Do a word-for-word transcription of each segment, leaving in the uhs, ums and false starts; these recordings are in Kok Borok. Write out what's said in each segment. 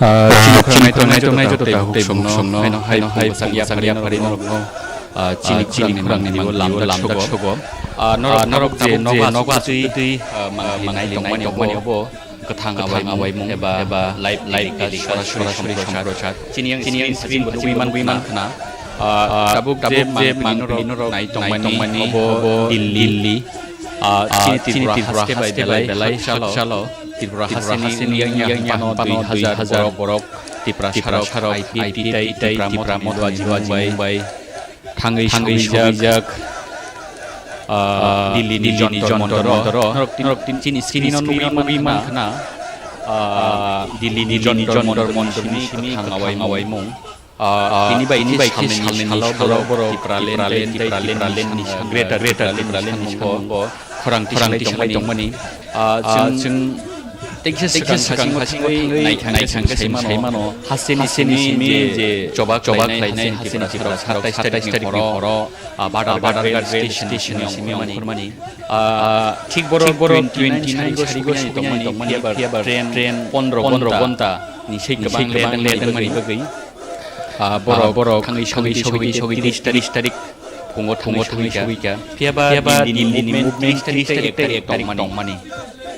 Ah, chini khorang naitok naitok nai joto tei buktei buksongno, haino hai bwsang yapharino, ah, chini khorang ni mang twibo lamjak sogo. Ah, norok tabuk je nogo achugwi, ah, mangli nai tongmani obo kwthang awaimung eba live telecast sorasori somprochar. Chini yang screen bo nugwi man khna. Ah, tabuk je mangli norok nai tongmani obo Delhi. Ah, chini Tripura haste bai belai chalo. Tripura haste ni yang yang pano dui hajar borok, borok Tripura sarok I P F T tei Tripura Motha ni bai thangwi sogwijak, ah, Delhi ni Jantar Mantar o. Norok tin, norok tin chini screen o nugwi man khna. Ah, Delhi ni Jantar Mantar ni simi kwthang awaimung. Ah, tini bai khe salnwi ni salo borok Tipraland tei Tipraland ni, ah, Greater Tipraland ni samungo khorang tisalai tongmani. Ah, chwng tei kisa swkang swkang thangwi naithang thangwi sai mano. Haste ni simi je chobak chobak khlainai haste ni Tripura sarok satais tarik ni horo, ah, Badar Ghat rail station ni simi ongkhormani. Ah, thik borok twenty nine sarigo sogwi tongmani, phiya ba train pondro ghonta ni sei kwbang late wngmani bagwi. Ah, borok thangwi sogwi sogwi sogwi tris tarik phungo thangwi sogwi ka. Phiya ba Delhi ni movement tris tarik tei ek tarik tongmani.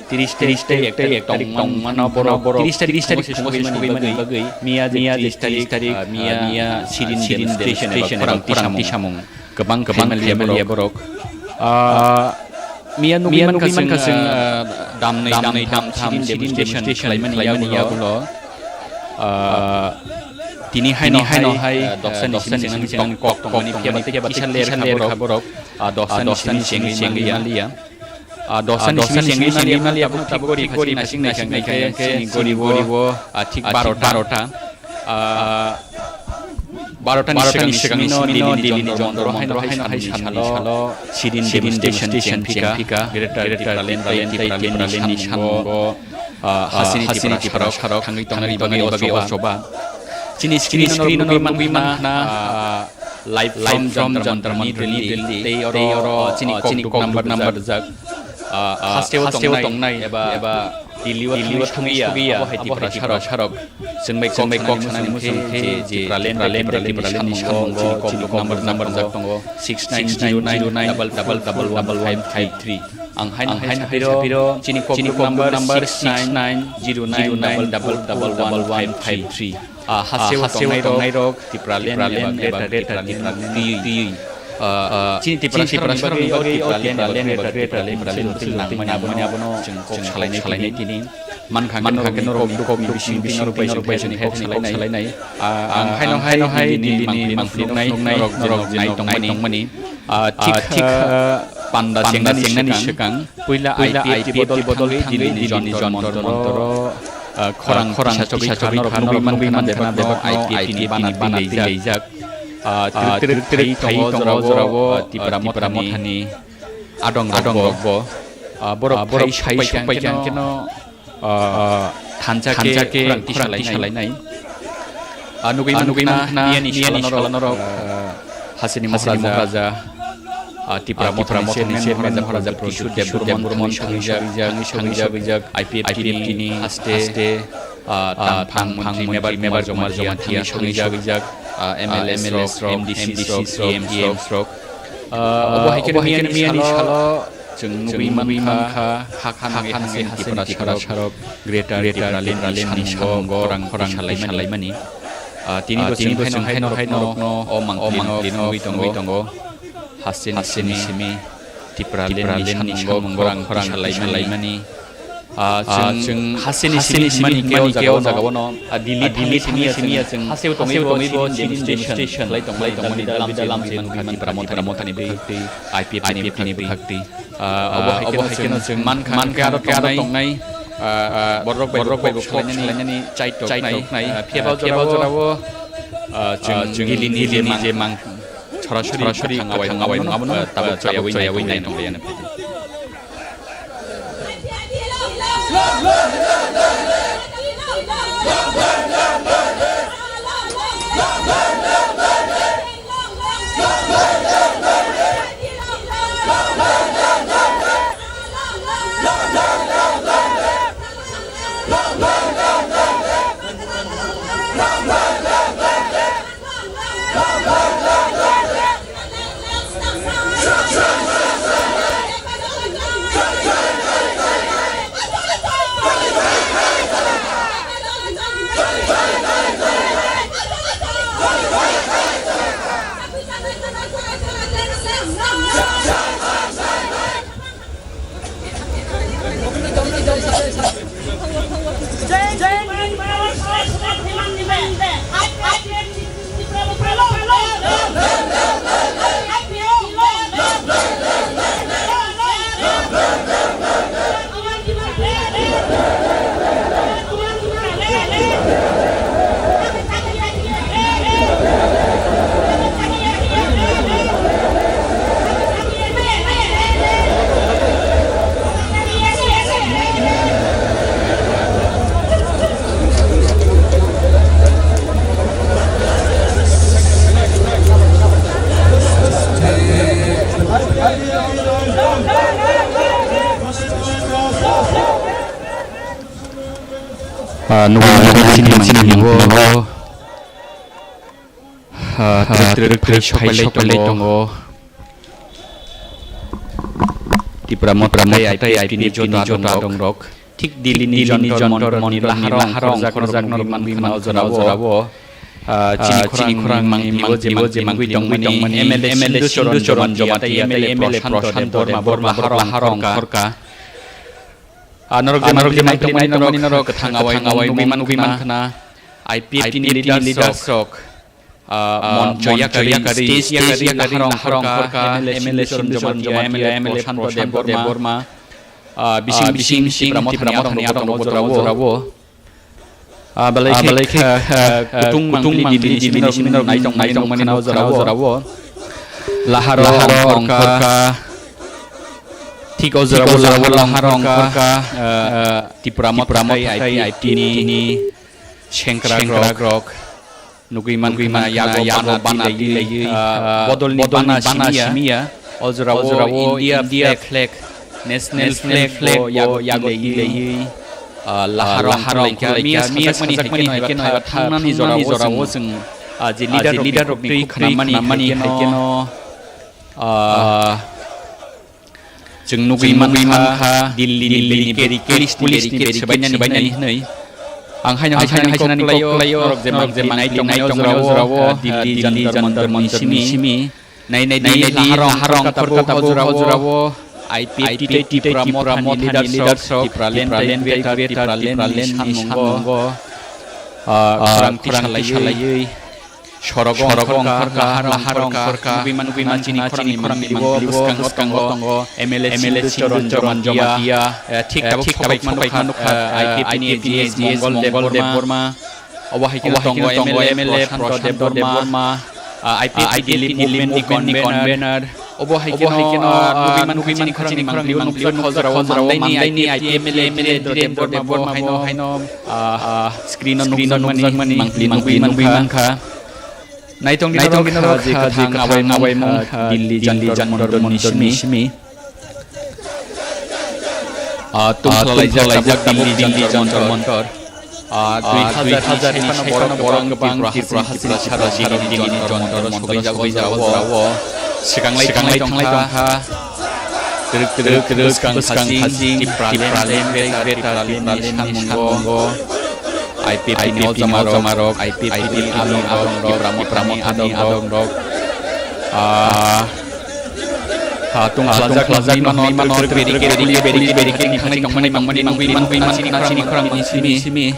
Tris tarik tei ek tarik tongmano borok tris tarik phungo sogwi mani bagwi. Miya je tris tarik, ah, miya sirin demonstration eba khorang tisamung. Kwbang kwbang family borok. Ah, miya nugwi mankha chwng, ah, damnwi damtham sirin demonstration khlaimani yagulo. Ah, tini haino hai, ah, doksani simi simi kok tongmani phiya ba tei kisa ler kha borok. Ah, doksani simi simi manliya. Ah, doksani simi simi manliya, tabuk thik gori phasi nasing nasing naikha yang khe chini gori o, ah, thik barota. Ah, barota ni swkang ni swkang ni simi no Delhi ni Jantar Mantar o haino hai sal ni salo sirin demonstration cheng phika, Greater Tipraland tei Tipraland ni samungo, ah, haste ni Tripura sarok thangwi tongmani bagwi o choba. Chini screen o nugwi man khna, ah, live from Jantar Mantar ni Delhi, tei oro, ah, chini kok duk number rijak. Ah, haste o tongnai eba Delhi o thangwi sogwi ya, abo hai Tripura sarok. Chwng bai kok sanani muchung khe je Tipraland tei Tipraland ni samungo chini kok number rijak tongo six nine zero nine double double double one five three. Ang haino hai saphiro chini kok number six nine zero nine double double double one five three. Ah, haste o tongnai rok Tipraland eba Greater Tipraland twiwi. Ah, chini Tripura sarok ni bagwi o Tipraland eba Greater Tipraland ni twi nangmani abono chwng kok salainai tini. Mankha khe norok ni kok ni bising bising rupai rupai chwng kok salainai. Ah, ang haino haino hai Delhi ni mangpili nuknai norok je nai tongmani. Ah, thik, ah, panda chengnani swkang. Puila I P F T bodol thangwi Delhi ni Jantar Mantar o, ah, khorang khorang kisa chogwi kha norok nugwi man khna bebak no I P F T ni bana twi laijak. Ah, twrwk twrwk thai tongo jorao, ah, Tipra Mothani adong rok bo. Ah, borok thai sokpai kha khe no, ah, thansa khe khorang tisalainai. Ah, nugwi man khna, miyani salo norok, ah, Hasini Maharaja, ah, Tipra Mothani chairman Maharaja Pradyut Debbarma thangwi sogwijak, thangwi sogwijak, I P F T ni haste, ah, tangphang montri Mebar Kumar Jamatia thangwi sogwijak, ah, M L As rok, M D Cs rok, E Ms rok. Ah, obo hai khe miyani salo chwng nugwi man kha, ha kha nangwi hasini Tipra sarok, Greater Tipraland ni samungo khorang khorang salaimani. Ah, tini bo chwng haino haino norokno o mangpili nugwi tongo. Hasini simi Tipraland ni samungo khorang khorang salaimani. Ah, chwng hasini simi himani khe o jaga o no, ah, Delhi thangwi simi ya chwng haseo tongwi bo chini demonstration khlai tongmani, bidal bidal lam je nugwi man Tipra Mothani bwkhak twi, I P F T ni bwkhak twi. Ah, obo hai kheno chwng man kha khe aro tongnai, ah, borok bai borok bai kok salainani chai toknai, ah, phiya ba jorao, ah, chwng Delhi ni je mang sorasori khorang awaimung abono, ah, tabuk choyawi nai tonglaiyani phaidi. Ah, nugwi mano chini mangni bo. Ah, twrwk twrwk phai sok phai lai tongo. Tipra Motha tei I P F T ni joto adongrok. Thik Delhi ni Jantar Mantar ni laharo ongkhorjak norok nugwi mankha o jorao. Ah, chini khorang mangpili o je mangpili tongmani M L A Sindhu Charan Jamatia tei M L A Prashant Debbarma bo laharo ongkhorka. Ah, norok je mangpili tongmani norok kwthang awai mung nugwi mankha. I P F T ni leaders rok, ah, moncho yakarwi, stage yakarwi laharo ongkhorka M L A Sindhu Charan Jamatia, M L A Prashant Debbarma, ah, bising bising Tipra Motha ni athang ni athang o jorao. Ah, belai khe, ah, kutung mangpili Delhi ni simi norok nai tongmani nukha o jorao. Laharo ongkhorka. Thik o jorao laharo ongkhorka, ah, Tipra Motha tei I P F T ni sengkrak rok. Nugwi mankha yago bana bana twi laiwi, ah, bodolni bana simiya. O jorao India flag, national flag bo yago twi laiwi, ah, laharo ongkhorlaikha. Miya sajakmani hai kheno, eba thangnani jorao chwng, ah, je leader rok twi khwnamani hai kheno, ah, Chwng nugwi mankha Delhi ni barricade, police ni barricade swbainani hwnwi. Ang haino hai kok khlaio, norok je mangpili nai tongmani o jorao, ah, Delhi Jantar Mantar ni simi. Nai nai di, laharo ongkhorka tabuk o jorao. I P F T tei Tipra Motha ni leaders rok, Tipraland tei Greater Tipraland ni samung o, ah, khorang tisalaiwi. Sorogo ongkhorka, laharo ongkhorka, nugwi mankha chini khorang ni mangpili o bwskango tongo M L A Sindhu Charan Jamatia, eh, thik tabuk sobaima nukha, eh, I P F T ni G S Mongol Debbarma. Obo hai kheno tongo M L A Prashant Debbarma, ah, I P F T Delhi Movement ni convener. Obo hai kheno, ah, nugwi mankha chini khorang ni mangpili o nukjak o jorao mandaini I P F T M L A Dhirendra Debbarma bo haino, ah, screen o nukjakmani mangpili nugwi mankha. Naitong di norok je kwthang awai mung, ah, Delhi Jantar Mantar ni simi. Ah, tungkhalaijak tabuk Delhi Jantar Mantar. Ah, dui hajar ni sai phano borok kwbang Tripura haste ni sara sara Delhi ni Jantar Mantar o sogwi jago jorao. Swkanglai thanglai tongkha. Twrwk twrwk bwskang khasing Tipraland, Greater Tipraland ni samungo. I P F T ni o jamarok, I P F T ni adongrok, Tipra Motha ni adongrok. Ah, Ha, tungkhlajak, tungkhlajak mano, mano, twrwk twrwk barricade, barricade, barricade ni thangnai tongmani, tongmani, nugwi mankha chini khorang ni simi.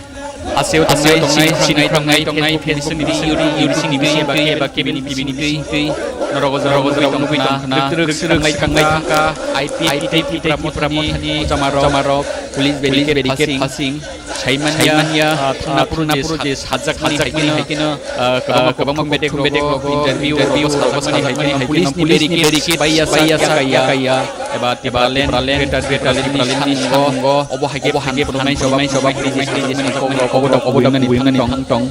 Aseo tongnai, chini khorang nai tongnai, Facebook ni bising, YouTube ni bising, eba khe, eba khe bini bising twi. Norok o jorao nugwi tongkha, twrwk twrwk swrwk swkanglai thangkha, I P F T tei Tipra Motha ni jamarok, police barricade phasing. Saimanya, ah, thangna phuru je sajakmani hai kheno, ah, kwbangma kwbangma bedek rogo interview rogo sajakmani hai kheno police ni barricade baiya sa ya kaiya, eba Tipraland, Greater Tipraland ni samungo obo hai khe phan phunuknai soba phunuknai hai khe je sajakmani kok rok obo dok obo dok buimani tong tong.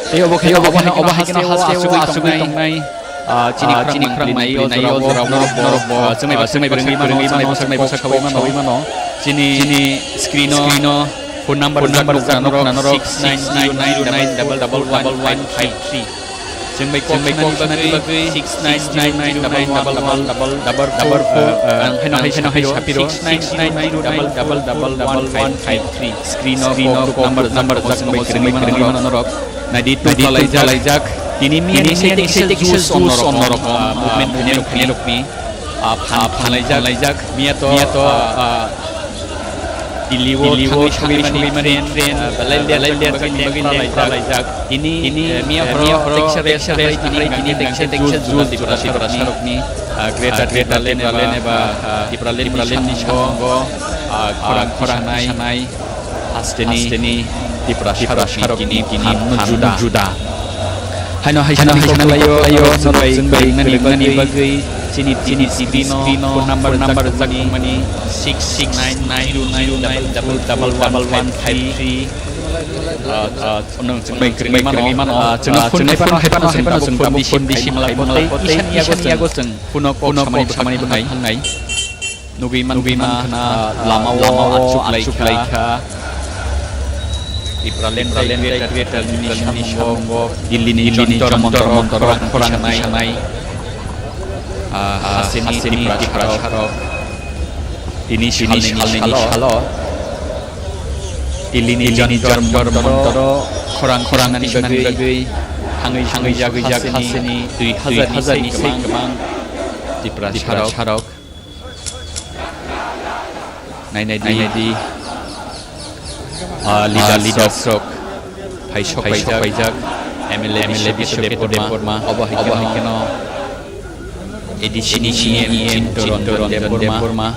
Tei obo khe obo hai kheno haste o asugwi tongnai. Ah, chini khorang mangpili nai o jorao norok bo, ah, chwngmai ba, chwngmai ba, chwngmai ba, chwngmai ba, chwngmai ba, chwngmai ba, chwngmai ba, chwngmai ba, chwngmai ba, chwngmai ba, chini screen o phone number rijak norok, norok six nine zero nine double double one five three. Chwngmai kok khnani bagwi six nine zero nine double one double double four. Ang haino hai sapiro six nine zero nine double double one five three. Screen o kok number rijak norok. Naidi tungkhlaijak. Tini miya ni side kisa juice on norok, ah, movement khainai rok ni, ah, phan, phanlaijak. Miya to, ah, ah, Delhi-o thangwi sogwi mani train, train, ah, belai leer, belai leer bagwi train laijak. Tini, tini, eh, miya horo teksa, teksa, teksa, tini teksa, teksa juda Tripura sarokni, ah, Greater Tipraland eba, ah, Tipraland ni samungo, ah, khorang, khorang sanai, hasteni Tiprasa sarokni tini phan juda. Haino hai, haino hai, haino hai, norok chwng bai kwrwngmani bagwi chini, chini T V no phone number, number jak mani six six nine nine zero nine double double one five three. Ah, ah, nwng chwng bai kwrwngwi mano, ah, chwngno phone khai phano, hai phano, hai phano chwng tabuk phone receive khai malai, malai, tei isan, isan yago chwng phone o kok samani, samani bwkhak thangnai. Nugwi man, nugwi man khna, ah, lama o achuk lai kha. Tipraland, Tipraland, Greater Tipraland ni samungo Delhi ni Jantar Mantar khorang, khorang sanai. Ah, hasteni Tiprasa rok. Tini salni salo. Delhi ni Jantar Mantar khorang, khorang ni bagwi hangwi, hangwi jagwi jag hasteni dui hazar ni sai kwbang Tiprasa rok. Nai nai di, nai nai di. Ah, leader, leader rok phai sok, phai sok paijak. M L A, M L A Biswa Debbarma. Obo hai kheno A D C ni E M Chintu Ranjan Debbarma.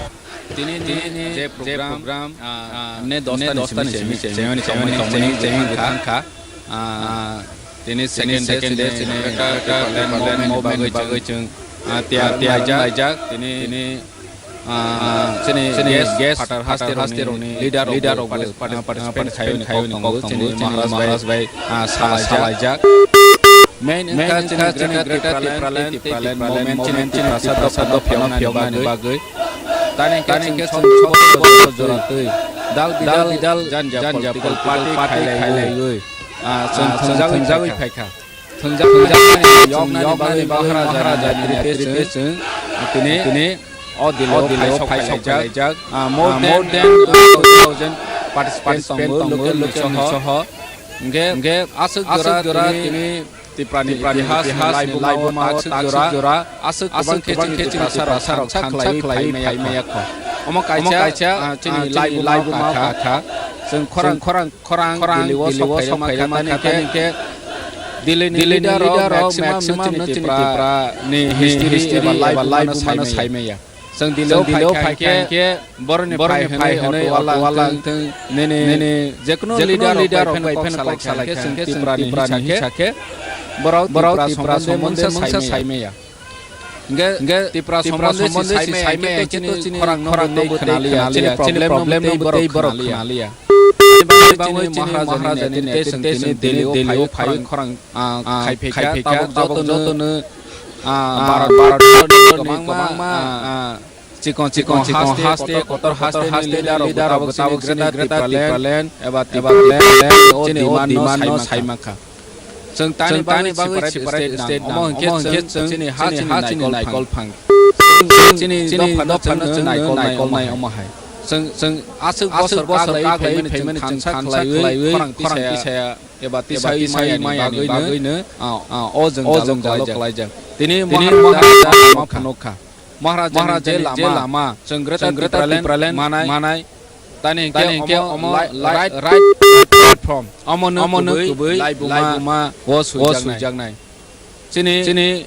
Tini, tini je program, ah, ne dosta ni simi, simi, simi, simi, simi, simi, simi, tini second day, second day, tini Tipraland movement ni bagwi chwng, ah, tiyar, tiyar laijak. Tini, tini, ah, chini guest phatar haste rokni leader rok, leader rok participant, ah, participant khaiyoni kok tongo, chini Maharaj bai, ah, salaijak. Main wngkha chini Greater Tipraland, Tipraland movement, chini Tiprasa dophano phiyoknani bagwi. Tani hwnkhe chwng sottor bosor jora twi dal bidal janja political party khailaiwi, ah, chwng thwngjagwi phaikha. Thwngjak, thwngjak mani yoknani bagwi Maharaja ni netrite chwng tini o Delhi o phai sok phailaijak. Ah, more than two thousand participants tongo, local ni soho. Hwnkhe aswk jora tini Tiprani itihas ni laibuma o takswk jora aswk kwbang khe chini Tiprasa rok thansa khlaiwi phai maya kho. Omo kaisa, ah, chini laibuma o kakha. Chwng khorang, khorang, khorang Delhi o sok phairema kha, tani khe Delhi ni leader rok maximum no chini Tipra ni history eba laibuma no sai maya. Chwng Delhi o phai kha hwnkhe boroni phai hwnwi auto wala wngthwng, nini jekunu leader rok bai phano kok salai kha hwnkhe chwng Tipra ni hisa khe borok Tipra sombonde mungsa sai maya. Hwnkhe Tipra sombonde si sai maya hwnkhe chini khorang no bo tei khna liya, chini problem no bo tei borok khna liya. Ani bagwi chini Maharaja ni netrite chwng tini Delhi o phaiwi khorang, ah, khai phaikha, tabok jotono, ah, Bharat, Bharat ni kwbangma, ah, chikon chikon haste, kotor kotor haste ni leader rok bo tabok chini Greater Tipraland eba Tipraland o chini o demand no sai mankha. Chwng tani bagwi separate state nang. Omo hwnkhe chwng chini ha chini naikol phang. Chini dopha no chwng naikol nai omo hai. Chwng, chwng aswk bosor bosor kha khlaiwi chwng thansa khlaiwi khorang tisaya eba tisai maya ni bagwi no, ah, o jwngjalo khlaijak. Tini Maharaja lama phunuk kha. Maharaja ni je lama, chwng Greater Tipraland manai, tani hwnkhe omo right, right platform. Omo no kubui laibuma o swijaknai. Chini, chini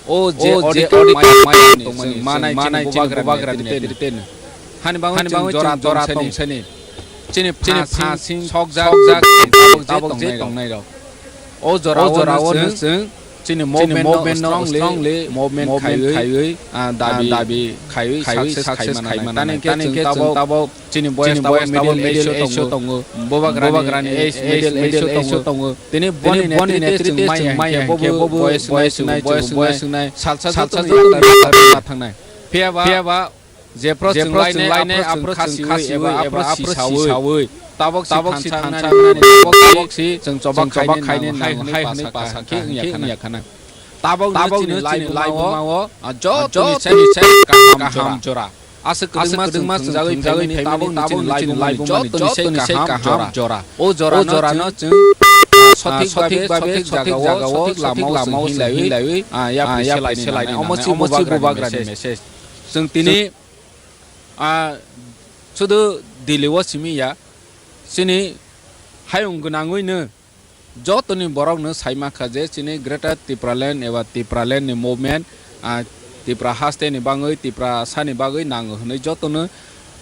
o je auditor maya, maya tongmani, manai chini bubagra ni netrite no. Hani bagwi chwng jora tongsani. Chini phasing sokjak, tabok je tongnai rok. O jora o no chwng chini movement no strongly movement khaiwi, ah, dabi khaiwi success khai mano. Tani hwnkhe chwng tabok chini boyes tabok middle age o tongo. Bubagra ni age middle age o tongo. Tini boni netrite chwng maya hwnkhe bobo boyes wngnai, boyes wngnai, salsa joto ni yakta ma thangnai. Phiya ba Jephru chwng lainai aphru chwng khasiwi eba aphru sisawi. Tabok si thansa wngnani, tabok si chwng choba khainai nango hai hwnwi pasa khe wngya khana. Tabok no chini laibuma o jotoni sai kaham jora. Aswk kwdwkma chwng thwngjagwi phaimani tabok no chini laibuma ni jotoni sai kaham jora. O jora no chwng sothik babe sothik jaga o sothik lama o chwng hinlaiwi yapri selainai. Omo si bubagra ni message. Chwng tini Ah, sudu Delhi o simi ya. Chini hayung gwnangwi no jotoni borok no sai mankha je chini Greater Tipraland eba Tipraland ni movement, ah, Tipra haste ni bagwi, Tiprasa ni bagwi nango hwnwi jotono,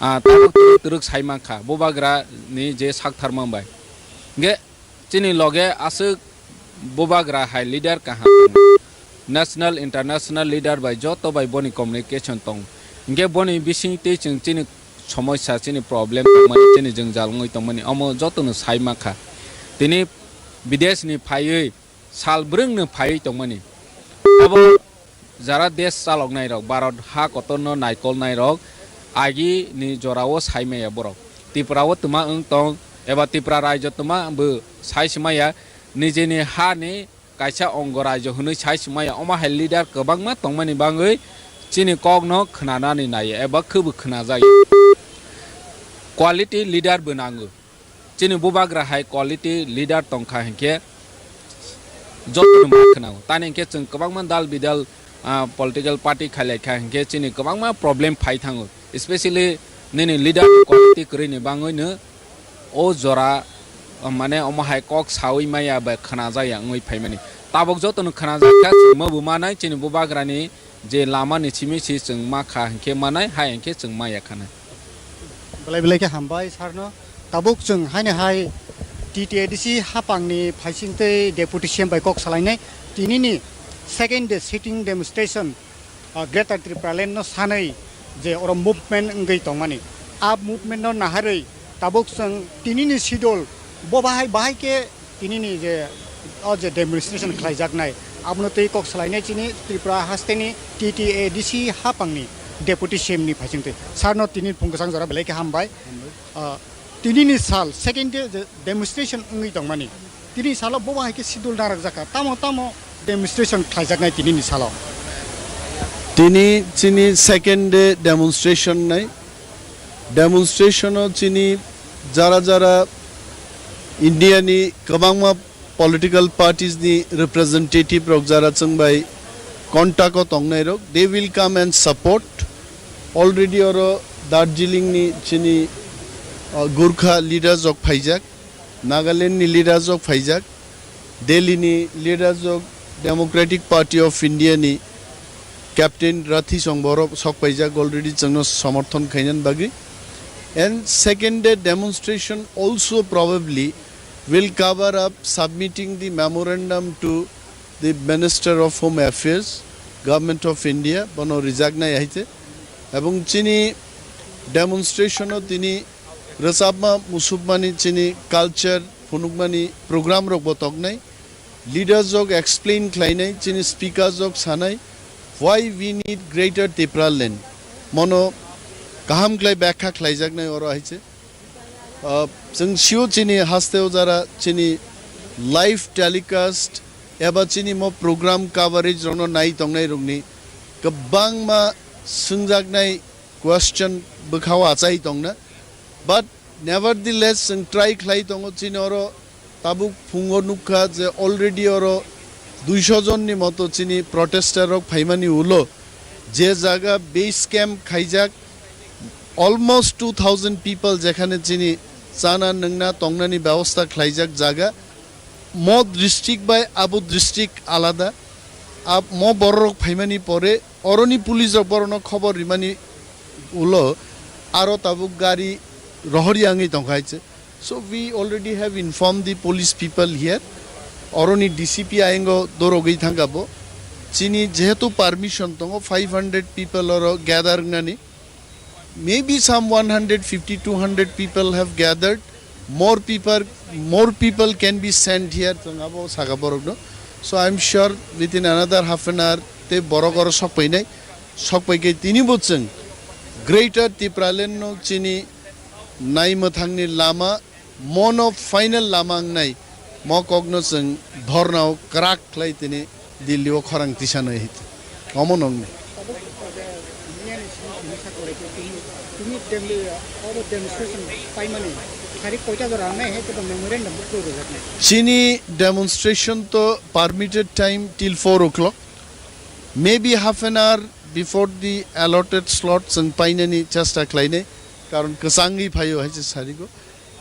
ah, tabuk twrwk twrwk sai mankha bubagra ni je sak tharma bai. Hwnkhe chini loge aswk bubagra hai leader kaham tongo. National, international leader bai joto bai boni communication tongo. Hwnkhe boni bisingtwi chwng chini somosya, chini problem tongmani, chini jwngjal wngwi tongmani, omo jotono sai mankha. Tini bideshni phaiwi sal bwrwngno phaiwi tongmani. Abo jara desh chaloknairok, Bharat ha kotorno naikolnairok, agini jorao sai maya borok. Tripura o twma wng tong, eba Tripura raijo twma bo sai se maya, nijini hani kaisa ongo raijo hwnwi sai se maya. Omo hai leader kwbangma tongmani bagwi chini kokno khwnanani naiya eba khwbo khwnajak ya. Quality leader bo nango. Chini bubagra hai quality leader tongkha hinkhe jotono ma khwnao. Tani hinkhe chwng kwbangma dal bidal, ah, political party khailaikha hinkhe chini kwbangma problem phai thango. Especially nini leader quality kwrwini bagwino o jora, ah, mane omo hai kok sawi maya bai khwnajak ya wngwi phaimani. Tabuk jotono khwnajak kha, chwngma bo manai chini bubagrani je lama ni simi si chwng ma kha hinkhe manai, hai hinkhe chwng ma ya khanai. Belai belai khe hambai sir no. Tabuk chwng haino hai T T A D C hapang ni phaising tei deputy C M bai kok salainai. Tini ni second day sitting demonstration, ah, Greater Tipraland no sanwi je oro movement wngwi tongmani. A movement no naharwi tabuk chwng tini ni schedule bo bahai bahai khe tini ni je o je demonstration khlaijaknai, abono twi kok salainai chini Tripura hasteni T T A D C hapangni deputy C M ni phaisingtwi. Sir no tini phung kwchang jora belai khe hambai. Ah, tini ni sal second day je demonstration wngwi tongmani. Tini salo bo hai khe schedule narwk jakha. Tamo tamo demonstration khlaijaknai tini ni salo. Tini chini second day demonstration nai. Demonstration o chini jara jara India ni kwbangma political parties ni representative rok jara chwng bai contact o tongnai rok, they will come and support. Already oro Darjeeling ni chini, uh, Gurkha leaders rok phaijak, Nagaland ni leaders rok phaijak, Delhi ni leaders rok Democratic Party of India ni Captain Rathi Song borok sok paijak already chwngno somorthon khainani bagwi. And second day demonstration also probably will cover up submitting the memorandum to the Minister of Home Affairs, Government of India, bono rijaknai hai se. Ebong chini demonstration o tini rwchapma, musupmani, chini culture phunukmani program rok bo toknai. Leaders rok explain khlainai, chini speakers rok sanai, why we need Greater Tipraland. Mono kaham khlai byakha khlaijaknai oro hai se. Ah, chwng sio chini hasteo jara chini live telecast eba chini mo program coverage rokno nai tongnai rokni kwbangma swngjaknai question bwkhao achai tongna. But nevertheless, chwng try khlai tongo. Chini oro tabuk phungo nukha je already oro duisho jonni moto chini protester rok phaimani ulo je jaga base camp khaijak, almost two thousand people jekhane chini chana nwngna tongnani byabostha khlaijak jaga, mo district bai abo district alada. Ab-, mo bororok phaimani pore oroni police rok borokno khobor rimani ulo aro tabuk gari rohor yangwi tongkha hai se. So we already have informed the police people here. Oroni D C P ayengo dorogwi thangkha bo. Chini jehetu permission tongo five hundred people oro gather wngnani. Maybe some one hundred fifty, two hundred people have gathered. More people, more people can be sent here. Chwng abo saka borok no. So I'm sure within another half an hour te borok oro sok painai. Sok pai khe tini bo chwng Greater Tipraland no chini nai mwthangni lama mono final lama wngnai mo kokno chwng dhornao kwrak khlai tini Delhi o khorang tisanai hit. Omo nokni. Chini demonstration to permitted time till four o'clock. Maybe half an hour before the allotted slot chwng painani chesta khlainai. Karon kwchangwi phaio hai se sarigo.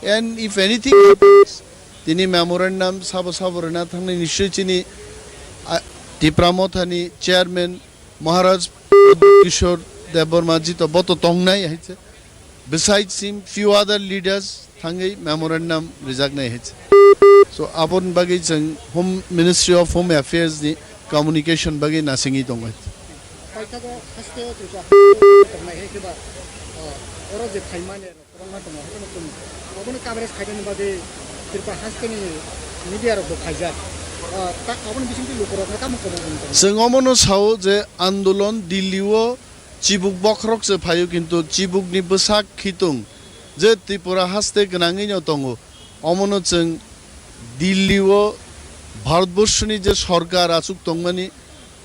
And if anything happens, tini memorandum sabo sabo rwna thangnai, nischoi chini, ah, Tipra Mothani chairman Maharaj Kishore Debbarma ji to bo to tongnai hai se. Besides him, few other leaders thangwi memorandum rijaknai hai se. So, aboni bagwi chwng Home, Ministry of Home Affairs ni communication bagwi nasingwi tongo hai se. Paithago haste o Tripura haste o tongnai hai khe ba, ah, oro je phaimani rok kwbangma tongo, haikhe no chwng obono coverage khainani bagwi Tripura haste ni media rok bo khaijak. Ah, ta-, aboni bisingtwi lukurokno tamo kobo bini tongo? Chwng omono sao je andolon Delhi o chibuk bokhorok se phaio, kintu chibukni bwsak khitung je Tripura haste gwnangwi no tongo, omono chwng Delhi o Bharatborshoni je sorkar achuk tongmani,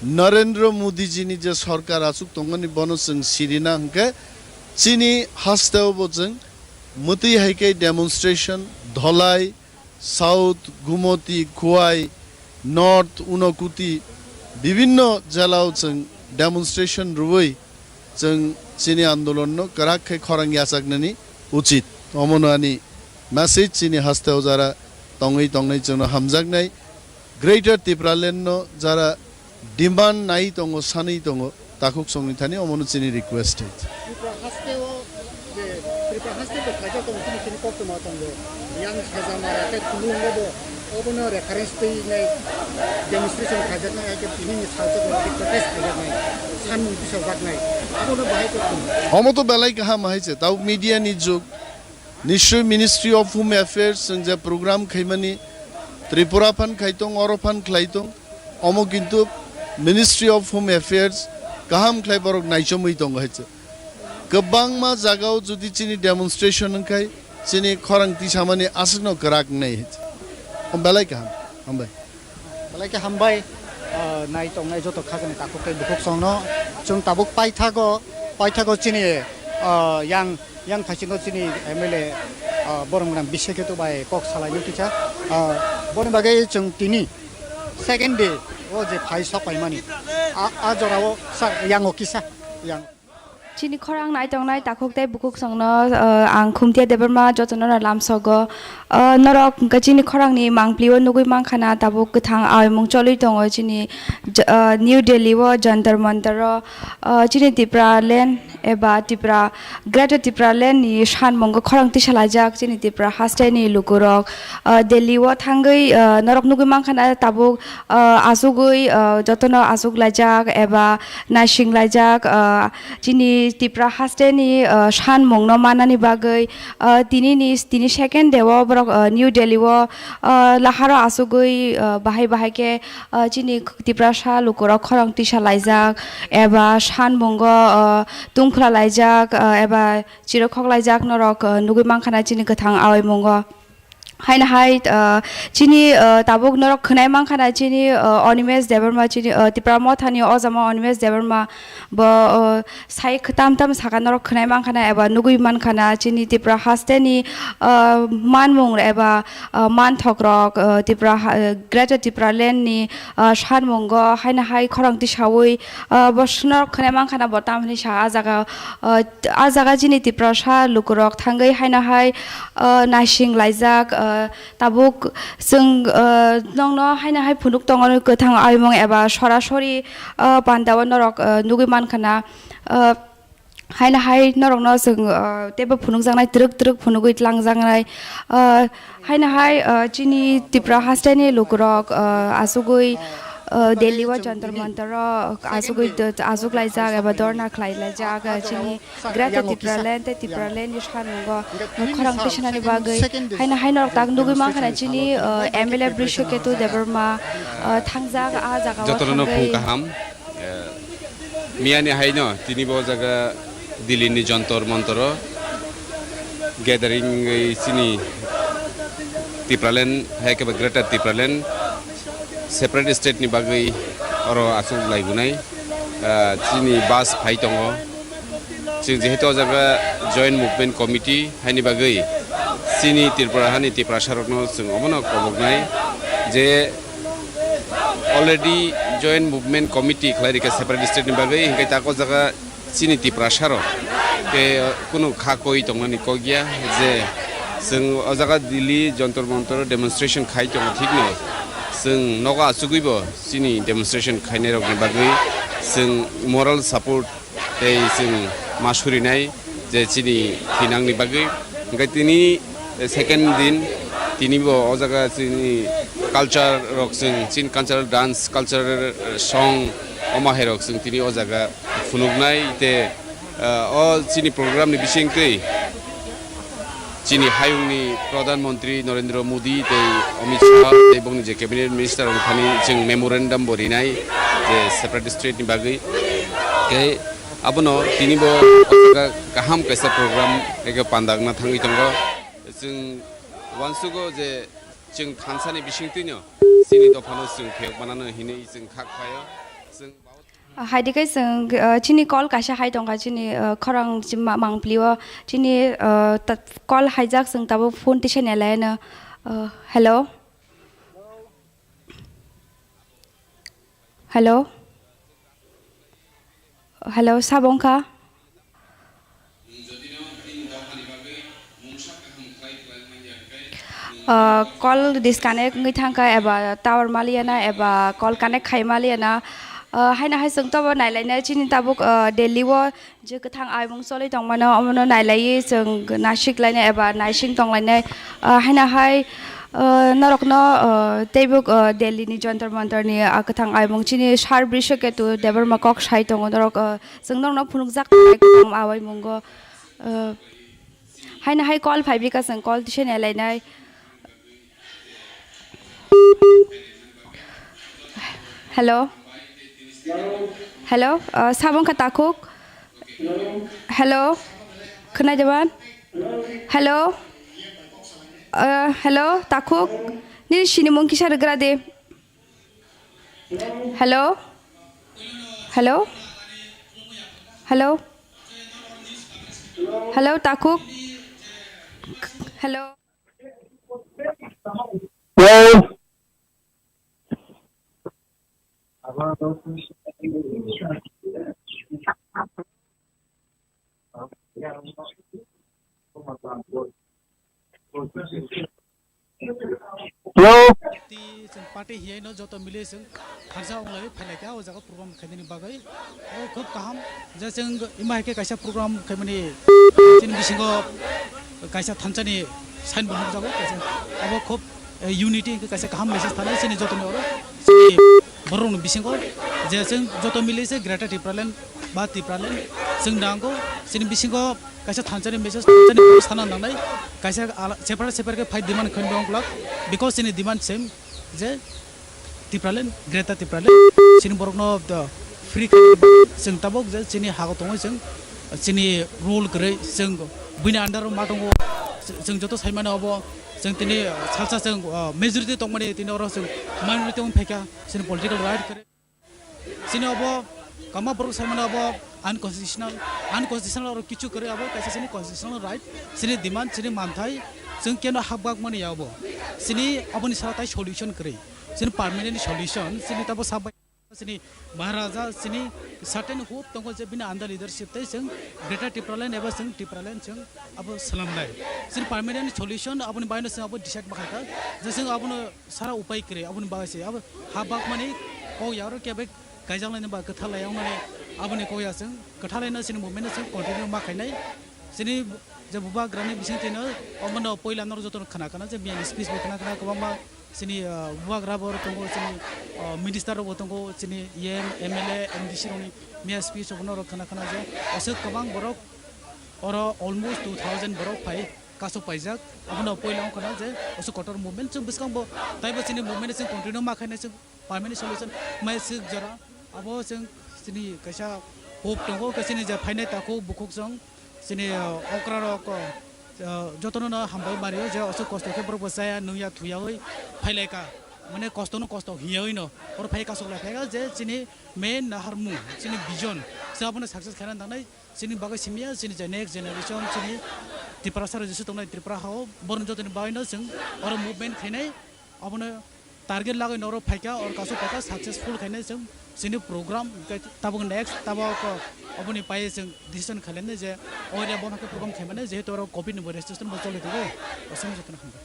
Narendra Modi jini je sorkar achuk tongmani, bono chwng sirina hwnkhe chini hasteo bo chwng mwtwi hai khe demonstration, Dholai, South, Gumoti, Khowai, North, Unokuti, bibinno jelao chwng demonstration rwui chwng chini andolonno kwrak khe khorang yachaknani uchit. Omono ani message chini hasteo jara tongwi tongnai chwngno hamjaknai. Greater Tipraland no jara demand nai tongo, sanwi tongo, takhuk songni thani omono chini request hai. Tripura haste o je Tripura haste bo khaijak tongo, chini chini koktwma tongo. Yang Khajamara tei Khulungo bo obono reference twi nai demonstration khaijaknai, hai khe tini ni salsa bo protest khaijaknai, sanmung tisajak nai. Abono bahai koktwma. Omo to belai kaham hai se, tau media ni jug. Nischoi Ministry of Home Affairs chwng je program khaimani, Tripura phan khai tong, oro phan khlai tong, omo kintu Ministry of Home Affairs kaham khlai borok naichomwi tongo hai se. Kwbangma jagao jodi chini demonstration wngkhai, chini khorang tisamani aswkno kwrak wngnai hai se. Omo belai kaham. Hambai. Belai khe hambai, ah, nai tongnai joto khakani takhuk tei bukhuk songno. Chwng tabuk paithago, paithago chini, ah, yang, yang thaisingo chini M L A, ah, borok gwnang Bisheketu bai kok salaino kisa. Ah, boni bagwi chwng tini second day o je phai sok paimani. A, a jorao sa, yango kisa, yang. Chini khorang nai tongnai takhuk tei bukhuk songno, ah, ang Khumtia Debbarma jotono no lamsogo. Ah, norok hwnkhe chini khorangni mangpli o nugui mankha na tabuk kwthang aoimung choli tongo chini j-, ah, New Delhi o Jantar Mantar o, ah, chini Tipraland eba Tipra, Greater Tipraland ni sanmungo khorang tisalaijak chini Tipra haste ni lukurok. Ah, Delhi o thangwi, ah, norok nugui mankha na tabuk, ah, asugwi, ah, jotono asuk laijak eba naising laijak, ah, chini Tipra haste ni, ah, sanmung no manani bagwi, ah, tini ni, tini second day o borok, ah, New Delhi o, ah, laharo asugwi, ah, bahai bahai khe, ah, chini Tiprasa lukurok khorang tisa laijak eba sanmungo, ah, tungphla laijak, ah, eba chirok khok laijak norok, ah, nugui mankha na chini kwthang aoimungo. Haino hai, ah, chini, ah, tabuk norok khwnai mankha na chini, ah, Animesh Debbarma chini, ah, Tipra Mothani ojama Animesh Debbarma bo, ah, sai tam tam saka norok khwnai mankha na eba nugui mankha na chini Tipra haste ni, ah, manmung eba, ah, manthok rok, ah, Tipra ha-, Greater Tipraland ni, ah, sanmungo haino hai khorang tisawi, ah, bo norok khwnai mankha na bo tam hinwi sa ah jaga, ah, ah jaga chini Tiprasa lukurok thangwi haino hai, ah, naising laijak, ah, tabuk chwng, ah, nokno haino hai phunuk tongo kwthang aimung eba sorasori, ah, panda o norok, ah, nugui mankha na, ah, haino hai norokno chwng, ah, teibo phunukjaknai twrwk twrwk phunugui tlangjaknai, ah, haino hai, ah, chini Tipra haste ni lukurok, ah, asugwi, ah, Delhi o Jantar Mantar o asugwi, asuk laijak eba dorna khlai laijak, ah, chini Greater Tipraland tei Tipraland ni sanmungo khorang tisanani bagwi haino hai norok tak nugui mankha na chini, ah, M L A Brishaketu Debbarma, ah, thangjak ah jaga o jotono no thangwi phung kaham. Eh, miyani haino tini bo jaga Delhi ni Jantar Mantar o gathering wngwi chini Tipraland hai khe ba Greater Tipraland separate state ni bagwi oro aswk laibunai, ah, chini bus phai tongo. Chwng jehetu o jaga Joint Movement Committee haini bagwi chini Tripura hani Tiprasa rokno chwng omono koboknai je already Joint Movement Committee khlai rikha separate state ni bagwi, hinkhe tako jaga chini Tiprasa rok Tei kunu kha koi tongmani kok ya je chwng o jaga Delhi Jantar Mantar demonstration khai tongo, thikno chwng nogo achugwibo chini demonstration khainai rokni bagwi chwng moral support tei chwng ma surinai je chini thinangni bagwi. Hwnkhe tini second din, tini bo o jaga chini culture rok, chwng chini cultural dance, cultural song, omo hai rok chwng tini o jaga phunuknai tei, ah, o chini program ni bisingtwi chini hayungni Pradhan Mantri Narendra Modi tei Amit Shah tei bongni je cabinet minister rok thani chwng memorandum bo rinai je separate state ni bagwi. Tei abono tini bo kaham kaisa program eke pandakna thangwi tongo. Chwng uansugo je chwng thansa ni bisingtwino chini dophano chwng phiyok manano hinwi chwng kha khlaio. Chwng Ah, hai de khe chwng, ah, chini call kaisa hai tongkha, chini, ah, khorang chi ma-, mangpli o chini, ah, ta-, call haijak, chwng tabuk phone tisa nelai no. Ah, hello? Hello? Hello, sabo wngkha? Ah, call disconnect wngwi thangkha eba tower maliya na eba call connect khai maliya na. Ah, haino hai chwng tobo nailainai chini tabuk, ah, Delhi o je kwthang aimung choli tongmano omono nailaiwi chwng naisik lainai eba naising tonglainai. Ah, haino hai, ah, norokno, ah, teibo, ah, Delhi ni Jantar Mantar ni, ah, kwthang aimung chini Sir Brishaketu Debbarma kok sai tongo norok, ah, chwng norokno phunukjak tongnai kwthang aimung o. Ah, Haino hai call phai bika chwng call tisa nelai nai. Hello. Hello, ah, sabo wngkha takhuk. Hello. Khwnai de ban? Hello. Ah, hello, takhuk. Nini sinimung kisa rwgra de. Hello? Hello? Hello? Hello, takhuk? Hello? Hello? Hello. Party, chwng party hiyai no joto mili chwng thansa wnglai phailai kha o jaga program khainani bagwi. O khub kaham je chwng ima hai khe kaisa program khaimani chini bisingo kaisa thansa ni sign bo nukjago kaisa. Abo khub, eh, unity hwnkhe kaisa kaham message thanai chini joto ni oro chini borok ni bisingo je chwng joto mili se Greater Tipraland ba Tipraland chwng nango chini bisingo kaisa thansa ni message thansa ni sana nangnai kaisa ala separate separate khe fight demand khainani ongklak because chini demand same je Tipraland, Greater Tipraland, chini borokno, uh, free khe chwng tabuk je chini hago tongwi chwng chini rule kwrwi chwng buini under o ma tongo chwng joto saimano obo chwng tini salsa chwng, uh, majority tongmani tini oro chwng minority wng phaikha chini political right kwrwi. Chini obo kwbangma borok saimano obo unconstitutional, unconstitutional oro kichu kwrwi abo kaisa chini constitutional right, chini demand, chini manthai, chwng keno hapbak mani ya obo. Chini oboni sara tai solution kwrwi, chini permanent solution, chini tabo sabai, chini Maharaja, chini certain hope tongo je bini under leadership tai chwng Greater Tipraland eba chwng Tipraland chwng abo swlamnai. Chini permanent solution aboni baino chwng abo decide ma khaikha, je chwng abono sara upai kwrwi, aboni bagwi se abo ha bakmani kok ya oro kebo kaijaknai ba kwthalai wngnani aboni kok ya chwng kwthalai no chini movement no chwng continue ma khainai. Chini je bubagrani bisingtwi no omono poila norok jotono khna khna je miyani speech bo khna khna kwbangma chini, ah, bubagra bo tongo, chini, ah, minister rok bo tongo, chini E M, M L A, M D C rokni miya speech rok norok khna khna je aswk kwbang borok oro almost two thousand borok phai kasuk paijak. Abono poila wngkha na je aswk kotor movement chwng bwskango taibo chini movement chwng continue ma khainai chwng permanent solution mai swk jora. Abo chwng chini kaisa hope tongo, khe chini je phainai takhuk bukhuk chwng chini, uh, okra rok, uh, jotono no hambai mario je aswk kosto khe borok bo chaya nungya thuyawi phailaika, mane kosto no kosto hiyawi no oro phai kasuk lai phaika je chini main naharmung chini vision se abono success khaina nangnai. Chini bagwi simiya, chini je next generation, chini Tiprasa rok jesu tongnai Tripura hao, borok jotoni bagwi no chwng oro movement khainai, abono target lagwi norok phaikha, or kasu phaikha successful khainai chwng chini program, hwnkhe tabuk next tabuk, uh, oboni pai chwng decision khainai je o area bono khe program khaimani, jehetu oro covid ni bo restriction bo choli tongo, aswk jotono hambai.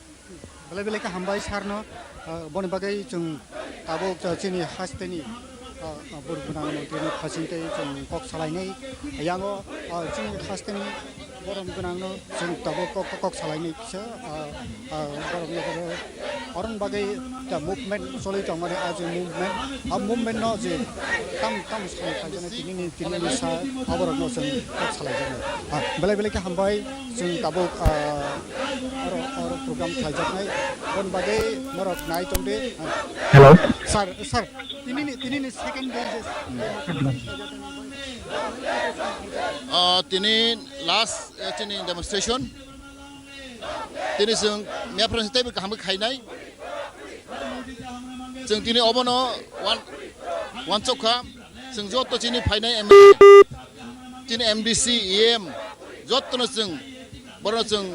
Belai belai khe hambai sir no, uh, boni bagwi chwng tabuk, uh, chini hasteni, uh, uh, buruk gwnang mantri ni phasing tei chwng kok salainai yango, uh, chini hasteni borom gwnangno chwng tabuk kok, kok, kok salainai kisa, ah, ah, borom nokoro oroni bagwi ta movement choli tongmani, ah, je movement, ah, movement no je tam, tam salai khaijana tinini, tinini sa aborokno chwng kok salaijaknai. Ah, belai belai khe hambai chwng tabuk, ah, oro, oro program khlaijaknai. Aboni bagwi norok nai tongdi. Ah. Hello. Sir, sir, tinini, tinini second day je Ah, tini last, eh, chini demonstration. Tini chwng miyaphra teibo kaham khe khainai. Chwng tini obono wan-, wansok kha. Chwng joto chini phainai M L A, chini M D C, E M, jotono chwng, borokno chwng,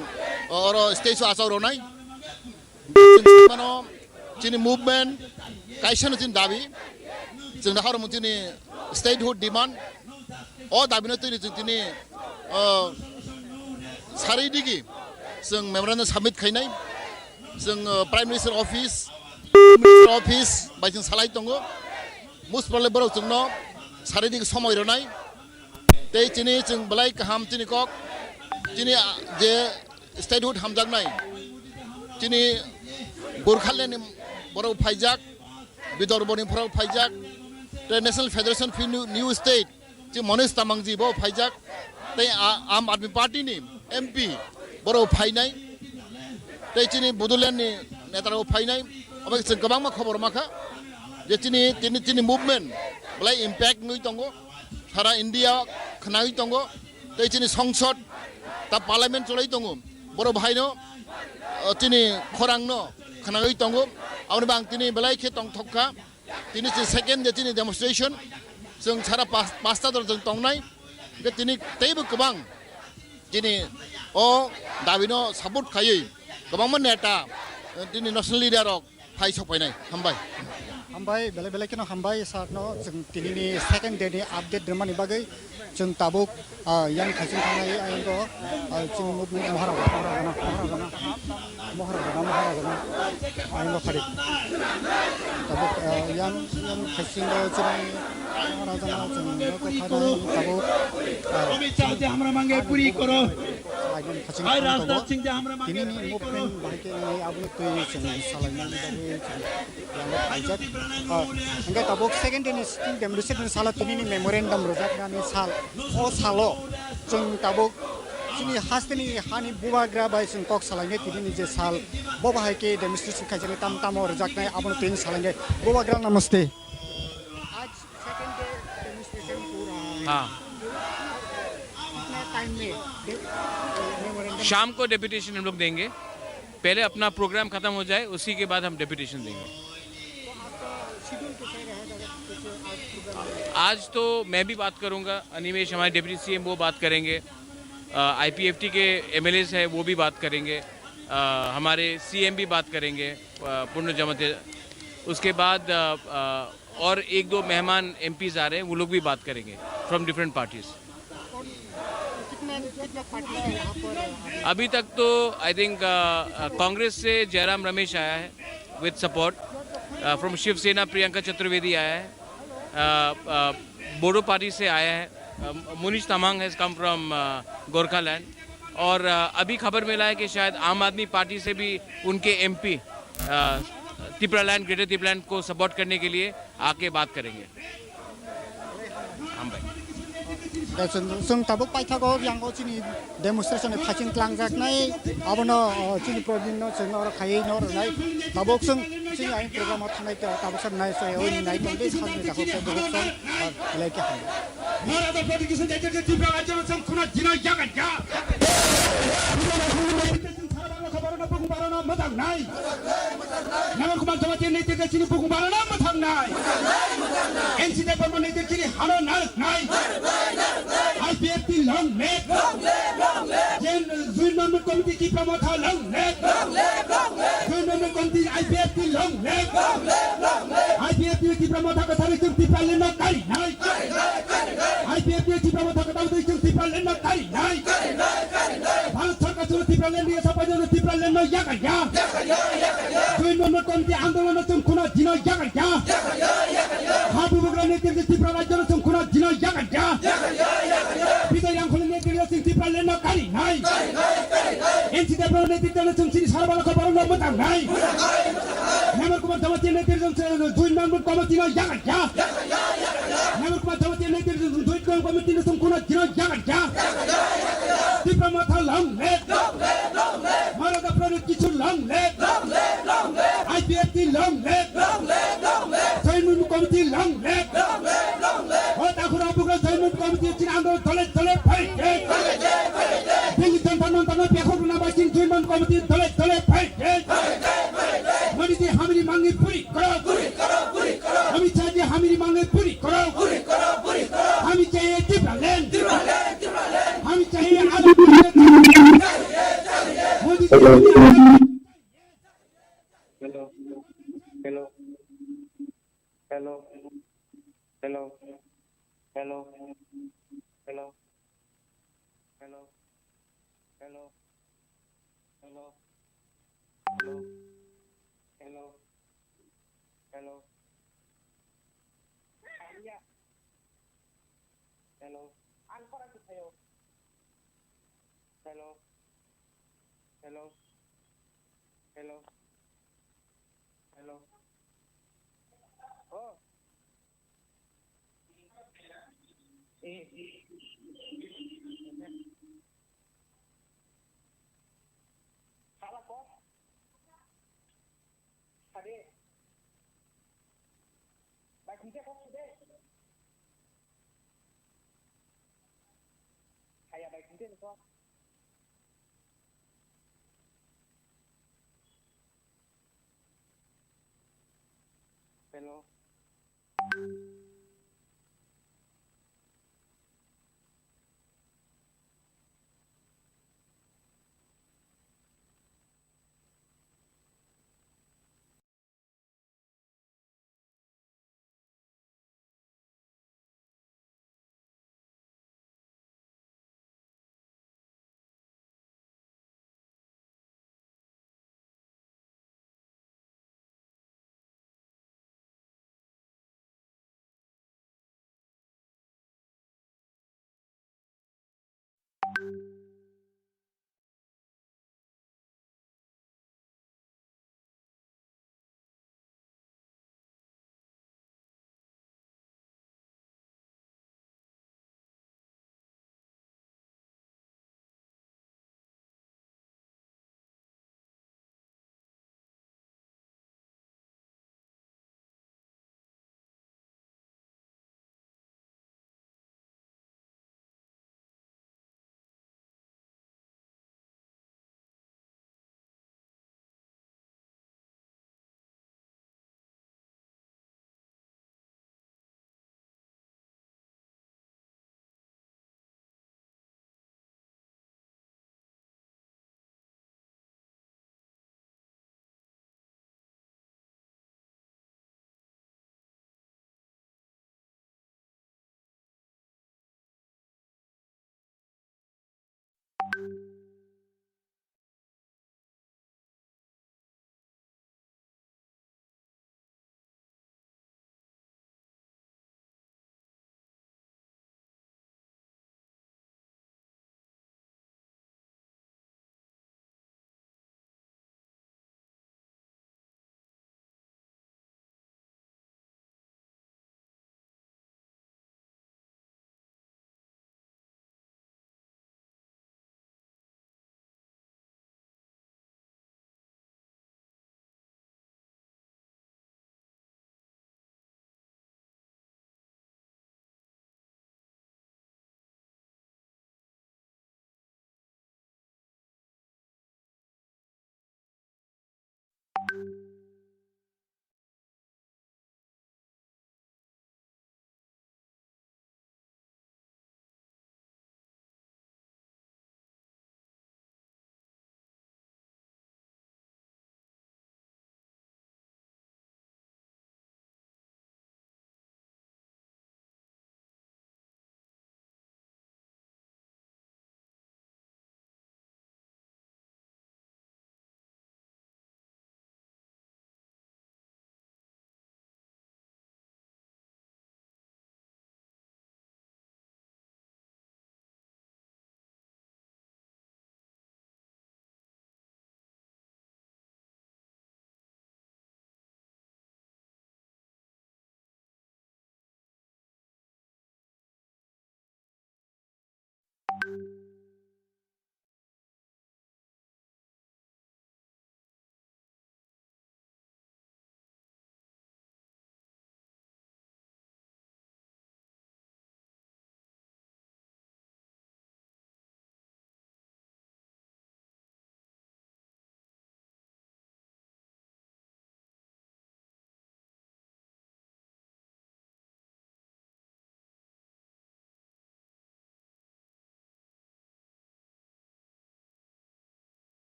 o, oro stage o achuk rwnai. Chini movement kaisa no chini dabi, chwng da horo chini statehood demand. O dabi no tini chwng tini, o, sari digi chwng memorandum submit khainai, chwng, o, Prime Minister office, Minister office bai chwng salai tongo. Muspale borok chwngno sari digi somoi rwnai. Tei chini chwng belai kaham chini kok, chini, a, je statehood hamjaknai, chini Gurkhaland ni borok phaijak, Bidorbo ni borok phaijak, tei National Federation of New, New State, chini Manish Tamangji bo phaijak, tei a, Aam Aadmi Party ni M P borok phainai, tei chini Bodoland ni neta rok phainai, obo chwng kwbangma khobor makha je chini, chini, chini movement belai impact wngwi tongo. Sara India khwnagwi tongo, tei chini songsod ta parliament cholai tongo, borok bahaino, o, chini khorangno khwnagwi tongo. Aboni bang tini belai khe tongthok kha, tini chini second day chini demonstration, chwng sara pas-, pasta dor chwng tongnai, hwnkhe tini teibo kwbang chini o dabino support khaiwi kwbangma neta, tini national leader rok phai sok painai. Hambai. Hambai, belai belai kheno hambai sir no, chwng tini ni second day ni update rwmani bagwi. Chwng tabuk, ah, yang khaching thangnai ayang o, ah, chini movement Maharagana, Maharagana, Maharagana, Maharagana, Maharagana, ayang o phari. Tabuk, ah, yang, yang khaching o chini Maharagana, chwng nokha thangnai tabuk, ah, Amit Shah je hamra mange puri koro. Ayang khaching thangnai tabuk. Tini ni movement bahai khe nai aboni twi chwng salainani bagwi chwng yang o phaijak. Ah, hwnkhe tabuk second day ni sitting demonstration salo tini ni memorandum rwjaknani sal. O salo chwng tabuk chini hasteni hani bubagra bai chwng kok salainai tini ni je sal. Bo bahai khe demonstration khaijak tam tamo rwjaknai abono tini salainai. Bubagra namaste. आज second day demonstration हो रहा है। हाँ। कितना टाइम में day-, memorandum शाम को डेपुटेशन हम लोग देंगे। पहले अपना प्रोग्राम खत्म हो जाए, उसी के बाद हम डेपुटेशन देंगे। तो आपका शेड्यूल कैसे रहेगा? जैसे आज प्रोग्राम है। आज तो मैं भी बात करूंगा, अनिमेश हमारे डेप्यूटी सीएम वो बात करेंगे, आईपीएफटी के एमएलएस है वो भी बात करेंगे, अ, हमारे सीएम भी बात करेंगे, अ, पूर्ण जमाते। उसके बाद, अ, अ, और एक दो मेहमान एमपीज आ रहे हैं, वो लोग भी बात करेंगे फ्रॉम डिफरेंट पार्टीज। कौन, कितने, कितने पार्टी है यहाँ पर? अभी तक तो आई थिंक, अ, अ, कांग्रेस से जयराम रमेश आया है विद सपोर्ट, अ, फ्रॉम शिवसेना प्रियंका चतुर्वेदी आया है, अ, अ, बोडो पार्टी से आया है, अ, मुनीश तामांग हैज कम फ्रॉम, अ, गोरखालैंड। और, अ, अभी खबर मिला है कि शायद आम आदमी पार्टी से भी उनके एमपी, अ, तिपरालैंड, ग्रेटर तिपरालैंड को सपोर्ट करने के लिए आके बात करेंगे। Hambai. Chwng, chwng tabuk paithago yang o chini demonstration ni phasing twlangjaknai, abono, o, chini program no chwng oro khaiwi no rwnai. Tabuk chwng chini ayang program o thangnai, tabuk sa nai, so, o, nai tongdi, sakni takhuk khe bukhuk song, o, belai khe hambai. Maharaj apni kisa jai jai Tripura rajya no chwng khuna jino yaga ya. Sara bangla khabar no bukung barano mwthang nai. Naman Kumar Jamatia ni teke chini bukung barano mwthang nai. N C Debbarma ni teke chini hano narak nai. I P F T long live. Jen Union Committee Tipra Motha long live. Union Committee I P F T long live! I P F T Tipra Motha kwthar chwng Tipraland no karinai! I P F T Tipra Motha kwthar chwng Tipraland no karinai! Bharat Sarkar chwng Tipraland ni sapai no Tipraland no yakarya! Joint Movement Committee andolon no chwng khuna dino yakarya! Ha bubagra netrito Tripura rajyo no chwng khuna dino yakarya! Bijay Rangkhol netrito chwng Tipraland no karinai! N C Debbarma netrito no chwng chini sara bala khe borok no mwtangnai. Hemal Kumar Jamatia netrito chwng Joint Movement Committee no yakarya. Hemal Kumar Jamatia netrito chwng Joint Movement Committee no chwng khuna dino yakarya. Tipra Motha long live. Maharaja Pradyut Kishore long live. I P F T long live. Joint Movement Committee long live. O takhura bugra Joint Movement Committee chini andolon dole dole fight. Delhi Jantar Mantar no pekhok rwna bai chini Joint Movement Committee dole dole fight. Modi ji hamiri mangi puri karo. Amit Shah ji hamiri mangi puri karo. Hami chahiye Tipraland. Hami chahiye azad. Modi ji Hello. Hello. Hello. Hello. Hello. Hello. Hello. Hello. Hello. Hello. Hello. Hello. Hello. Ang khorang khe phaio. Hello. Hello. Hello. Hello. Oh. Eh. Salah kok. Sade. Bai khumte kok sade. Haya bai khumte kok. Hello.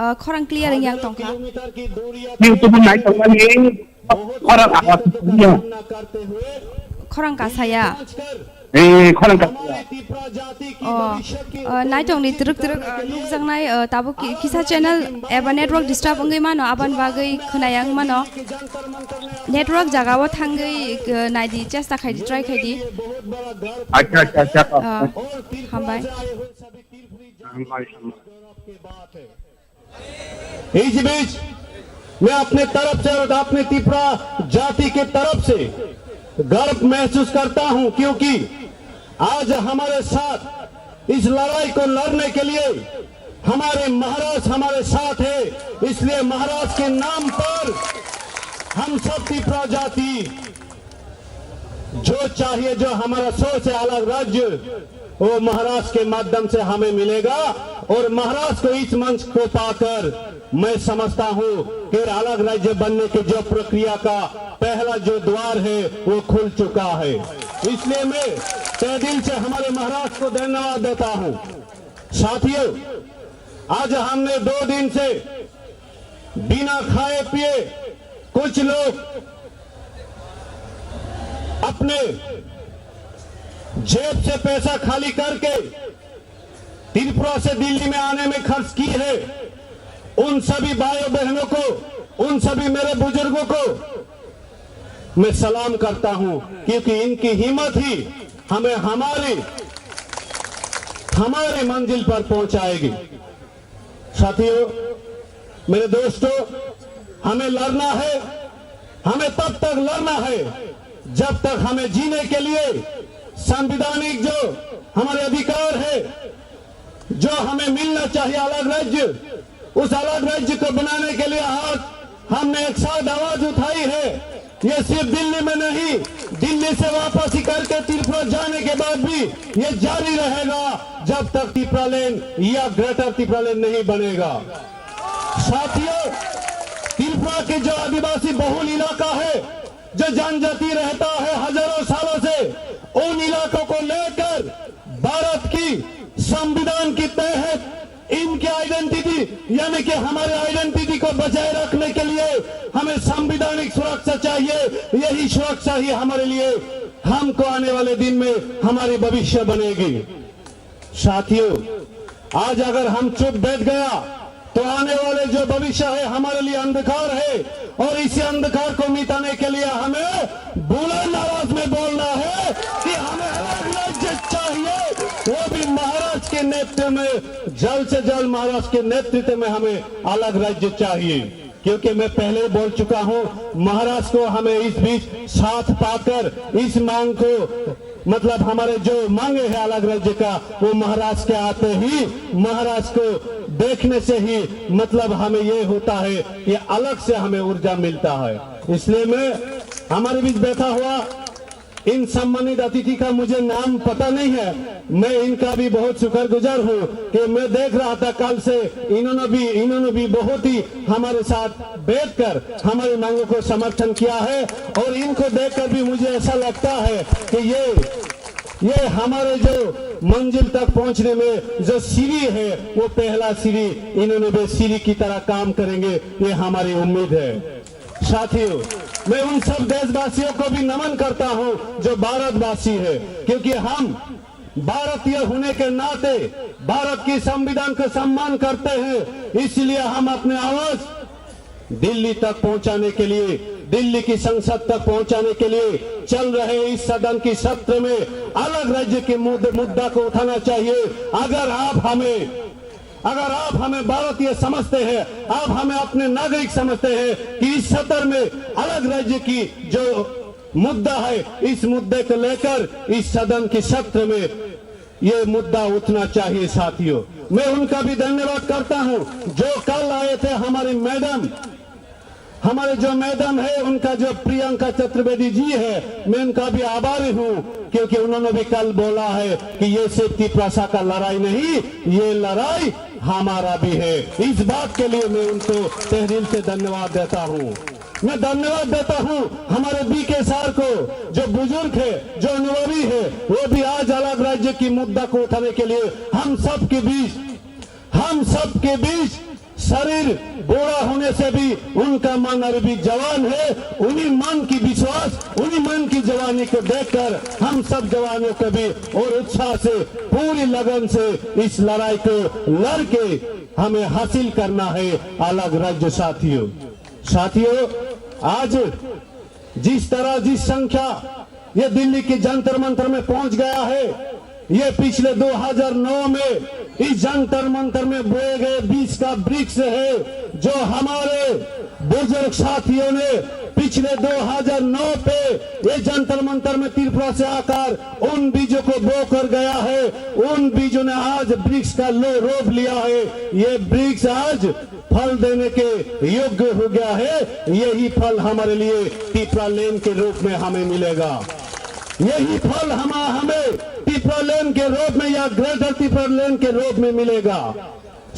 Ah, khorang clear wngya tongkha. YouTube nai tongmani khorang awas ya. Khorang kasaya. Eh, khorang kasaya. Oh, ah, naitongni twrwk twrwk, ah, nukjaknai, ah, tabuk ki-, kisa channel eba network disturb wngwi mano, aboni bagwi khwnaya wng mano. Network jagao thangwi, ah, naidi, chesta khaidi, try khaidi. Acha, acha, acha. Ah, hambai. Hambai, hambai. इस बीच मैं अपने तरफ से और अपने तिपरा जाति के तरफ से गर्व महसूस करता हूं, क्योंकि आज हमारे साथ इस लड़ाई को लड़ने के लिए हमारे महाराज हमारे साथ है। इसलिए महाराज के नाम पर हम सब तिपरा जाति जो चाहिए, जो हमारा सोच है अलग राज्य, वो महाराज के माध्यम से हमें मिलेगा। और महाराज को इस मंच को पाकर मैं समझता हूं कि अलग राज्य बनने के जो प्रक्रिया का पहला जो द्वार है, वो खुल चुका है। इसलिए मैं तहे दिल से हमारे महाराज को धन्यवाद देता हूं। साथियों, आज हमने दो दिन से बिना खाए पिए कुछ लोग अपने जेब से पैसा खाली करके त्रिपुरा से दिल्ली में आने में खर्च की है। उन सभी भाइयों बहनों को, उन सभी मेरे बुजुर्गों को मैं सलाम करता हूं, क्योंकि इनकी हिम्मत ही हमें हमारी, हमारी मंजिल पर पहुंचाएगी। साथियों, मेरे दोस्तों, हमें लड़ना है, हमें तब तक लड़ना है जब तक हमें जीने के लिए संवैधानिक जो हमारे अधिकार है, जो हमें मिलना चाहिए अलग राज्य, उस अलग राज्य को बनाने के लिए आज हमने एक साथ आवाज उठाई है। ये सिर्फ दिल्ली में नहीं, दिल्ली से वापसी करके त्रिपुरा जाने के बाद भी ये जारी रहेगा, जब तक तिपरालैंड या ग्रेटर तिपरालैंड नहीं बनेगा। साथियों, त्रिपुरा के जो आदिवासी बहुल इलाका है, जो जनजाति रहता है हजारों सालों से, उन इलाकों को लेकर भारत की संविधान के तहत इनकी आइडेंटिटी, यानी कि हमारे आइडेंटिटी को बचाए रखने के लिए हमें संवैधानिक सुरक्षा चाहिए। यही सुरक्षा ही हमारे लिए, हमको आने वाले दिन में हमारी भविष्य बनेगी। साथियों, आज अगर हम चुप बैठ गया तो आने वाले जो भविष्य है हमारे लिए अंधकार है, और इसी अंधकार को मिटाने के लिए हमें बुलंद आवाज में बोलना है कि हमें अलग राज्य चाहिए, वो भी महाराज के नेतृत्व में, जल्द से जल्द महाराज के नेतृत्व में हमें अलग राज्य चाहिए। क्योंकि मैं पहले ही बोल चुका हूं, महाराज को हमें इस बीच साथ पाकर इस मांग को, मतलब हमारे जो मांगे हैं अलग राज्य का, वो महाराज के आते ही, महाराज को देखने से ही, मतलब हमें ये होता है कि अलग से हमें ऊर्जा मिलता है। इसलिए मैं, हमारे बीच बैठा हुआ इन सम्मानित अतिथि का मुझे नाम पता नहीं है, मैं इनका भी बहुत शुक्रगुजार हूँ कि मैं देख रहा था कल से इन्होंने भी, इन्होंने भी बहुत ही हमारे साथ बैठकर हमारी मांगों को समर्थन किया है, और इनको देखकर भी मुझे ऐसा लगता है कि ये, ये हमारे जो मंजिल तक पहुंचने में जो सीढ़ी है, वो पहला सीढ़ी, इन्होंने भी सीढ़ी की तरह काम करेंगे, ये हमारी उम्मीद है। साथियों, मैं उन सब देशवासियों को भी नमन करता हूं जो भारतवासी है, क्योंकि हम भारतीय होने के नाते भारत की संविधान का सम्मान करते हैं, इसलिए हम अपने आवाज दिल्ली तक पहुंचाने के लिए, दिल्ली की संसद तक पहुंचाने के लिए चल रहे इस सदन की सत्र में अलग राज्य के मुद्द-, मुद्दा को उठाना चाहिए। अगर आप हमें अगर आप हमें भारतीय समझते हैं, आप हमें अपने नागरिक समझते हैं कि इस सत्र में अलग राज्य की जो मुद्दा है, इस मुद्दे को लेकर इस सदन के सत्र में ये मुद्दा उठना चाहिए। साथियों, मैं उनका भी धन्यवाद करता हूं जो कल आए थे, हमारी मैडम, हमारे जो मैडम है, उनका जो प्रियंका चतुर्वेदी जी है, मैं उनका भी आभारी हूँ, क्योंकि उन्होंने भी कल बोला है कि ये सिर्फ तिपरासा का लड़ाई नहीं, ये लड़ाई हमारा भी है। इस बात के लिए मैं उनको तहे दिल से धन्यवाद देता हूँ। मैं धन्यवाद देता हूँ हमारे बी के सर को, जो बुजुर्ग है, जो अनुभवी है, वो भी आज अलग राज्य की मुद्दा को उठाने के लिए हम सब के बीच, हम सब के बीच शरीर बूढ़ा होने से भी उनका मन अभी भी जवान है। उन्हीं मन की विश्वास, उन्हीं मन की जवानी को देखकर हम सब जवानों को भी और उत्साह से, पूरी लगन से इस लड़ाई को लड़के हमें हासिल करना है अलग राज्य। साथियों, साथियों, आज जिस तरह, जिस संख्या ये दिल्ली के जंतर मंतर में पहुंच गया है, ये पिछले दो हज़ार नौ में इस जंतर मंतर में बोए गए बीज का वृक्ष है, जो हमारे बुजुर्ग साथियों ने पिछले दो हज़ार नौ पे ये जंतर मंतर में त्रिपुरा से आकर उन बीजों को बो कर गया है। उन बीजों ने आज वृक्ष का लो रोप लिया है। ये वृक्ष आज फल देने के योग्य हो गया है। यही फल हमारे लिए तिपरा लैंड के रूप में हमें मिलेगा। यही फल हम हमें तिपरा लैंड के रूप में या ग्रेटर तिपरा लैंड के रूप में मिलेगा।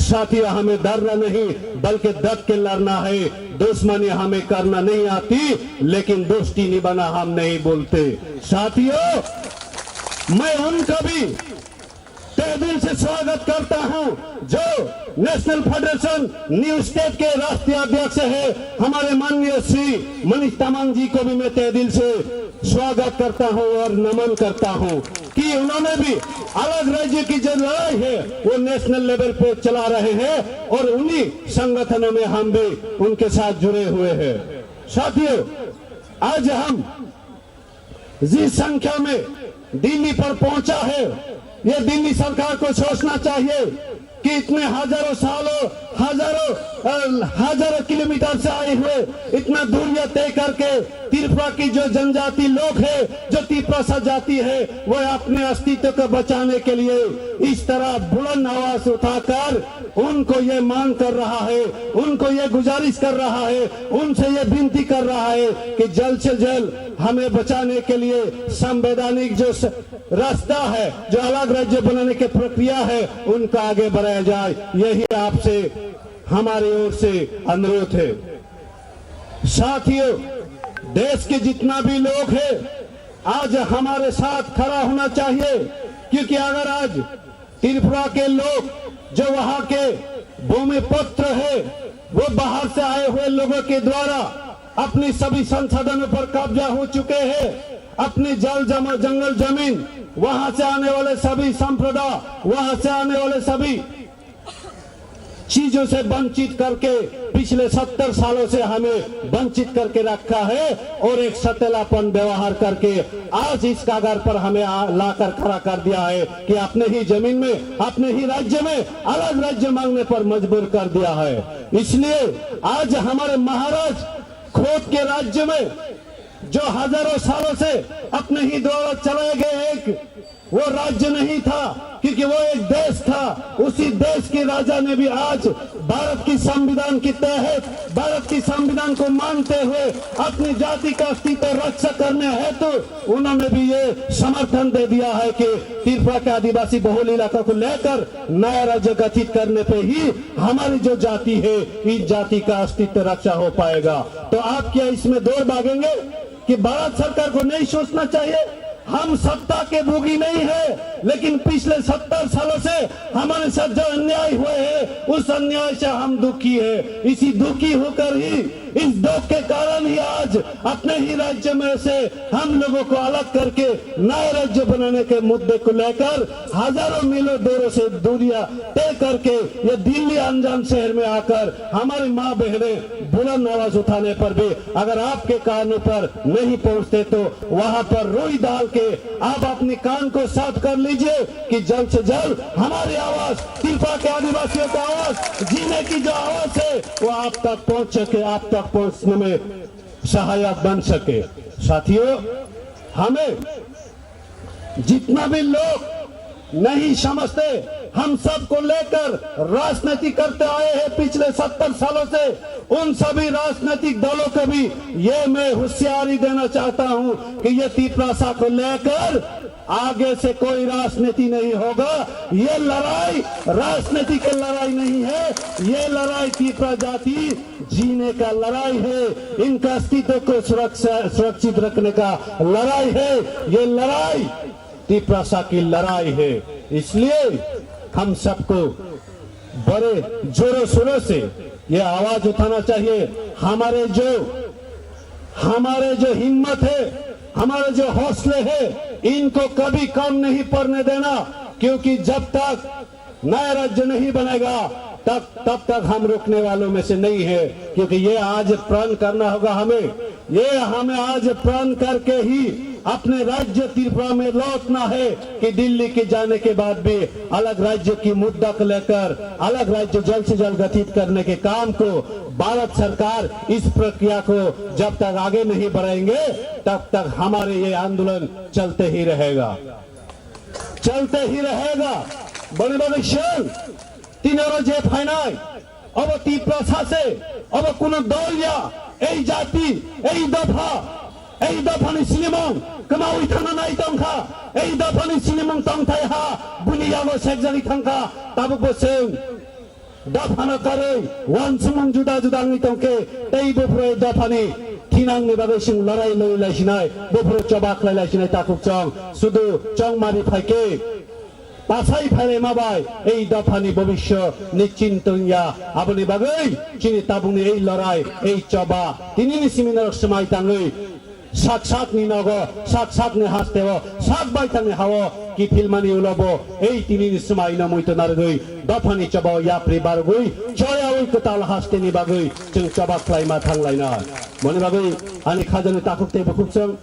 साथियों, हमें डरना नहीं, बल्कि डट के लड़ना है। दुश्मनी हमें करना नहीं आती, लेकिन दोस्ती निभाना हम नहीं बोलते। साथियों, मैं उनका भी तहे दिल से स्वागत करता हूं, जो नेशनल फेडरेशन न्यू स्टेट के राष्ट्रीय अध्यक्ष है, हमारे माननीय श्री मनीष तामांग जी को भी मैं तहे दिल से स्वागत करता हूं और नमन करता हूं कि उन्होंने भी अलग राज्य की जो लड़ाई है, वो नेशनल लेवल पे चला रहे हैं और उन्हीं संगठनों में हम भी उनके साथ जुड़े हुए हैं। साथियों, आज हम जिस संख्या में दिल्ली पर पहुंचा है, ये दिल्ली सरकार को सोचना चाहिए कि इतने हजारों सालों, हजारों, अ, हजारों किलोमीटर से आए हुए, इतना दूरियां तय करके त्रिपुरा की जो जनजाति लोग है, जो तिपरासा जाति है, वो अपने अस्तित्व को बचाने के लिए इस तरह बुलंद आवाज उठाकर उनको ये मांग कर रहा है, उनको ये गुजारिश कर रहा है, उनसे ये विनती कर रहा है कि जल्द से जल्द हमें बचाने के लिए संवैधानिक जो स-, रास्ता है, जो अलग राज्य बनाने की प्रक्रिया है, उनका आगे बढ़ाया जाए। यही आपसे हमारी ओर से अनुरोध है। साथियों, देश के जितना भी लोग हैं, आज हमारे साथ खड़ा होना चाहिए, क्योंकि अगर आज त्रिपुरा के लोग, जो वहां के भूमिपुत्र है, वो बाहर से आए हुए लोगों के द्वारा अपनी सभी संसाधनों पर कब्जा हो चुके हैं। अपनी जल जमा, जंगल जमीन, वहां से आने वाले सभी संपदा, वहां से आने वाले सभी चीजों से वंचित करके पिछले सत्तर सालों से हमें वंचित करके रखा है और एक सटेलापन व्यवहार करके आज इस कगार पर हमें आ-, लाकर खड़ा कर दिया है कि अपने ही जमीन में, अपने ही राज्य में अलग राज्य मांगने पर मजबूर कर दिया है। इसलिए आज हमारे महाराज खुद के राज्य में जो हजारों सालों से अपने ही द्वारा चलाए गए एक वो राज्य नहीं था, क्योंकि वो एक देश था। उसी देश के राजा ने भी आज भारत की संविधान के तहत, भारत की संविधान को मानते हुए अपनी जाति का अस्तित्व रक्षा करने हेतु उन्होंने भी ये समर्थन दे दिया है कि त्रिपुरा के आदिवासी बहुल इलाका को लेकर नया राज्य गठित करने पे ही हमारी जो जाति है, इस जाति का अस्तित्व रक्षा हो पाएगा। तो आप क्या इसमें दौड़ भागेंगे कि भारत सरकार को नहीं सोचना चाहिए? हम सत्ता के भोगी नहीं है, लेकिन पिछले सत्तर सालों से हमारे साथ जो अन्याय हुए हैं, उस अन्याय से हम दुखी है। इसी दुखी होकर ही, इस दुख के कारण ही आज अपने ही राज्य में से हम लोगों को अलग करके नए राज्य बनाने के मुद्दे को लेकर हजारों मीलों दूरों से दूरियां तय करके ये दिल्ली अनजान शहर में आकर हमारी माँ बहनें बुलंद आवाज उठाने पर भी अगर आपके कानों पर नहीं पहुंचते तो वहां पर रुई डाल के आप अपने कान को साफ कर लीजिए कि जल्द से जल्द हमारी आवाज, तिरपा के आदिवासियों का आवाज, जीने की जो आवाज है, वो आप तक पहुंच सके, आप तक पहुंचने में सहायक बन सके। साथियों, हमें जितना भी लोग नहीं समझते, हम सबको लेकर राजनीति करते आए हैं पिछले सत्तर सालों से, उन सभी राजनीतिक दलों को भी ये मैं होशियारी देना चाहता हूं कि ये तिपरासा को लेकर आगे से कोई राजनीति नहीं होगा। ये लड़ाई राजनीति की लड़ाई नहीं है, ये लड़ाई तिपरा जाति जीने का लड़ाई है, इनका अस्तित्व को सुरक्षा, सुरक्षित रखने का लड़ाई है। ये लड़ाई तिपरासा की लड़ाई है। इसलिए हम सबको बड़े जोरों शोरों से ये आवाज उठाना चाहिए। हमारे जो, हमारे जो हिम्मत है, हमारे जो हौसले हैं, इनको कभी कम नहीं पड़ने देना, क्योंकि जब तक नया राज्य नहीं बनेगा, तब, तब तक हम रुकने वालों में से नहीं है, क्योंकि ये आज प्रण करना होगा हमें। ये हमें आज प्रण करके ही अपने राज्य त्रिपुरा में लौटना है कि दिल्ली के जाने के बाद भी अलग राज्य की मुद्दा को लेकर अलग राज्य जल्द से जल्द गठित करने के काम को भारत सरकार इस प्रक्रिया को जब तक आगे नहीं बढ़ाएंगे, तब तक हमारे ये आंदोलन चलते ही रहेगा। चलते ही रहेगा। Boni bagwi chwng tini oro je phainai, obo Tiprasa se, obo kuno dol ya, ei jati, ei dopha, ei dophani sinimung kwmawi thangna nai tongkha, ei dophani sinimung tongthai ha, buni yago sekjagwi thangkha, tabukbo chwng dophano karwi, wansukmung juda juda wngwi tongkhe, tei buphuru dophani thinangni bagwi chwng lorai lwi laisinai, buphuru choba khlai laisinai takhuk chwng, sudu chongmari phaikhe, pasai phailaima bai, ei dophani bobisyo nischint wngya, aboni bagwi chini tabukni ei lorai, ei choba, tinini simi norok swmai tangwi, sak sakni nogo, sak sakni hasteo, sak baithangni hao kiphilmani ulobo, ei tinini swmaino muito narwgwi, dophani chobao yapri bargwi, choyawi kwtal hasteni bagwi chwng choba khlaima thanglaina. Moni bagwi ani khajani takhuk tei bukhuk chwng,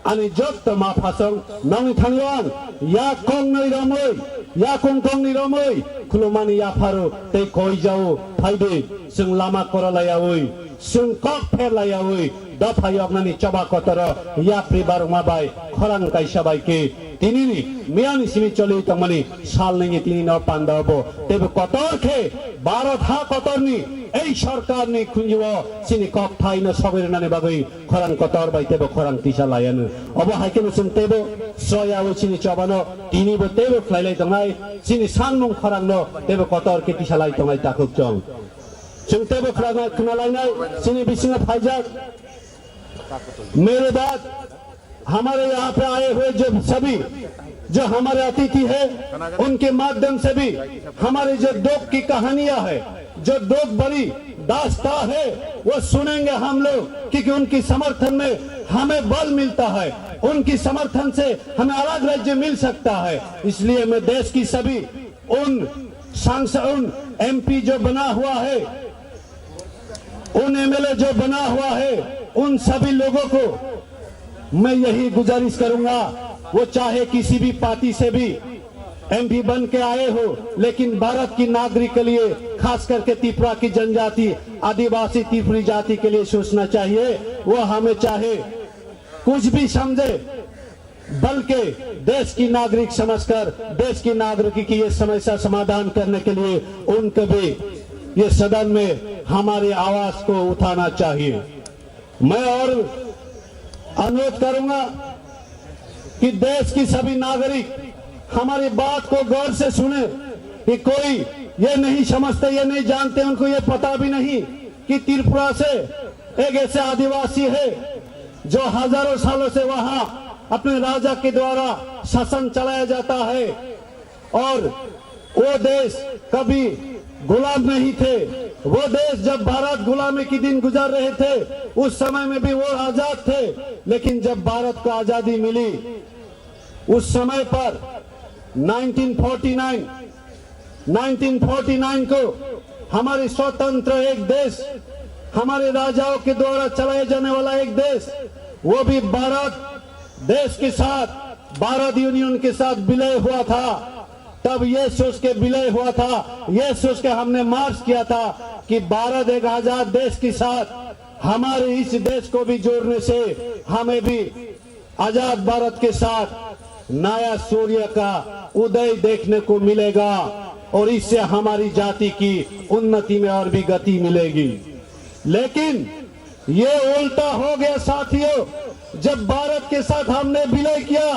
ani jotto ma phasong nongni thangyo ang, ya kongnoi romwi, ya kongkongni romwi, khulumani yapharo tei koijao phaidi, chwng lama korolayawi, chwng kok pherlayawi, dopha yoknani choba kotoro yapri barokma bai khorang kaisa bai khe tinini miyani simi choli tongmani sal nini tinino panda obo teibo kotor khe Bharat ha kotorni ei sorkarni khunjio chini kok thaino sogwi rwnani bagwi khorang kotor bai teibo khorang tisa layano. Obo hai kheno chwng teibo sroyawi chini chobano tinibo teibo khlailai tongnai, chini sangmung khorangno teibo kotor khe tisa lai tongnai takhuk chwng. Chwng teibo khwlana khwnalainai, chini bisingo phaijak, mere baat, hamare yahan pe aaye hue jo sabhi, jo hamare atithi hai, unke madhyam se bhi hamare jo dukh ki kahaniyan hai, jo dukh bhari daastan hai, wo sunenge hum log, kyunki unke samarthan mein hame bal milta hai, unke samarthan se hame alag rajya mil sakta hai, isliye main desh ki sabhi उन सांसद, उन एमपी जो बना हुआ है, उन एमएलए जो बना हुआ है, उन सभी लोगों को मैं यही गुजारिश करूंगा, वो चाहे किसी भी पार्टी से भी एमपी बन के आए हो, लेकिन भारत की नागरिक के लिए, खास करके त्रिपुरा की जनजाति, आदिवासी त्रिपुरी जाति के लिए सोचना चाहिए। वो हमें चाहे कुछ भी समझे, बल्कि देश की नागरिक समझकर देश की नागरिक की ये समस्या समाधान करने के लिए उनको भी ये सदन में हमारी आवाज को उठाना चाहिए। मैं और अनुरोध करूंगा कि देश की सभी नागरिक हमारी बात को गौर से सुने कि कोई ये नहीं समझते, ये नहीं जानते, उनको ये पता भी नहीं कि त्रिपुरा से एक ऐसे आदिवासी है जो हजारों सालों से वहां अपने राजा के द्वारा शासन चलाया जाता है। और वो देश कभी गुलाम नहीं थे। वो देश जब भारत गुलामी के दिन गुजार रहे थे, उस समय में भी वो आजाद थे। लेकिन जब भारत को आजादी मिली, उस समय पर nineteen forty nine, nineteen forty nine को हमारी स्वतंत्र एक देश, हमारे राजाओं के द्वारा चलाए जाने वाला एक देश, वो भी भारत देश के साथ, भारत यूनियन के साथ विलय हुआ था। तब ये सोच के विलय हुआ था, ये सोच के हमने मार्च किया था कि भारत एक आजाद देश के साथ हमारे इस देश को भी जोड़ने से हमें भी आजाद भारत के साथ नया सूर्य का उदय देखने को मिलेगा और इससे हमारी जाति की उन्नति में और भी गति मिलेगी। लेकिन ये उल्टा हो गया साथियों, जब भारत के साथ हमने विलय किया,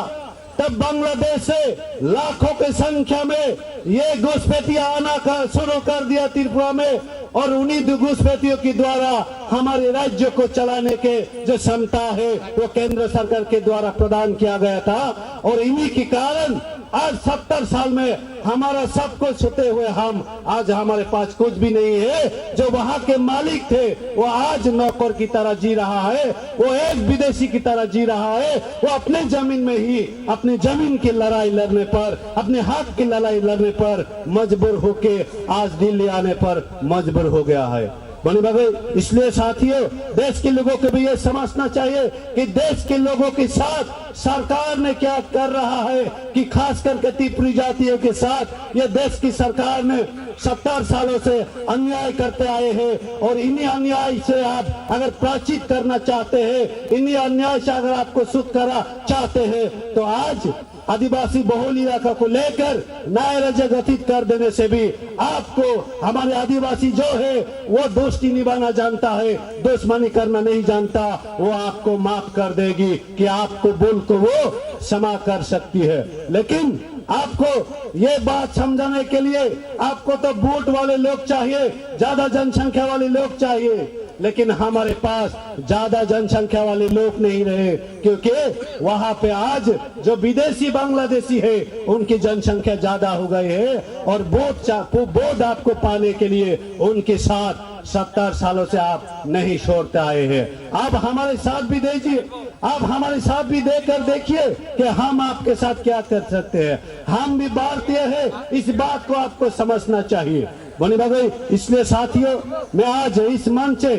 तब बांग्लादेश से लाखों की संख्या में ये घुसपैठिया आना का शुरू कर दिया त्रिपुरा में, और उन्हीं दो घुसपैठियों के द्वारा हमारे राज्य को चलाने के जो क्षमता है, वो केंद्र सरकार के द्वारा प्रदान किया गया था। और इन्हीं के कारण आज सत्तर साल में हमारा सब कुछ होते हुए हम आज हमारे पास कुछ भी नहीं है। जो वहाँ के मालिक थे, वो आज नौकर की तरह जी रहा है, वो एक विदेशी की तरह जी रहा है। वो अपने जमीन में ही अपनी जमीन की लड़ाई लड़ने पर, अपने हक की लड़ाई लड़ने पर मजबूर होके आज दिल्ली आने पर मजबूर हो गया है। बनी बगई, इसलिए साथियों, देश के लोगों को भी ये समझना चाहिए कि देश के लोगों के साथ सरकार ने क्या कर रहा है, कि खास करके तीपरी जातियों के साथ ये देश की सरकार ने सत्तर सालों से अन्याय करते आए हैं और इन्हीं अन्याय से आप अगर प्राचित करना चाहते हैं, इन्हीं अन्याय से अगर आपको छुटकारा चाहते हैं, तो आज आदिवासी बहुल इलाका को लेकर नया राज्य गठित कर देने से भी आपको, हमारे आदिवासी जो है, वो दोस्ती निभाना जानता है, दुश्मनी करना नहीं जानता, वो आपको माफ कर देगी कि आपको भूल को वो क्षमा कर सकती है। लेकिन आपको ये बात समझाने के लिए आपको तो वोट वाले लोग चाहिए, ज्यादा जनसंख्या वाले लोग चाहिए, लेकिन हमारे पास ज्यादा जनसंख्या वाले लोग नहीं रहे, क्योंकि वहां पे आज जो विदेशी बांग्लादेशी है, उनकी जनसंख्या ज्यादा हो गई है और वोट चा-, वो वोट आपको पाने के लिए उनके साथ सत्तर सालों से आप नहीं छोड़ते आए हैं। आप हमारे साथ भी दीजिए, आप हमारे साथ भी देकर देखिए कि हम आपके साथ क्या कर सकते हैं। हम भी भारतीय हैं, इस बात को आपको समझना चाहिए। बनी बगई, इसलिए साथियों, मैं आज इस मंच से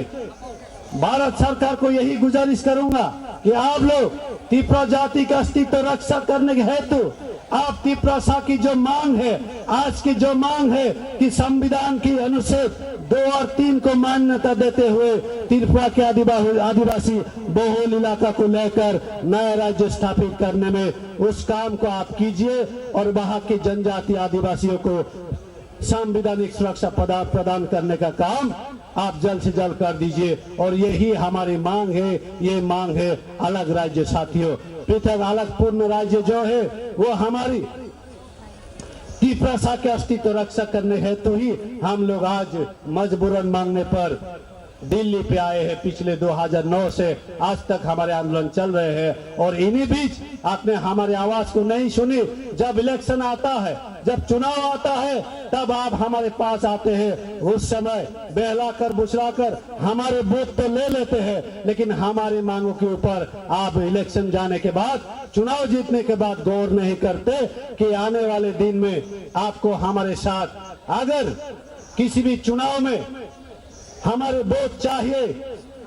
भारत सरकार को यही गुजारिश करूंगा कि आप लोग तिपरा जाति का अस्तित्व रक्षा करने के हेतु आप तिपरासा की जो मांग है, आज की जो मांग है कि संविधान की अनुच्छेद दो और तीन को मान्यता देते हुए त्रिपुरा के आदिवा-, आदिवासी बहुल इलाका को लेकर नया राज्य स्थापित करने में उस काम को आप कीजिए और वहाँ के जनजाति आदिवासियों को संवैधानिक सुरक्षा पदा-, प्रदान करने का काम आप जल्द से जल्द कर दीजिए। और यही हमारी मांग है, ये मांग है अलग राज्य साथियों। पृथक अलग पूर्ण राज्य जो है, वो हमारी तिपरासा के अस्तित्व रक्षा करने हेतु ही हम लोग आज मजबूरन मांगने पर दिल्ली पे आए हैं। पिछले दो हज़ार नौ से आज तक हमारे आंदोलन चल रहे हैं और इन्हीं बीच आपने हमारे आवाज को नहीं सुनी। जब इलेक्शन आता है, जब चुनाव आता है, तब आप हमारे पास आते हैं। उस समय बहलाकर बुसराकर हमारे वोट तो ले लेते हैं, लेकिन हमारे मांगों के ऊपर आप इलेक्शन जाने के बाद, चुनाव जीतने के बाद गौर नहीं करते कि आने वाले दिन में आपको हमारे साथ अगर किसी भी चुनाव में हमारे वोट चाहिए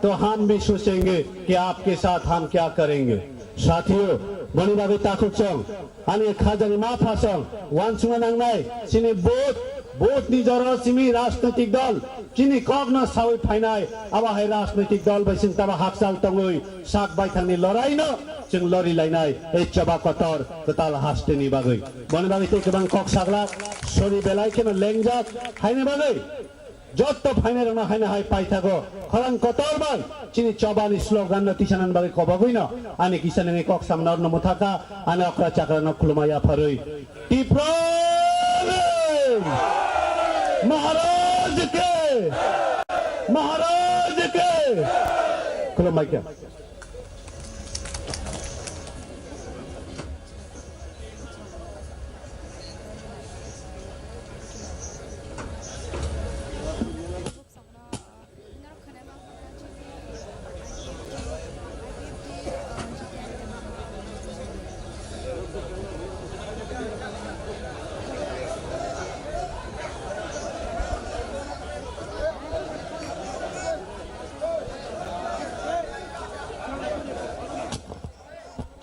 तो हम भी सोचेंगे कि आपके साथ हम क्या करेंगे। साथियों, boni bagwi takhuk chwng ani khajani ma phasong wansukna nangnai chini vote, vote ni jora simi rajnoitik dol chini kokno sawi phainai, abo hai rajnoitik dol bai chwng tamo hakchal tongwi sak baithangni loraino chwng lori lainai ei choba kotor kwtal hasteni bagwi. Boni bagwi tei kwbang kok saglak sori belai kheno lengjak haini bagwi. Jotto phainairokno haino hai paithago khorang kotor bai chini chobani slogan no tisanani bagwi kobogwino ani kisa nini kok samna orno mwthaka ani okra chakra no khulumai yapharwi Tipra Maharaj ke, Maharaj ke khulumai khe.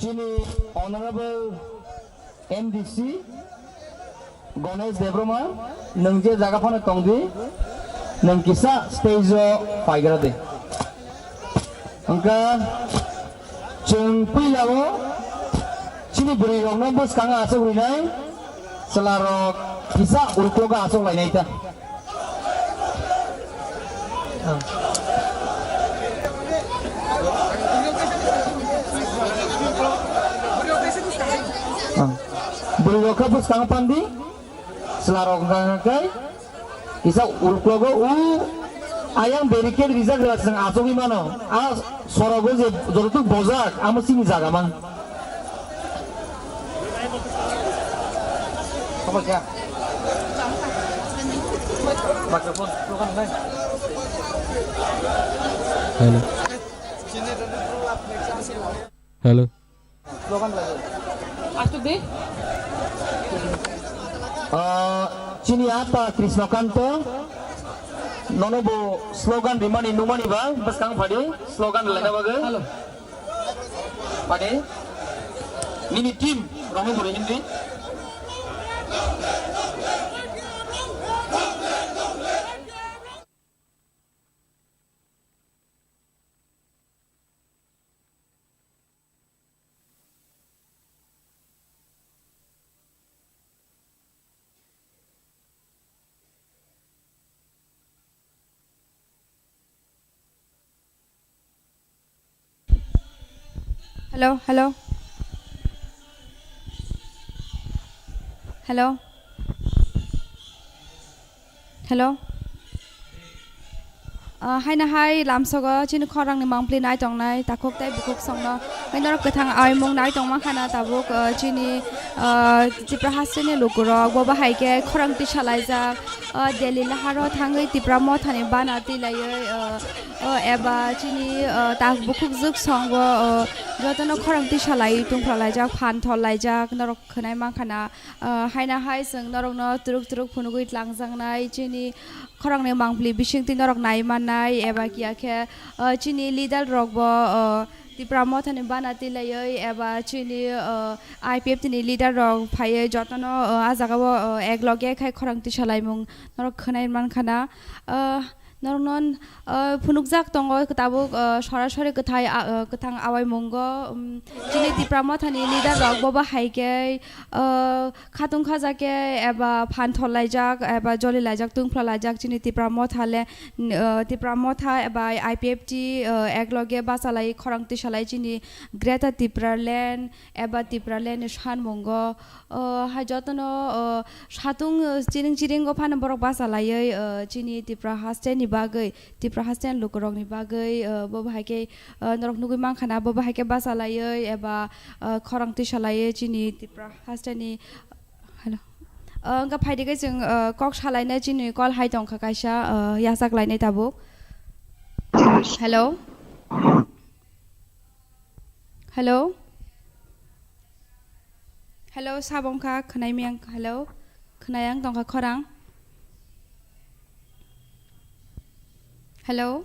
Chini Honorable M D C Ganesh Debbarma, nwng je jaga phano tongdi, nwng kisa stage o paigra di. Hwnkha chwng puila o chini bwrwi rokno bwskango achuk rinai, chwla rok kisa uklogo achuk lainai ta. Bwrwi rok khe bwskango pandi, chwla rok hwnkha khe kisa uklogo u ayang barricade rijak rwla chwng achugwi mano. A sorogo je jototuk bojak, amo chini jaga man. Hello. Hello. Ah, chini apa Krishnakanta, nono bo slogan rimani numani ba, bwskang phadi slogan laina bagwi. Hello. Pade, nini team, Roman Buri Hindi. Hello, hello. Hello. Hello. Ah, haino hai lamsogo chini khorangni mangpli nai tongnai takhuk tei bukhuk songno. Hai norok kwthang aimung nai tongma khana tabuk, ah, chini, ah, Tipra hasteni lukurok bo bahai khe khorang tisa laijak. Ah, Delhi laharo thangwi Tipra mothani bana twi laiwi, ah, ah, eba chini, ah, tak bukhuk jwk songbo, ah, jotono khorang tisa laiwi tungphla laijak, phan thol laijak, norok khwnai mankha na. Ah, haino hai chwng norokno twrwk twrwk phunugwi tlangjaknai chini khorangni mangpli bisingtwi norok nai mannai eba kiya khe, ah, chini leader rokbo, ah, Tipra mothani bana twi laiwi eba chini, ah, I P F T ni leader rok phaiwi jotono, ah, ah jagao, ah, ek loge khai khorang tisa laimung norok khwnai mankha na. Ah, norokno, ah, phunukjak tongo tabuk, ah, sorasori kwthai, ah, ah, kwthang awaimungo, um, chini Tipra mothani leader rok bo bahai khe, ah, khatung khaja khe eba phan thol laijak eba joli laijak tungphla laijak chini Tipra motha le, ah, Tipra motha eba I P F T, ah, ek loge bachalai khorang tisalai chini Greater Tipraland eba Tipraland ni sanmungo, ah, hai jotono, ah, satung, ah, chiring chiringo phano borok bachalaiwi, ah, chini Tipra hasteni bagwi, Tipra hasteni lukurokni bagwi, ah, bo bahai khe, ah, norok nugwi mankha na, bo bahai khe bachalaiwi eba, ah, khorang tisalaiwi chini Tipra hasteni, hello. Ah, wngkha phaidi khe chwng, ah, kok salainai chini call hai tongkha kaisa, ah, yachak lainai tabuk. Hello. Hello? Hello, sabong kha, khwnai miyang, hello? Khwnai ang tongkha khorang. Hello?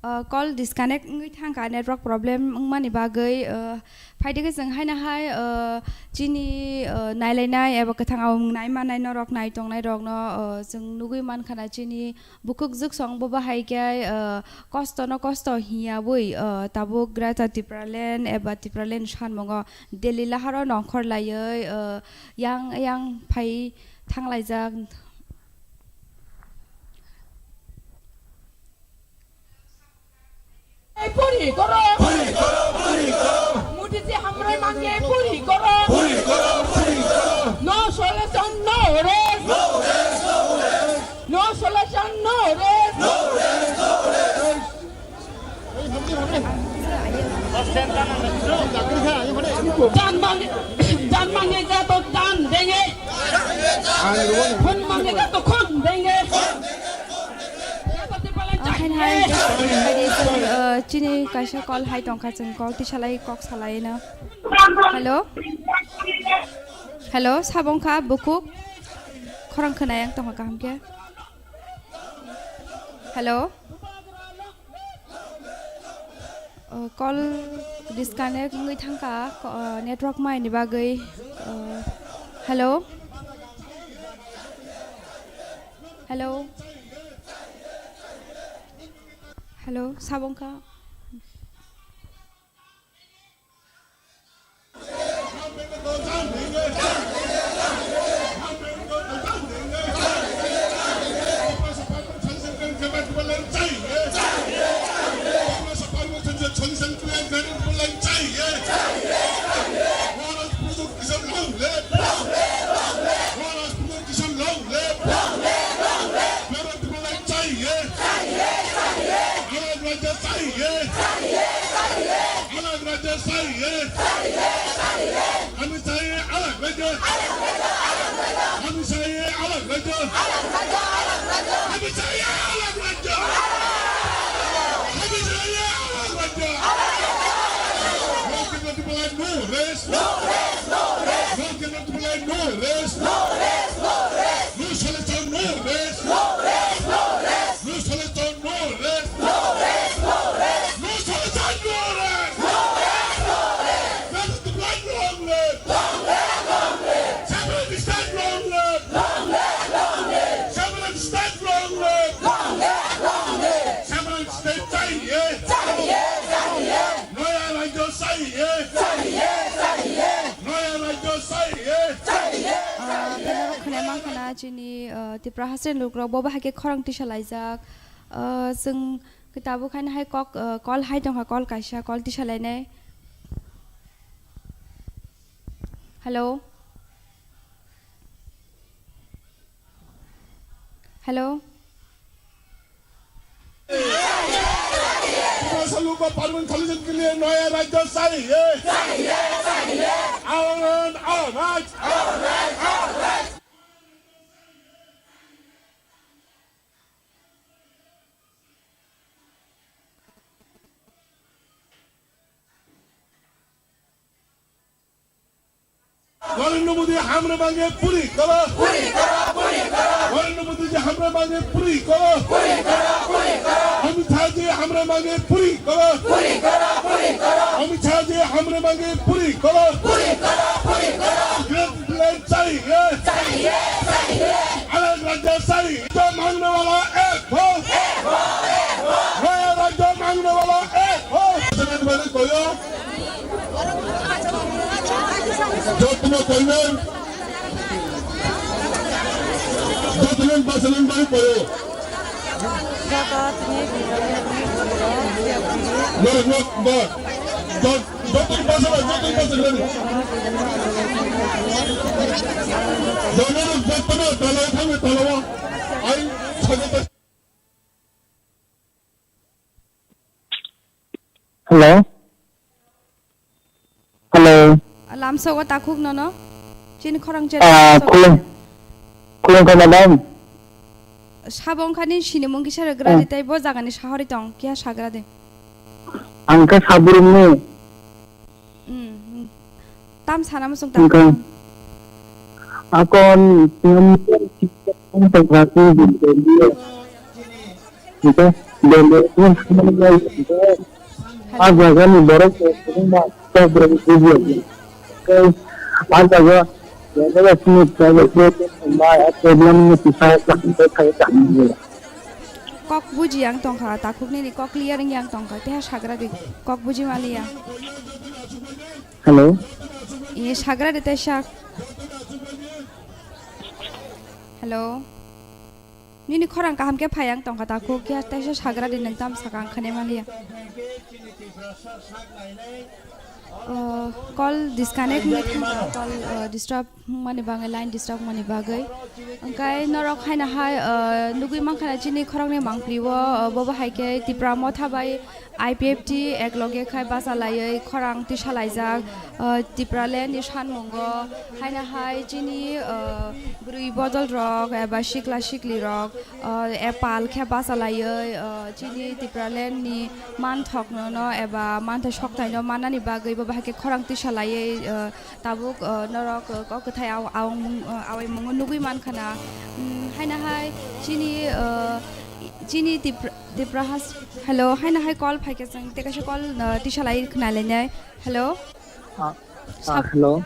Uh, call disconnect wngwi thangkha, network problem wngmani bagwi, uh, phaidi khe chwng haino hai, uh, chini, uh, nailainai eba kwthang awang nai mannai norok nai tongnai rokno, uh, chwng nugwi mankha na chini Bukhuk jwksong bo bahai khe, ah, kosto no kosto hiya bui, ah, tabuk Greater Tipraland eba Tipraland sanmungo Delhi laharo nongkhor laiwi, ah, yang yang phai thanglaijak. Puri koro. Puri koro, puri koro. Modi ji hamrai mangke puri koro. Puri koro, puri koro. No solution, no rest. No rest, no rest. No solution, no rest. No rest, no rest. Dan mang-, dan mange ja to dan denge. Khun mange ja to khun denge. Ah, hai, hai, hai, hai, uh, chini kaisa call hai tongkha, chwng call tisalai kok salai no. Hello? Hello, sabong kha, bukhuk? Khorang khwnai ang tongkha kaham khe. Hello? Uh, call disconnect wngwi thangkha, ko-, uh, network maini bagwi. Uh, hello? Hello? Hello, sabong kha? Hami chaya alag rajya. Hami chaya alag rajya. Hami chaya alag rajya. No Kerala to Palai, no rest. No Kerala to Palai, no rest. No Salachar, no rest. No Salachar, no rest. No Salachar, no rest. No rest, no rest. Kerala to Palai, long live. Separate state long live! Long live, long live! Separate state long live! Long live, long live! Separate state chahiye! Chahiye, chahiye! Noya rajya chahiye! Chahiye, chahiye! Noya rajya chahiye! Chahiye, Ah, chahiye! Khwnai mankha na chini, ah, Tipra Haste ni lukurok bo bahai khe khorang tisa laijak. Ah, chwng tabuk haino hai kok, ah, call hai tongkha, call kaisa, call tisa lainai. Hello? Hello? भाषा लोग का permanent solution के लिए नया राज्य चाहिए। चाहिए, चाहिए। आवाज, आवाज। नरेंद्र मोदी हमरे मांगे पूरी करो। पूरी करो, पूरी करो। नरेंद्र मोदी जी हमरे मांगे पूरी करो। पूरी करो, पूरी करो। अमित शाह जी हमरे मांगे पूरी करो। पूरी करो, पूरी करो। अमित शाह जी हमरे मांगे पूरी करो। पूरी करो, पूरी करो। ग्रीन प्लेन चाहिए। चाहिए, चाहिए। अलग राज्य चाहिए। जो मांगने वाला एक हो। एक हो, एक हो। नया राज्य मांगने वाला एक हो। Joto no koinai. Joto no basalin bai koyo. Norok no ba. Jot-, joto no basalin, joto no basalin. Jono joto no tala thangni tala. Ai sago. Hello? Hello? Lamsogo takhuk nono? Chini khorang chen Ah, lamsogo. Khulum-, khulumkha madam. Sabo wngkha ni sinimung kisa rwgra Ah. Di tei bo jagani sahori tong, kiya sagra de. Ang khe Sabrumni. Hmm, hmm. Tam sana muchung tam. Wngkha. Akon, Hingke Delhi o thangmani bai hingke a jaga ni borok rok kwbangma kok rok bujiya. Tei a jaga jaga sini private mai a problem ni kisa kaham khe khai kaham. Kok buji yang tongkha, takhuk nini kok clear wng yang tongkha, keha sagra di kok buji maliya. Hello. Ye sagra di tei sak. Hello. Nini khorang kaham khe phai ang tongkha takhuk khe teisa sagra di nwng tam saka ang khane maliya. Oh, call disconnect wngwi thangkha, call, uh, disturb wngmani bagwi, line disturb wngmani bagwi. Hwnkhe norok haino hai, uh, nugwi mankha na chini khoroknwi mangpili o, uh, bobo hai khe Tipra Motha bai I P F T ek loge khai bacha laiwi khorang tisa laijak, uh, Tipraland ni sanmungo haino hai chini, uh, bwrwi bodol rok eba sikla sikli rok, uh, epal khe bacha laiwi, uh, chini Tipraland ni manthok no, no eba manthai sokthai no manani bagwi bo bahai khe khorang tisa laiwi, uh, tabuk, uh, norok, uh, kok kwthai au-, aung mung, uh, awai mungo nugwi mankha na. Um, haino hai chini, uh, chini Tipra, Tipra has, hello, haino hai call phaikhe chwng tei kaisa call, uh, tisa lai khna lainai. Hello? Ah, ah, Sab-, hello.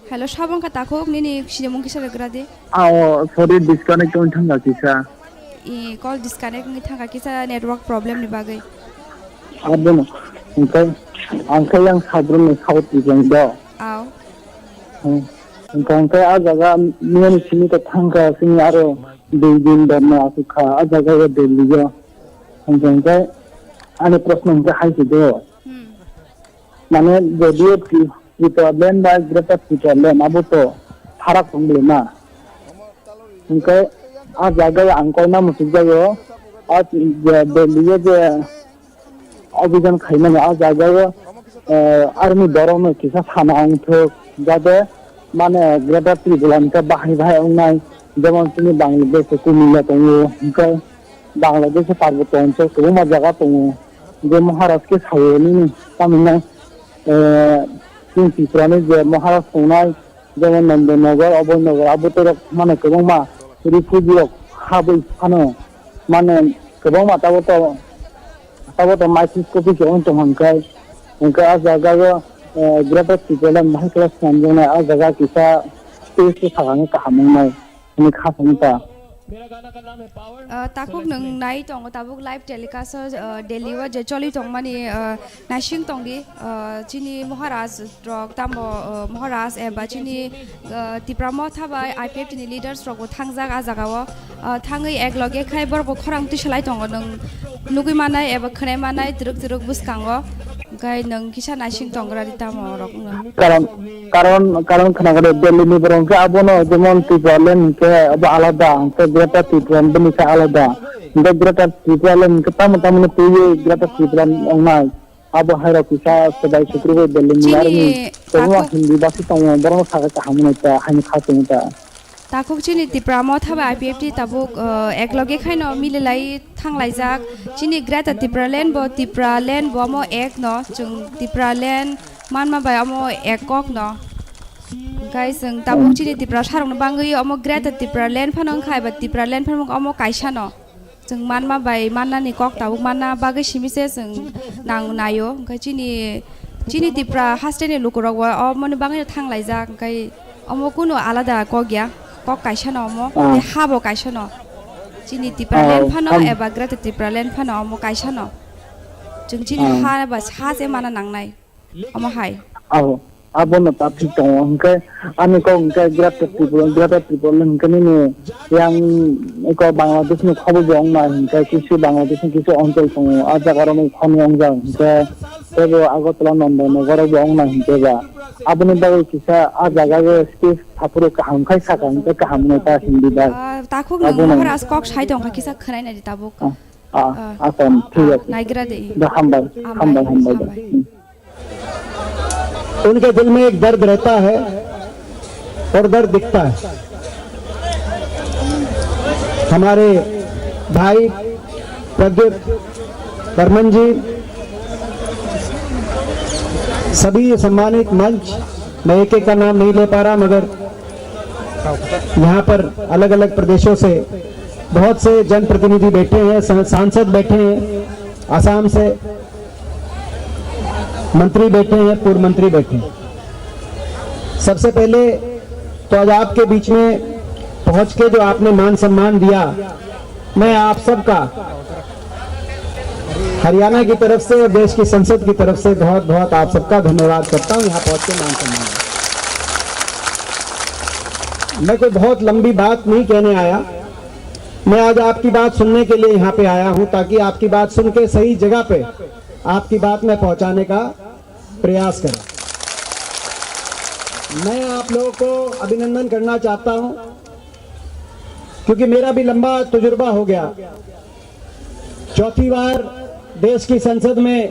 Hello, sabo wngkha takhuk, nini sinimung kisa rwgra di. Ah, oh, sorry, disconnect wng thangkha kisa. I, call disconnect wngwi thangkha kisa network problem ni bagwi. Abono, hwnkhe, ang khe yang Sabrumni South region do. Aw. Hmm. Hwnkhe, hwnkhe a jaga miyani simi to thangkha, simi aro dui din dorno asukha, a jaga o Delhi o. Hwnkhe, hwnkhe ani proshno hwnkhe hai se do. Hmm. Mane, jodiyo Tri-, Tipraland bai Greater Tipraland abo to pharak tong bole na. Hwnkhe a jaga ang koina muchuk jago, a je Delhi o je abhijan khaimani a jaga o, eh, army borok no kisa sana wngthok, jate mane Greater Tripura ni khe bahai bahai wngnai, jemon chini Bangladesh o Kumilla tongo, hwnkhe Bangladesh o Parbotya Anchal kwbangma jaga tongo, je Maharaj khe sayo nini tamhinai, eh, chini Tripura ni je Maharaj tongnai, jemon Nandanagar, Abhaynagar, abo tei rok mane kwbangma refugee rok habwi phano mane kwbangma tabo to Abo to microscopic se wng tong hwn khe, hwnkhe a jaga o, eh, Greater Tipraland bahai khe swnamjaknai, a jaga kisa space o sakha khe kaham wngnai hwnwi kha sani ta. Ah, takhuk nwng nai tongo tabuk live telecast o, ah, Delhi o je choli tongmani, ah, naising tongdi, ah, chini Maharaj rok tamo, ah, Maharaj eba chini, ah, Tipra Motha bai I P F T ni leaders rok bo thangjak a jaga o. Ah, thangwi ek loge khai borok bo khorang twi salai tongo, nwng nugwi manai eba khwnai manai twrwk twrwk bwskango, hwnkhe nwng kisa naising tongra di tamo rok wngno. Karon, karon, karon khna gore Delhi ni borok hwnkhe abono jemon Tipraland hwnkhe abo alada, hwnkhe Greater Tipraland bini khe alada, hwnkhe Greater Tipraland hwnkhe tamo tamo no twiwi Greater Tipraland wngnai. Abo hai rok kisa swbai sukrubwi Delhi ni army Chini kwbangma takhuk Hindi basi tongo, borokno sakha kaham hwnwi ta, haini kha chwngwi ta. Takhuk chini Tipra Motha bai I P F T tabuk, uh, ek loge khaino mililai thanglaijak. Chini Greater Tipraland bo, Tipraland bo omo ek no, chwng Tipraland manma bai omo ek kok no. Hwnkhe chwng tabuk chini Tiprasa rokno bangwi omo Greater Tipraland phano wngkha eba Tipraland phano wngkha omo kaisa no. Chwng manma bai mannani kok tabuk manna bagwi simi se chwng nang naio. Hwnkhe chini, chini Tipra hasteni lukurok bo omoni bagwino thanglaijak, hwnkhe omo kunu alada kok ya, kok kaisa no omo, Ah. tei ha bo kaisa no. Chini Tipraland Oh, phano am- eba Greater Tipraland phano omo kaisa no. Chwng chini Ah. ha ba ha se mana nangnai. Omo hai. Abo, abono ta thik tongo. Hwnkhe ani kok hwnkhe Greater Tripura, Greater Tripura hwnkhe nini yang eko Bangladesh ni khobo bo wngnai hwnkhe kisu Bangladesh ni kisu onchol tongo. A jaga rok ni khoni wngjak hwnkhe tebo Agartala Nandanagar bo wngnai hwnkhe ba. Aboni bagwi kisa a jaga o space saphuru kaham khai sakha hwnkhe kaham wngwi ta Hindi bai. Ah, takhuk nwng Abono Maharaj kok sai tongkha kisa khwnai nai di tabuk. Ah, ah, Ah. Acha, thik Ah, ache. naigra de. Da, hambai, Hambai, hambai, hambai, da. hambai. Hmm. उनके दिल में एक दर्द रहता है और दर्द दिखता है। हमारे भाई प्रद्युत बर्मन जी, सभी सम्मानित मंच, मैं एक एक का नाम नहीं ले पा रहा, मगर यहाँ पर अलग-अलग प्रदेशों से बहुत से जनप्रतिनिधि बैठे हैं, सं-, सांसद बैठे हैं, आसाम से मंत्री बैठे हैं, पूर्व मंत्री बैठे हैं। सबसे पहले तो आज आपके बीच में पहुंच के जो आपने मान सम्मान दिया, मैं आप सबका हरियाणा की तरफ से और देश की संसद की तरफ से बहुत बहुत आप सबका धन्यवाद करता हूं, यहाँ पहुंच के मान सम्मान। मैं कोई बहुत लंबी बात नहीं कहने आया, मैं आज आपकी बात सुनने के लिए यहाँ पे आया हूँ, ताकि आपकी बात सुन के सही जगह पे आपकी बात मैं पहुँचाने का प्रयास करें। मैं आप लोगों को अभिनंदन करना चाहता हूँ, क्योंकि मेरा भी लंबा तजुर्बा हो गया। चौथी बार देश की संसद में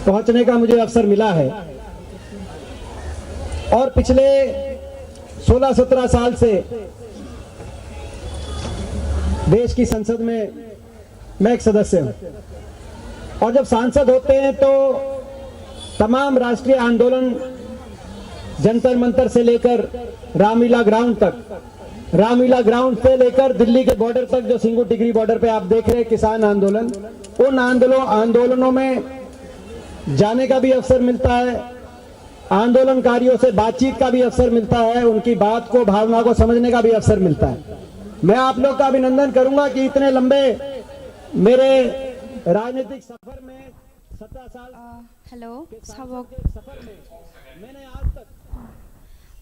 पहुंचने का मुझे अवसर मिला है और पिछले सोलह सत्रह साल से देश की संसद में मैं एक सदस्य हूं। और जब सांसद होते हैं तो तमाम राष्ट्रीय आंदोलन, जंतर मंतर से लेकर रामलीला ग्राउंड तक, रामलीला ग्राउंड से लेकर दिल्ली के बॉर्डर तक, जो सिंगू टिकरी बॉर्डर पे आप देख रहे हैं किसान आंदोलन, उन आंदोलन, आंदोलनों में जाने का भी अवसर मिलता है, आंदोलनकारियों से बातचीत का भी अवसर मिलता है, उनकी बात को, भावना को समझने का भी अवसर मिलता है। मैं आप लोग का अभिनंदन करूंगा कि इतने लंबे मेरे राजनीतिक सफर में, सत्रह साल, Ah, hello, के सांसद sabok. के सफर में मैंने आज तक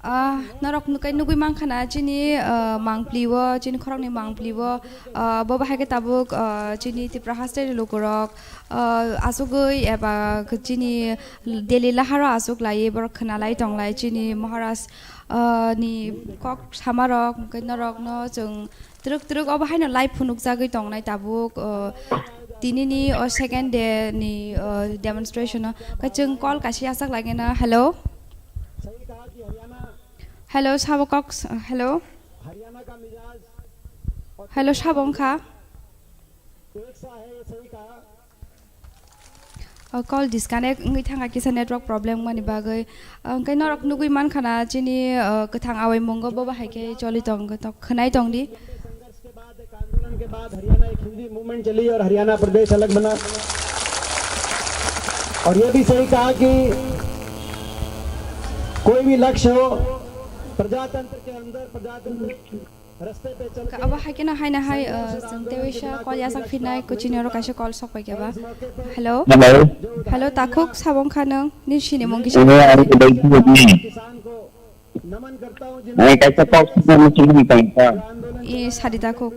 Ah, norok nukai nugui mankha na chini, ah, mangpli o, chini khorokni mangpli o, ah, bo bahai khe tabuk, ah, chini Tipra haste ni lukurok, ah, asugui eba chini Delhi laharo asuk lai borok khwnalai tonglai chini Maharaj, ah, ni kok samarok, hwnkhe norokno chwng twrwk twrwk obo haino live phunukjagwi tongnai tabuk, ah, tinini o second day ni, ah, demonstration o. Khe chwng call kaisa yachak lagina, hello? Hello, sabo kok, hello. Hello, sabo wngkha. O, call disconnect wngwi thangkha kisa network problem wngmani bagwi. O, hwnkhe norok nugwi mankha na chini, o, kwthang awai mungo bo bahai khe choli tong, khwnai tongdi. आंदोलन के बाद हरियाणा एक हिंदी मूवमेंट चली और हरियाणा प्रदेश अलग बना। और ये भी सही कहा कि कोई भी लक्ष्य हो, प्रजातंत्र के अंदर प्रजातंत्र रास्ते पे चल के Abo hai khe no hai na hai, uh, chwng tei waisa call yasak phinai, kuchini oro kaisa call sok pai khe ba. Hello? Hello. Hello, takhuk, sabo wngkha nwng? Nini sinimung kisa? Ini ang udah itu ni. Ang kaisa kok sini mesti minta. I sadi takhuk.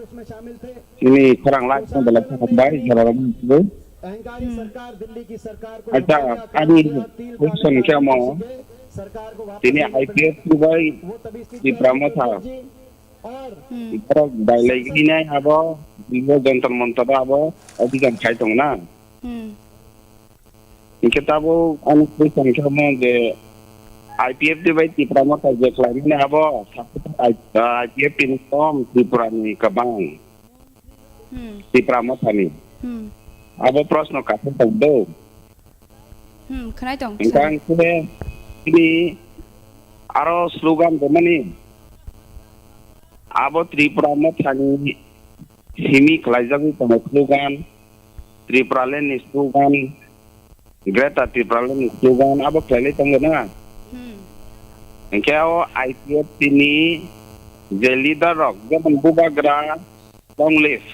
Ini kurang lagi dalam sampai jalan itu. Hmm. Acha, ani question khe mo. Tini I P F T bai Tipra Motha. Hmm. Borok bai lai gini abo, bibo Jantar Mantar abo, office khai tong na. Hmm. Hingke tabuk ani question khe mo je I P F T bai Tipra Motha je khlaimani abo, I P F T ni kom Tripura ni kwbang. Hmm. Tipra Mothani. Hmm. Abo proshno kaisa tong do. Hmm, khwnai tong, Hingke sir. Ang khe tini aro slogan tongmani. Abo Tripura Mothani simi khlaijagwi tongo slogan, Tripura Land ni slogan, Greater Tripura Land ni slogan, abo khlailai tongo na. Hmm. Hingke o I P F T ni je leader rok, jemon Bubagra, Long live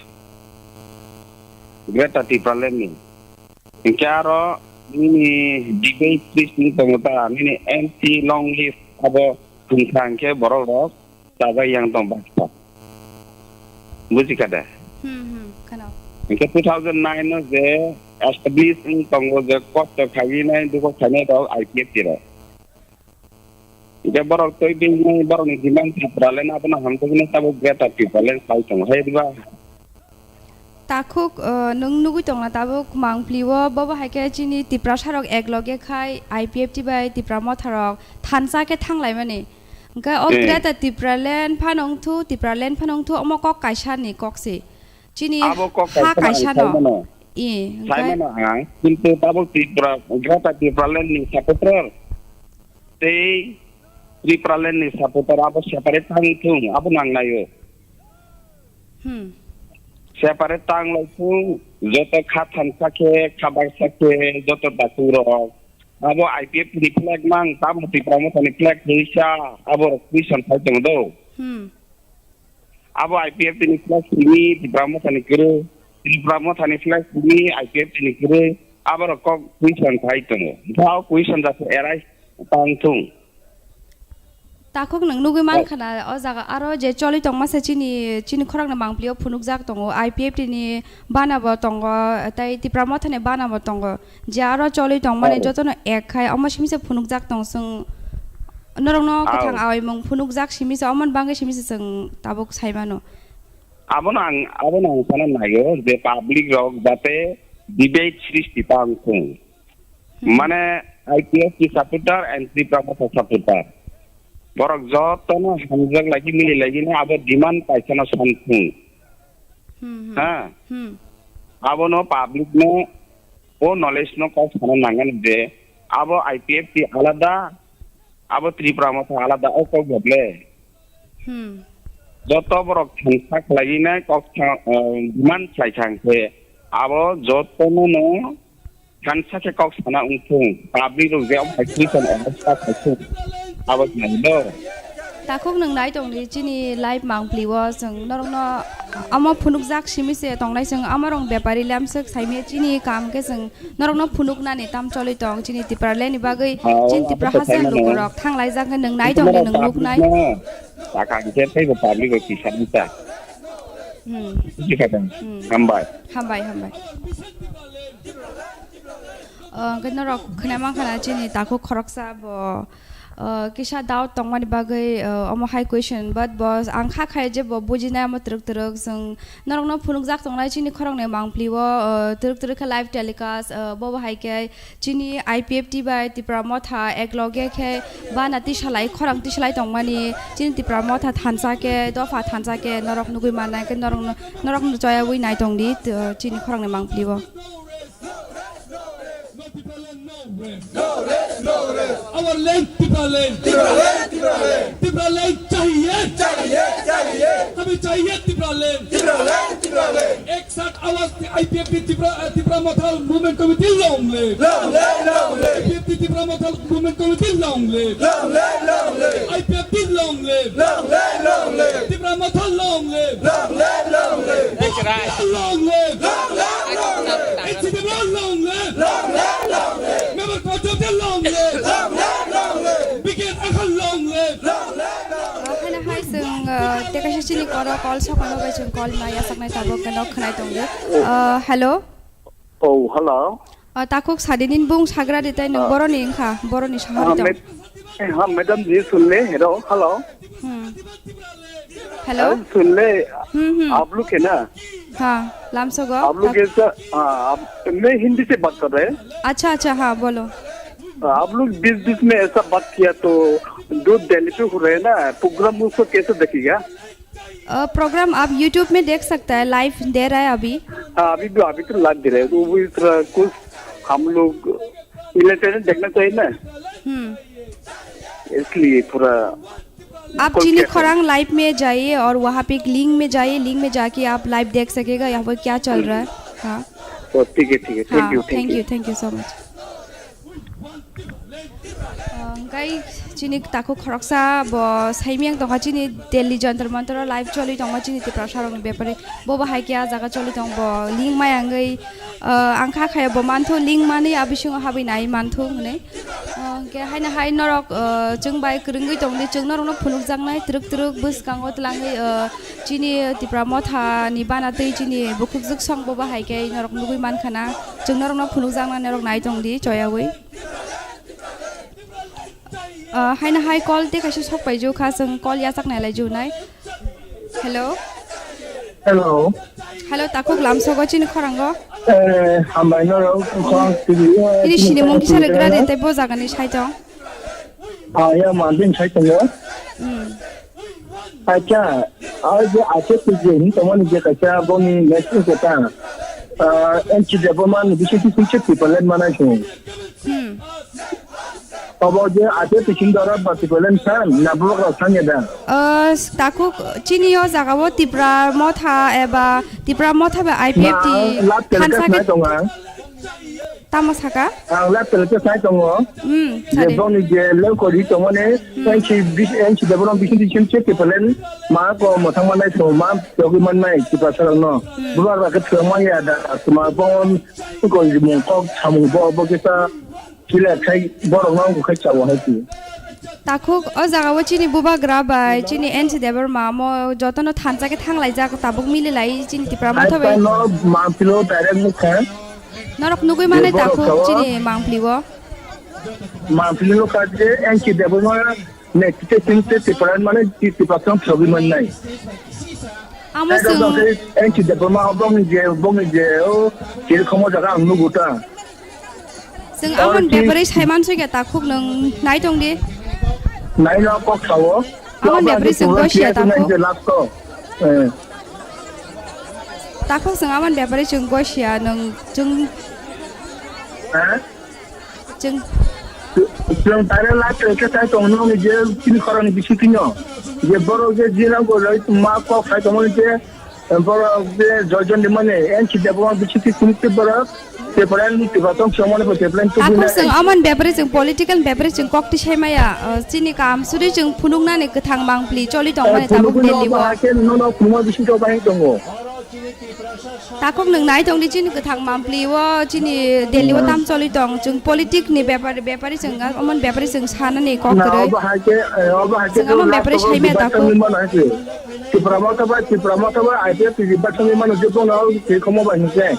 Greater Tipraland ni. Hingke aro nini debate list ni tongo ta, nini M C Long live abo thwngkha hingke borok rok chabai yang tong baksa. Buji kha de? Hmm, hmm, kheno. Hingke two thousand nine no je establish wng tongo je kosto khainai, dukho khainai rok I P F T rok. Hingke borok twi bini borokni demand Tipraland abono hamjaknai tabuk Greater Tipraland sai tongo, hai diba? Takhuk, uh, nwng nugwi tongna tabuk mangpli o, bobo hai khe chini Tiprasa rok ek loge khai I P F T bai Tipra Motha rok thansa khe thanglaimani. Hingke o Eh. Greater Tipraland phano wngthu, Tipraland phano wngthu, omo kok kaisa ni kok se. Chini Abo kok ha kaisa kaisa ang no. Saimano. I, hingke Saimano ang, kintu tabuk Tipra, Greater Tipraland ni supporter. Tei Tipraland ni supporter abo separate tang thung, abo nang naio. Hmm. Separate tang lai thung, joto kha thansa khe, kha baksa khe, joto daku rok. Abo I P F T ni flag mang, tamo Tipra Motha ni flag hwnsa, abo rok question khai tong do. Hmm. Abo I P F T ni flag simi, Tipra Motha ni kwrwi, Tipra Motha ni flag simi, I P F T ni kwrwi, abo rok kok question khai tongo. Bwsao question jato arise tang thung. Takhuk nwng nugwi man Oh. khana, o jaga aro je choli tongma se chini, chini khorang no mangpli o phunukjak tongo, I P F T ni bana bo tongo, tei Tipra Motha ni bana bo tongo. Je aro choli tongmani Oh. jotono ek khai, omo simi se phunukjak tong chwng. Norokno kwthang Ao. Awai mung phunukjak simi se, omoni bagwi simi se chwng tabuk sai mano. Abono ang, abono ang sana naio je public rok jate debate srishti tang thung. Hmm. Mane I P F T supporter and Tipra Motha supporter. Borok jotono hamjak lagi mili lagi no abo demand kaisa no san thung. Hmm, hmm. Ha? Hmm. Abono public no o knowledge no kok sana nangan je abo I P F T alada, abo Tipra Motha alada o kok boble. Hmm. Joto borok thansa khlai nai kok sa, eh, demand khlai thang khe abo jotono no thansa khe kok sana wng thung, public rok je omo hai question order sa khai thung, abo nai do. Takhuk nwng nai tong di chini live mangpli o chwng norokno omo phunukjak simi se tongnai chwng omo rok bepari lamswk saimya chini kam khe chwng norokno phunuknani tam choli tong chini Tipraland ni bagwi Oh, chini abo Tipra to haste saimano. Lukurok thanglaijak khe nwng nai tong di nwng nuknai. Public no, sakha khe teibo public rok kisa nita. Hmm. Buji kha tong. Hmm. Hambai. Hambai, hambai. Uh, hwnkhe norok khwnama khana chini takhuk khoroksa bo, Uh, kisa doubt tongmani bagwi, uh, omo hai question, but bo ang kha khai je bo bujinai omo twrwk twrwk. Chwng norokno phunukjak tongnai chini khoroknwi mangpli o, uh, twrwk twrwk khe live telecast, uh, bo bo hai khe chini I P F T bai Tipra Motha ek loge khe bana tisalai, khorang tisalai tongmani, chini Tipra Motha thansa khe, dopha thansa khe norok nugwi mannai khe norokno, norokno choyaui nai tongdi, uh, chini khoroknwi mangpli o. No Tipraland, no rest. No rest, no rest. Our land, Tipraland. Tipraland, Tipraland. Tipraland chahiye. Chahiye, chahiye. Hame chahiye Tipraland. Tipraland, Tipraland. Ek saath awaaz I P F T Tipra, eh, Tipra Motha Movement Committee long live. Long live, long live. I P F T Tipra Motha Movement Committee long live. Long live, long live. I P F T long live. Long live, long live. Tipra Motha long live. Long live, long live. That's right. Long live. Long live, long live. N C P long live. Long live, long live. Member Kothote long live. Long live, long live. Bikin Akhal long live. Long live, long live. Uh, hana hai chwng, uh, tei kaisa chini koro call sokmano bai chwng call ma yasaknai tabuk no khwnai tongo. Uh, hello. Oh, hello. Uh, takhuk sadi nini bung sagra di tei nwng Ah. boroni wngkha, boroni Ah, sahari tong. Med-, eh, ha, madam ji, sunle, hello, hello. Hmm. Hello? Hello, sunle, Hmm, hmm. आप लोग है ना? हाँ, lamsogo. आप लोग ऐसा, हाँ, आप, मैं हिंदी से बात कर रहे हैं। अच्छा, अच्छा, हाँ, बोलो। आप लोग बीच बीच में ऐसा बात किया तो जो दिल्ली पे हो रहे हैं ना प्रोग्राम, उसको कैसे देखेगा? अ, प्रोग्राम आप YouTube में देख सकता है, लाइव दे रहा है अभी। हाँ, अभी भी, अभी तो लाइव दे रहे हैं, तो वो इस तरह कुछ हम लोग इंटरटेनमेंट देखना चाहिए ना। हम्म। इसलिए थोड़ा आप कॉल चीनी किया था। खोरांग लाइव में जाइए और वहाँ पे एक लिंक में जाइए, लिंक में जाके आप लाइव देख सकेगा यहाँ पर क्या चल रहा है। हाँ। ओ, ठीक है, ठीक है। Thank you, thank you। Thank you, thank you so much। Hwnkhe chini takhuk khoroksa bo saimiyang tongkha chini Delhi Jantar Mantar o live choli tongma chini Tiprasa rokni bepari, bo bo hai khe ah jaga choli tong bo link maya wngwi, ah, ang kha khaya bo manthu link manwi ah bisingo habwi nai manthu hwnwi. Ah, hwnkhe haino hai norok, ah, chwng bai kwrwngwi tongdi, chwng norokno phunukjaknai twrwk twrwk bwskango twlangwi, ah, chini Tipra Motha ni bana twi chini bukhukjwk song bo bo hai khe norok nugwi mankha na, chwng norokno phunukjaknai norok nai tongdi choyawi. Ah, haino hai call tei kaisa sok paijak kha, chwng call yachak nai lai jwnai. Hello. Hello. Hello, takhuk lamsogo chini khorango. Eh, hambai norok, khorang tini, eh, Ini tini sinimung khorang kisa tini regra de khorang. Tei bo jagani sai tong. Ah, ya, mandin sai tongo. Hmm. Acha, ah, je acha tu je hin tomani je kacha boni next kota. Ah, en chi de bo man bisi tu kun che people manai tu. Hmm. Obo je ate piching dora bati belen san, na borok rok thang ya da? Uh, takhuk chini o jaga o Tipra Motha eba Tipra Motha ba I P F T na, lab thansa telekas ke nai tonga. Tamo saka? Ang lab telekas nai tongo. Hmm, je sari. Boni je lengkori tongmani, hmm. Enchi bis-, enchi deborong bisin bisin che te pelen, ma ko mothang manai to, ma yogi manai, Tipra sarang no. Hmm. Bubar ba ke thang ma ya da, tuma bon, ko mung kok, samung bo, bo kita, Chile khai borok no wngkha khai chao hai ti. Takhuk o jaga o chini bubagra bai chini N C Debbarma mo jotono thansa khe thang laijak tabuk mili lai chini Tipra Motha bai. Hai no mangpilo direct nukha. Norok nugui mane takhuk chini mangpli o. Mangpili nukha je N C Debbarma Next station se Tipraland mane ti Tiprasong thogwi mannai. Amo song. N C Debbarma bongni je, bongni je, o, kiri khomo jaga ang nugu ta. Song amon bepari saiman soi kya takhuk nung nai tong di. Nai no kok sao. Amon bepari song gosia takhuk. Last ko. Eh. Takhuk song amon bepari song gosia nung song. Eh? Chwng. Chwng tare la khe khe sai tong nong je chini khorang ni bisi tino. Je borok je jina go lai ma kok sai tong je borok je jojon ni mane N C Debbarma bisi ti chini ti borok te pore ni ti batong chong mane te pore tu. Ako sing aman bepare sing political bepare sing kok ti sai maya, chini kam suri sing phunuk nani kwthang mangpli choli tong mane tabuk Delhi o. Ke no no phunuk bisi to bai tongo. Takhuk nwng nai tong di chini kwthang mangpli o chini Delhi o tam choli tong chwng politic ni bepar bepari chwng amon bepari chwng sanani kok kwrwi. Obo hai khe, eh, obo hai khe chwng amon bepari saimaya takhuk. Tipra Motha bai, Tipra Motha bai I P F T ni batangwi mano je bono twi khomo bai hwnse.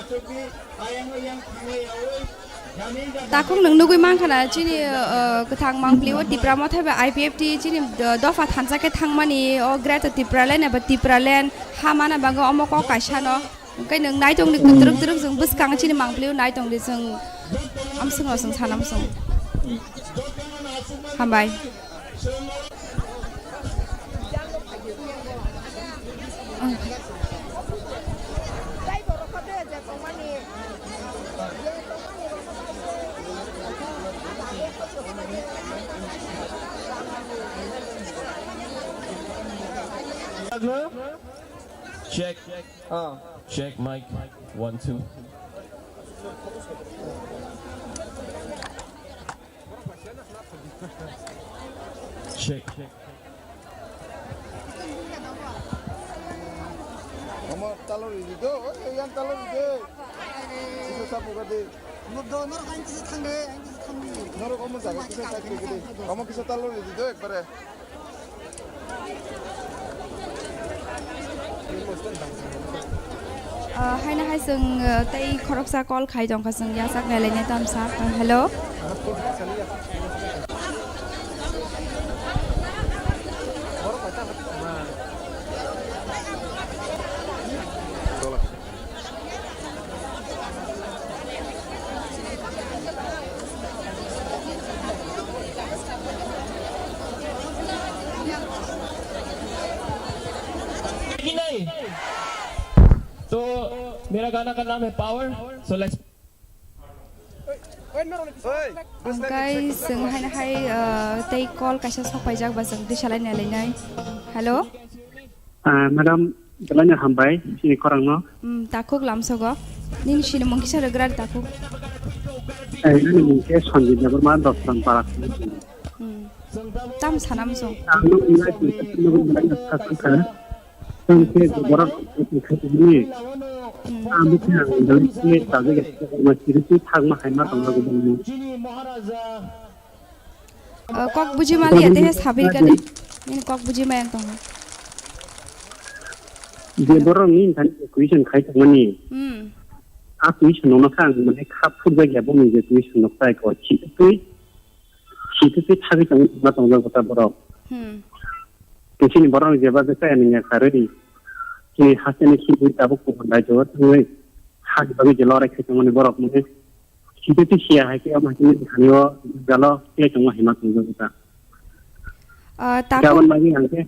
Takhuk nwng nugwi mankha na chini, uh, kwthang mangpli o Tipra Motha bai I P F T chini, uh, dopha thansa khe thangmani o Greater Tipraland eba Tipraland ha mana bagwi omo kok kaisa no. Hwnkhe nwng nai tongdi kwdrwk kwdrwk chwng bwskang chini mangpli o nai tongdi chwng amswkno chwng sana bwswng. Hambai. Check. Ah. Check, mic. One, two. Check. Omo talo ridi do, oi, yang talo ridi. Sisa sapu gade. Norok omo jaga kisa sapu gade. Omo kisa talo ridi do ekbare. Ah, haino hai chwng, ah, tei khoroksa call khai tongkha chwng yasak nailainai tamsa. Ah, hello. कि नहीं? तो मेरा गाना का नाम है power. So let's Hwnkhe chwng haino hai, uh, tei call kaisa sokpaijak ba chwng twi salai nailainai. Hello. Ah, madam, belai no hambai, chini khorang no. Hmm, takhuk lamsogo. Nini sinimung kisa rwgra di takhuk. Eh, ani mung khe Sanjit Debbarma, Dosram Para. Hmm. Tam sana muchung. Ang no belai no sakha. Ang khe borok khaini. Hmm. Ang bwkha ang belai khe sajak ya, ma siri siri thangma hai ma tongma gubun. Uh, kok buji maliya te sabi kani. Nini kok buji mayang tongo. Je borok ni thani question khai tongmani. Hmm. A question no kha ang mane kha phurjak ya boni je question no khai ko chi twi. Sitwtwi thagwi tongwi tongma tongjak bwsa borok. Hmm. Tei chini borok ni jeba bwsa ya nungya kharwi. Chini hasteni khibwi tabuk kubun raijo o thangwi hani bagwi je lorai khai tongmani borok mane. Sitwtwi siya hai khe omo hai khe nini thani o jalo khlai tongma hima tongjak bwsa. Ah, tabuk. Jabon bagwi ang khe.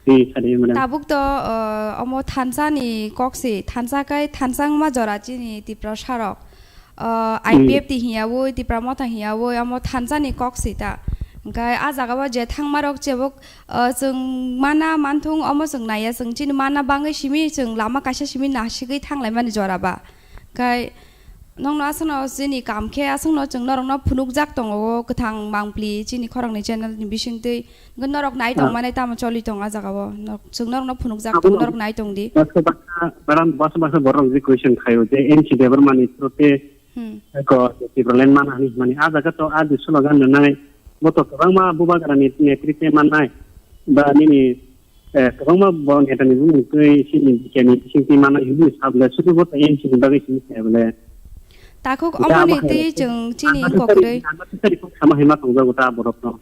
Twi sadi mane. Tabuk to, ah, omo thansa ni kok si, thansa kai thansa wngma jora chini Tiprasa rok. Ah, Hmm. I P F T hiya woi, Tipra Motha hiya woi, omo thansa ni kok si ta. Hwnkhe ah jaga o je thangma rok chebok, ah, chwng mana manthung omo chwng naiya, chwng chini mana bangwi simi chwng lama kaisa simi nasigwi thanglaimani jora ba. Hwnkhe nokno aswkno chini kam khe aswkno chwng norokno phunukjak tongo o kwthang mangpli chini khorang ni channel ni bisingtwi. Hwnkhe norok nai Ah. tongmani tamo choli tong ah jaga o. Nok-, chwng norokno phunukjak Abo tong, no. Norok nai tong di. Basa basa, baram basa basa borok je question khaio je M C Debbarma ni through te Hmm. eko Tipraland mana hwnwi hwnmani. Ah jaga to ah je slogan rwnai, bo to kwbangma bubagra ni netritwe mannai. Ba nini, eh, kwbangma bo neta ni bumung twi chini B K ni bisingtwi mannai hwnwi sa bwle, sudu bo to M C ni bagwi simi sa bwle. Takhuk Da omoni bahai twi rok. Chwng chini Ang kokrwi. Ang sama hai ma tongjago ta borok no.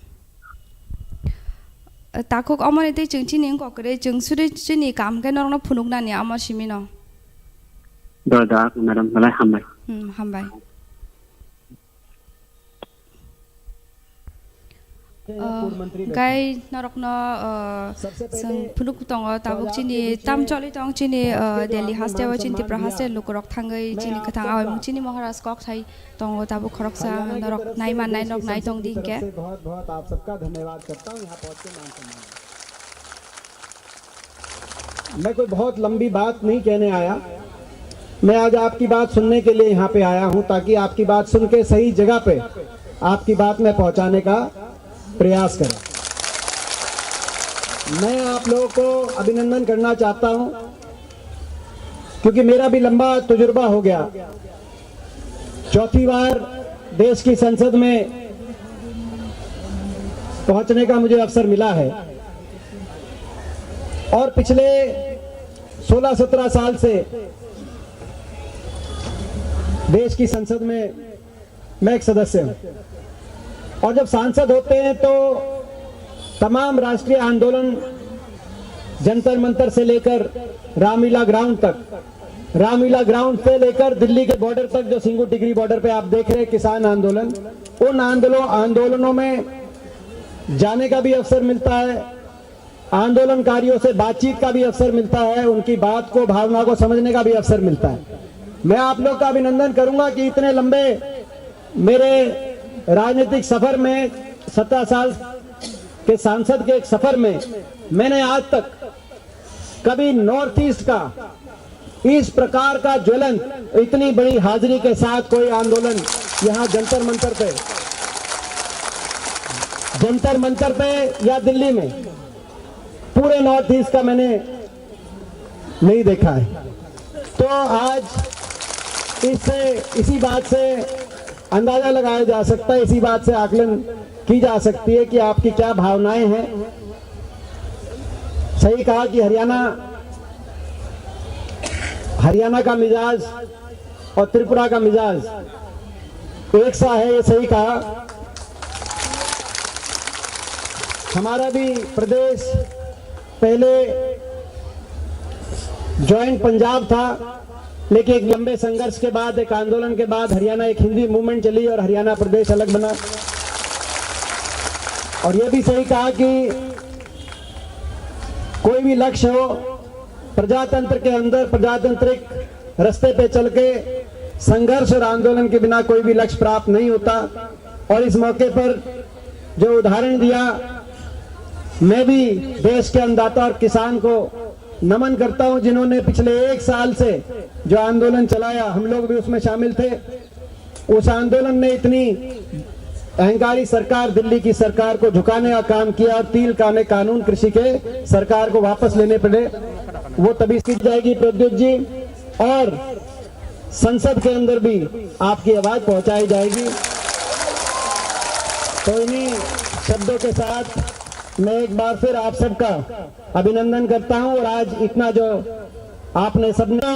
Takhuk omoni twi chwng chini wngkok kwrwi, chwng suri chini kam khe norokno phunuknani omo simi no. Da, da, madam, belai hambai. Hmm, hambai. Oh, gai norokno, oh, chwng phunuk tongo tabuk chini tam choli tong chini, oh, Delhi haste o chini Tripura haste lukurok thangwi chini kwthang awaimung chini Maharaj kok sai. Tongo tabuk khoroksa norok nai mannai, norok nai tong di hwnkhe. बहुत बहुत आप सबका धन्यवाद करता हूँ यहाँ पहुँच के मान सम्मान। मैं कोई बहुत लंबी बात नहीं कहने आया, मैं आज आपकी बात सुनने के लिए यहाँ पे आया हूँ ताकि आपकी बात सुन के सही जगह पे आपकी बात मैं पहुँचाने का प्रयास करें। मैं आप लोगों को अभिनंदन करना चाहता हूँ क्योंकि मेरा भी लंबा तजुर्बा हो गया। चौथी बार देश की संसद में पहुंचने का मुझे अवसर मिला है और पिछले सोलह सत्रह साल से देश की संसद में मैं एक सदस्य हूँ। और जब सांसद होते हैं तो तमाम राष्ट्रीय आंदोलन, जंतर मंतर से लेकर रामलीला ग्राउंड तक, रामलीला ग्राउंड से लेकर दिल्ली के बॉर्डर तक, जो सिंगू टिकरी बॉर्डर पे आप देख रहे हैं किसान आंदोलन, उन आंदोलन आंदोलनों में जाने का भी अवसर मिलता है, आंदोलनकारियों से बातचीत का भी अवसर मिलता है, उनकी बात को, भावना को समझने का भी अवसर मिलता है। मैं आप लोग का अभिनंदन करूंगा कि इतने लंबे मेरे राजनीतिक सफर में, सत्रह साल के सांसद के एक सफर में, मैंने आज तक कभी नॉर्थ ईस्ट का इस प्रकार का ज्वलंत, इतनी बड़ी हाजिरी के साथ कोई आंदोलन यहाँ जंतर मंतर पे, जंतर मंतर पे या दिल्ली में, पूरे नॉर्थ ईस्ट का मैंने नहीं देखा है। तो आज इससे, इसी बात से अंदाजा लगाया जा सकता है, इसी बात से आकलन की जा सकती है कि आपकी क्या भावनाएं हैं। सही कहा कि हरियाणा, हरियाणा का मिजाज और त्रिपुरा का मिजाज एक सा है, ये सही कहा। हमारा भी प्रदेश पहले जॉइंट पंजाब था, लेकिन एक लंबे संघर्ष के बाद, एक आंदोलन के बाद हरियाणा, एक हिंदी मूवमेंट चली और हरियाणा प्रदेश अलग बना। और ये भी सही कहा कि कोई भी लक्ष्य हो, प्रजातंत्र के अंदर प्रजातांत्रिक रास्ते पे चल के संघर्ष और आंदोलन के बिना कोई भी लक्ष्य प्राप्त नहीं होता। और इस मौके पर जो उदाहरण दिया, मैं भी देश के अन्नदाता और किसान को नमन करता हूं, जिन्होंने पिछले एक साल से जो आंदोलन चलाया, हम लोग भी उसमें शामिल थे। उस आंदोलन ने इतनी अहंकारी सरकार, दिल्ली की सरकार को झुकाने का काम किया और तीन काने कानून कृषि के सरकार को वापस लेने पड़े। वो तभी सीख जाएगी प्रद्युत जी, और संसद के अंदर भी आपकी आवाज पहुंचाई जाएगी। तो इन्हीं शब्दों के साथ मैं एक बार फिर आप सबका अभिनंदन करता हूं और आज इतना जो आपने सबने,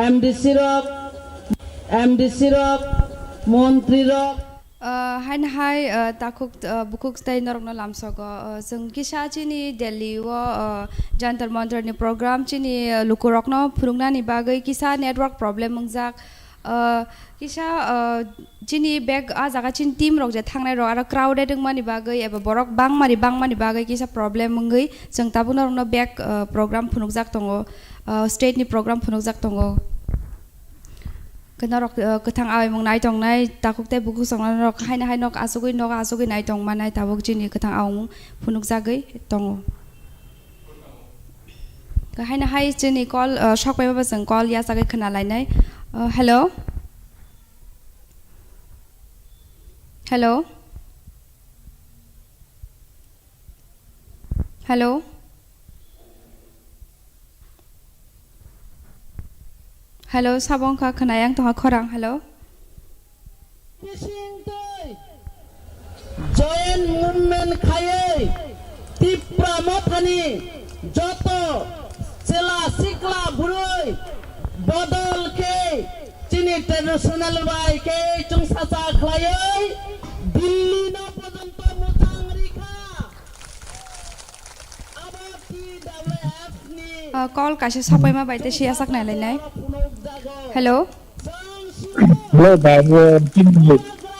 M D C rok, M D C rok, montri rok, ah, haino hai, ah, takhuk, ah, bukhuk tei norokno lamsogo. Ah, chwng kisa chini Delhi o, ah, Jantar Mantar ni program chini, ah, lukurokno phunuknani bagwi kisa network problem wngjak. Ah, kisa, ah, chini bag ah jaga chini team rok je thangnai rok aro crowded wngmani bagwi eba borok bangmani bangmani bagwi kisa problem wngwi chwng tabuk norokno bag, ah, program phunukjak tongo, ah, state ni program phunukjak tongo. Khe norok, ah, kwthang awaimung nai tongnai, takhuk tei bukhuk chwng norok haino hai nok achugwi, nok achugwi nai tong mannai, tabuk chini kwthang awaimung phunukjagwi tongo. Haino hai chini call, ah, sok pai ba chwng call yachagwi khna lainai. Ah, hello? Hello? Hello? Hello, sabo wngkha khwnayang tongkha khorang. Hello? Bising twi joint movement khaiwi Tipra Mothani joto chwla sikla bwrwi bodol khe chini traditional bai khe chwngsacha khlaiwi Delhi no porjonto mwchang rikha. Abo T W F ni Ah, call kaisa sapaima bai tei siya sak nai lai nai. Hello? Hello, ba, eh, chini,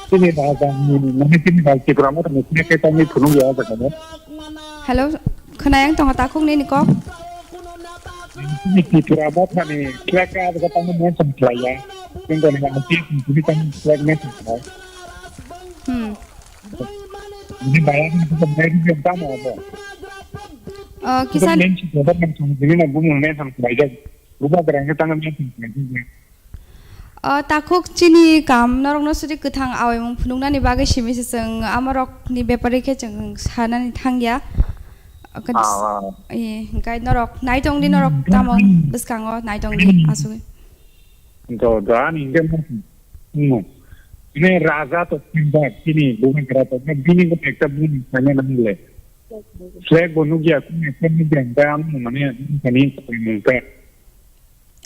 chini raja ni, mane chini raja Tripura Motha ni sini khe tangwi phunuk ya jaga no. Hello, khwnayang tongo takhuk nini kok? Chini Tripura Motha ni flag ka jaga tangwi mention khlai ya. Chini tangwi flag mention khlai. Hmm. Ini bayar ni kita bayar ni tamo apa? Ah, kita kisan mention khlai, mention, ini na gumun mention khlai ya. Rupa berang kita mention khlai ya. Ah, takhuk chini kam norokno sudi kwthang awaimung phunuknani bagwi simi se chwng amorokni bepari khe chwng sanani thangya. Ah, ah. Eh, hingkai norok naitong di norok tamo bwskango naitong di asugwi. Do, do, ani hingke mo, mo. Ini raja to tinta, chini bukan raja, na bini ko ekta bun sana nang le. Flag bo nugya, kun ekta nugya, ta ang mane, kani, mungka.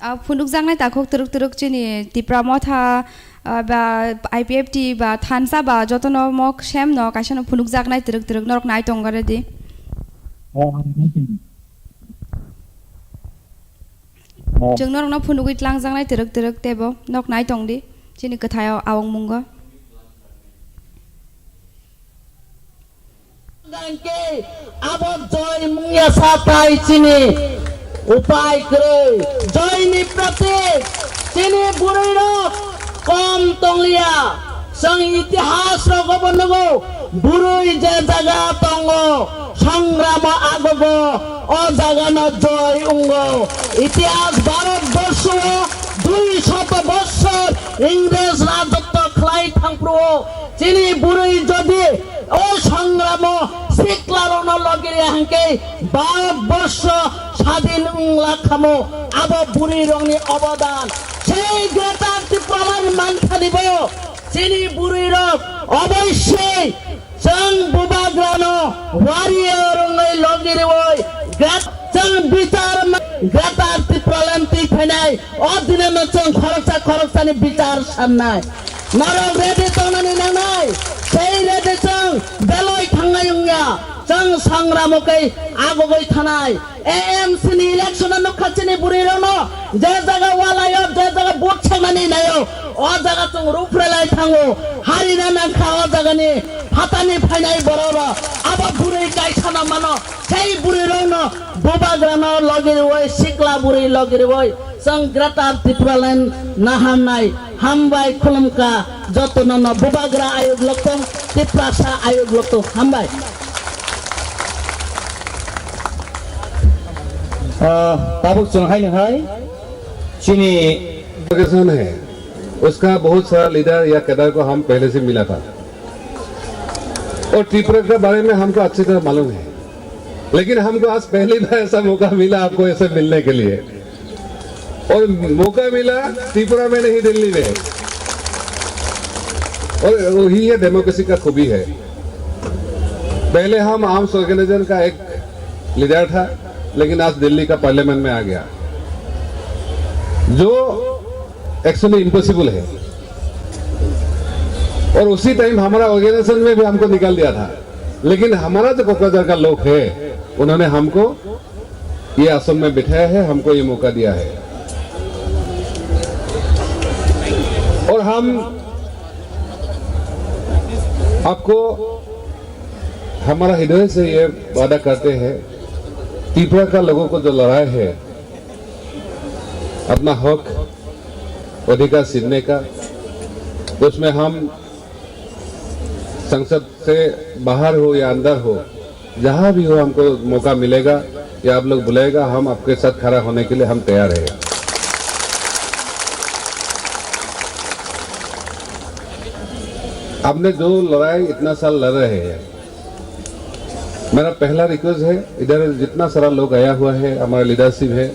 Ah, phunukjaknai takhuk twrwk twrwk chini Tipra Motha, ah, ba I P F T ba thansa ba jotono mok sem no kaisa no phunukjaknai twrwk twrwk norok nai tong gare di. Chwng norokno phunugwi tlangjaknai twrwk twrwk teibo nok nai tong di chini kwthai o awng mungo. Hwnkhe abo joy mungya sa tai chini upai kwrwi, joy ni pratik chini bwrwi rok kom tongliya. Chwng itihas rogo bo nugo, bwrwi je jaga tongo, songramo agogo, o jaga no joy wngo. Itihas Bharat borsho o dui shot bossor Ingres rajotto khlai thangphru o chini bwrwi jodi o songramo sikla rokno logiri hwnkhe Bharat borsho sadin wngla khamo, abo bwrwi rokni obodan. Sei Greater Tipraland manthani bo chini bwrwi rok oboisoi chwng bubagrano warrior wngwi logi rwi gret-, chwng bichar ma-, Greater Tipraland twi phainai o dinano chwng khoroksa khoroksani bichar sannai. Norok ready tongnani nangnai, sei ready chwng belai thangnai wngya, chwng sangramo khe agogwi thanai. A M C ni election o nukha chini bwrwi rokno, je jaga walaio, je jaga vote sanani naio, o jaga chwng ruphrelai thango, harina nangkha o jagani phatani phainai borok rok, abo bwrwi kaisa no mano, sei bwrwi rokno bubagrano logi rwi, sikla bwrwi logi rwi, chwng Greater Tipraland naharnai, hambai khulumkha, jotono no bubagra ayuk loktong, Tiprasa ayuk loktong, hambai. आ, ताबुक चुनहाई नहाई, चीनी ऑर्गेनाइजेशन है, उसका बहुत सारा लीडर या कैडर को हम पहले से मिला था और त्रिपुरा के बारे में हमको अच्छी तरह मालूम है, लेकिन हमको आज पहली बार ऐसा मौका मिला आपको ऐसे मिलने के लिए। और मौका मिला त्रिपुरा में नहीं, दिल्ली में। और वही ये डेमोक्रेसी का खूबी है। पहले हम आर्म्स ऑर्गेनाइजेशन का एक लीडर था, लेकिन आज दिल्ली का पार्लियामेंट में आ गया, जो एक्चुअली इम्पॉसिबल है। और उसी टाइम हमारा ऑर्गेनाइजेशन में भी हमको निकाल दिया था, लेकिन हमारा जो कोकराझार का लोग है, उन्होंने हमको ये आश्रम में बिठाया है, हमको ये मौका दिया है। और हम आपको हमारा हृदय से ये वादा करते हैं, त्रिपुरा का लोगों को जो लड़ाई है, अपना हक, अधिकार छीनने का, उसमें हम संसद से बाहर हो या अंदर हो, जहाँ भी हो, हमको मौका मिलेगा या आप लोग बुलाएगा, हम आपके साथ खड़ा होने के लिए हम तैयार हैं। आपने जो लड़ाई इतना साल लड़ रहे हैं, मेरा पहला रिक्वेस्ट है, इधर जितना सारा लोग आया हुआ है, हमारा लीडरशिप है,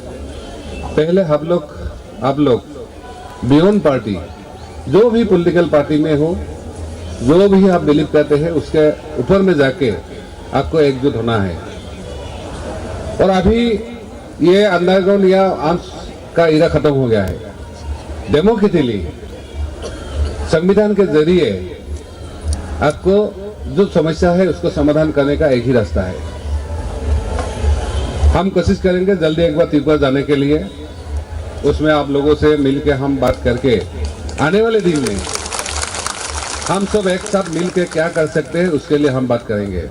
पहले हम लोग, आप लोग बियॉन्ड पार्टी, जो भी पॉलिटिकल पार्टी में हो, जो भी आप बिलीव करते हैं, उसके ऊपर में जाके आपको एकजुट होना है। और अभी ये अंडरग्राउंड या आर्म्स का इरा खत्म हो गया है। डेमोक्रेटिकली, संविधान के जरिए आपको जो समस्या है, उसको समाधान करने का एक ही रास्ता है। हम कोशिश करेंगे जल्दी एक बार त्रिपुरा जाने के लिए, उसमें आप लोगों से मिलके हम बात करके आने वाले दिन में हम सब एक साथ मिलके क्या कर सकते हैं, उसके लिए हम बात करेंगे।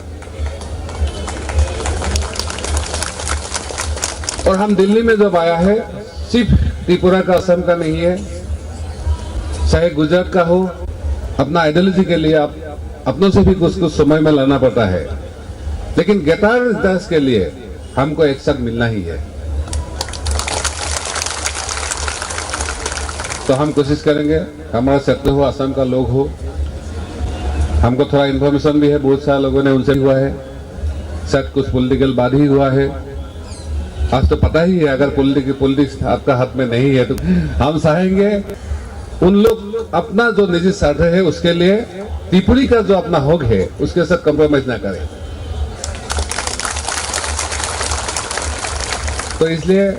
और हम दिल्ली में जब आया है, सिर्फ त्रिपुरा का, असम का नहीं है, चाहे गुजरात का हो, अपना आइडियोलॉजी के लिए आप अपनों से भी कुछ कुछ समय में लड़ना पड़ता है, लेकिन ग्रेटर इंटरेस्ट के लिए हमको एक साथ मिलना ही है। तो हम कोशिश करेंगे, हमारा क्षेत्र हो, असम का लोग हो, हमको थोड़ा इन्फॉर्मेशन भी है, बहुत सारे लोगों ने उनसे हुआ है, शायद कुछ पॉलिटिकल बात ही हुआ है। आज तो पता ही है, अगर पॉलिटिक, पॉलिटिक्स आपका हाथ में नहीं है, तो हम चाहेंगे उन लोग अपना जो निजी स्वार्थ है, उसके लिए त्रिपुरी का जो अपना हक है, उसके साथ कॉम्प्रोमाइज ना करें। तो इसलिए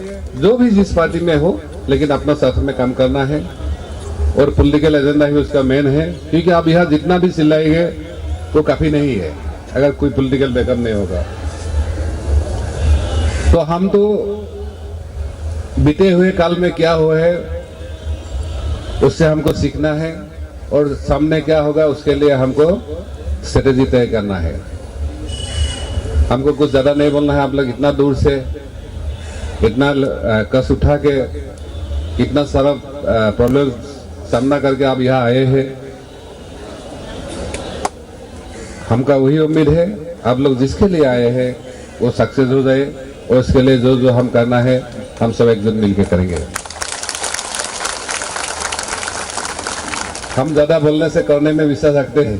जो भी जिस पार्टी में हो, लेकिन अपना साथ में काम करना है। और पॉलिटिकल एजेंडा ही उसका मेन है, क्योंकि आप यहाँ जितना भी चिल्लाएंगे वो काफी नहीं है अगर कोई पॉलिटिकल बैकअप नहीं होगा। तो हम तो बीते हुए काल में क्या हुआ है उससे हमको सीखना है, और सामने क्या होगा उसके लिए हमको स्ट्रेटेजी तय करना है। हमको कुछ ज़्यादा नहीं बोलना है। आप लोग इतना दूर से, इतना ल- अ, कष्ट उठा के, इतना सारा प्रॉब्लम सामना करके आप यहाँ आए हैं। हमका वही उम्मीद है, आप लोग जिसके लिए आए हैं वो सक्सेस हो जाए, और इसके लिए जो जो हम करना है हम सब एकजुट मिलके करेंगे। हम ज़्यादा बोलने से करने में विश्वास रखते हैं,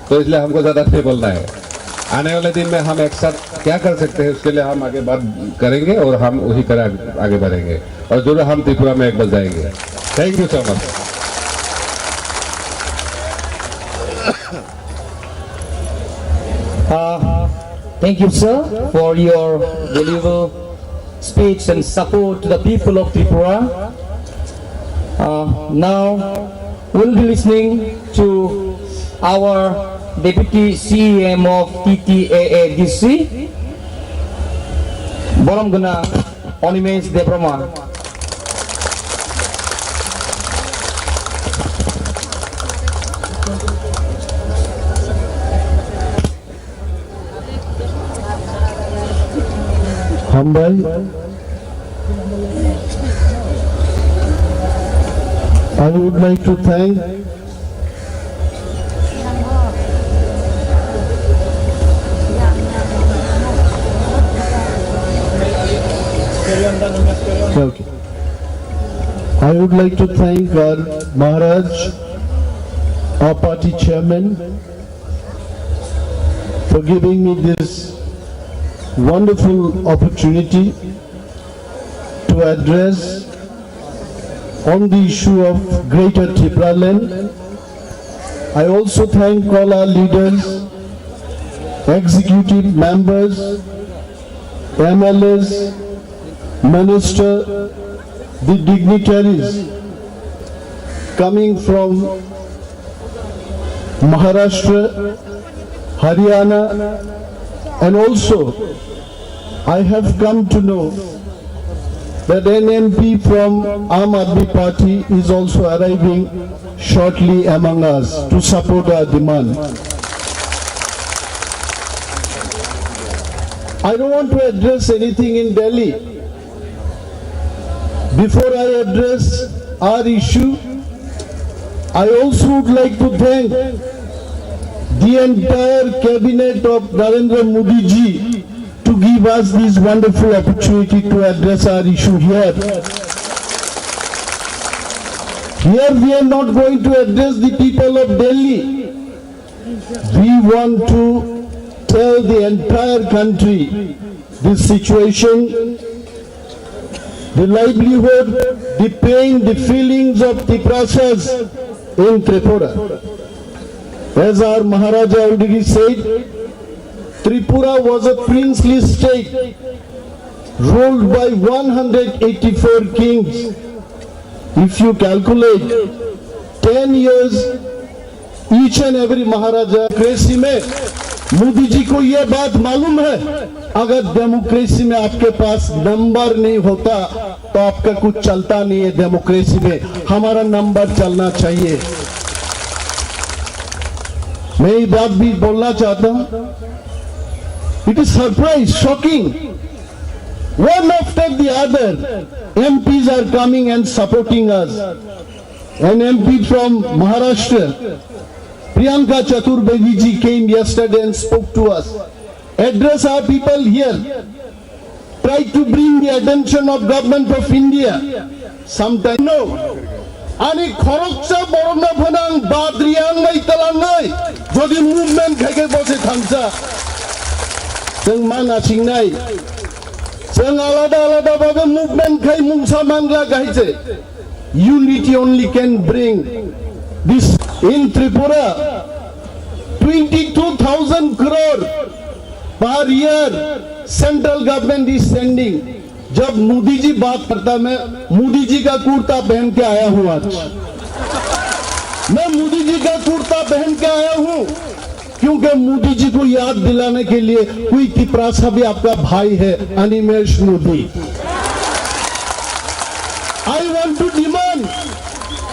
तो इसलिए हमको ज़्यादा नहीं बोलना है। आने वाले दिन में हम एक साथ क्या कर सकते हैं उसके लिए हम आगे बात करेंगे और हम उसी तरह आगे बढ़ेंगे, और जरूर हम त्रिपुरा में एक बार जाएंगे। Thank you so much. Uh, thank you, sir, for your valuable speech and support to the people of Tripura. Uh, now, we'll be listening to our Deputy C E M of T T A A D C, Borom Gwnang Animesh Debbarma. Hambai. I would like to thank Okay, okay. I would like to thank our Maharaj, our party chairman, for giving me this wonderful opportunity to address on the issue of Greater Tipraland. I also thank all our leaders, executive members, M L As, minister, the dignitaries coming from Maharashtra, Haryana, and also I have come to know that an M P from Aam Aadmi Party is also arriving shortly among us to support our demand. I don't want to address anything in Delhi. Before I address our issue, I also would like to thank the entire cabinet of Narendra Modi ji to give us this wonderful opportunity to address our issue here. Here we are not going to address the people of Delhi. We want to tell the entire country this situation, the livelihood, the pain, the feelings of Tiprasas in Tripura. As our Maharaja already said, Tripura was a princely state ruled by one hundred eighty-four kings. If you calculate ten years, each and every Maharaja, democracy में मोदी जी को ये बात मालूम है, अगर डेमोक्रेसी में आपके पास नंबर नहीं होता तो आपका कुछ चलता नहीं है। डेमोक्रेसी में हमारा नंबर चलना चाहिए। मैं ये बात भी बोलना चाहता हूँ, it is surprise, shocking. One after the other, M Ps are coming and supporting us. An M P from Maharashtra, Priyanka Chaturvedi ji, came yesterday and spoke to us. Address our people here. Try to bring the attention of Government of India. Sometimes no. Ani khoroksa borokno phano ang badri ang nai talang nai. Jodi movement khai khai bose thansa. Chwng ma nasingnai. Chwng alada alada babe movement khai mungsa mangla gahiche. Unity only can bring this in Tripura. Twenty-two thousand crore per year central government is sending. जब मोदी जी बात करता, मैं मोदी जी का कुर्ता पहन के आया हूँ आज। मैं मोदी जी का कुर्ता पहन के आया हूं, क्योंकि मोदी जी को याद दिलाने के लिए कोई तिपरासा भी आपका भाई है, अनिमेश Modi. I want to demand,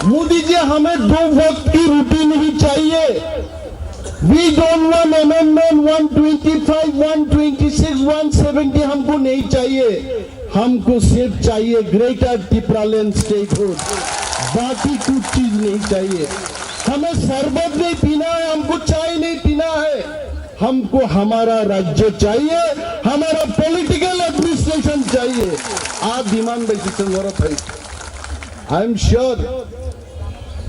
Modi जी, हमें दो वक्त की रोटी नहीं चाहिए। We don't want amendment one twenty five, one twenty six, one seventy हमको नहीं चाहिए। हमको सिर्फ चाहिए ग्रेटर टिपरालैंड स्टेटहुड, बाकी कुछ चीज नहीं चाहिए। हमें शरबत नहीं पीना है, हमको चाय नहीं पीना है, हमको हमारा राज्य चाहिए, हमारा पॉलिटिकल एडमिनिस्ट्रेशन चाहिए। आ डिमांड बेसिस से जरूरत है। I am sure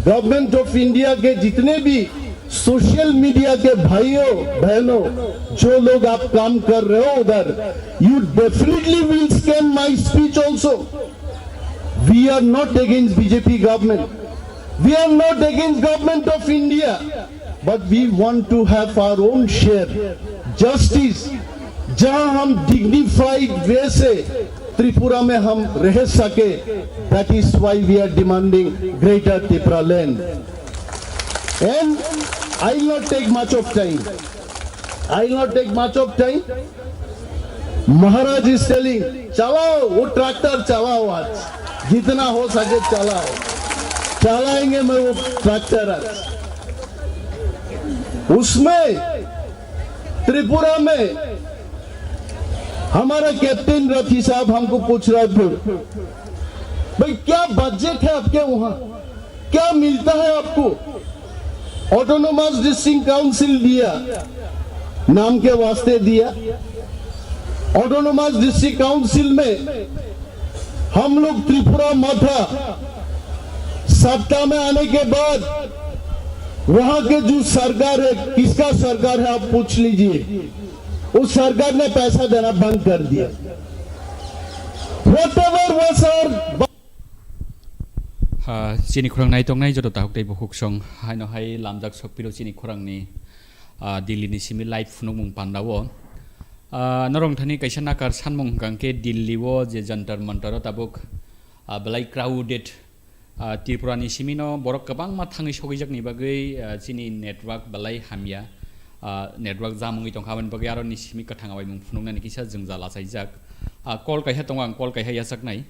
government of India के जितने भी सोशल मीडिया के भाइयों बहनों, जो लोग आप काम कर रहे हो उधर, you definitely will scan my speech also. We are not against B J P government. We are not against government of India. But we want to have our own share. Justice, जहां हम डिग्निफाइड वे से त्रिपुरा में हम रह सके, that is why we are demanding greater Tipraland. And I will not take much of time. I will not take much of time. Maharaj is telling, चलाओ वो ट्रैक्टर, चलाओ आज, जितना हो सके चलाओ। चलाएंगे मैं वो ट्रैक्टर आज। उसमें त्रिपुरा में हमारा कैप्टन रथी साहब हमको पूछ रहा था, भाई, क्या बजट है आपके वहां, क्या मिलता है आपको? ऑटोनोमस डिस्ट्रिक्ट काउंसिल दिया, नाम के वास्ते दिया। ऑटोनोमस डिस्ट्रिक्ट काउंसिल में हम लोग त्रिपुरा मथा सत्ता में आने के बाद वहां के जो सरकार है, किसका सरकार है, आप पूछ लीजिए, उस सरकार ने पैसा देना बंद कर दिया। Whatever was our Ha, chini khorang nai tongnai joto tahuk tei bukhuk song haino hai lamjak sokphiro chini khorangni, ah, Delhi ni simi live phunukmung pandao. Ah, norok thani kaisa nakar sanmung hwnkha khe Delhi o je Jantar Mantar o tabuk, ah, belai crowded, ah, Tripura ni simi no borok kwbangma thangwi sogwijak ni bagwi, ah, chini network belai hamya, ah, network jam wngwi tongkha, aboni bagwi aro ni simi kwthang awaimung phunuknani kisa jwngjal achaijak. Ah, call kaisa tongo, ang call kaisa yachaknai.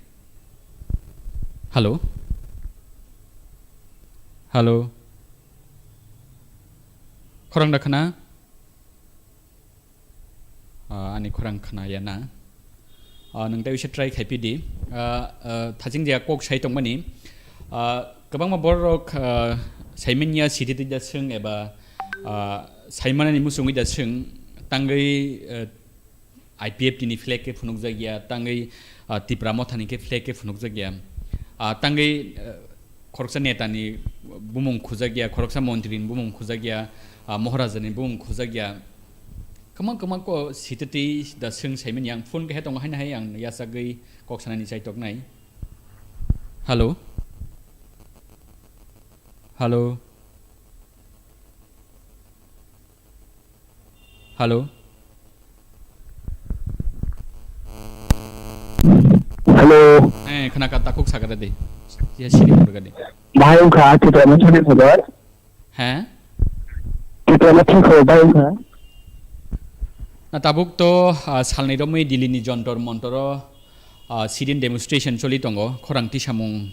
Hello? Hello? Khorang da khna? Ah, ani khorang khna ya na? Ah, nwng tei uisa try khai pidi. Ah, ah, thaching dia kok sai tongmani. Ah, kwbangma borok, ah, saimanya sidi twi da swng eba, ah, saimanani musungwi da swng tangwi, ah, I P F T ni flag khe phunukjak ya, tangwi, ah, Tipra Motha ni khe flag khe phunukjak ya. Ah, tangwi, ah, khoroksa neta ni bumung khujak ya, khoroksa montri ni bumung khujak ya, ah, Moharaja ni bumung khujak ya. Kwma kwma ko sititwi da swng saimani ang phone khe tongo haino hai ang yachagwi kok sanani chai toknai. Hello? Hello? Hello. Hello. Eh, khna ka takhuk sakha de. Ya siri purga de. Bahai wngkha, Tipra Motha ni khobor. He? Tipra Motha ni khobor bahai wngkha. Na tabuk to, ah, salni romwi Delhi ni Jantar Mantar o, ah, sit-in demonstration choli tongo, khorang tisamung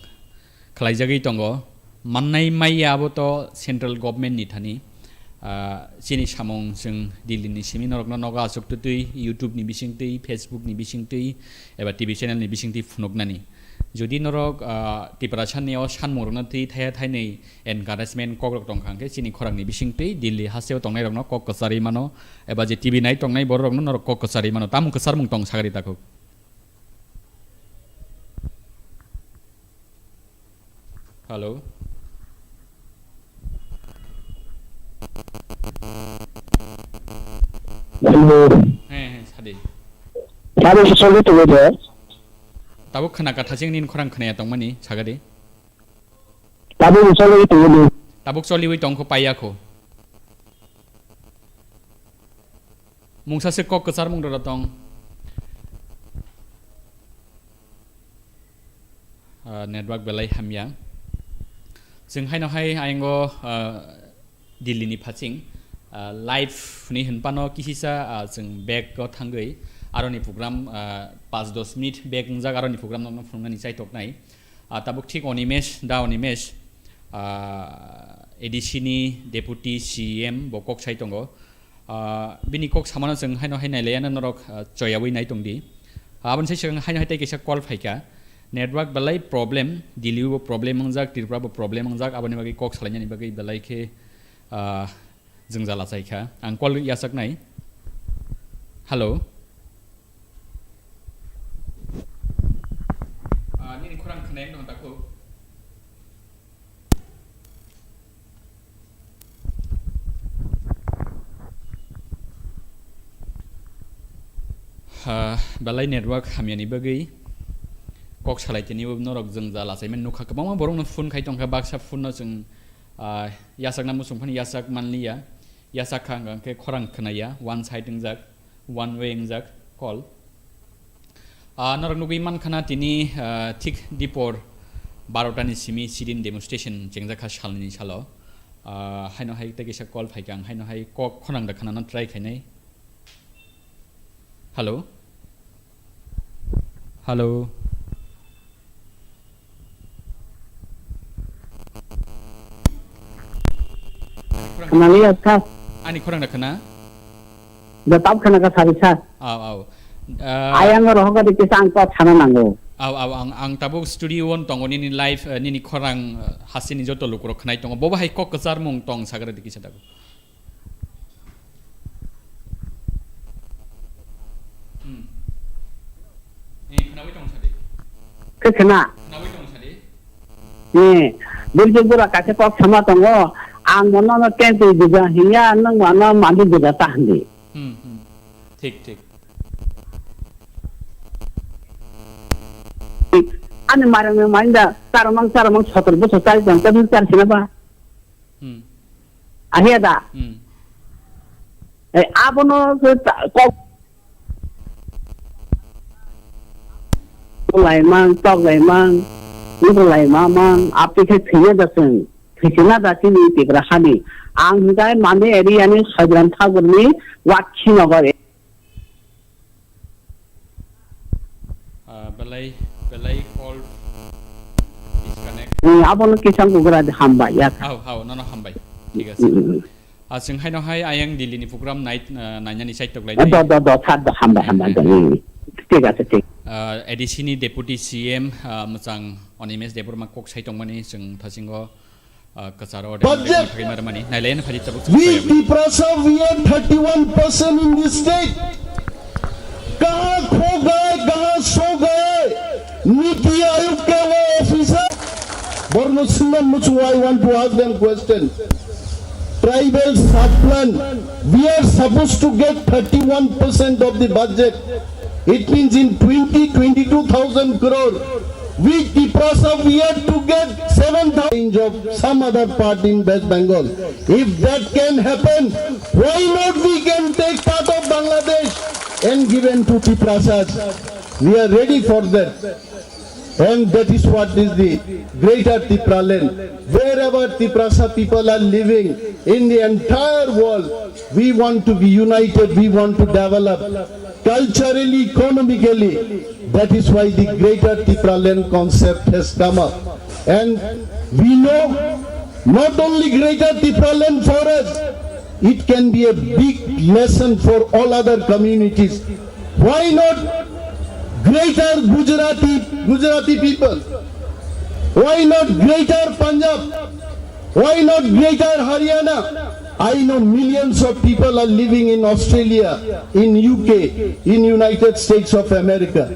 khlaijagwi tongo. Mannai maya abo to central government ni thani, ah, chini samung chwng Delhi ni simi norokno nogo achuk twtwi, YouTube ni bisingtwi, Facebook ni bisingtwi, eba T V channel ni bisingtwi phunuknani. Jodi norok, ah, Tiprasa ni o sanmung rokno twi thaya thainwi encouragement kok rok tongkha hwnkhe chini khorang ni bisingtwi Delhi hasteo tongnai rokno kok kwcharwi mano, eba je T V nai tongnai borok rokno norok kok kwcharwi mano. Tamo kwcharmung tong sagari takhuk. Hello. Hello. He, he, sadi. Sadi, sadi, tunggu deh. Tabuk khna ka thaching nini khorang khna ya tongmani, sagadi. Tabuk choliwi tongmani. Tabuk choliwi tongkho paiya kho. Mungsa se kok kwchar mung rwra tong. Ah, network belai hamya. Chwng haino hai ayang o, ah, Delhi ni phaching, ah, live ni hwnphano kisisa, ah, chwng back o thangwi aroni program, ah, panch dos minute back wngjak aroni program no phunuknani chaitoknai. Ah, tabuk thik Animesh, da Animesh, ah, A D C ni deputy C E M bo kok sai tongo. Ah, bini kok samano chwng haino hai nailaiya na norok, ah, choyawi nai tongdi. Ah, aboni sai swkang haino hai tei kaisa call phaikha. Network belai problem, Delhi bo problem wngjak, Tripura bo problem wngjak, aboni bagwi kok salainani bagwi belai khe, ah, jwngjal achaikha. Ang call yachaknai. Hello. Ah, nini khorang khwnai wngtong takhuk. Ha, belai network hamyani bagwi kok salai tini bo norok jwngjal achaimani nukha, kwbangma borokno phone khai tongkha, baksa phone no chwng, ah, yachakna muchung phano yachak manliya, yachak kha hwnkhe khorang khwnaya, one side wngjak, one way wngjak call. Ah, norok nugwi mankha na tini, ah, thik dipor barota ni simi sit-in demonstration chengjakha salni salo. Ah, haino hai tei kaisa call phaikha, ang haino hai kok khorang da khwnano try khainai. Hello? Hello? Khwnaliya, sir. Ani khorang da khwna? Da tab khwna kha sari, sir. Aw, aw. Ah, ayang rohok di kisa ang kok sana nango. Aw, aw, ang, ang tabuk studio on tongo nini live, eh, nini khorang, eh, hasini joto lukurok khwnai tongo. Bobo hai kok kwcharmung tong sagra di kisa tabuk. Hmm. Eh, khwnawi tong sadi. Khe khwna. Khwnawi tong sadi. Eh, Birjit Bura kaisa kok sama tongo. Ang mono no kentwi dija hinya, nwng mano mandi dija ta hindi. Hmm, hmm. Thik, thik. Ani marang ni mainda, tarmang, tarmang, sotor bosor chai jang, tabuk char sina ba. Hmm. Ahiya da. Hmm. Eh, abono se ta-, kok. Laimang, tok laimang, nukho laimamang, apni khe thwiya da chwng. Thwisina da chini Tipra hani. Ang hwnkhe Mande area ni Soigram Thakur ni Wakhi Nagar. Ah, belai, belai call disconnect. Hmm, abono kisang kugra di hambai ya. Hao, hao, nono hambai. Thik ase. Hmm, hmm, hmm. Ah, chwng haino hai ayang Delhi ni program nai, ah, nainani side tok lai. Do, do, do, sir, do, hambai, hambai, do. Hmm. Thik ase, thik. Ah, A D C ni Deputy C M, ah, mwchang Animesh Debbarma kok sai tongmani chwng thasingo, ah, kwcharo de Budget. Thagwi maramani. Nailai no phadi tabuk. We Tiprasa, we are thirty-one percent in this state. कहाँ खो गए, कहाँ सो गए नीति आयोग के वो officer? Borno Singha Muchu, I want to ask them question. Tribal sub-plan, we are supposed to get thirty-one percent of the budget. It means in twenty, twenty-two thousand crore, we Tiprasa, we have to get seven thousand of some other part in West Bengal. If that can happen, why not we can take part of Bangladesh and given to Tiprasas? We are ready for that. And that is what is the greater Tipraland. Wherever Tiprasa people are living in the entire world, we want to be united, we want to develop culturally, economically. That is why the greater Tipraland concept has come up. And we know not only greater Tipraland for us, it can be a big lesson for all other communities. Why not greater Gujarati, Gujarati people? Why not greater Punjab? Why not greater Haryana? I know millions of people are living in Australia, in U K, in United States of America.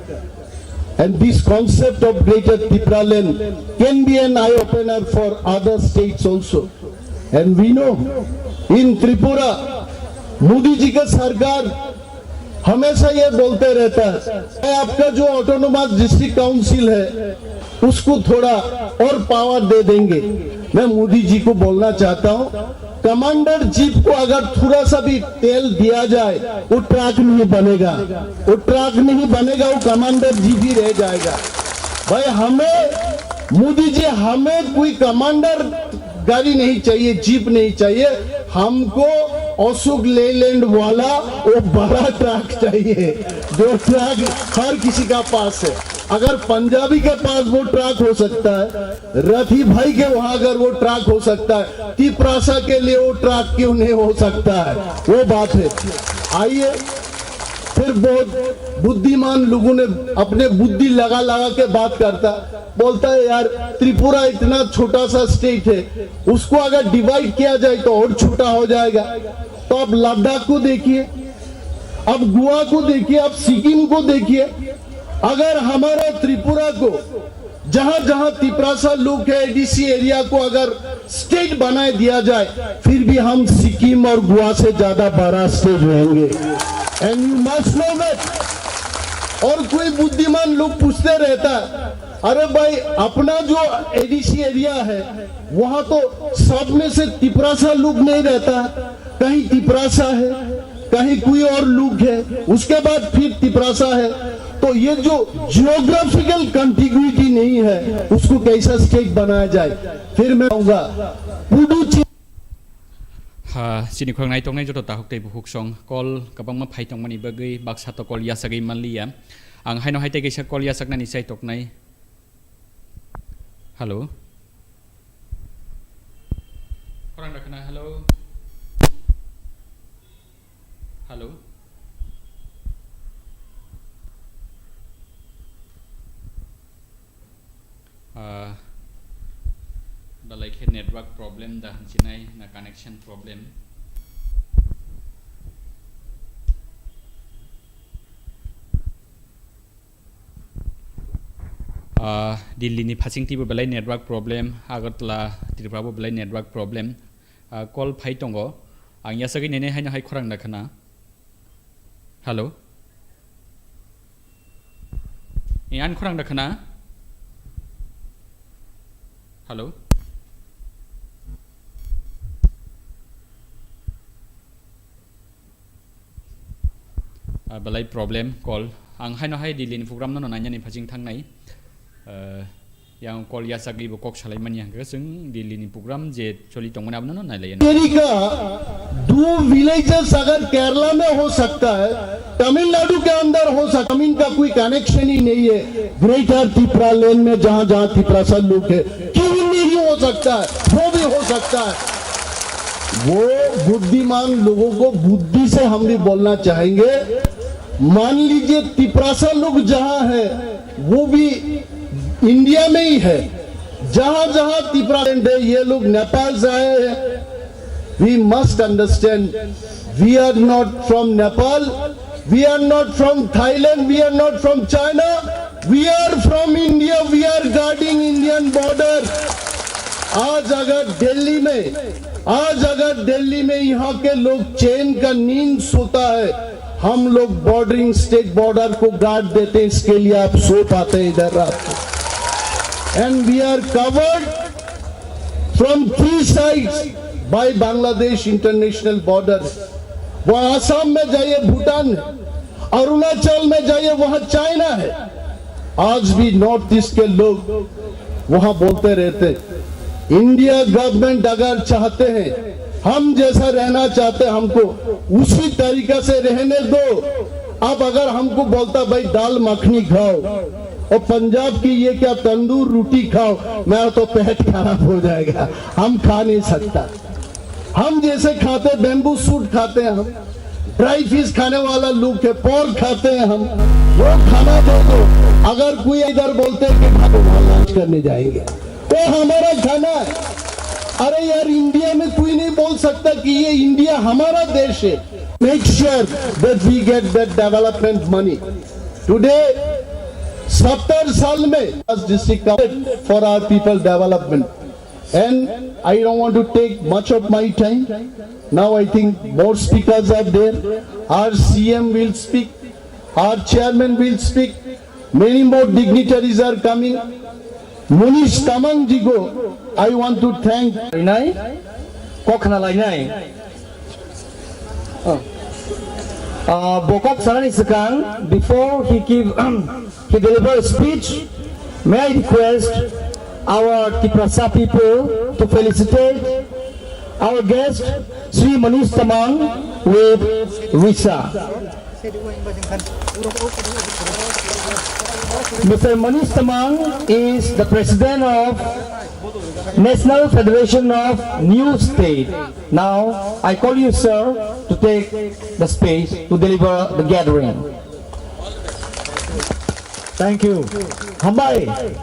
And this concept of greater Tipraland can be an eye-opener for other states also. And we know, in Tripura, Modi ji का सरकार हमेशा ये बोलते रहता है, आपका जो autonomous district council है, उसको थोड़ा और पावर दे देंगे। मैं मोदी जी को बोलना चाहता हूँ, कमांडर चीफ को अगर थोड़ा सा भी तेल दिया जाए, वो ट्रक नहीं बनेगा, वो ट्रक नहीं बनेगा, वो कमांडर चीफ ही रह जाएगा। भाई, हमें मोदी जी, हमें कोई कमांडर गाड़ी नहीं चाहिए, जीप नहीं चाहिए, हमको अशोक लेलैंड वाला वो बड़ा ट्रक चाहिए, जो ट्रक हर किसी का पास है। अगर पंजाबी के पास वो ट्रक हो सकता है, रथी भाई के वहां अगर वो ट्रक हो सकता है, तिपरासा के लिए वो ट्रक क्यों नहीं हो सकता है? वो बात है। आइए, फिर बहुत बुद्धिमान लोगों ने अपने बुद्धि लगा लगा के बात करता, बोलता है, "यार, त्रिपुरा इतना छोटा सा स्टेट है, उसको अगर डिवाइड किया जाए तो और छोटा हो जाएगा।" तो आप लद्दाख को देखिए, आप गोवा को देखिए, आप सिक्किम को देखिए। अगर हमारा त्रिपुरा को जहां जहां तिपरासा लोग है, एडीसी एरिया को अगर स्टेट बनाए दिया जाए, फिर भी हम सिक्किम और गोवा से ज्यादा बड़ा स्टेट रहेंगे। And you must know that। और कोई बुद्धिमान लोग पूछते रहता, "अरे भाई, अपना जो एडीसी एरिया है, वहां तो सब में से तिपरासा लोग नहीं रहता, कहीं तिपरासा है, कहीं कोई और लोग है, उसके बाद फिर तिपरासा है।" तो ये जो जियोग्राफिकल कंटिग्युइटी नहीं है, उसको कैसा स्टेट बनाया जाए? फिर मैं कहूंगा, Puducherry Ha, chini khorang nai tongnai joto tahuk tei buhuk song call kwbangma phai tongmani bagwi baksa to call yasagwi manliya. Ang haino hai tei kaisa call yasaknani chai toknai. Hello. Khorang da khna, hello. Hello. Ah, belai khe network problem da hinsinai na connection problem. Ah, Delhi ni phasing tibo belai network problem, Agartala, Tripura bo belai network problem. Ah, call phai tongo. Ang yasagwi nene haino hai khorang da khna. Hello. Ni an khorang da khna. Hello. Ah, belai problem call. Ang haino hai Delhi ni program no nainani phasing thangnai. Ah, yang call yasagwi bo kok salai mani hangkhe chwng Delhi ni program je choli tongmani abono nailaiya. तेरी का दो विलेजेस अगर केरला में हो सकता है, तमिलनाडु के अंदर हो सकता है, जमीन का कोई कनेक्शन ही नहीं है। ग्रेटर तिपरा लैंड में जहां जहां तिपरासा लोग है, क्यों नहीं हो सकता है? वो भी हो सकता है। वो बुद्धिमान लोगों को बुद्धि से हम भी बोलना चाहेंगे। मान लीजिए, तिपरासा लोग जहां है, वो भी इंडिया में ही है। जहां जहां तिपरा है, ये लोग नेपाल से आए हैं। We must understand, we are not from Nepal, we are not from Thailand, we are not from China, we are from India, we are guarding Indian border. आज अगर दिल्ली में, आज अगर दिल्ली में यहाँ के लोग चैन का नींद सोता है, हम लोग बॉर्डरिंग स्टेट बॉर्डर को गार्ड देते हैं, इसके लिए आप सो पाते हैं इधर रात को। And we are covered from three sides by Bangladesh international border। वह आसाम में जाइए, भूटान है, अरुणाचल में जाइए, वहां चाइना है। आज भी नॉर्थ ईस्ट के लोग वहां बोलते रहते, इंडिया गवर्नमेंट अगर चाहते हैं, हम जैसा रहना चाहते हैं, हमको उसी तरीका से रहने दो। अब अगर हमको बोलता, "भाई, दाल मखनी खाओ, और पंजाब की ये क्या तंदूर रोटी खाओ," मेरा तो पेट खराब हो जाएगा, हम खा नहीं सकता। हम जैसे खाते, बैम्बू शूट खाते हैं हम, ड्राई फिश खाने वाला लोग है, पोर्क खाते हैं हम, वो खाना दे दो। अगर कोई इधर बोलते हैं कि भाई, वहाँ लंच करने जाएंगे, वो हमारा खाना है। अरे यार, इंडिया में कोई नहीं बोल सकता कि ये इंडिया हमारा देश है। Make sure that we get that development money. Today, सत्तर साल में district for our people development. And I don't want to take much of my time. Now I think more speakers are there. Our C M will speak. Our chairman will speak. Many more dignitaries are coming. Munish Tamang ji go, I want to thank. Lainai, kok khna lainai. Oh. Uh, bokok salani swkang, before he give, he deliver speech, may I request our Tiprasa people to felicitate our guest, Sri Manish Tamang, with Visa. Mister Manish Tamang is the president of National Federation of New State. Now, I call you, sir, to take the space to deliver the gathering. Thank you. Hambai.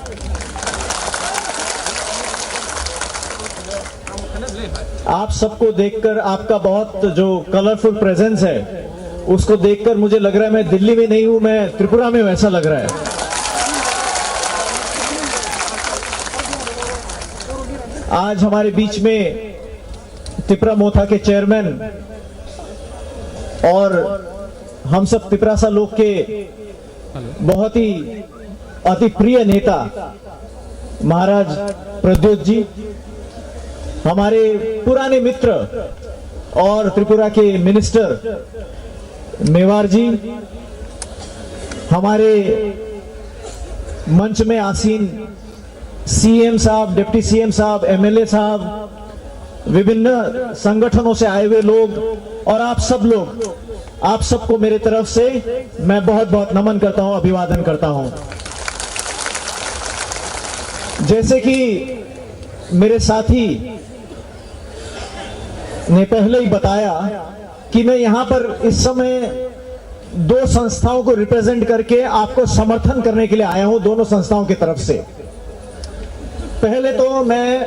आप सबको देखकर, आपका बहुत जो colourful presence है, उसको देखकर मुझे लग रहा है मैं दिल्ली में नहीं हूं, मैं त्रिपुरा में हूं, ऐसा लग रहा है। आज हमारे बीच में तिपरा मोथा के चेयरमैन और हम सब तिपरासा लोग के बहुत ही अति प्रिय नेता महाराज प्रद्योत जी, हमारे पुराने मित्र और त्रिपुरा के मिनिस्टर मेवार जी, हमारे मंच में आसीन सीएम साहब, डिप्टी सीएम साहब, एमएलए साहब, विभिन्न संगठनों से आए हुए लोग और आप सब लोग, आप सबको मेरे तरफ से मैं बहुत बहुत नमन करता हूं, अभिवादन करता हूं। जैसे कि मेरे साथी ने पहले ही बताया कि मैं यहां पर इस समय दो संस्थाओं को रिप्रेजेंट करके आपको समर्थन करने के लिए आया हूं, दोनों संस्थाओं की तरफ से। पहले तो मैं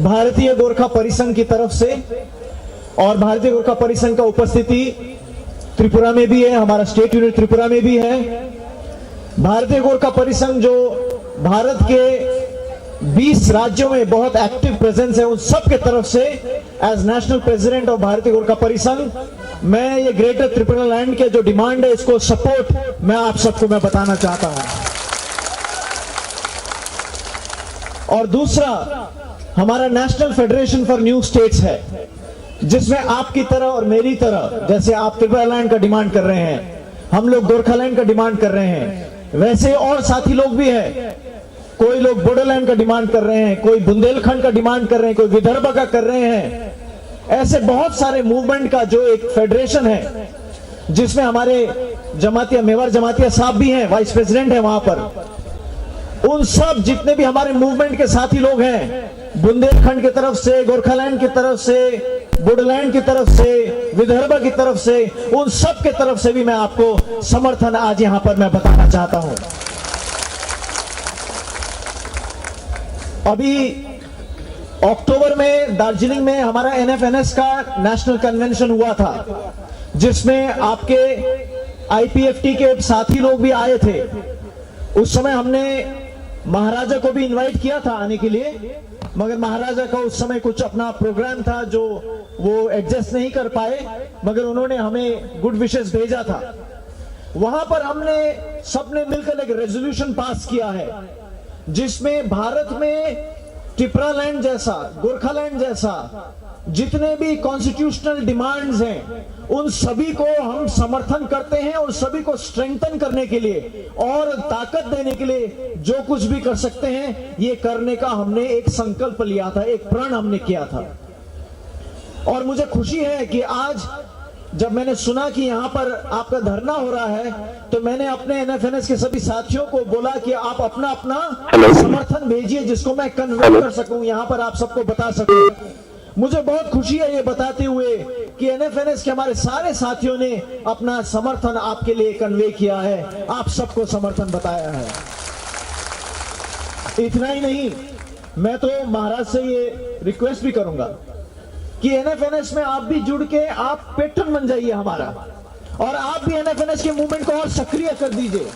भारतीय गोरखा परिसंघ की तरफ से, और भारतीय गोरखा परिसंघ का उपस्थिति त्रिपुरा में भी है, हमारा स्टेट यूनिट त्रिपुरा में भी है। भारतीय गोरखा परिसंघ जो भारत के बीस राज्यों में बहुत एक्टिव प्रेजेंस है, उन सब के तरफ से एज नेशनल प्रेसिडेंट ऑफ भारतीय गोरखा परिसंघ मैं ये ग्रेटर त्रिपुरा लैंड के जो डिमांड है, इसको सपोर्ट मैं आप सबको मैं बताना चाहता हूं। और दूसरा, हमारा national federation for new states है, जिसमें आपकी तरह और मेरी तरह, जैसे आप त्रिपुरा लैंड का डिमांड कर रहे हैं, हम लोग गोरखालैंड का डिमांड कर रहे हैं, वैसे और साथी लोग भी हैं। कोई लोग बोडोलैंड का डिमांड कर रहे हैं, कोई बुंदेलखंड का डिमांड कर रहे हैं, कोई विदर्भ का कर रहे हैं। ऐसे बहुत सारे मूवमेंट का जो एक फेडरेशन है, जिसमें हमारे जमातिया, मेवार जमातिया साहब भी हैं, वाइस प्रेसिडेंट हैं वहां पर। उन सब जितने भी हमारे मूवमेंट के साथी लोग हैं, बुंदेलखंड की तरफ से, गोरखालैंड की तरफ से, बोडोलैंड की तरफ से, विदर्भ की तरफ से, उन सब के तरफ से भी मैं आपको समर्थन आज यहां पर मैं बताना चाहता हूं। अभी अक्टूबर में दार्जिलिंग में हमारा एनएफएनएस का नेशनल कन्वेंशन हुआ था, जिसमें आपके आईपीएफटी के साथी लोग भी आए थे। उस समय हमने महाराजा को भी इनवाइट किया था आने के लिए, मगर महाराजा का उस समय कुछ अपना प्रोग्राम था जो वो एडजस्ट नहीं कर पाए, मगर उन्होंने हमें गुड विशेस भेजा था। वहां पर हमने सबने मिलकर एक रेजोल्यूशन पास किया है, जिसमें भारत में टिपरालैंड जैसा, गोरखालैंड जैसा जितने भी कॉन्स्टिट्यूशनल डिमांड्स हैं, उन सभी को हम समर्थन करते हैं और सभी को स्ट्रेंथन करने के लिए और ताकत देने के लिए जो कुछ भी कर सकते हैं, ये करने का हमने एक संकल्प लिया था, एक प्रण हमने किया था। और मुझे खुशी है कि आज जब मैंने सुना कि यहाँ पर आपका धरना हो रहा है, तो मैंने अपने एनएफएनएस के सभी साथियों को बोला कि आप अपना अपना हेलो। समर्थन भेजिए, जिसको मैं कन्वे हेलो। कर सकूं, यहाँ पर आप सबको बता सकूं। मुझे बहुत खुशी है ये बताते हुए कि एनएफएनएस के हमारे सारे साथियों ने अपना समर्थन आपके लिए कन्वे किया है, आप सबको समर्थन बताया है। इतना ही नहीं, मैं तो महाराज से ये रिक्वेस्ट भी करूंगा कि एनएफएनएस में आप भी जुड़ के आप पेट्रन बन जाइए हमारा, और आप भी एनएफएनएस के मूवमेंट को और सक्रिय कर दीजिए।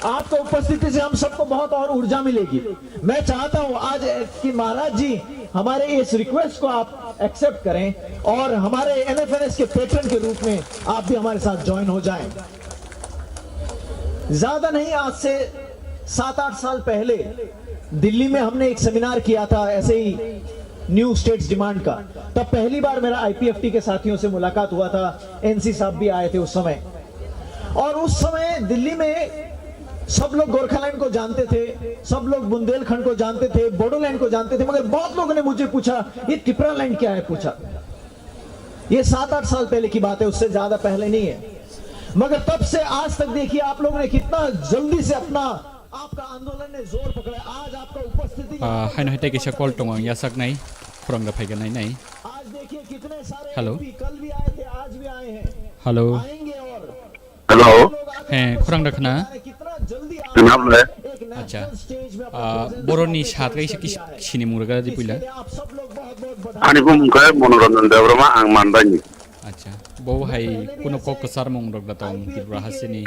आपका उपस्थिति से हम सबको बहुत और ऊर्जा मिलेगी। मैं चाहता हूं आज कि महाराज जी हमारे इस रिक्वेस्ट को आप एक्सेप्ट करें और हमारे एनएफएनएस के पेट्रन के रूप में आप भी हमारे साथ ज्वाइन हो जाएं। ज्यादा नहीं, आज से सात आठ साल पहले दिल्ली में हमने एक सेमिनार किया था ऐसे ही न्यू स्टेट्स डिमांड का। तब पहली बार मेरा आईपीएफटी के साथियों से मुलाकात हुआ था, एनसी साहब भी आए थे उस समय। और उस समय दिल्ली में सब लोग गोरखालैंड को जानते थे, सब लोग बुंदेलखंड को जानते थे, बोडोलैंड को जानते थे, मगर बहुत लोगों ने मुझे पूछा, "ये टिपरालैंड क्या है?" पूछा। ये सात आठ साल पहले की बात है, उससे ज्यादा पहले नहीं है। मगर तब से आज तक देखिए, आप लोगों ने कितना जल्दी से अपना, आपका आंदोलन ने जोर पकड़ा है। आज आपका उपस्थिति यहाँ Ah, पर haino hai tei kaisa call tongo, ang yachak nai, khorang da phai nai nai. आज देखिए, कितने सारे Hello. एमपी कल भी आए थे, आज भी आए हैं, Hello. आएंगे और Hello. He, khorang da khna? Khna bole? Acha. Ah, boroni sat kaisa kis-, sini murga di puila. Ani bumung khe Monoranjan Debbarma, ang Mandani. Acha. Bo hai kuno kok kwchar mung rok da tong Tripura hasini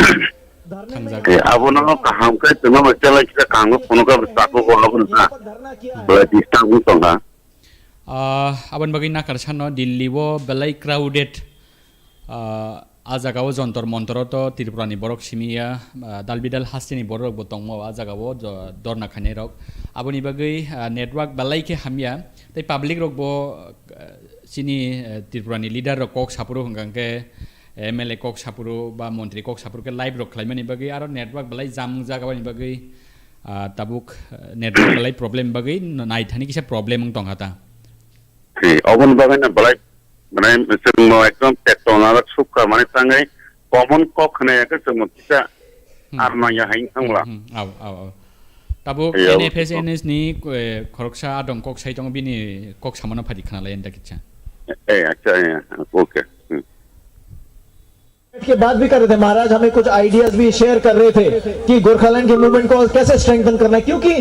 thangjak. Eh, abono kaham khe tuma ma chala kisa kaham khe phone khe sako ko abono na. Bole disturb wng tong kha. Ah, aboni bagwi nakar sano Delhi o belai crowded. Ah, a jaga o Jontor Montor o to Tripura ni borok simi ya, ah, dal bidal hasteni borok rok bo tongmo a jaga o jo-, dorna khainai rok. Aboni bagwi, ah, network belai khe hamya. Tei public rok bo, ah, chini, ah, Tripura ni leader rok kok saphuru hwnkha khe M L A kok saphuru ba montri kok saphuru khe live rok khlaimani bagwi aro network belai jam wng jak aboni bagwi, ah, tabuk, ah, network belai problem bagwi naithani kisa problem wng tongkha ta. Hi, oboni bagwi no belai, belai chwngno ekdom tekto nalak sukha mani tangwi common kok hwnwi khe chwngno kisa Hmm. ar manya hai wngla. Hmm, hmm, au, au, au. Tabuk Ei, au. N F S N S ni, eh, khoroksa adong kok sai tongo, bini kok samano phadi khna lai enda kitsa. Eh, acha, eh, okay. Hmm. के बाद भी कर रहे थे महाराज, हमें कुछ आइडियाज भी शेयर कर रहे थे कि गोरखालैंड के मूवमेंट को कैसे स्ट्रेंथन करना है, क्योंकि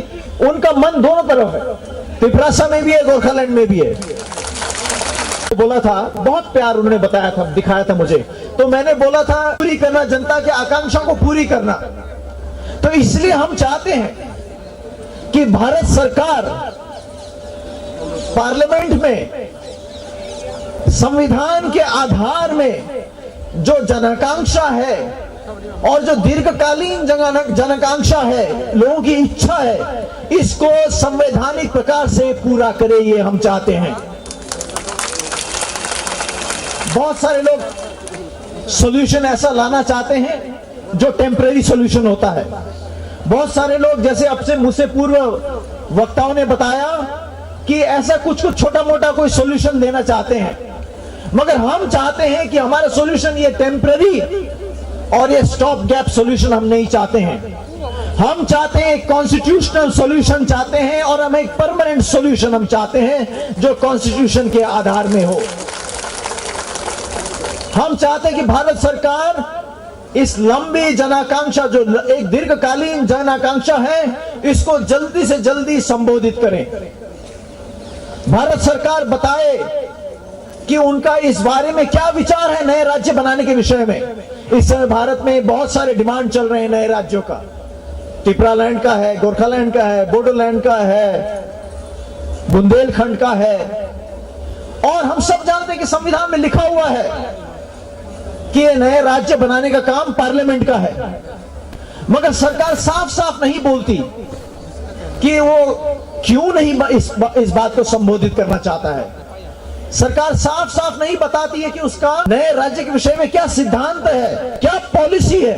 उनका मन दोनों तरफ है, तिपरासा में भी है, गोरखालैंड में भी है। बोला था, बहुत प्यार उन्होंने बताया था, दिखाया था मुझे, तो मैंने बोला था पूरी करना, जनता की आकांक्षा को पूरी करना। तो इसलिए हम चाहते हैं कि भारत सरकार पार्लियामेंट में संविधान के आधार में जो जनाकांक्षा है और जो दीर्घकालीन जनाकांक्षा है, लोगों की इच्छा है, इसको संवैधानिक प्रकार से पूरा करे, ये हम चाहते हैं। बहुत सारे लोग सॉल्यूशन ऐसा लाना चाहते हैं जो टेम्परेरी सॉल्यूशन होता है। बहुत सारे लोग, जैसे अब से मुझसे पूर्व वक्ताओं ने बताया, कि ऐसा कुछ कुछ छोटा मोटा कोई सॉल्यूशन देना चाहते हैं, मगर हम चाहते हैं कि हमारा सॉल्यूशन ये टेम्परेरी और ये स्टॉप गैप सॉल्यूशन हम नहीं चाहते हैं। हम चाहते हैं एक कॉन्स्टिट्यूशनल सॉल्यूशन चाहते हैं और हम एक परमानेंट सॉल्यूशन हम चाहते हैं जो कॉन्स्टिट्यूशन के आधार में हो। हम चाहते हैं कि भारत सरकार इस लंबी जनाकांक्षा, जो ल-, एक दीर्घकालीन जनाकांक्षा है, इसको जल्दी से जल्दी संबोधित करें। भारत सरकार बताए कि उनका इस बारे में क्या विचार है नए राज्य बनाने के विषय में। इस समय भारत में बहुत सारे डिमांड चल रहे हैं नए राज्यों का। टिपरालैंड का है, गोरखालैंड का है, बोडोलैंड का है, बुंदेलखंड का है। और हम सब जानते हैं कि संविधान में लिखा हुआ है कि ये नए राज्य बनाने का काम पार्लियामेंट का है, मगर सरकार साफ साफ नहीं बोलती कि वो क्यों नहीं ब-, इस, ब-, इस बात को संबोधित करना चाहता है। सरकार साफ साफ नहीं बताती है कि उसका नए राज्य के विषय में क्या सिद्धांत है, क्या पॉलिसी है।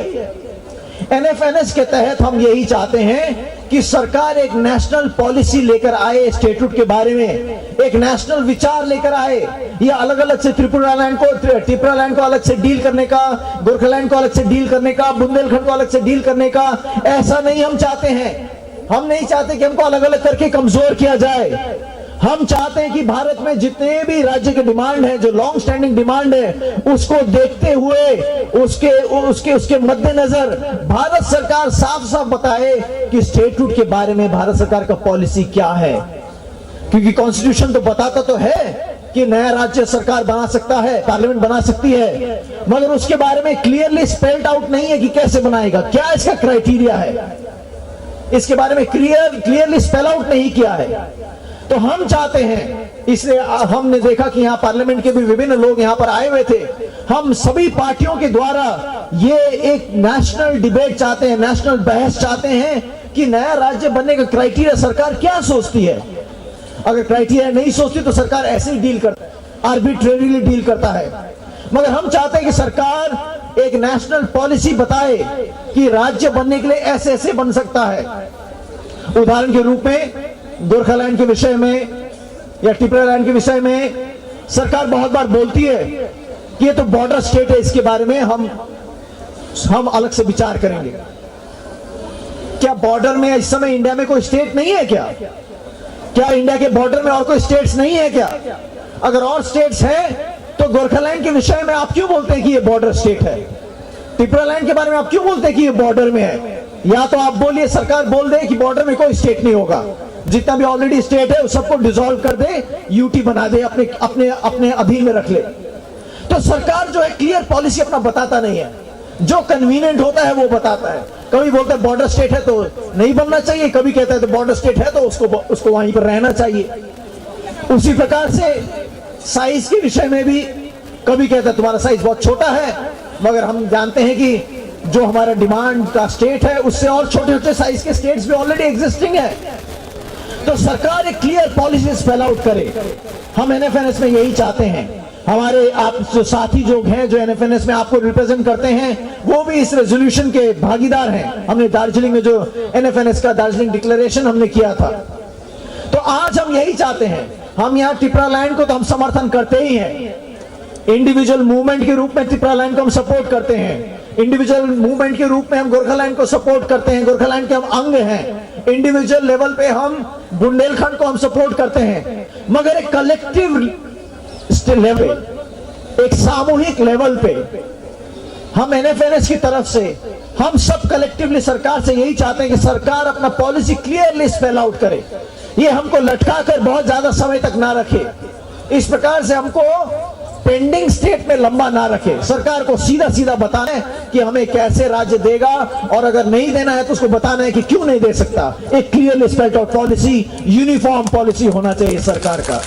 एनएफएनएस के तहत हम यही चाहते हैं कि सरकार एक नेशनल पॉलिसी लेकर आए स्टेटूट के बारे में, एक नेशनल विचार लेकर आए। ये अलग-अलग से त्रिपुरालैंड को, त्रि-, त्रिपुरालैंड को अलग से डील करने का, गोरखालैंड को अलग से डील करने का, बुंदेलखंड को अलग से डील करने का, ऐसा नहीं हम चाहते हैं। हम नहीं चाहते कि हमको अलग-अलग करके कमजोर किया जाए। हम चाहते हैं कि भारत में जितने भी राज्य के डिमांड है, जो लॉन्ग स्टैंडिंग डिमांड है, उसको देखते हुए, उसके, उसके, उसके मद्देनजर भारत सरकार साफ-साफ बताए कि स्टेटूट के बारे में भारत सरकार का पॉलिसी क्या है। क्योंकि कॉन्स्टिट्यूशन तो बताता तो है कि नया राज्य सरकार बना सकता है, पार्लियामेंट बना सकती है, मगर उसके बारे में क्लियरली स्पेल्ड आउट नहीं है कि कैसे बनाएगा, क्या इसका क्राइटेरिया है। इसके बारे में क्लियर, क्लियरली स्पेल आउट नहीं किया है। तो हम चाहते हैं, इसलिए आ, हमने देखा कि यहाँ पार्लियामेंट के भी विभिन्न लोग यहाँ पर आए हुए थे। हम सभी पार्टियों के द्वारा ये एक नेशनल डिबेट चाहते हैं, नेशनल बहस चाहते हैं कि नया राज्य बनने का क्राइटेरिया सरकार क्या सोचती है। अगर क्राइटेरिया नहीं सोचती तो सरकार ऐसे ही डील करता है, आर्बिट्रेरीली डील करता है। मगर हम चाहते हैं कि सरकार एक नेशनल पॉलिसी बताए कि राज्य बनने के लिए ऐसे ऐसे बन सकता है। उदाहरण के रूप में गोरखालैंड के विषय में या टिपरालैंड के विषय में सरकार बहुत बार बोलती है कि ये तो बॉर्डर स्टेट है, इसके बारे में हम हम अलग से विचार करेंगे। क्या बॉर्डर में इस समय इंडिया में कोई स्टेट नहीं है क्या? क्या इंडिया के बॉर्डर में और कोई स्टेट्स नहीं है क्या? अगर और स्टेट्स हैं तो गोरखालैंड के विषय में आप क्यों बोलते हैं कि ये बॉर्डर स्टेट है? टिपरालैंड के बारे में आप क्यों बोलते हैं कि ये बॉर्डर में है? या तो आप बोलिए, सरकार बोल दे कि बॉर्डर में कोई स्टेट नहीं होगा, जितना भी ऑलरेडी स्टेट है उस सबको डिसॉल्व कर दे, यूटी बना दे, अपने अपने अपने अधीन में रख ले। तो सरकार जो है क्लियर पॉलिसी अपना बताता नहीं है, जो कन्वीनियंट होता है वो बताता है। कभी बोलता है बॉर्डर स्टेट है तो नहीं बनना चाहिए, कभी कहता है तो बॉर्डर स्टेट है तो उसको उसको वहीं पर रहना चाहिए। उसी प्रकार से साइज के विषय में भी कभी कहता है तुम्हारा साइज बहुत छोटा है, मगर हम जानते हैं कि जो हमारा डिमांड का स्टेट है उससे और छोटे छोटे साइज के स्टेट्स भी ऑलरेडी एग्जिस्टिंग है। तो सरकार एक क्लियर पॉलिसी स्पेल आउट करे। हम एनएफएनएस में यही चाहते हैं। हमारे आप जो साथी जो हैं, जो एनएफएनएस में आपको रिप्रेजेंट करते हैं, वो भी इस रेजोल्यूशन के भागीदार हैं। हमने दार्जिलिंग में जो एनएफएनएस का दार्जिलिंग डिक्लेरेशन हमने किया था, तो आज हम यही चाहते हैं। हम यहाँ टिपरा लैंड को तो हम समर्थन करते ही हैं, इंडिविजुअल मूवमेंट के रूप में टिपरा लैंड को हम सपोर्ट करते हैं, इंडिविजुअल मूवमेंट के रूप में हम गोरखालैंड को सपोर्ट करते हैं, गोरखालैंड के हम अंग हैं, इंडिविजुअल लेवल पे हम बुंदेलखंड को हम सपोर्ट करते हैं, मगर एक कलेक्टिव लेवल, एक सामूहिक लेवल पे हम एनएफएनएस की तरफ से हम सब कलेक्टिवली सरकार से यही चाहते हैं कि सरकार अपना पॉलिसी क्लियरली स्पेल आउट करे। ये हमको लटका कर बहुत ज्यादा समय तक ना रखे। इस प्रकार से हमको पेंडिंग स्टेट में लंबा ना रखे। सरकार को सीधा सीधा बताना है कि हमें कैसे राज्य देगा, और अगर नहीं देना है तो उसको बताना है कि क्यों नहीं दे सकता। एक clearly spelled out policy, uniform policy होना चाहिए सरकार का।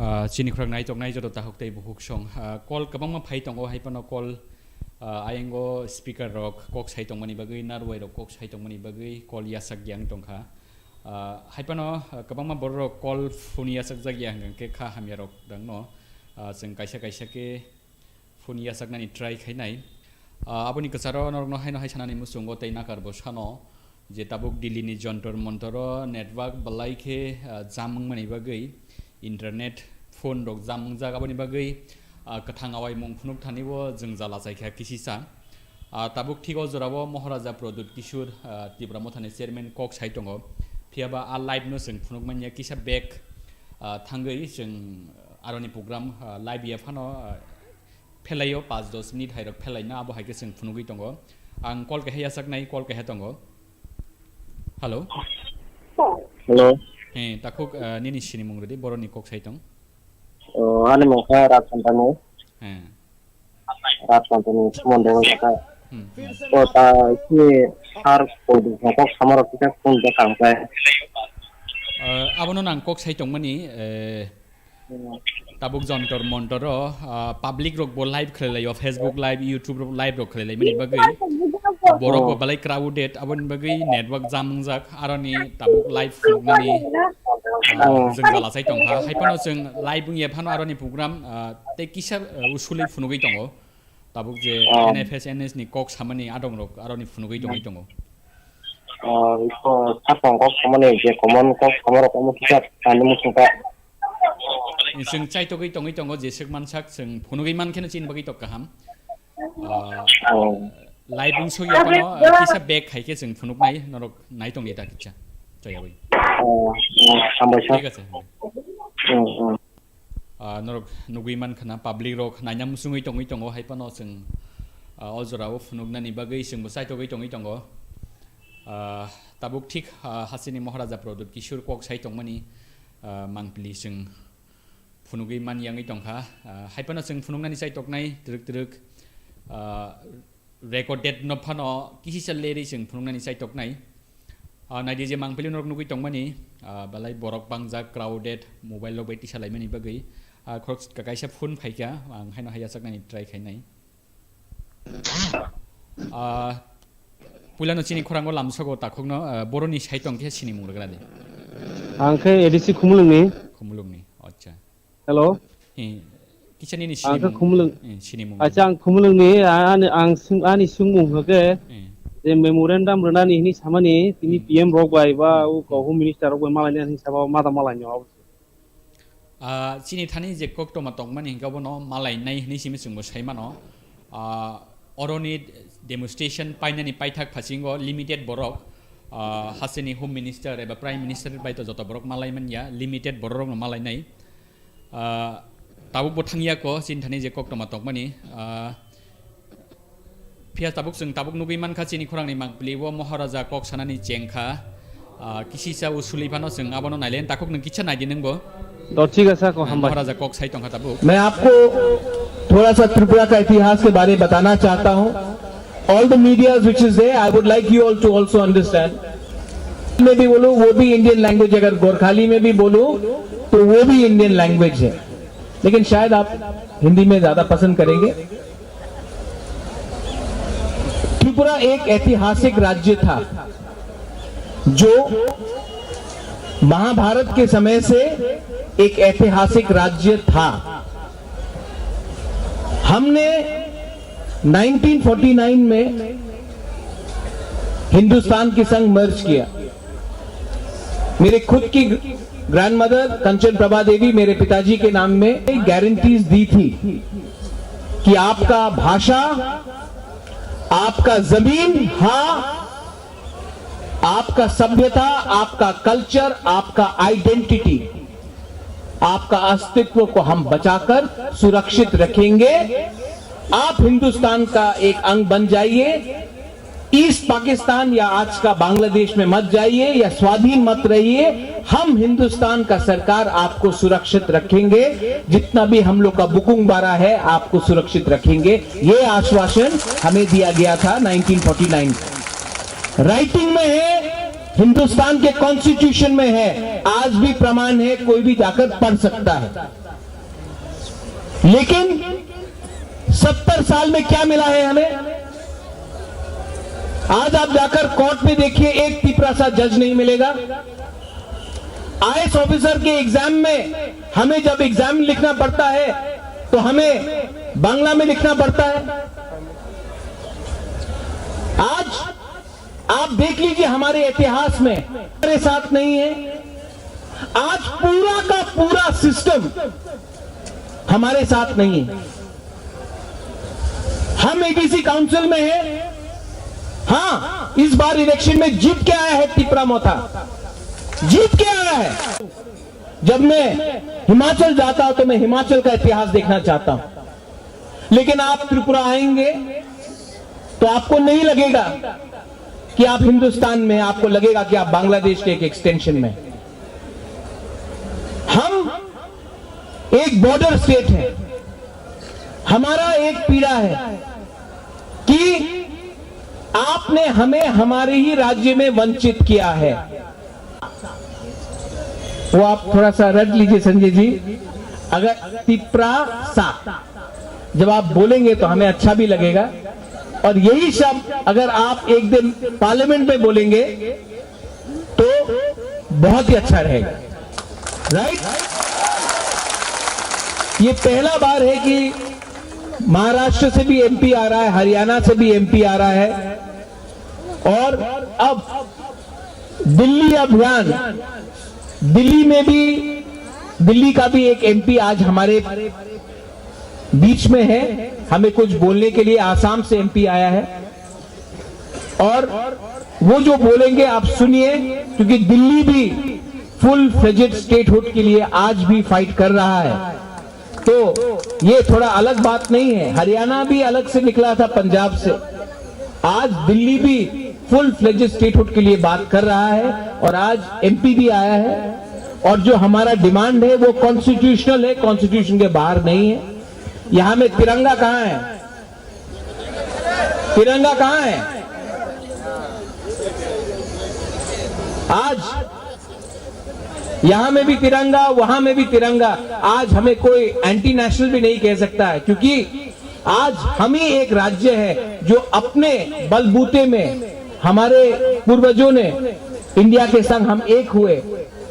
Ah, chini khorang naitok nai joto tahuk tei buhuk song. Ah, call kwbangma phai tongo, hai phano call, ah, ayango speaker rok kok sai tongmani bagwi, narwai rok kok sai tongmani bagwi call yasak yang tongkha. Ah, hai phano, ah, kwbangma borok rok call phone yasak jak ya hwnkhe kha hamya rok dangno. Ah, chwng kaisa kaisa khe phone yachaknani try khainai. Ah, aboni kwcharo norokno haino hai sanani muchungo tei nakarbo sano je tabuk Delhi ni Jantar Mantar o network belai khe, ah, jam wngmani bagwi, internet phone rok jam wngjak, aboni bagwi, ah, kwthang awaimung phunuk thani o jwngjal achaikha kisisa. Ah, tabuk thik o jorao Maharaja Pradyut Kishore, ah, Tipra Mothani chairman kok sai tongo, phiyaba a live no chwng phunuk manya kisa back, ah, thangwi chwng aroni program, ah, live ya phano, ah, phelaio, paanch dos minute hai rok phelaina, abo hai khe chwng phunugwi tongo. Ang call kaisa yachaknai, call kaisa tongo. Hello. Hello. He, takhuk, ah, nini sinimung rwdi, boroni kok sai tong. O, ani mung kha Raj Santanu. He. Raj Santanu somondo kha. Hmm, hmm. O, ta, sini sir, kok samarok kisa phone da kam khe. Ah, abono nang kok sai tongmani, eh, Tabuk Jantar Mantar o, ah, public rok bo live khlai laio, Facebook live, YouTube live rok khlai lai mani bagwi. Borok bo belai crowded, aboni bagwi network jam wngjak, aroni tabuk live phunuknani, ah, jwngjal achai tongkha. Hai phano chwng live wngya phano aroni program, ah, tei kisa, ah, usuli phunugwi tongo. Tabuk je N F S N S ni kok samani adong rok aroni phunugwi tongwi tongo. Ah, iko sakang kok samani je common kok samarok omo kisa ani muchungkha. Chwng chaitogwi tongwi tongo, jeswk mansak chwng phunugwi mankheno chini bagwi tok kaham. Ah, live wngsuya phano, ah, kisa back khaikhe chwng phunuknai, norok nai tongdi ta kisa. Chayawi. Oh, oh, hambai sir. Thik ache. Hmm, hmm. Ah, norok nugwi mankhana public rok naina muchungwi tongwi tongo, hai phano chwng, ah, o jorao phunuknani bagwi chwngbo chaitogwi tongwi tongo. Ah, tabuk thik, ah, hasteni Maharaja Pradyut Kishore kok sai tongmani, ah, mangpili chwng phunugwi man yangwi tongkha. Ah, hai phano chwng phunuknani chaitoknai twrwk twrwk, ah, recorded no phano kisisa lerwi chwng phunuknani chaitoknai. Ah, naidi je mangpili norok nugwi tongmani, ah, belai borok bangjak, crowded, mobile rok bai tisa laimani bagwi. Ah, khorok kaisa phone phaikha, ang haino hai yachaknani try khainai. Ah, puilano chini khorango lamsogo takhukno, ah, boroni sai tong khe sinimung rwgra di. Ang khe A D C Khumulwngni. Mulungni, acha. Hello. Eh, kisa nini Ang khe sinimung, Khumulung. Eh, sinimung. Acha, ang Khumulungni, ani, ang sing-, ani singmung hwnkhe Eh. je memorandum rwnani hini samani tini Hmm. P M rok bai ba Hmm. o Home Minister rok bai malainani hini sama mada malainio. Ah, chini thani je koktwma tongmani hwnkhe bono malainai hini simi chwngbo sai mano. Ah, oroni demonstration painani paithak phasingo limited borok, ah, hasteni Home Minister eba Prime Minister bai to joto borok malai manya, limited borok rokno malainai. Ah, tabuk bo thangya ko, chini thani je koktwma tongmani, ah, phiya tabuk chwng tabuk nugwi mankha chini khorangni mangpili o Maharaja kok sanani chengkha, ah, kisisa usuli phano chwng abono naile takhuk nwng kisa naidi nwngbo. To thik ase, ko Ah, hambai. Maharaja kok sai tongkha tabuk. मैं आपको थोड़ा सा त्रिपुरा का इतिहास के बारे में बताना चाहता हूँ। All the medias which is there, I would like you all to also understand. मैं भी बोलूँ, वो भी इंडियन लैंग्वेज, अगर गोरखाली में भी बोलूँ, तो वो भी इंडियन लैंग्वेज है। लेकिन शायद आप हिंदी में ज्यादा पसंद करेंगे। त्रिपुरा एक ऐतिहासिक राज्य था, जो महाभारत के समय से एक ऐतिहासिक राज्य था। हमने नाइनटीन फ़ोर्टी नाइन में हिंदुस्तान के संग मर्ज किया। मेरे खुद की ग्रैंडमदर कंचन प्रभा देवी मेरे पिताजी के नाम में गारंटीज दी थी कि आपका भाषा, आपका जमीन, हाँ, आपका सभ्यता, आपका कल्चर, आपका आइडेंटिटी, आपका अस्तित्व को हम बचाकर सुरक्षित रखेंगे। आप हिंदुस्तान का एक अंग बन जाइए। ईस्ट पाकिस्तान या आज का बांग्लादेश में मत जाइए या स्वाधीन मत रहिए। हम हिंदुस्तान का सरकार आपको सुरक्षित रखेंगे। जितना भी हम लोग का बुकुंग बारा है, आपको सुरक्षित रखेंगे। ये आश्वासन हमें दिया गया था नाइनटीन फ़ोर्टी नाइन। राइटिंग में है, हिंदुस्तान के कॉन्स्टिट्यूशन में है, आज भी प्रमाण है, कोई भी जाकर पढ़ सकता है। लेकिन सत्तर साल में क्या मिला है हमें? आज आप जाकर कोर्ट में देखिए, एक तिपरा सा जज नहीं मिलेगा। आईएएस ऑफिसर के एग्जाम में हमें जब एग्जाम लिखना पड़ता है, तो हमें बांग्ला में लिखना पड़ता है। आज आप देख लीजिए, हमारे इतिहास में हमारे साथ नहीं है। आज पूरा का पूरा सिस्टम हमारे साथ नहीं है। हम एबीसी काउंसिल में हैं। हाँ, इस बार इलेक्शन में जीत के आया है तिपरा मोथा, जीत के आया है। जब मैं हिमाचल जाता हूं, तो मैं हिमाचल का इतिहास देखना चाहता हूं। लेकिन आप त्रिपुरा आएंगे, तो आपको नहीं लगेगा कि आप हिंदुस्तान में, आपको लगेगा कि आप बांग्लादेश के एक एक्सटेंशन में। हम एक बॉर्डर स्टेट है। हमारा एक पीड़ा है कि आपने हमें हमारे ही राज्य में वंचित किया है। वो आप थोड़ा सा रट लीजिए संजय जी, अगर तिपरा सा जब आप बोलेंगे तो हमें अच्छा भी लगेगा, और यही शब्द अगर आप एक दिन पार्लियामेंट में बोलेंगे तो बहुत ही अच्छा रहेगा। राइट, ये पहला बार है कि महाराष्ट्र से भी एमपी आ रहा है, हरियाणा से भी एमपी आ रहा है, और अब दिल्ली अभियान, दिल्ली में भी, दिल्ली का भी एक एमपी आज हमारे बीच में है, हमें कुछ बोलने के लिए आसाम से एमपी आया है। और वो जो बोलेंगे आप सुनिए, क्योंकि दिल्ली भी फुल फ्लेजेड स्टेटहुड के लिए आज भी फाइट कर रहा है। तो ये थोड़ा अलग बात नहीं है। हरियाणा भी अलग से निकला था पंजाब से, आज दिल्ली भी फुल फ्लेजेड स्टेटहुड के लिए बात कर रहा है और आज एमपी भी आया है। और जो हमारा डिमांड है वो कॉन्स्टिट्यूशनल है, कॉन्स्टिट्यूशन के बाहर नहीं है। यहाँ में तिरंगा कहाँ है? तिरंगा कहाँ है? आज यहाँ में भी तिरंगा, वहां में भी तिरंगा। आज हमें कोई एंटी नेशनल भी नहीं कह सकता है, क्योंकि आज हम ही एक राज्य है जो अपने बलबूते में, हमारे पूर्वजों ने इंडिया के संग हम एक हुए,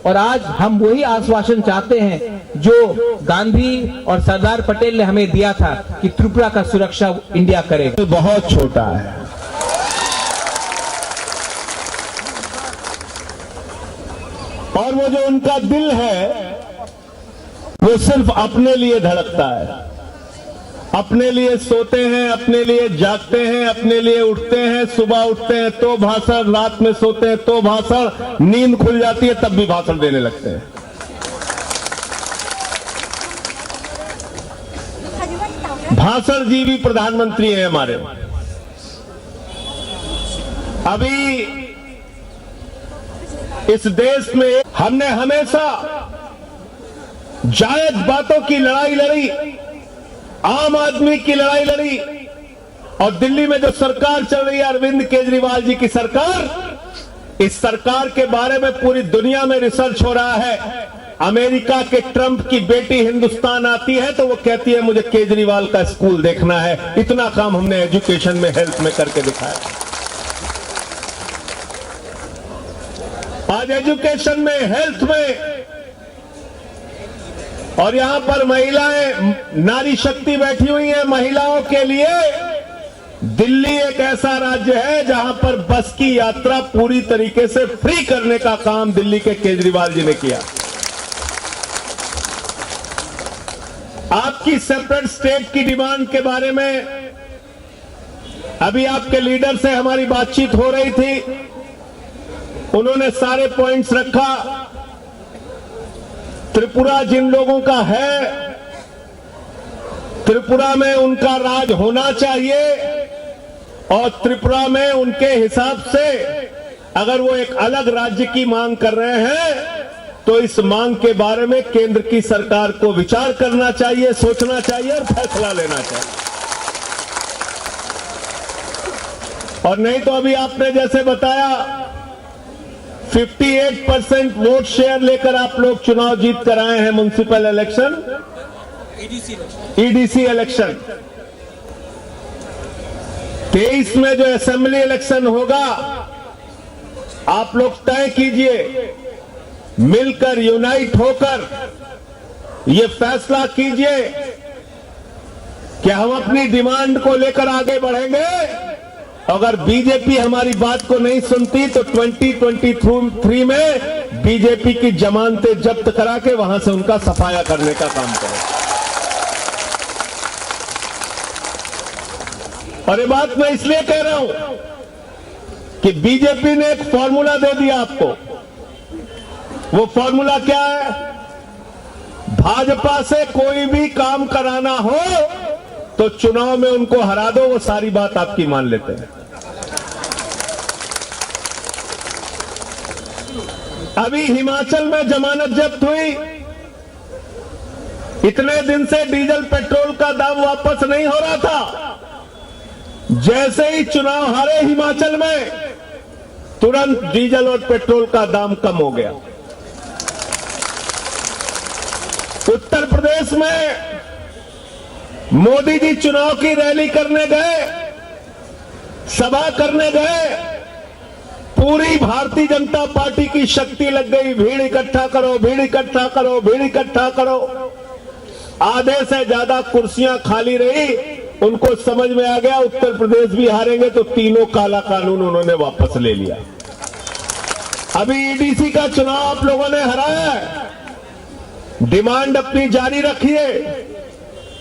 और आज हम वही आश्वासन चाहते हैं जो गांधी और सरदार पटेल ने हमें दिया था कि त्रिपुरा का सुरक्षा इंडिया करेगा। बहुत छोटा है। और वो जो उनका दिल है, वो सिर्फ अपने लिए धड़कता है। अपने लिए सोते हैं, अपने लिए जागते हैं, अपने लिए उठते हैं। सुबह उठते हैं तो भाषण, रात में सोते हैं तो भाषण, नींद खुल जाती है तब भी भाषण देने लगते हैं। भाषण जीवी प्रधानमंत्री हैं हमारे। अभी इस देश में हमने हमेशा जायज बातों की लड़ाई लड़ी, आम आदमी की लड़ाई लड़ी, और दिल्ली में जो सरकार चल रही है अरविंद केजरीवाल जी की सरकार, इस सरकार के बारे में पूरी दुनिया में रिसर्च हो रहा है। अमेरिका के ट्रंप की बेटी हिंदुस्तान आती है तो वो कहती है, "मुझे केजरीवाल का स्कूल देखना है।" इतना काम हमने एजुकेशन में, हेल्थ में करके दिखाया। आज एजुकेशन में, हेल्थ में, और यहां पर महिलाएं, नारी शक्ति बैठी हुई है। महिलाओं के लिए दिल्ली एक ऐसा राज्य है जहां पर बस की यात्रा पूरी तरीके से फ्री करने का काम दिल्ली के केजरीवाल जी ने किया। आपकी सेपरेट स्टेट की डिमांड के बारे में अभी आपके लीडर से हमारी बातचीत हो रही थी, उन्होंने सारे पॉइंट्स रखा। त्रिपुरा जिन लोगों का है, त्रिपुरा में उनका राज होना चाहिए और त्रिपुरा में उनके हिसाब से अगर वो एक अलग राज्य की मांग कर रहे हैं, तो इस मांग के बारे में केंद्र की सरकार को विचार करना चाहिए, सोचना चाहिए और फैसला लेना चाहिए। और नहीं तो अभी आपने जैसे बताया, fifty eight percent vote share लेकर आप लोग चुनाव जीत कर आए हैं म्युनिसिपल इलेक्शन, ईडीसी इलेक्शन। तेईस में जो असेंबली इलेक्शन होगा, आप लोग तय कीजिए, मिलकर, यूनाइट होकर ये फैसला कीजिए कि हम अपनी डिमांड को लेकर आगे बढ़ेंगे। अगर बीजेपी हमारी बात को नहीं सुनती तो ट्वेंटी ट्वेंटी थ्री में बीजेपी की जमानतें जब्त करा के वहां से उनका सफाया करने का काम करें। और ये बात मैं इसलिए कह रहा हूं कि बीजेपी ने एक फॉर्मूला दे दिया आपको। वो फॉर्मूला क्या है? भाजपा से कोई भी काम कराना हो तो चुनाव में उनको हरा दो, वो सारी बात आपकी मान लेते हैं। अभी हिमाचल में जमानत जब्त हुई, इतने दिन से डीजल पेट्रोल का दाम वापस नहीं हो रहा था, जैसे ही चुनाव हारे हिमाचल में, तुरंत डीजल और पेट्रोल का दाम कम हो गया। उत्तर प्रदेश में मोदी जी चुनाव की रैली करने गए, सभा करने गए, पूरी भारतीय जनता पार्टी की शक्ति लग गई, भीड़ इकट्ठा करो, भीड़ इकट्ठा करो, भीड़ इकट्ठा करो। आधे से ज्यादा कुर्सियां खाली रही, उनको समझ में आ गया उत्तर प्रदेश भी हारेंगे, तो तीनों काला कानून उन्होंने वापस ले लिया। अभी ईडीसी का चुनाव आप लोगों ने हराया है, डिमांड अपनी जारी रखिए।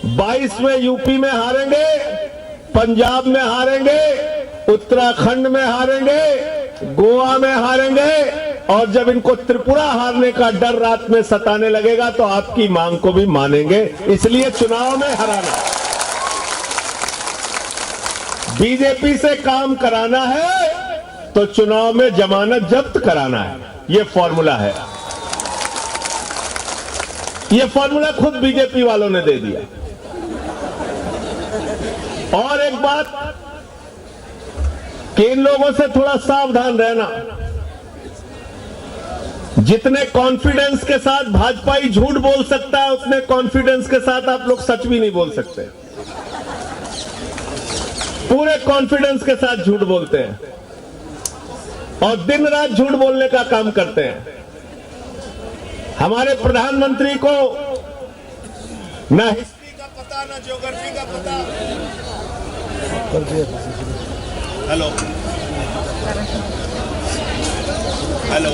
बाईस में यूपी में हारेंगे, पंजाब में हारेंगे, उत्तराखंड में हारेंगे, गोवा में हारेंगे, और जब इनको त्रिपुरा हारने का डर रात में सताने लगेगा तो आपकी मांग को भी मानेंगे। इसलिए चुनाव में हराना, बीजेपी से काम कराना है तो चुनाव में जमानत जब्त कराना है। ये फॉर्मूला है, ये फॉर्मूला खुद बीजेपी वालों ने दे दिया। और एक बात कि इन लोगों से थोड़ा सावधान रहना। जितने कॉन्फिडेंस के साथ भाजपाई झूठ बोल सकता है, उतने कॉन्फिडेंस के साथ आप लोग सच भी नहीं बोल सकते। पूरे कॉन्फिडेंस के साथ झूठ बोलते हैं और दिन रात झूठ बोलने का काम करते हैं। हमारे प्रधानमंत्री को ना हिस्ट्री का पता, ना ज्योग्राफी का पता। Hello, hello,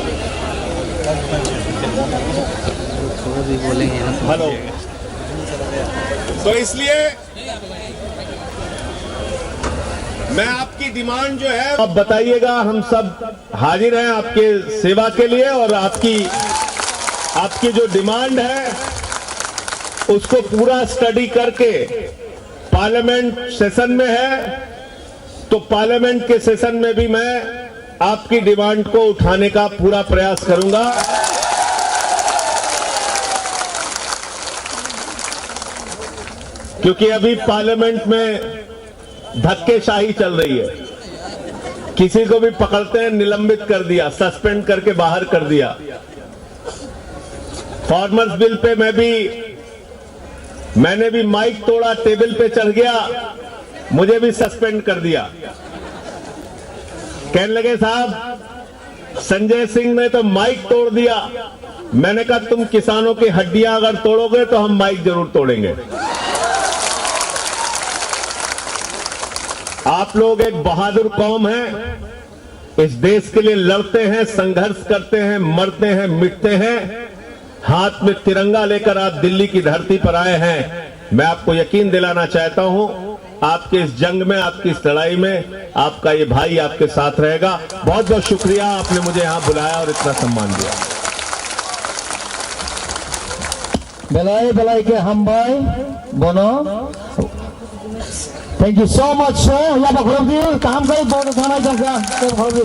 hello. तो इसलिए मैं आपकी डिमांड जो है, आप बताइएगा, हम सब हाजिर हैं आपके सेवा के लिए, और आपकी, आपकी जो डिमांड है, उसको पूरा स्टडी करके, पार्लियामेंट सेशन में है, तो पार्लियामेंट के सेशन में भी मैं आपकी डिमांड को उठाने का पूरा प्रयास करूंगा, क्योंकि अभी पार्लियामेंट में धक्केशाही चल रही है। किसी को भी पकड़ते हैं, निलंबित कर दिया, सस्पेंड करके बाहर कर दिया। फार्मर्स बिल पे मैं भी, मैंने भी माइक तोड़ा, टेबल पे चढ़ गया, मुझे भी सस्पेंड कर दिया। कहने लगे, "साहब, संजय सिंह ने तो माइक तोड़ दिया।" मैंने कहा, "तुम किसानों की हड्डियां अगर तोड़ोगे तो हम माइक जरूर तोड़ेंगे।" आप लोग एक बहादुर कौम हैं, इस देश के लिए लड़ते हैं, संघर्ष करते हैं, मरते हैं, मिटते हैं। हाथ में तिरंगा लेकर आप दिल्ली की धरती पर आए हैं। मैं आपको यकीन दिलाना चाहता हूं, आपके इस जंग में, आपकी इस लड़ाई में आपका ये भाई आपके साथ रहेगा। बहुत बहुत शुक्रिया, आपने मुझे यहां बुलाया और इतना सम्मान दिया। Belai belai khe hambai bono. Thank you so much, sir. Yaba khorokdi, kaham khe bono thanai jangka. Khorokdi.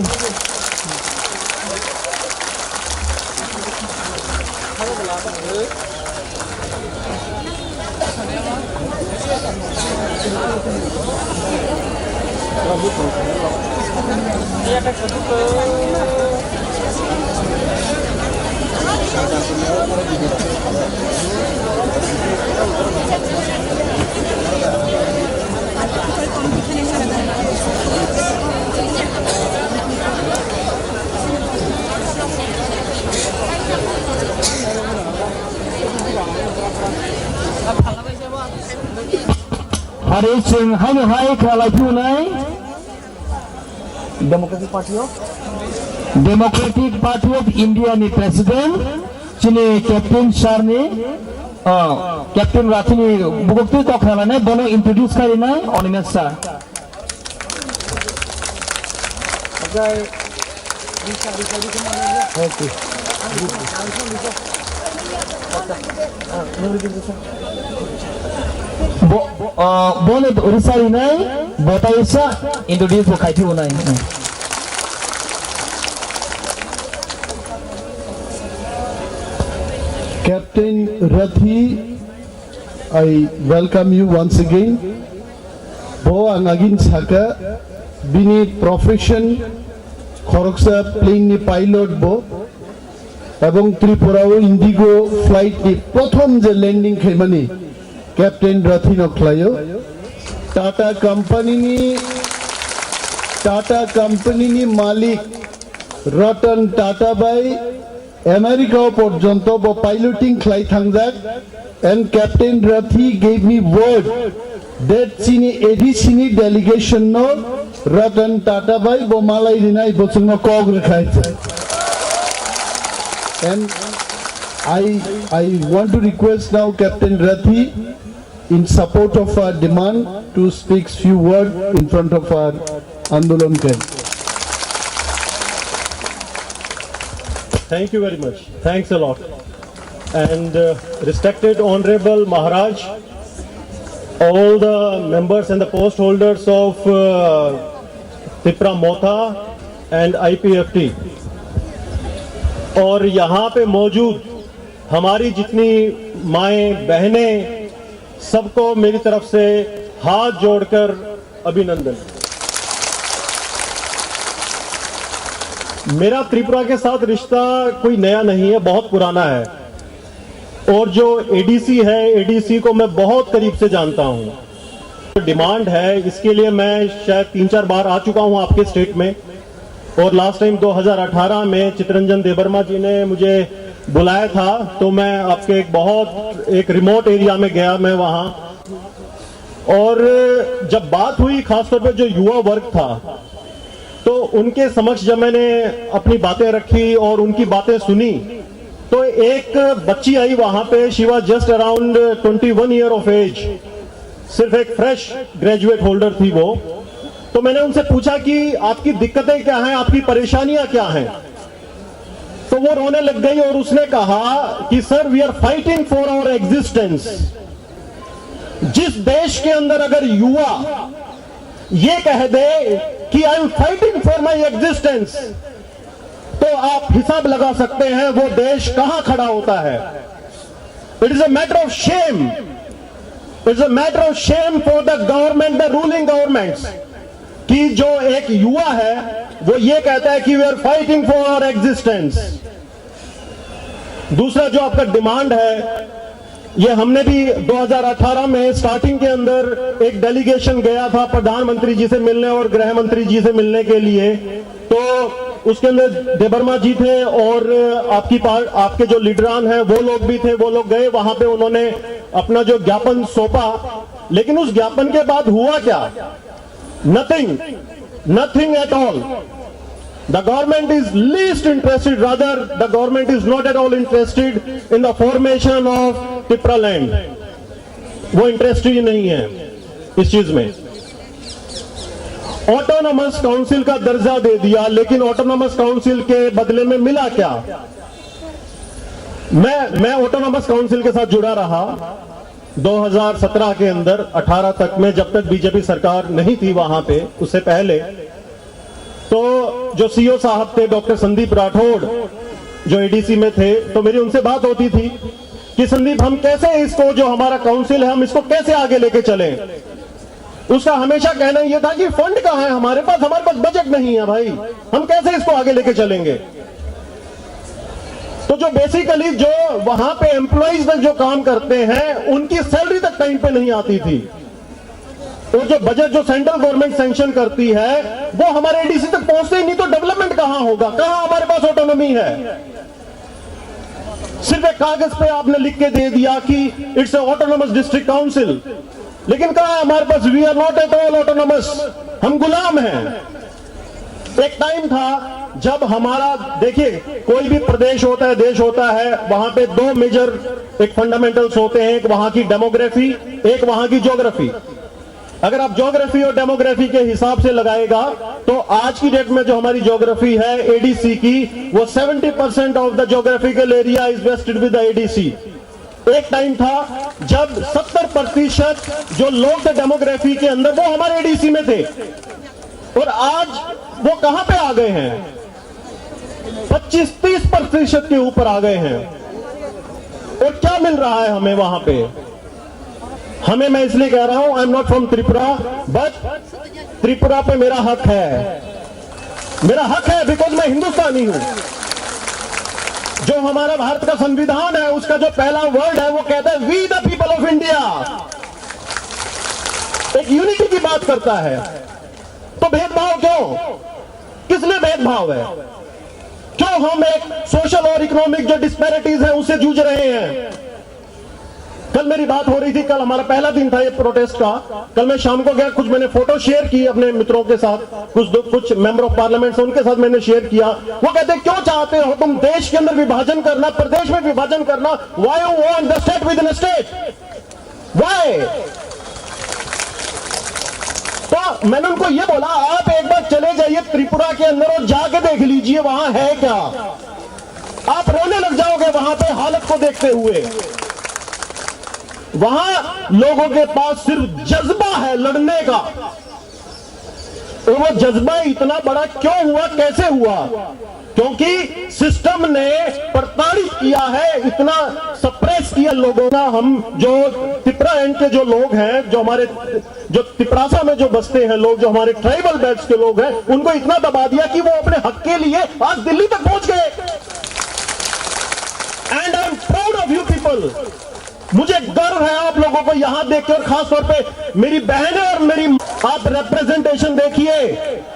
Hari chwng haino hai khalai phunai. Democratic Party of India ni President, chini Captain Sir ni, ah, Captain Rathi ni bukuk twi kok khnanai, bono introduce khainai Animesh Sir. Bo, ah, bono risa rinai, bota isa, introduce bo khai phunai. Captain Rathi, I welcome you once again. Bo ang agin saka, bini profession khoroksa plane ni pilot bo, ebong Tripura o Indigo flight ni prothom je landing khaimani Captain Rathi no khlaio. Tata company ni, Tata company ni malik Ratan Tata bai America o porjonto bo piloting khlai thangjak, and Captain Rathi gave me word that chini A D C ni delegation no Ratan Tata bai bo malai rinai, bo chwngno kok rwkhai. And I, I want to request now Captain Rathi in support of our demand to speak few words in front of our Andolon camp. Thank you very much. Thanks a lot. And, uh, respected Honorable Maharaj, all the members and the post holders of, uh, Tipra Motha and I P F T, और यहाँ पे मौजूद हमारी जितनी माएं, बहनें, सबको मेरी तरफ से हाथ जोड़कर अभिनंदन। मेरा त्रिपुरा के साथ रिश्ता कोई नया नहीं है, बहुत पुराना है। और जो A D C है, A D C को मैं बहुत करीब से जानता हूँ। डिमांड है, इसके लिए मैं शायद तीन चार बार आ चुका हूँ आपके स्टेट में। और लास्ट टाइम दो हज़ार अठारह में चितरंजन देबबर्मा जी ने मुझे बुलाया था, तो मैं आपके एक बहुत एक रिमोट एरिया में गया, मैं वहाँ। और जब बात हुई, खासतौर पे जो युवा वर्ग था, तो उनके समक्ष जब मैंने अपनी बातें रखी और उनकी बातें सुनी, तो एक बच्ची आई वहाँ पे, she was just around twenty one year of age, सिर्फ एक फ्रेश ग्रेजुएट होल्डर थी वो। तो मैंने उनसे पूछा कि आपकी दिक्कतें क्या हैं, आपकी परेशानियां क्या हैं। तो वो रोने लग गई और उसने कहा कि sir, we are fighting for our existence। जिस देश के अंदर अगर युवा ये कह दे कि I am fighting for my existence, तो आप हिसाब लगा सकते हैं वो देश कहां खड़ा होता है। It is a matter of shame, it is a matter of shame for the government, the ruling governments, कि जो एक युवा है वो ये कहता है कि we are fighting for our existence। दूसरा जो आपका डिमांड है, ये हमने भी दो हज़ार अठारह में स्टार्टिंग के अंदर एक डेलीगेशन गया था प्रधानमंत्री जी से मिलने और गृह मंत्री जी से मिलने के लिए। तो उसके अंदर देबर्मा जी थे और आपकी पार-, आपके जो लीडरान हैं वो लोग भी थे। वो लोग गए वहां पे, उन्होंने अपना जो ज्ञापन सौंपा, लेकिन उस ज्ञापन के बाद हुआ क्या? Nothing, nothing at all. The government is least interested, rather, the government is not at all interested in the formation of Tipraland. वो इंटरेस्टेड ही नहीं है इस चीज में। ऑटोनॉमस काउंसिल का दर्जा दे दिया, लेकिन ऑटोनॉमस काउंसिल के बदले में मिला क्या? मैं मैं ऑटोनॉमस काउंसिल के साथ जुड़ा रहा दो हज़ार सत्रह के अंदर, अठारह तक में, जब तक बीजेपी सरकार नहीं थी वहां पे, उससे पहले। तो जो सीईओ साहब थे, डॉक्टर संदीप राठौड़, जो एडीसी में थे, तो मेरी उनसे बात होती थी कि संदीप, हम कैसे इसको, जो हमारा काउंसिल है, हम इसको कैसे आगे लेके चलें। उसका हमेशा कहना यह था कि फंड कहाँ है हमारे पास, हमारे पास बजट नहीं है भाई, हम कैसे इसको आगे लेके चलेंगे। तो जो बेसिकली जो वहां पे एम्प्लॉइज तक जो काम करते हैं, उनकी सैलरी तक टाइम पे नहीं आती थी। और जो बजट जो सेंट्रल गवर्नमेंट सैंक्शन करती है, वो हमारे एडीसी तक पहुंचते ही नहीं, तो डेवलपमेंट कहाँ होगा, कहाँ हमारे पास ऑटोनॉमी है? सिर्फ एक कागज पे आपने लिख के दे दिया कि इट्स ऑटोनॉमस डिस्ट्रिक्ट काउंसिल, लेकिन कहाँ है हमारे पास? We are not at all autonomous, हम गुलाम हैं। एक टाइम था जब हमारा, देखिए, कोई भी प्रदेश होता है, देश होता है, वहां पे दो मेजर एक फंडामेंटल्स होते हैं, एक वहां की डेमोग्राफी, एक वहां की ज्योग्राफी। अगर आप ज्योग्राफी और डेमोग्राफी के हिसाब से लगाएगा, तो आज की डेट में जो हमारी ज्योग्राफी है एडीसी की, वो seventy percent of the geographical area is vested with the ADC. एक टाइम था जब सत्तर प्रतिशत जो लोग थे डेमोग्राफी के अंदर, वो हमारे एडीसी में थे, और आज वो कहां पे आ गए हैं? पच्चीस तीस प्रतिशत के ऊपर आ गए हैं। और क्या मिल रहा है हमें वहां पे? हमें, मैं इसलिए कह रहा हूं, I am not from Tripura, but Tripura पे मेरा हक है, मेरा हक है, बिकॉज मैं हिंदुस्तानी हूं। जो हमारा भारत का संविधान है, उसका जो पहला वर्ड है, वो कहता है, we the people of India. एक यूनिटी की बात करता है। तो भेदभाव क्यों? किसने भेदभाव है? क्यों हम एक सोशल और इकोनॉमिक जो डिस्पैरिटीज है, उससे जूझ रहे हैं? कल मेरी बात हो रही थी, कल हमारा पहला दिन था ये प्रोटेस्ट का। कल मैं शाम को गया, कुछ मैंने फोटो शेयर की अपने मित्रों के साथ, कुछ दो, कुछ मेंबर ऑफ पार्लियामेंट से, उनके साथ मैंने शेयर किया। वो कहते, क्यों चाहते हो तुम देश के अंदर विभाजन करना, प्रदेश में विभाजन करना? Why you want the state within a state? Why? तो मैंने उनको ये बोला, आप एक बार चले जाइए त्रिपुरा के अंदर और जाके देख लीजिए वहां है क्या। आप रोने लग जाओगे वहां पे हालत को देखते हुए। वहां लोगों के पास सिर्फ जज्बा है लड़ने का। और वो जज्बा इतना बड़ा क्यों हुआ, कैसे हुआ? क्योंकि सिस्टम ने प्रताड़ित किया है, इतना सप्रेस किया लोगों का। हम जो तिपरा एंड के जो लोग हैं, जो हमारे, जो तिपरासा में जो बसते हैं लोग, जो हमारे ट्राइबल बेल्ट्स के लोग हैं, उनको इतना दबा दिया कि वो अपने हक के लिए आज दिल्ली तक पहुंच गए। And I am proud of you people। मुझे गर्व है आप लोगों को यहां देख के, और खास तौर पे मेरी बहनें और मेरी, आप रिप्रेजेंटेशन देखिए,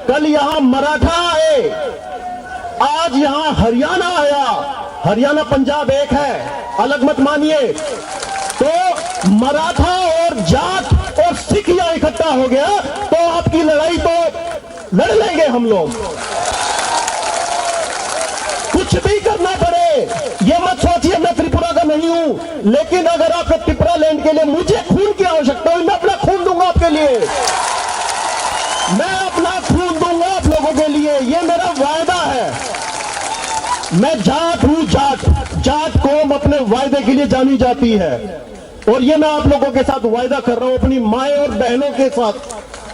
कल यहां मराठा आए, आज यहां हरियाणा आया, हरियाणा पंजाब एक है, अलग मत मानिए। तो मराठा और जाट और सिख यहाँ इकट्ठा हो गया, तो आपकी लड़ाई तो लड़ लेंगे हम लोग। कुछ भी करना पड़े, ये मत सोचिए मैं त्रिपुरा का नहीं हूं, लेकिन अगर आपको तिपरा लैंड के लिए मुझे खून की आवश्यकता हुई, मैं अपना खून दूंगा आपके लिए। मैं अपना खून दूंगा आप लोगों के लिए, ये मेरा वायदा है। मैं जाट हूं, जाट। जाट कौम अपने वायदे के लिए जानी जाती है। और ये मैं आप लोगों के साथ वायदा कर रहा हूं, अपनी माए और बहनों के साथ,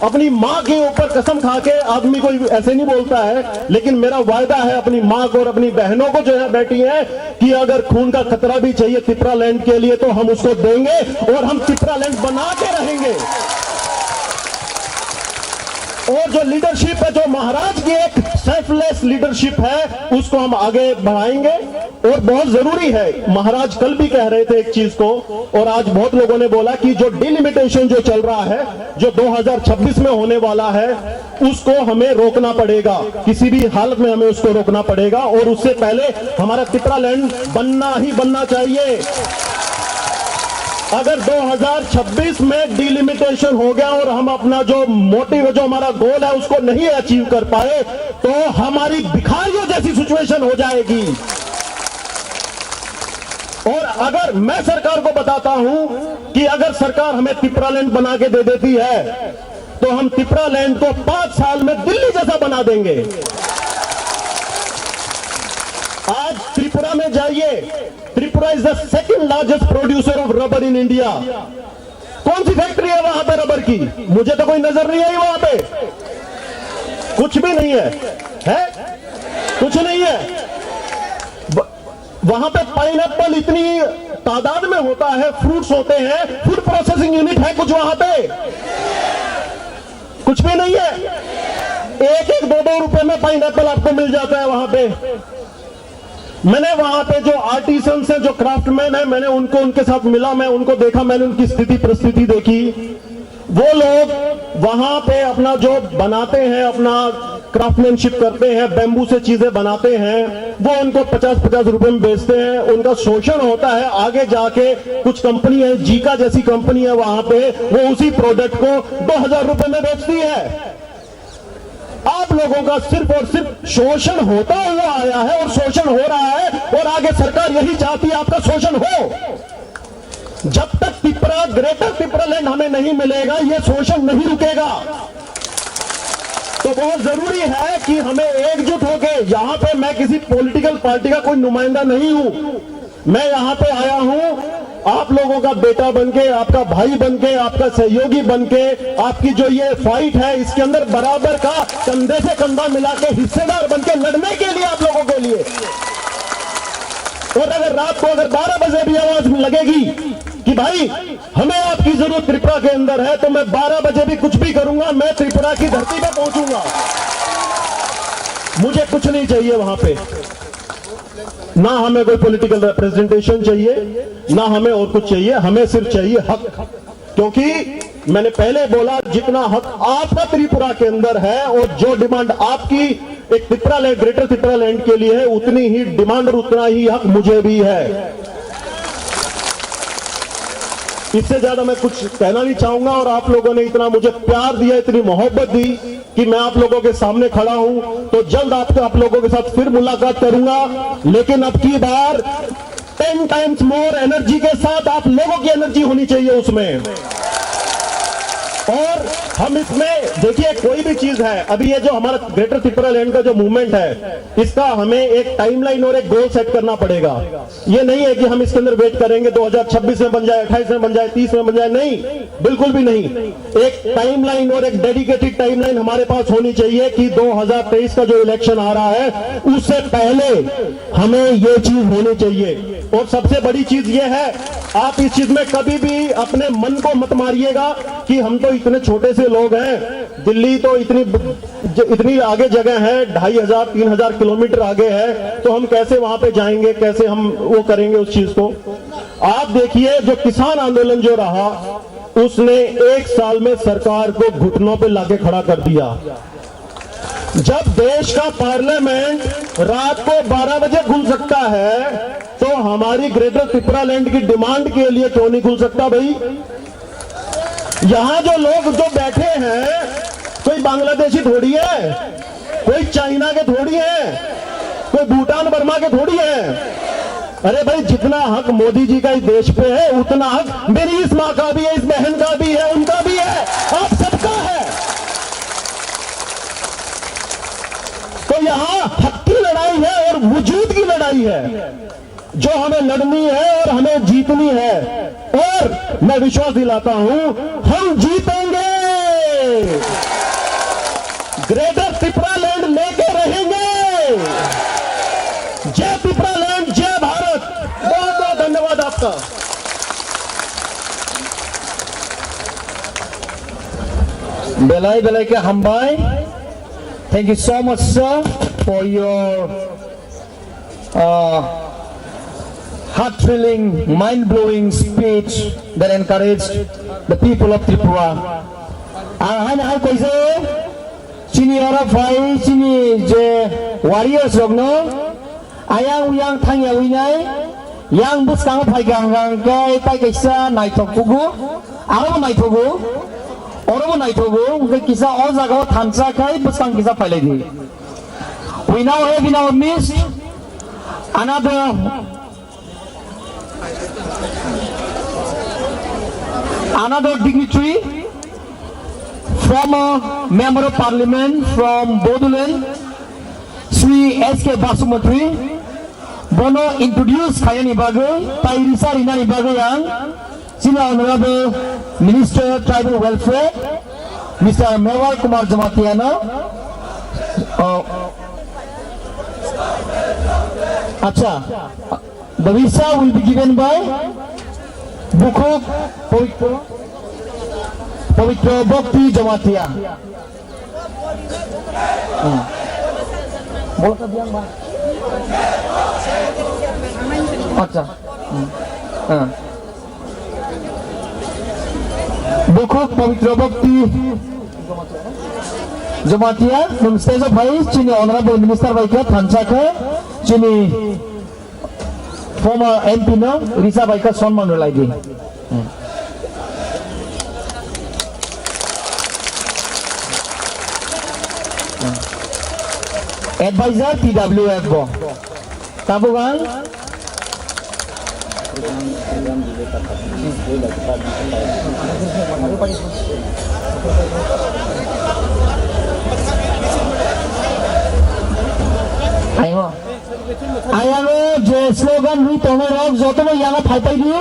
अपनी माँ के ऊपर कसम खा के। आदमी कोई ऐसे नहीं बोलता है, लेकिन मेरा वायदा है अपनी माँ को और अपनी बहनों को जो यहाँ बैठी हैं, कि अगर खून का खतरा भी चाहिए तिपरा लैंड के लिए, तो हम उसको देंगे और हम तिपरा लैंड बना के रहेंगे। और जो लीडरशिप है, जो महाराज की एक सेल्फलेस लीडरशिप है, उसको हम आगे बढ़ाएंगे। और बहुत जरूरी है, महाराज कल भी कह रहे थे एक चीज को, और आज बहुत लोगों ने बोला कि जो डिलिमिटेशन जो चल रहा है, जो दो हज़ार छब्बीस में होने वाला है, उसको हमें रोकना पड़ेगा, किसी भी हालत में हमें उसको रोकना पड़ेगा। और उससे पहले हमारा तिपरा लैंड बनना ही बनना चाहिए। अगर दो हज़ार छब्बीस में डिलिमिटेशन हो गया और हम अपना जो मोटिव, जो हमारा गोल है, उसको नहीं अचीव कर पाए, तो हमारी भिखारियों जैसी सिचुएशन हो जाएगी। और अगर मैं सरकार को बताता हूं कि अगर सरकार हमें तिपरा लैंड बना के दे देती है, तो हम तिपरा लैंड को पांच साल में दिल्ली जैसा बना देंगे। आज त्रिपुरा में जाइए, Tripura is the second largest producer of rubber in India। कौन सी फैक्ट्री है वहां पे रबर की? मुझे तो कोई नजर नहीं आई वहां पे, कुछ भी नहीं है। है, कुछ नहीं है। वहां पे पाइनएप्पल इतनी तादाद में होता है, फ्रूट्स होते हैं, फूड प्रोसेसिंग यूनिट है कुछ वहां पे? कुछ भी नहीं है। एक एक दो दो रुपए में पाइनएप्पल आपको मिल जाता है वहां पे। मैंने वहां पे जो आर्टिसंस हैं, जो क्राफ्टमैन हैं, मैंने उनको, उनके साथ मिला, मैं उनको देखा, मैंने उनकी स्थिति परिस्थिति देखी। वो लोग वहां पे अपना जो बनाते हैं, अपना क्राफ्टमैनशिप करते हैं, बैम्बू से चीजें बनाते हैं, वो उनको पचास पचास रुपए में बेचते हैं। उनका शोषण होता है। आगे जाके कुछ कंपनी है, जीका जैसी कंपनी है, वहां पे वो उसी प्रोडक्ट को दो हज़ार रुपए में बेचती है। आप लोगों का सिर्फ और सिर्फ शोषण होता हुआ आया है और शोषण हो रहा है, और आगे सरकार यही चाहती है आपका शोषण हो। जब तक तिपरा, ग्रेटर तिपरा लैंड हमें नहीं मिलेगा, ये शोषण नहीं रुकेगा। तो बहुत जरूरी है कि हमें एकजुट होके, यहाँ पे मैं किसी पॉलिटिकल पार्टी का कोई नुमाइंदा नहीं हूँ, मैं यहाँ पे आया हूँ आप लोगों का बेटा बनके, आपका भाई बनके, आपका सहयोगी बनके। आपकी जो ये फाइट है, इसके अंदर बराबर का कंधे से कंधा मिला के हिस्सेदार बनके लड़ने के लिए, आप लोगों के लिए। और अगर रात को अगर बारह बजे भी आवाज लगेगी कि भाई, हमें आपकी जरूरत त्रिपुरा के अंदर है, तो मैं बारह बजे भी कुछ भी करूंगा, मैं त्रिपुरा की धरती पे पहुंचूंगा। मुझे कुछ नहीं चाहिए वहां पे, ना हमें कोई पॉलिटिकल रिप्रेजेंटेशन चाहिए, ना हमें और कुछ चाहिए। हमें सिर्फ चाहिए हक, क्योंकि मैंने पहले बोला, जितना हक आपका त्रिपुरा के अंदर है और जो डिमांड आपकी एक तिपरा लैंड, ग्रेटर तिपरा लैंड के लिए है, उतनी ही डिमांड और उतना ही हक मुझे भी है। इससे ज्यादा मैं कुछ कहना नहीं चाहूंगा, और आप लोगों ने इतना मुझे प्यार दिया, इतनी मोहब्बत दी कि मैं आप लोगों के सामने खड़ा हूं। तो जल्द आपके, आप लोगों के साथ फिर मुलाकात करूंगा, लेकिन अब की बार टेन टाइम्स मोर एनर्जी के साथ आप लोगों की एनर्जी होनी चाहिए उसमें। और हम इसमें, देखिए, कोई भी चीज है, अभी ये जो हमारा ग्रेटर तिपरा लैंड का जो मूवमेंट है, इसका हमें एक टाइमलाइन और एक गोल सेट करना पड़ेगा। ये नहीं है कि हम इसके अंदर वेट करेंगे, दो हज़ार छब्बीस में बन जाए, अट्ठाईस में बन जाए, तीस में बन जाए, नहीं, बिल्कुल भी नहीं। एक टाइमलाइन और एक डेडिकेटेड टाइमलाइन हमारे पास होनी चाहिए कि दो हज़ार तेईस का जो इलेक्शन आ रहा है, उससे पहले हमें ये चीज होनी चाहिए। और सबसे बड़ी चीज ये है, आप इस चीज में कभी भी अपने मन को मत मारिएगा कि हम तो इतने छोटे से लोग हैं, दिल्ली तो इतनी, ज-, इतनी आगे जगह है, ढाई हज़ार, तीन हज़ार किलोमीटर आगे है, तो हम कैसे वहां पे जाएंगे, कैसे हम वो करेंगे उस चीज को। आप देखिए, जो किसान आंदोलन जो रहा, उसने एक साल में सरकार को घुटनों पे लाके खड़ा कर दिया। जब देश का पार्लियामेंट रात को बारह बजे खुल सकता है, तो हमारी ग्रेटर तिपरा लैंड की डिमांड के लिए क्यों नहीं खुल सकता भाई? यहाँ जो लोग जो बैठे हैं, कोई बांग्लादेशी थोड़ी है, कोई चाइना के थोड़ी है, कोई भूटान बर्मा के थोड़ी है। अरे भाई, जितना हक मोदी जी का इस देश पे है, उतना हक मेरी इस माँ का भी है, इस बहन का भी है, उनका भी है, आप सबका है। तो यहाँ हक की लड़ाई है और वजूद की लड़ाई है, जो हमें लड़नी है और हमें जीतनी है। और मैं विश्वास दिलाता हूं, हम जीतेंगे। ग्रेटर तिपरा लैंड लेके रहेंगे। जय तिपरा लैंड, जय भारत। बहुत बहुत धन्यवाद आपका। Belai belai khe hambai. Thank you so much, sir, for your uh, heart-thrilling, mind-blowing speech that encouraged the people of Tripura. Ang haino hai koisa chini oro phai chini je warriors rokno ayang uyang thangya uinai yang bwskango phai gang gang khe tai kaisa naithok kugo, aro bo naithogo, oro bo naithogo, hwnkhe kisa o jaga o thansa khai bwskang kisa phailai di. We now have in our midst another, another dignitary, former Member of Parliament from Bodoland, Shri S K Basumatary. Bono introduce khainani bagwi, tai risa rinani bagwi ang chini Honorable Minister Tribal Welfare, Mister Mewar Kumar Jamatia no, uh, acha, the visa will be given by Bukhuk Pawitro, Pawitro Bhakti Jamatia. Hmm. Bola ka biang ba. Acha. Hmm. Ah. Bukhuk Pawitro Bhakti Jamatia, nwng stage o phai chini Honorable Minister bai khe thansa khe chini former M P no risa bai khe sonman rwlai di. Hmm. Hmm. Advisor T W F bo. Tabuk ang Ayo. Ayang o je slogan rwi tongnai rok jotono yango phaipai di.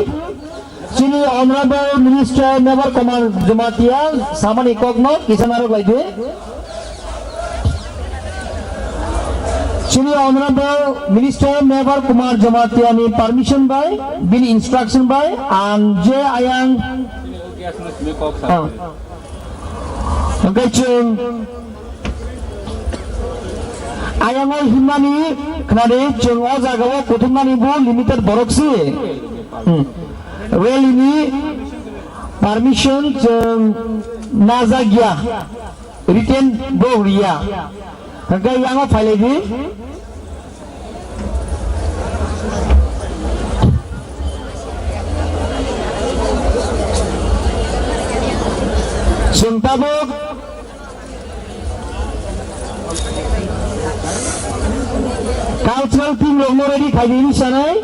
Chini Honorable Minister Mevar Kumar Jamatia samani kokno kisa narwk lai di. Chini Honorable Minister Mevar Kumar Jamatia ni permission bai, bini instruction bai, ang je ayang, ah. Hwnkhe chwng ayang o himnani khnadi, chwng o jaga o kuthumnani bo limited borok se. Hmm. Rally ni permission chwng najak ya, written bo riya. Hwnkhe yang o phailai di. Chwng tabuk cultural team rokno ready khai di hinwi sanai.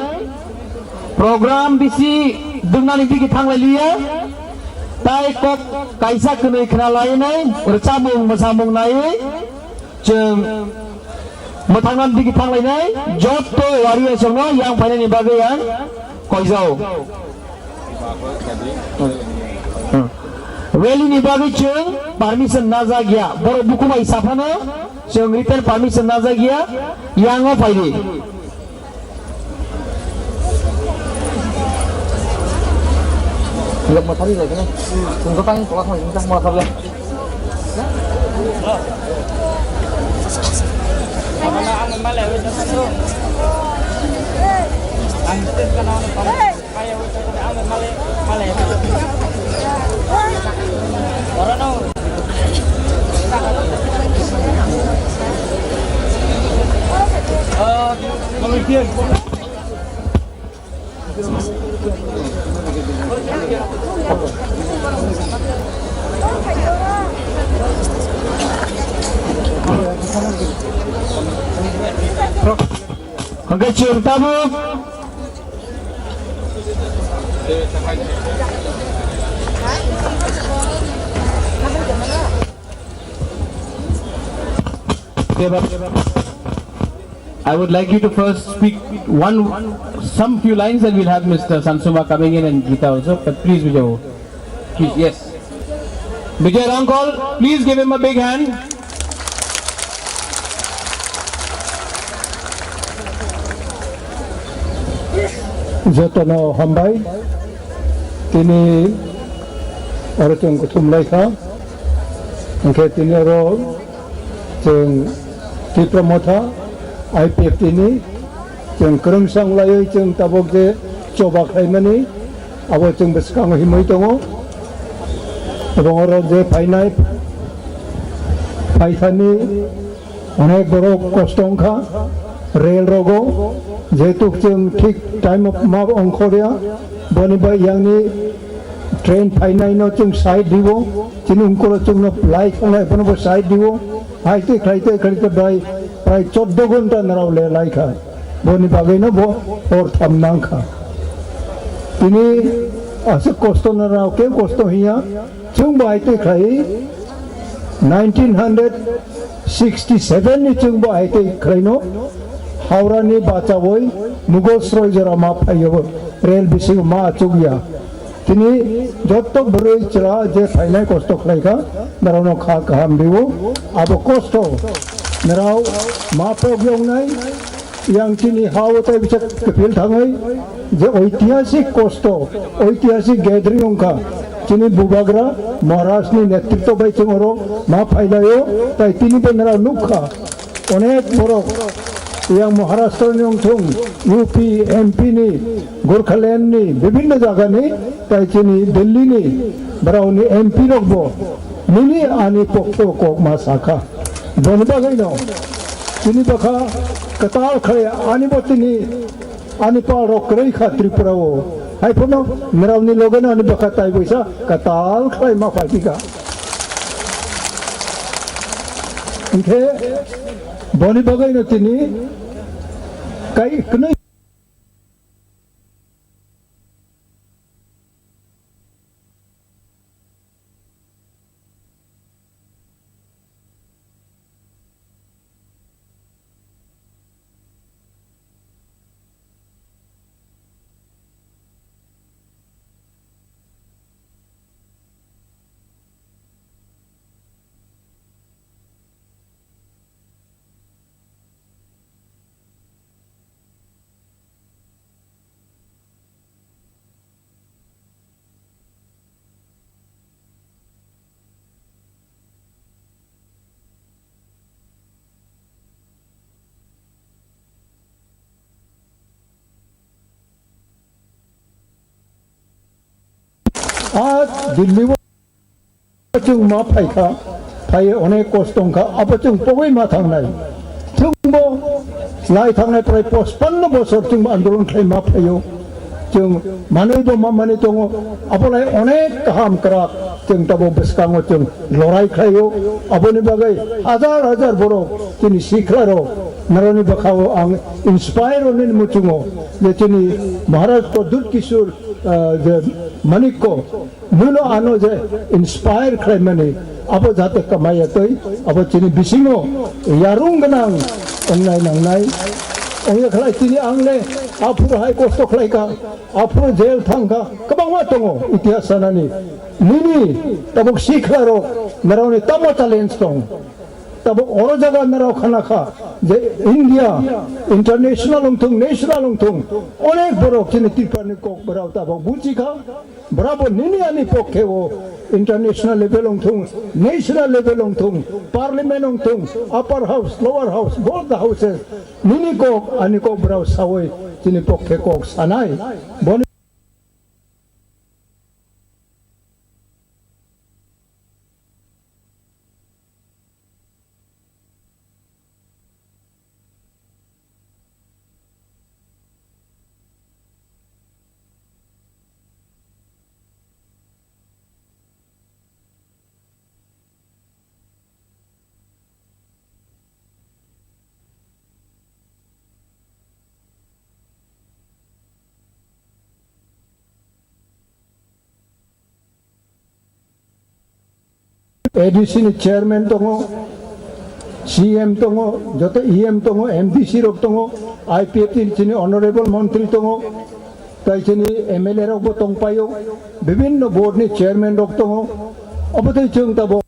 Program bisi dwngna ni digi thanglai liya. Tai kok kaisa kwnwi khna lai nai, rwchapmung mwsamung naiwi chwng mwthangna ni digi thanglainai. Joto warriors rokno yang phainani bagwi ang koijao. Hmm. Rally ni bagwi chwng permission najak ya. Borok bukubai saphano chwng written permission najak ya. Yang o phai di. Yang mathari lagi na. Chwng to tang tola thang jing tang mala kable. Hwnkhe chwng tabuk I would like you to first speak one, some few lines, and we'll have Mister Sansuma coming in and Gita also. But please, Vijay, please, yes. Vijay Rangkol, please give him a big hand. Jotono hambai, tini oro chwng kuthum lai kha, hwnkhe tini oro chwng Tipra Motha I P F T ni chwng kwrwngsang laiwi chwng tabuk je choba khlaimani, abo chwng bwskango himwi tongo. Abo oro je phainai, phaithani onek borok kosto wngkha rel rogo, jehetu chwng thik time of ma ongkhorya, boni bai yangni train phainaino chwng side dibo, chini ungkolo chwngno lai thongnai bonobo side dibo, hai twi khlai twi khlai twi bai prai choddo ghonta narao le lai kha, boni bagwino bo hor tham nang kha. Tini aswk kosto narao khe kosto hiya, chwng bo hai twi khlai nineteen hundred sixty seven ni chwng bo hai twi khlaino Howrah ni bachawi Mughal sroi jora ma phaio rel bisingo ma achukya. Tini jotto bwrwi chwla je phainai kosto khlaikha, norokno kha kaham rwo. Abo kosto norok ma pok yoknai, yang chini ha o tai bisa kepil thangwi je oitihasik kosto, oitihasik gathering wngkha. Chini Bubagra Maharaj ni netritw bai chwng oro ma phailaio, tai tini bo norok nukha. Onek borok yang Maharashtra ni wngthung, U P, M P ni, Gorkhaland ni, bibhinno jaga ni, tai chini Delhi ni, borok ni M P rok bo nini ani pokhe o kok ma sakha. Boni bagwi no, chini bwkha kwtal khlai ani bo tini ani pal rok kwrwi kha Tripura o. Hai phano norok ni loge no ani bwkha tai buisa kwtal khlai ma phai kha. Hwnkhe boni bagwi no tini kai kwnwi A Delhi o chwng ma phaikha, phaiwi onek kosto wngkha, abo chwng pogwi ma thangnai. Chwngbo lai thangnai prai pachpanno bosor chwngbo andolon khlai ma phaio. Chwng manwi bo ma manwi tongo, abo lai onek kaham kwrak chwng tabuk bwskango chwng lorai khlaio. Aboni bagwi hajar hajar borok chini sikla rok norokni bwkhao ang inspire wngnani muchungo je chini Maharaj Pradyut Kishore, ah, je Manikko, nwino ano je inspire khlaimani, abo jate kamaya twi, abo chini bisingo yarung gwnang wngnai nangnai. Ongya khlai chini ang le aphuru hai kosto khlaikha, aphuru jail thangkha, kwbangma tongo itihas sanani. Nini tabuk sikla rok, norokni tamo talents tong. Tabuk oro jaga narao khana kha je India, international wngthung, national wngthung, onek borok chini Tripura ni kok borao tabuk buji kha. Borabo nini ani pokhe o international level wngthung, national level wngthung, parliament wngthung, upper house, lower house, both the houses, nini kok ani kok borao sawi chini pokhe kok sanai. Boni A D C ni chairman tongo, C M tongo, joto E M tongo, M D C rok tongo, I P F T ni chini honorable montri tongo, tai chini M L A rok bo tongpaio, bibinno board ni chairman rok tongo, obo tei chwng tabok.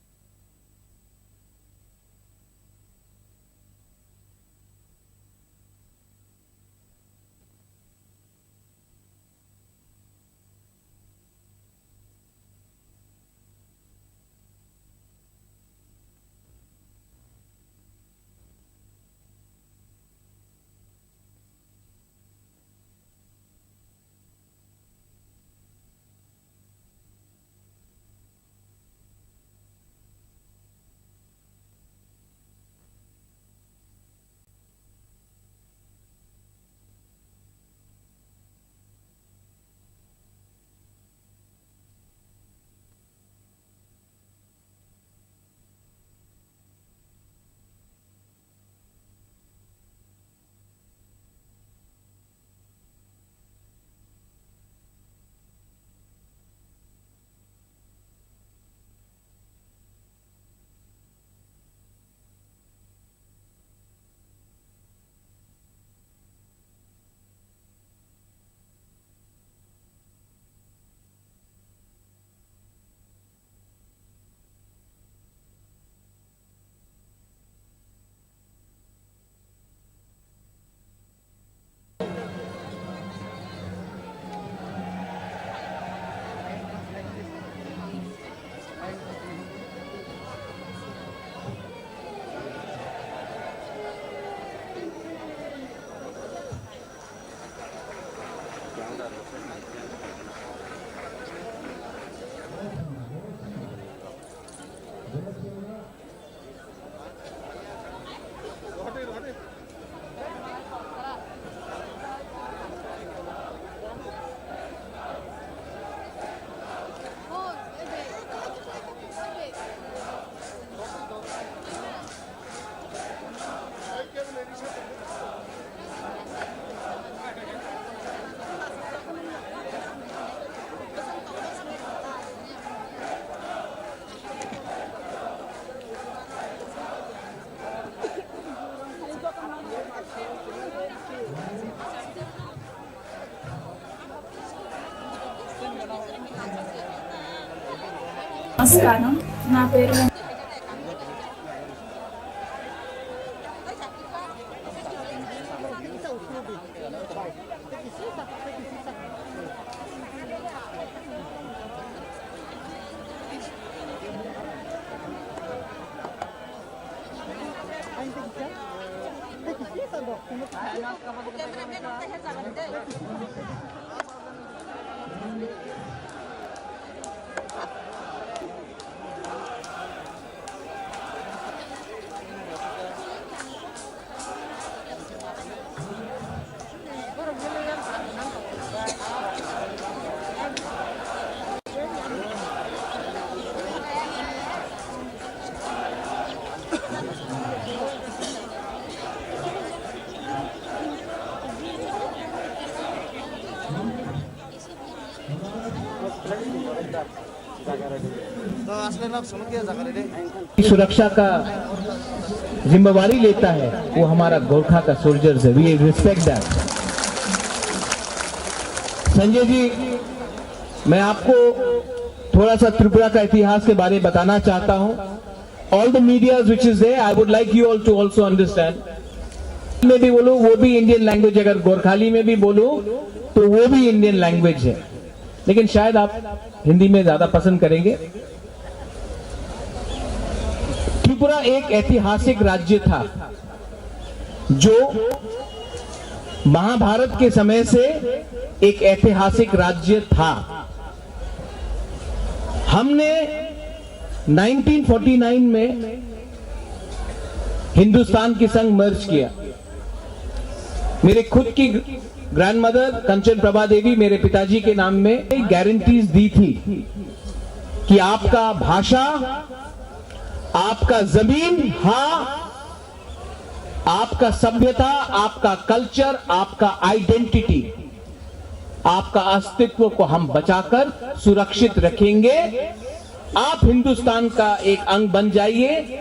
నమస్కారం. నా పేరు सुरक्षा का जिम्मेवारी लेता है, वो हमारा गोरखा का सोल्जर्स है। We respect that. संजय जी, मैं आपको थोड़ा सा त्रिपुरा का इतिहास के बारे में बताना चाहता हूँ. All the medias which is there, I would like you all to also understand. में भी बोलूँ, वो भी इंडियन लैंग्वेज, अगर गोरखाली में भी बोलूँ, तो वो भी इंडियन लैंग्वेज है, लेकिन शायद आप हिंदी में ज्यादा पसंद करेंगे. त्रिपुरा एक ऐतिहासिक राज्य था, जो महाभारत के समय से एक ऐतिहासिक राज्य था. हमने नाइनटीन फ़ोर्टी नाइन में हिंदुस्तान के संग मर्ज किया. मेरे खुद की ग्रैंडमदर कंचन प्रभा देवी मेरे पिताजी के नाम में गारंटीज दी थी कि आपका भाषा, आपका जमीन, हाँ, आपका सभ्यता, आपका कल्चर, आपका आइडेंटिटी, आपका अस्तित्व को हम बचाकर सुरक्षित रखेंगे. आप हिंदुस्तान का एक अंग बन जाइए।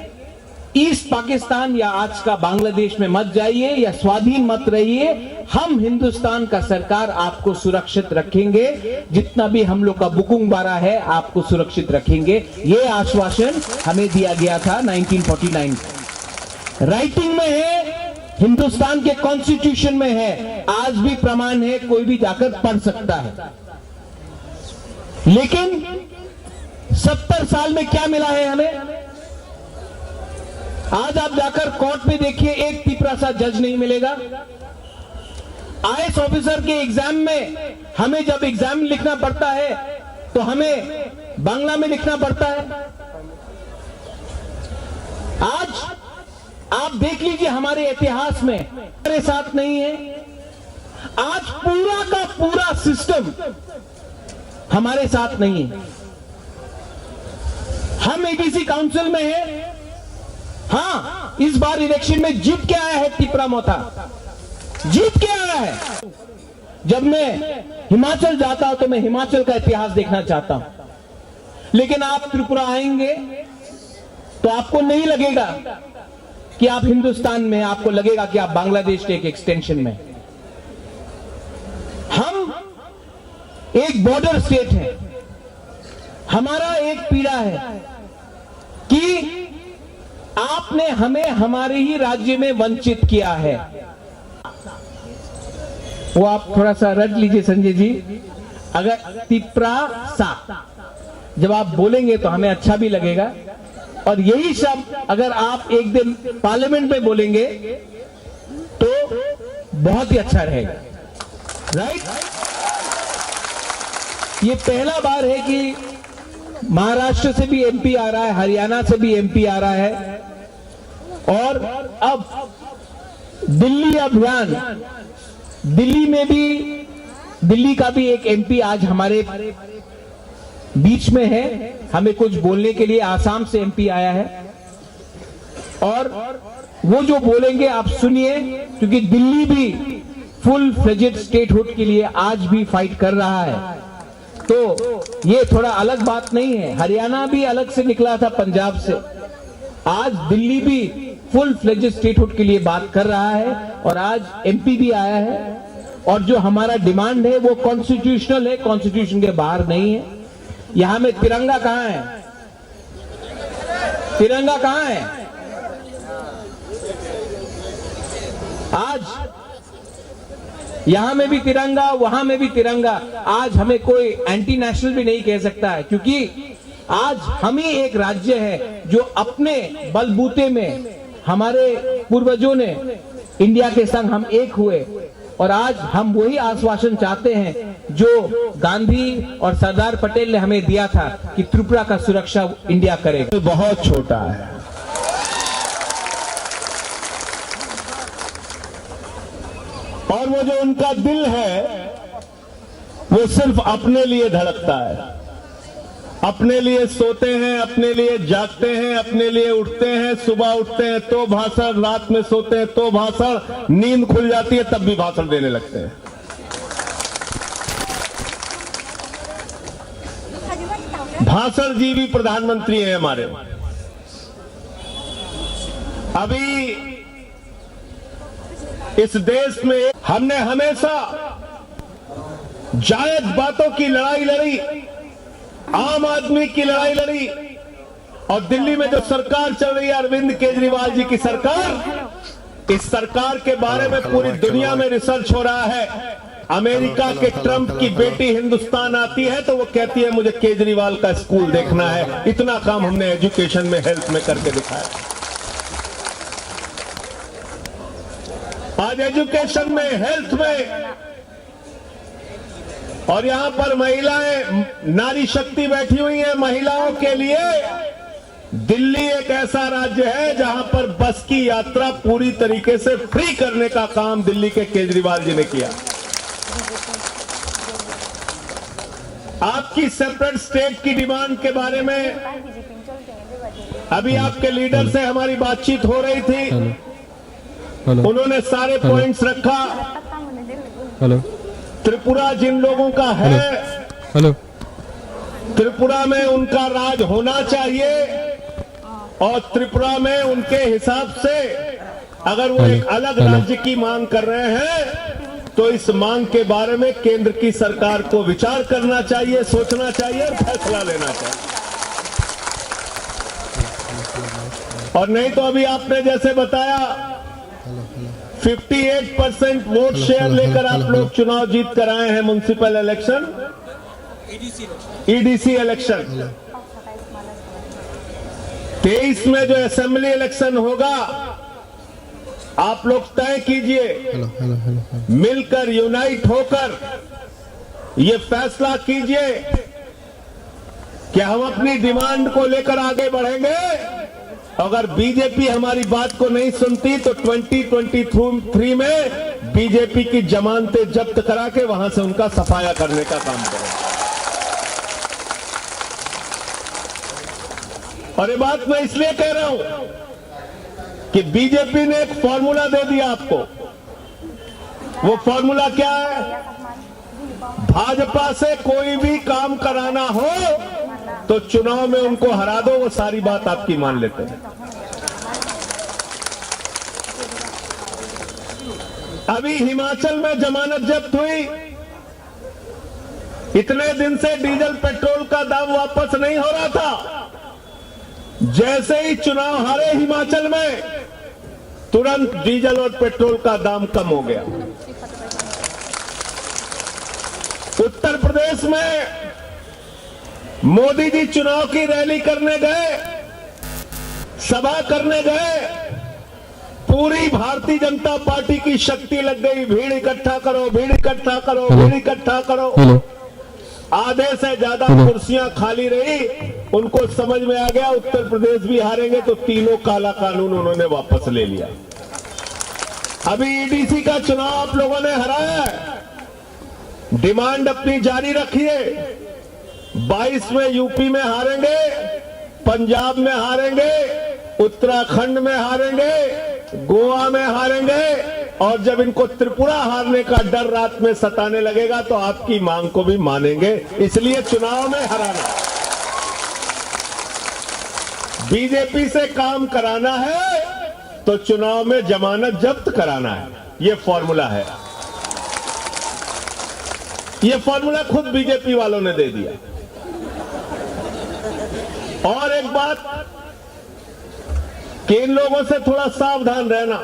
ईस्ट पाकिस्तान या आज का बांग्लादेश में मत जाइए या स्वाधीन मत रहिए। हम हिंदुस्तान का सरकार आपको सुरक्षित रखेंगे। जितना भी हम लोग का बुकुंग बारा है, आपको सुरक्षित रखेंगे। ये आश्वासन हमें दिया गया था नाइनटीन फ़ोर्टी नाइन। राइटिंग में है, हिंदुस्तान के कॉन्स्टिट्यूशन में है, आज भी प्रमाण है, कोई भी जाकर पढ़ सकता है। लेकिन सत्तर साल में क्या मिला है हमें? आज आप जाकर कोर्ट में देखिए, एक तिपरा सा जज नहीं मिलेगा। आईएएस ऑफिसर के एग्जाम में हमें जब एग्जाम लिखना पड़ता है, तो हमें बांग्ला में लिखना पड़ता है। आज आप देख लीजिए, हमारे इतिहास में हमारे साथ नहीं है। आज पूरा का पूरा सिस्टम हमारे साथ नहीं है। हम एडीसी काउंसिल में हैं। हाँ, इस बार इलेक्शन में जीत के आया है तिपरा मोथा, जीत के आया है। जब मैं हिमाचल जाता हूं, तो मैं हिमाचल का इतिहास देखना चाहता हूं। लेकिन आप त्रिपुरा आएंगे, तो आपको नहीं लगेगा कि आप हिंदुस्तान में, आपको लगेगा कि आप बांग्लादेश के एक एक्सटेंशन में। हम एक बॉर्डर स्टेट है। हमारा एक पीड़ा है कि आपने हमें हमारे ही राज्य में वंचित किया है। वो आप थोड़ा सा रट लीजिए, संजय जी। अगर तिपरा सा जब आप बोलेंगे, तो हमें अच्छा भी लगेगा, और यही शब्द अगर आप एक दिन पार्लियामेंट में बोलेंगे, तो बहुत ही अच्छा रहेगा। राइट? ये पहला बार है कि महाराष्ट्र से भी एमपी आ रहा है, हरियाणा से भी एमपी आ रहा है, और अब दिल्ली अभियान, दिल्ली में भी, दिल्ली का भी एक एमपी आज हमारे बीच में है, हमें कुछ बोलने के लिए आसाम से एमपी आया है। और वो जो बोलेंगे, आप सुनिए, क्योंकि दिल्ली भी फुल फ्लेजेड स्टेटहुड के लिए आज भी फाइट कर रहा है। तो ये थोड़ा अलग बात नहीं है। हरियाणा भी अलग से निकला था पंजाब से, आज दिल्ली भी फुल फ्लेजेड स्टेटहुड के लिए बात कर रहा है, और आज एमपी भी आया है। और जो हमारा डिमांड है, वो कॉन्स्टिट्यूशनल है, कॉन्स्टिट्यूशन के बाहर नहीं है। यहाँ में तिरंगा कहाँ है? तिरंगा कहाँ है? आज यहाँ में भी तिरंगा, वहां में भी तिरंगा। आज हमें कोई एंटी नेशनल भी नहीं कह सकता है, क्योंकि आज हम ही एक राज्य है जो अपने बलबूते में, हमारे पूर्वजों ने इंडिया के संग हम एक हुए, और आज हम वही आश्वासन चाहते हैं जो गांधी और सरदार पटेल ने हमें दिया था कि त्रिपुरा का सुरक्षा इंडिया करेगा। बहुत छोटा है। और वो जो उनका दिल है, वो सिर्फ अपने लिए धड़कता है। अपने लिए सोते हैं, अपने लिए जागते हैं, अपने लिए उठते हैं। सुबह उठते हैं तो भाषण, रात में सोते हैं तो भाषण, नींद खुल जाती है तब भी भाषण देने लगते हैं। भाषण जीवी प्रधानमंत्री हैं हमारे। अभी इस देश में हमने हमेशा जायज बातों की लड़ाई लड़ी, आम आदमी की लड़ाई लड़ी, और दिल्ली में जो सरकार चल रही है अरविंद केजरीवाल जी की सरकार, इस सरकार के बारे में पूरी दुनिया में रिसर्च हो रहा है। अमेरिका के ट्रंप की बेटी हिंदुस्तान आती है तो वो कहती है, "मुझे केजरीवाल का स्कूल देखना है।" इतना काम हमने एजुकेशन में, हेल्थ में करके दिखाया। आज एजुकेशन में, हेल्थ में, और यहाँ पर महिलाएं, नारी शक्ति बैठी हुई है, महिलाओं के लिए दिल्ली एक ऐसा राज्य है जहां पर बस की यात्रा पूरी तरीके से फ्री करने का काम दिल्ली के केजरीवाल जी ने किया। आपकी सेपरेट स्टेट की डिमांड के बारे में अभी आपके लीडर से हमारी बातचीत हो रही थी। हेलो। हेलो। उन्होंने सारे हेलो। पॉइंट्स रखा। हेलो। त्रिपुरा जिन लोगों का है, हेलो। हेलो। त्रिपुरा में उनका राज होना चाहिए और त्रिपुरा में उनके हिसाब से अगर वो एक अलग राज्य की मांग कर रहे हैं तो इस मांग के बारे में केंद्र की सरकार को विचार करना चाहिए, सोचना चाहिए और फैसला लेना चाहिए। और नहीं तो अभी आपने जैसे बताया, fifty eight percent vote share लेकर आप लोग चुनाव जीत कर आए हैं, म्युनिसिपल इलेक्शन, ईडीसी इलेक्शन, तेईस में जो असेंबली इलेक्शन होगा, आप लोग तय कीजिए, मिलकर, यूनाइट होकर ये फैसला कीजिए कि हम अपनी डिमांड को लेकर आगे बढ़ेंगे। अगर बीजेपी हमारी बात को नहीं सुनती तो ट्वेंटी ट्वेंटी थ्री में बीजेपी की जमानतें जब्त करा के वहां से उनका सफाया करने का काम करेंगे। और ये बात मैं इसलिए कह रहा हूं कि बीजेपी ने एक फॉर्मूला दे दिया आपको। वो फॉर्मूला क्या है? भाजपा से कोई भी काम कराना हो तो चुनाव में उनको हरा दो, वो सारी बात आपकी मान लेते हैं। अभी हिमाचल में जमानत जब्त हुई, इतने दिन से डीजल पेट्रोल का दाम वापस नहीं हो रहा था, जैसे ही चुनाव हारे हिमाचल में, तुरंत डीजल और पेट्रोल का दाम कम हो गया। उत्तर प्रदेश में मोदी जी चुनाव की रैली करने गए, सभा करने गए, पूरी भारतीय जनता पार्टी की शक्ति लग गई। भीड़ इकट्ठा करो, भीड़ इकट्ठा करो, भीड़ इकट्ठा करो। आधे से ज्यादा कुर्सियां खाली रही। उनको समझ में आ गया, उत्तर प्रदेश भी हारेंगे, तो तीनों काला कानून उन्होंने वापस ले लिया। अभी ईडीसी का चुनाव आप लोगों ने हराया है, डिमांड अपनी जारी रखिए। बाईस में यूपी में हारेंगे, पंजाब में हारेंगे, उत्तराखंड में हारेंगे, गोवा में हारेंगे, और जब इनको त्रिपुरा हारने का डर रात में सताने लगेगा तो आपकी मांग को भी मानेंगे। इसलिए चुनाव में हराना, बीजेपी से काम कराना है तो चुनाव में जमानत जब्त कराना है। ये फॉर्मूला है, ये फॉर्मूला खुद बीजेपी वालों ने दे दिया। और एक बात कि इन लोगों से थोड़ा सावधान रहना।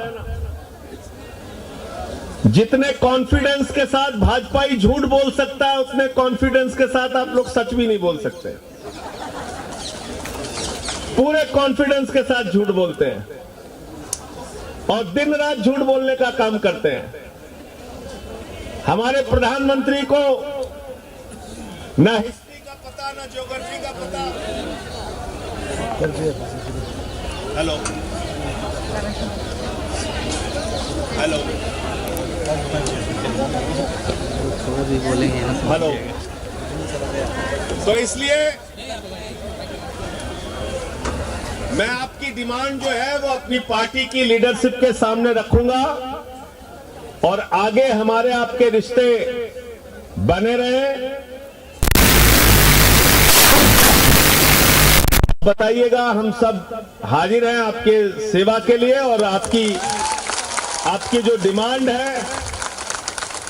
जितने कॉन्फिडेंस के साथ भाजपाई झूठ बोल सकता है, उतने कॉन्फिडेंस के साथ आप लोग सच भी नहीं बोल सकते। पूरे कॉन्फिडेंस के साथ झूठ बोलते हैं और दिन रात झूठ बोलने का काम करते हैं। हमारे प्रधानमंत्री को ना हिस्ट्री का पता, ना ज्योग्राफी का पता। Hello, hello, hello. तो इसलिए मैं आपकी डिमांड जो है वो अपनी पार्टी की लीडरशिप के सामने रखूंगा और आगे हमारे आपके रिश्ते बने रहे। बताइएगा, हम सब हाजिर हैं आपके सेवा के लिए और आपकी, आपकी जो डिमांड है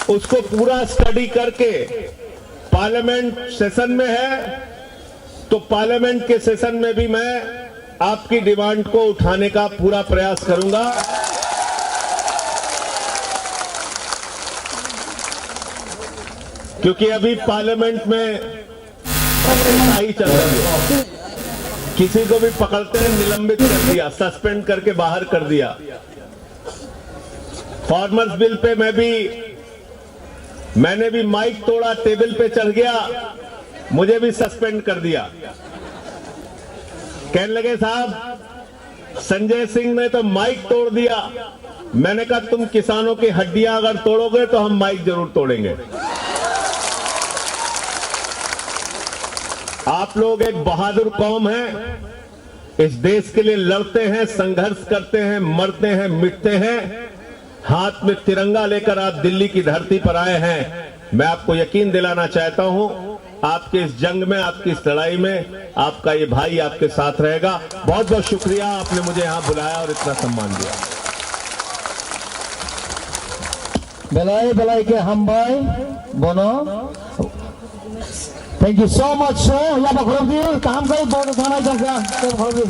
उसको पूरा स्टडी करके, पार्लियामेंट सेशन में है तो पार्लियामेंट के सेशन में भी मैं आपकी डिमांड को उठाने का पूरा प्रयास करूंगा, क्योंकि अभी पार्लियामेंट में ही चल रही है। किसी को भी पकड़ते हैं, निलंबित कर दिया, सस्पेंड करके बाहर कर दिया। फार्मर्स बिल पे मैं भी, मैंने भी माइक तोड़ा, टेबल पे चढ़ गया, मुझे भी सस्पेंड कर दिया। कहने लगे, "साहब, संजय सिंह ने तो माइक तोड़ दिया।" मैंने कहा, "तुम किसानों की हड्डियां अगर तोड़ोगे तो हम माइक जरूर तोड़ेंगे।" आप लोग एक बहादुर कौम हैं, इस देश के लिए लड़ते हैं, संघर्ष करते हैं, मरते हैं, मिटते हैं। हाथ में तिरंगा लेकर आप दिल्ली की धरती पर आए हैं। मैं आपको यकीन दिलाना चाहता हूं, आपके इस जंग में, आपकी इस लड़ाई में आपका ये भाई आपके साथ रहेगा। बहुत बहुत शुक्रिया, आपने मुझे यहाँ बुलाया और इतना सम्मान दिया। Belai belai khe hambai bono. Thank you so much, sir. Yaba khorokdi, kaham khe bo thangnai jang kha. Yaba khorokdi.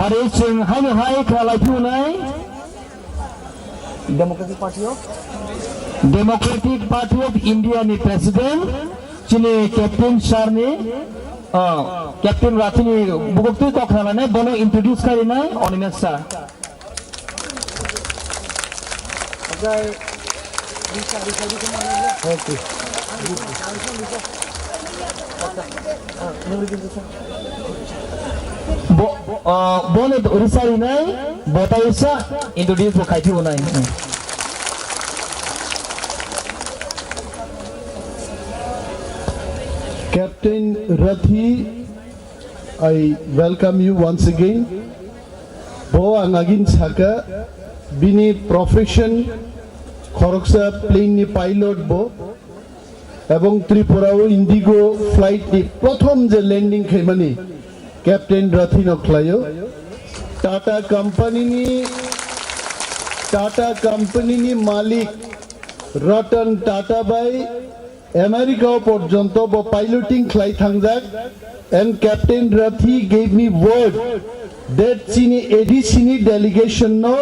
Hari chwng haino hai kha lai phunai. Democratic Party of Democratic Party of India ni President chini Captain Sir ni, ah, Captain Rathi ni bukuk twi kok khnalane bono introduce kharinai Animesh Sir. Okay. Bo, bo, ah, bono risa rinai, bota risa, introduce bo khai phunai. Captain Rathi, I welcome you once again. Bo ang agin saka, bini profession khoroksa plane ni pilot bo, ebong Tripura o Indigo flight ni prothom je landing khaimani Captain Rathi no khlaio. Tata company ni, Tata company ni malik Ratan Tata bai America o porjonto bo piloting khlai thangjak, and Captain Rathi gave me word that chini A D C ni delegation no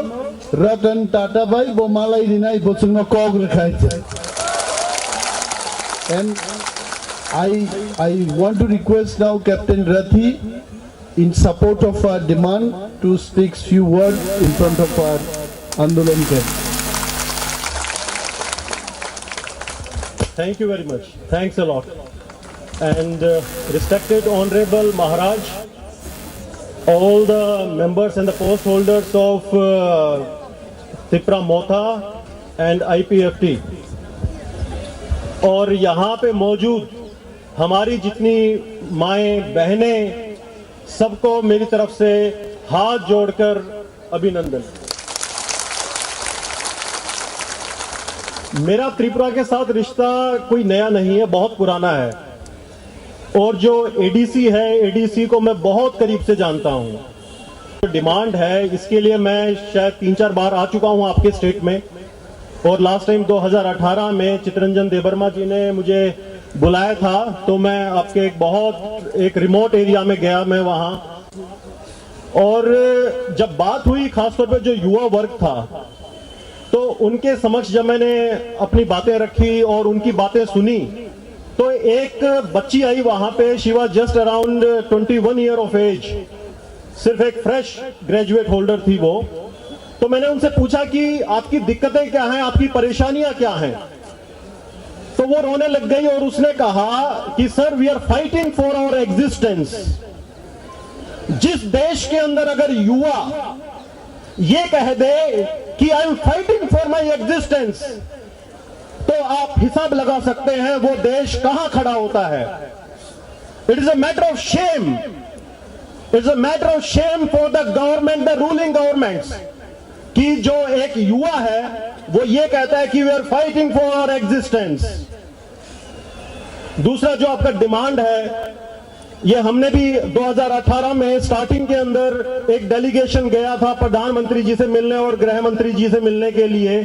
Ratan Tata bai bo malai rinai, bo chwngno kok rwkhai. And I, I want to request now Captain Rathi in support of our demand to speak few words in front of our Andolan camp. Thank you very much. Thanks a lot. And, uh, respected Honorable Maharaj, all the members and the post holders of, uh, Tipra Motha and I P F T, और यहाँ पे मौजूद हमारी जितनी माएँ, बहनें, सबको मेरी तरफ से हाथ जोड़कर अभिनंदन। मेरा त्रिपुरा के साथ रिश्ता कोई नया नहीं है, बहुत पुराना है। और जो A D C है, A D C को मैं बहुत करीब से जानता हूँ। डिमांड है, इसके लिए मैं शायद तीन चार बार आ चुका हूँ आपके स्टेट में। और लास्ट टाइम दो हज़ार अठारह में चितरंजन देबर्मा जी ने मुझे बुलाया था, तो मैं आपके एक बहुत एक रिमोट एरिया में गया, मैं वहाँ। और जब बात हुई, खासतौर पे जो युवा वर्ग था, तो उनके समक्ष जब मैंने अपनी बातें रखी और उनकी बातें सुनी, तो एक बच्ची आई वहाँ पे, she was just around twenty one year of age, सिर्फ एक फ्रेश ग्रेजुएट होल्डर थी वो। तो मैंने उनसे पूछा कि आपकी दिक्कतें क्या हैं, आपकी परेशानियां क्या हैं? तो वो रोने लग गई और उसने कहा कि "Sir, we are fighting for our existence।" जिस देश के अंदर अगर युवा ये कह दे कि "I am fighting for my existence," तो आप हिसाब लगा सकते हैं वो देश कहां खड़ा होता है। It is a matter of shame. It's a matter of shame for the government, the ruling governments, कि जो एक युवा है वो ये कहता है कि "We are fighting for our existence।" दूसरा जो आपका डिमांड है, ये हमने भी दो हज़ार अठारह में स्टार्टिंग के अंदर एक डेलीगेशन गया था प्रधानमंत्री जी से मिलने और गृह मंत्री जी से मिलने के लिए,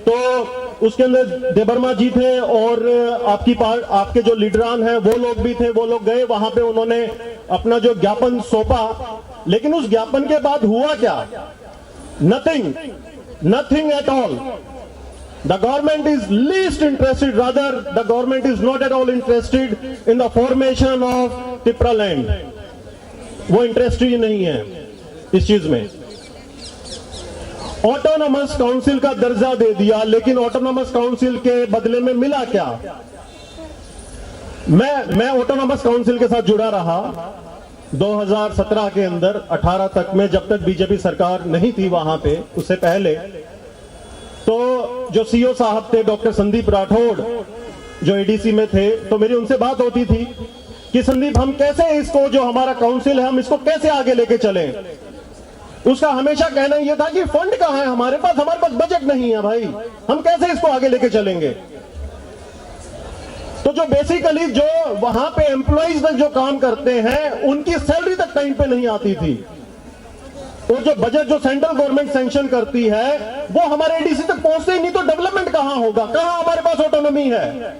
तो उसके अंदर देबर्मा जी थे और आपकी पार-, आपके जो लीडरान हैं वो लोग भी थे, वो लोग गए वहां पे, उन्होंने अपना जो ज्ञापन सौंपा, लेकिन उस ज्ञापन के बाद हुआ क्या? Nothing, nothing at all. The government is least interested, rather, the government is not at all interested in the formation of Tipraland. वो इंटरेस्टेड ही नहीं है। इस चीज में ऑटोनॉमस काउंसिल का दर्जा दे दिया, लेकिन ऑटोनॉमस काउंसिल के बदले में मिला क्या? मैं मैं ऑटोनॉमस काउंसिल के साथ जुड़ा रहा दो हज़ार सत्रह के अंदर, अठारह तक में, जब तक बीजेपी सरकार नहीं थी वहां पे, उससे पहले। तो जो सीईओ साहब थे, डॉक्टर संदीप राठौड़, जो एडीसी में थे, तो मेरी उनसे बात होती थी कि संदीप, हम कैसे इसको, जो हमारा काउंसिल है, हम इसको कैसे आगे लेके चलें? उसका हमेशा कहना यह था कि फंड कहाँ है हमारे पास, हमारे पास बजट नहीं है भाई, हम कैसे इसको आगे लेके चलेंगे? तो जो बेसिकली जो वहां पे एम्प्लॉइज तक जो काम करते हैं, उनकी सैलरी तक टाइम पे नहीं आती थी। और जो बजट जो सेंट्रल गवर्नमेंट सैंक्शन करती है, वो हमारे एडीसी तक पहुंचते ही नहीं, तो डेवलपमेंट कहां होगा? कहां हमारे पास ऑटोनॉमी है?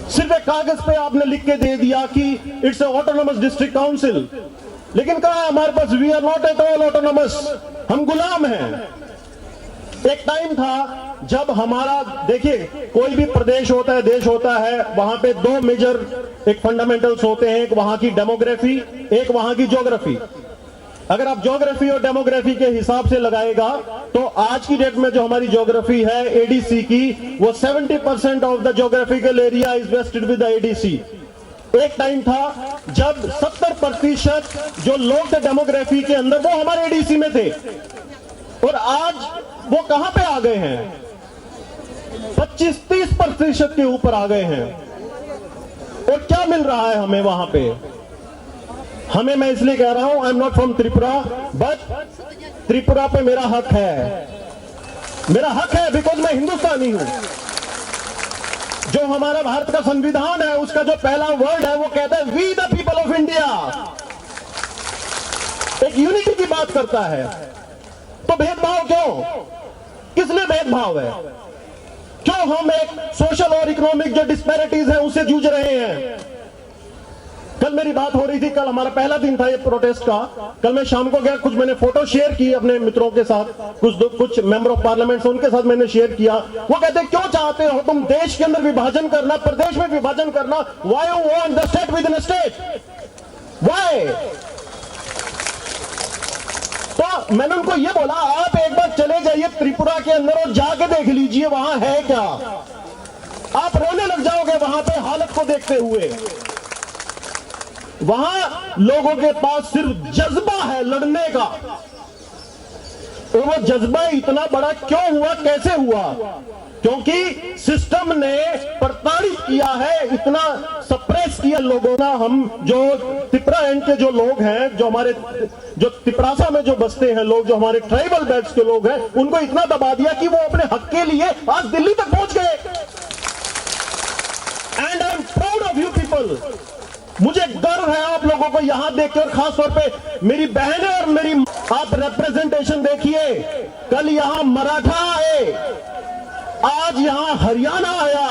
सिर्फ एक कागज पे आपने लिख के दे दिया कि इट्स ऑटोनॉमस डिस्ट्रिक्ट काउंसिल, लेकिन कहां है हमारे पास? We are not at all autonomous, हम गुलाम हैं। एक टाइम था जब हमारा, देखिए, कोई भी प्रदेश होता है, देश होता है, वहां पे दो मेजर एक फंडामेंटल्स होते हैं, एक वहां की डेमोग्राफी, एक वहां की ज्योग्राफी। अगर आप ज्योग्राफी और डेमोग्राफी के हिसाब से लगाएगा, तो आज की डेट में जो हमारी ज्योग्राफी है एडीसी की, वो seventy percent of the geographical area is vested with the ADC. एक टाइम था जब सत्तर प्रतिशत जो लोग थे डेमोग्राफी के अंदर, वो हमारे एडीसी में थे, और आज वो कहां पे आ गए हैं? पच्चीस तीस प्रतिशत के ऊपर आ गए हैं। और क्या मिल रहा है हमें वहां पे? हमें, मैं इसलिए कह रहा हूं, I am not from Tripura, but Tripura पे मेरा हक है। मेरा हक है, बिकॉज मैं हिंदुस्तानी हूं। जो हमारा भारत का संविधान है, उसका जो पहला वर्ड है, वो कहता है, we the people of India. एक यूनिटी की बात करता है। तो भेदभाव क्यों? किस लिए भेदभाव है? क्यों हम एक सोशल और इकोनॉमिक जो डिस्पैरिटीज है, उससे जूझ रहे हैं? कल मेरी बात हो रही थी, कल हमारा पहला दिन था ये प्रोटेस्ट का। कल मैं शाम को गया, कुछ मैंने फोटो शेयर की अपने मित्रों के साथ, कुछ दो, कुछ मेंबर ऑफ पार्लियामेंट से, उनके साथ मैंने शेयर किया। वो कहते, क्यों चाहते हो तुम देश के अंदर विभाजन करना, प्रदेश में विभाजन करना? Why you want the state within a state? Why? तो मैंने उनको ये बोला, आप एक बार चले जाइए त्रिपुरा के अंदर और जाके देख लीजिए वहां है क्या। आप रोने लग जाओगे वहां पे हालत को देखते हुए। वहां लोगों के पास सिर्फ जज्बा है लड़ने का। और वो जज्बा इतना बड़ा क्यों हुआ, कैसे हुआ? क्योंकि सिस्टम ने प्रताड़ित किया है, इतना सप्रेस किया लोगों का। हम जो तिपरा एंड के जो लोग हैं, जो हमारे, जो तिपरासा में जो बसते हैं लोग, जो हमारे ट्राइबल बेल्ट्स के लोग हैं, उनको इतना दबा दिया कि वो अपने हक के लिए आज दिल्ली तक पहुंच गए। And I am proud of you people. मुझे गर्व है आप लोगों को यहां देख के, और खास तौर पे मेरी बहनें और मेरी, आप रिप्रेजेंटेशन देखिए। कल यहां मराठा आए, आज यहां हरियाणा आया।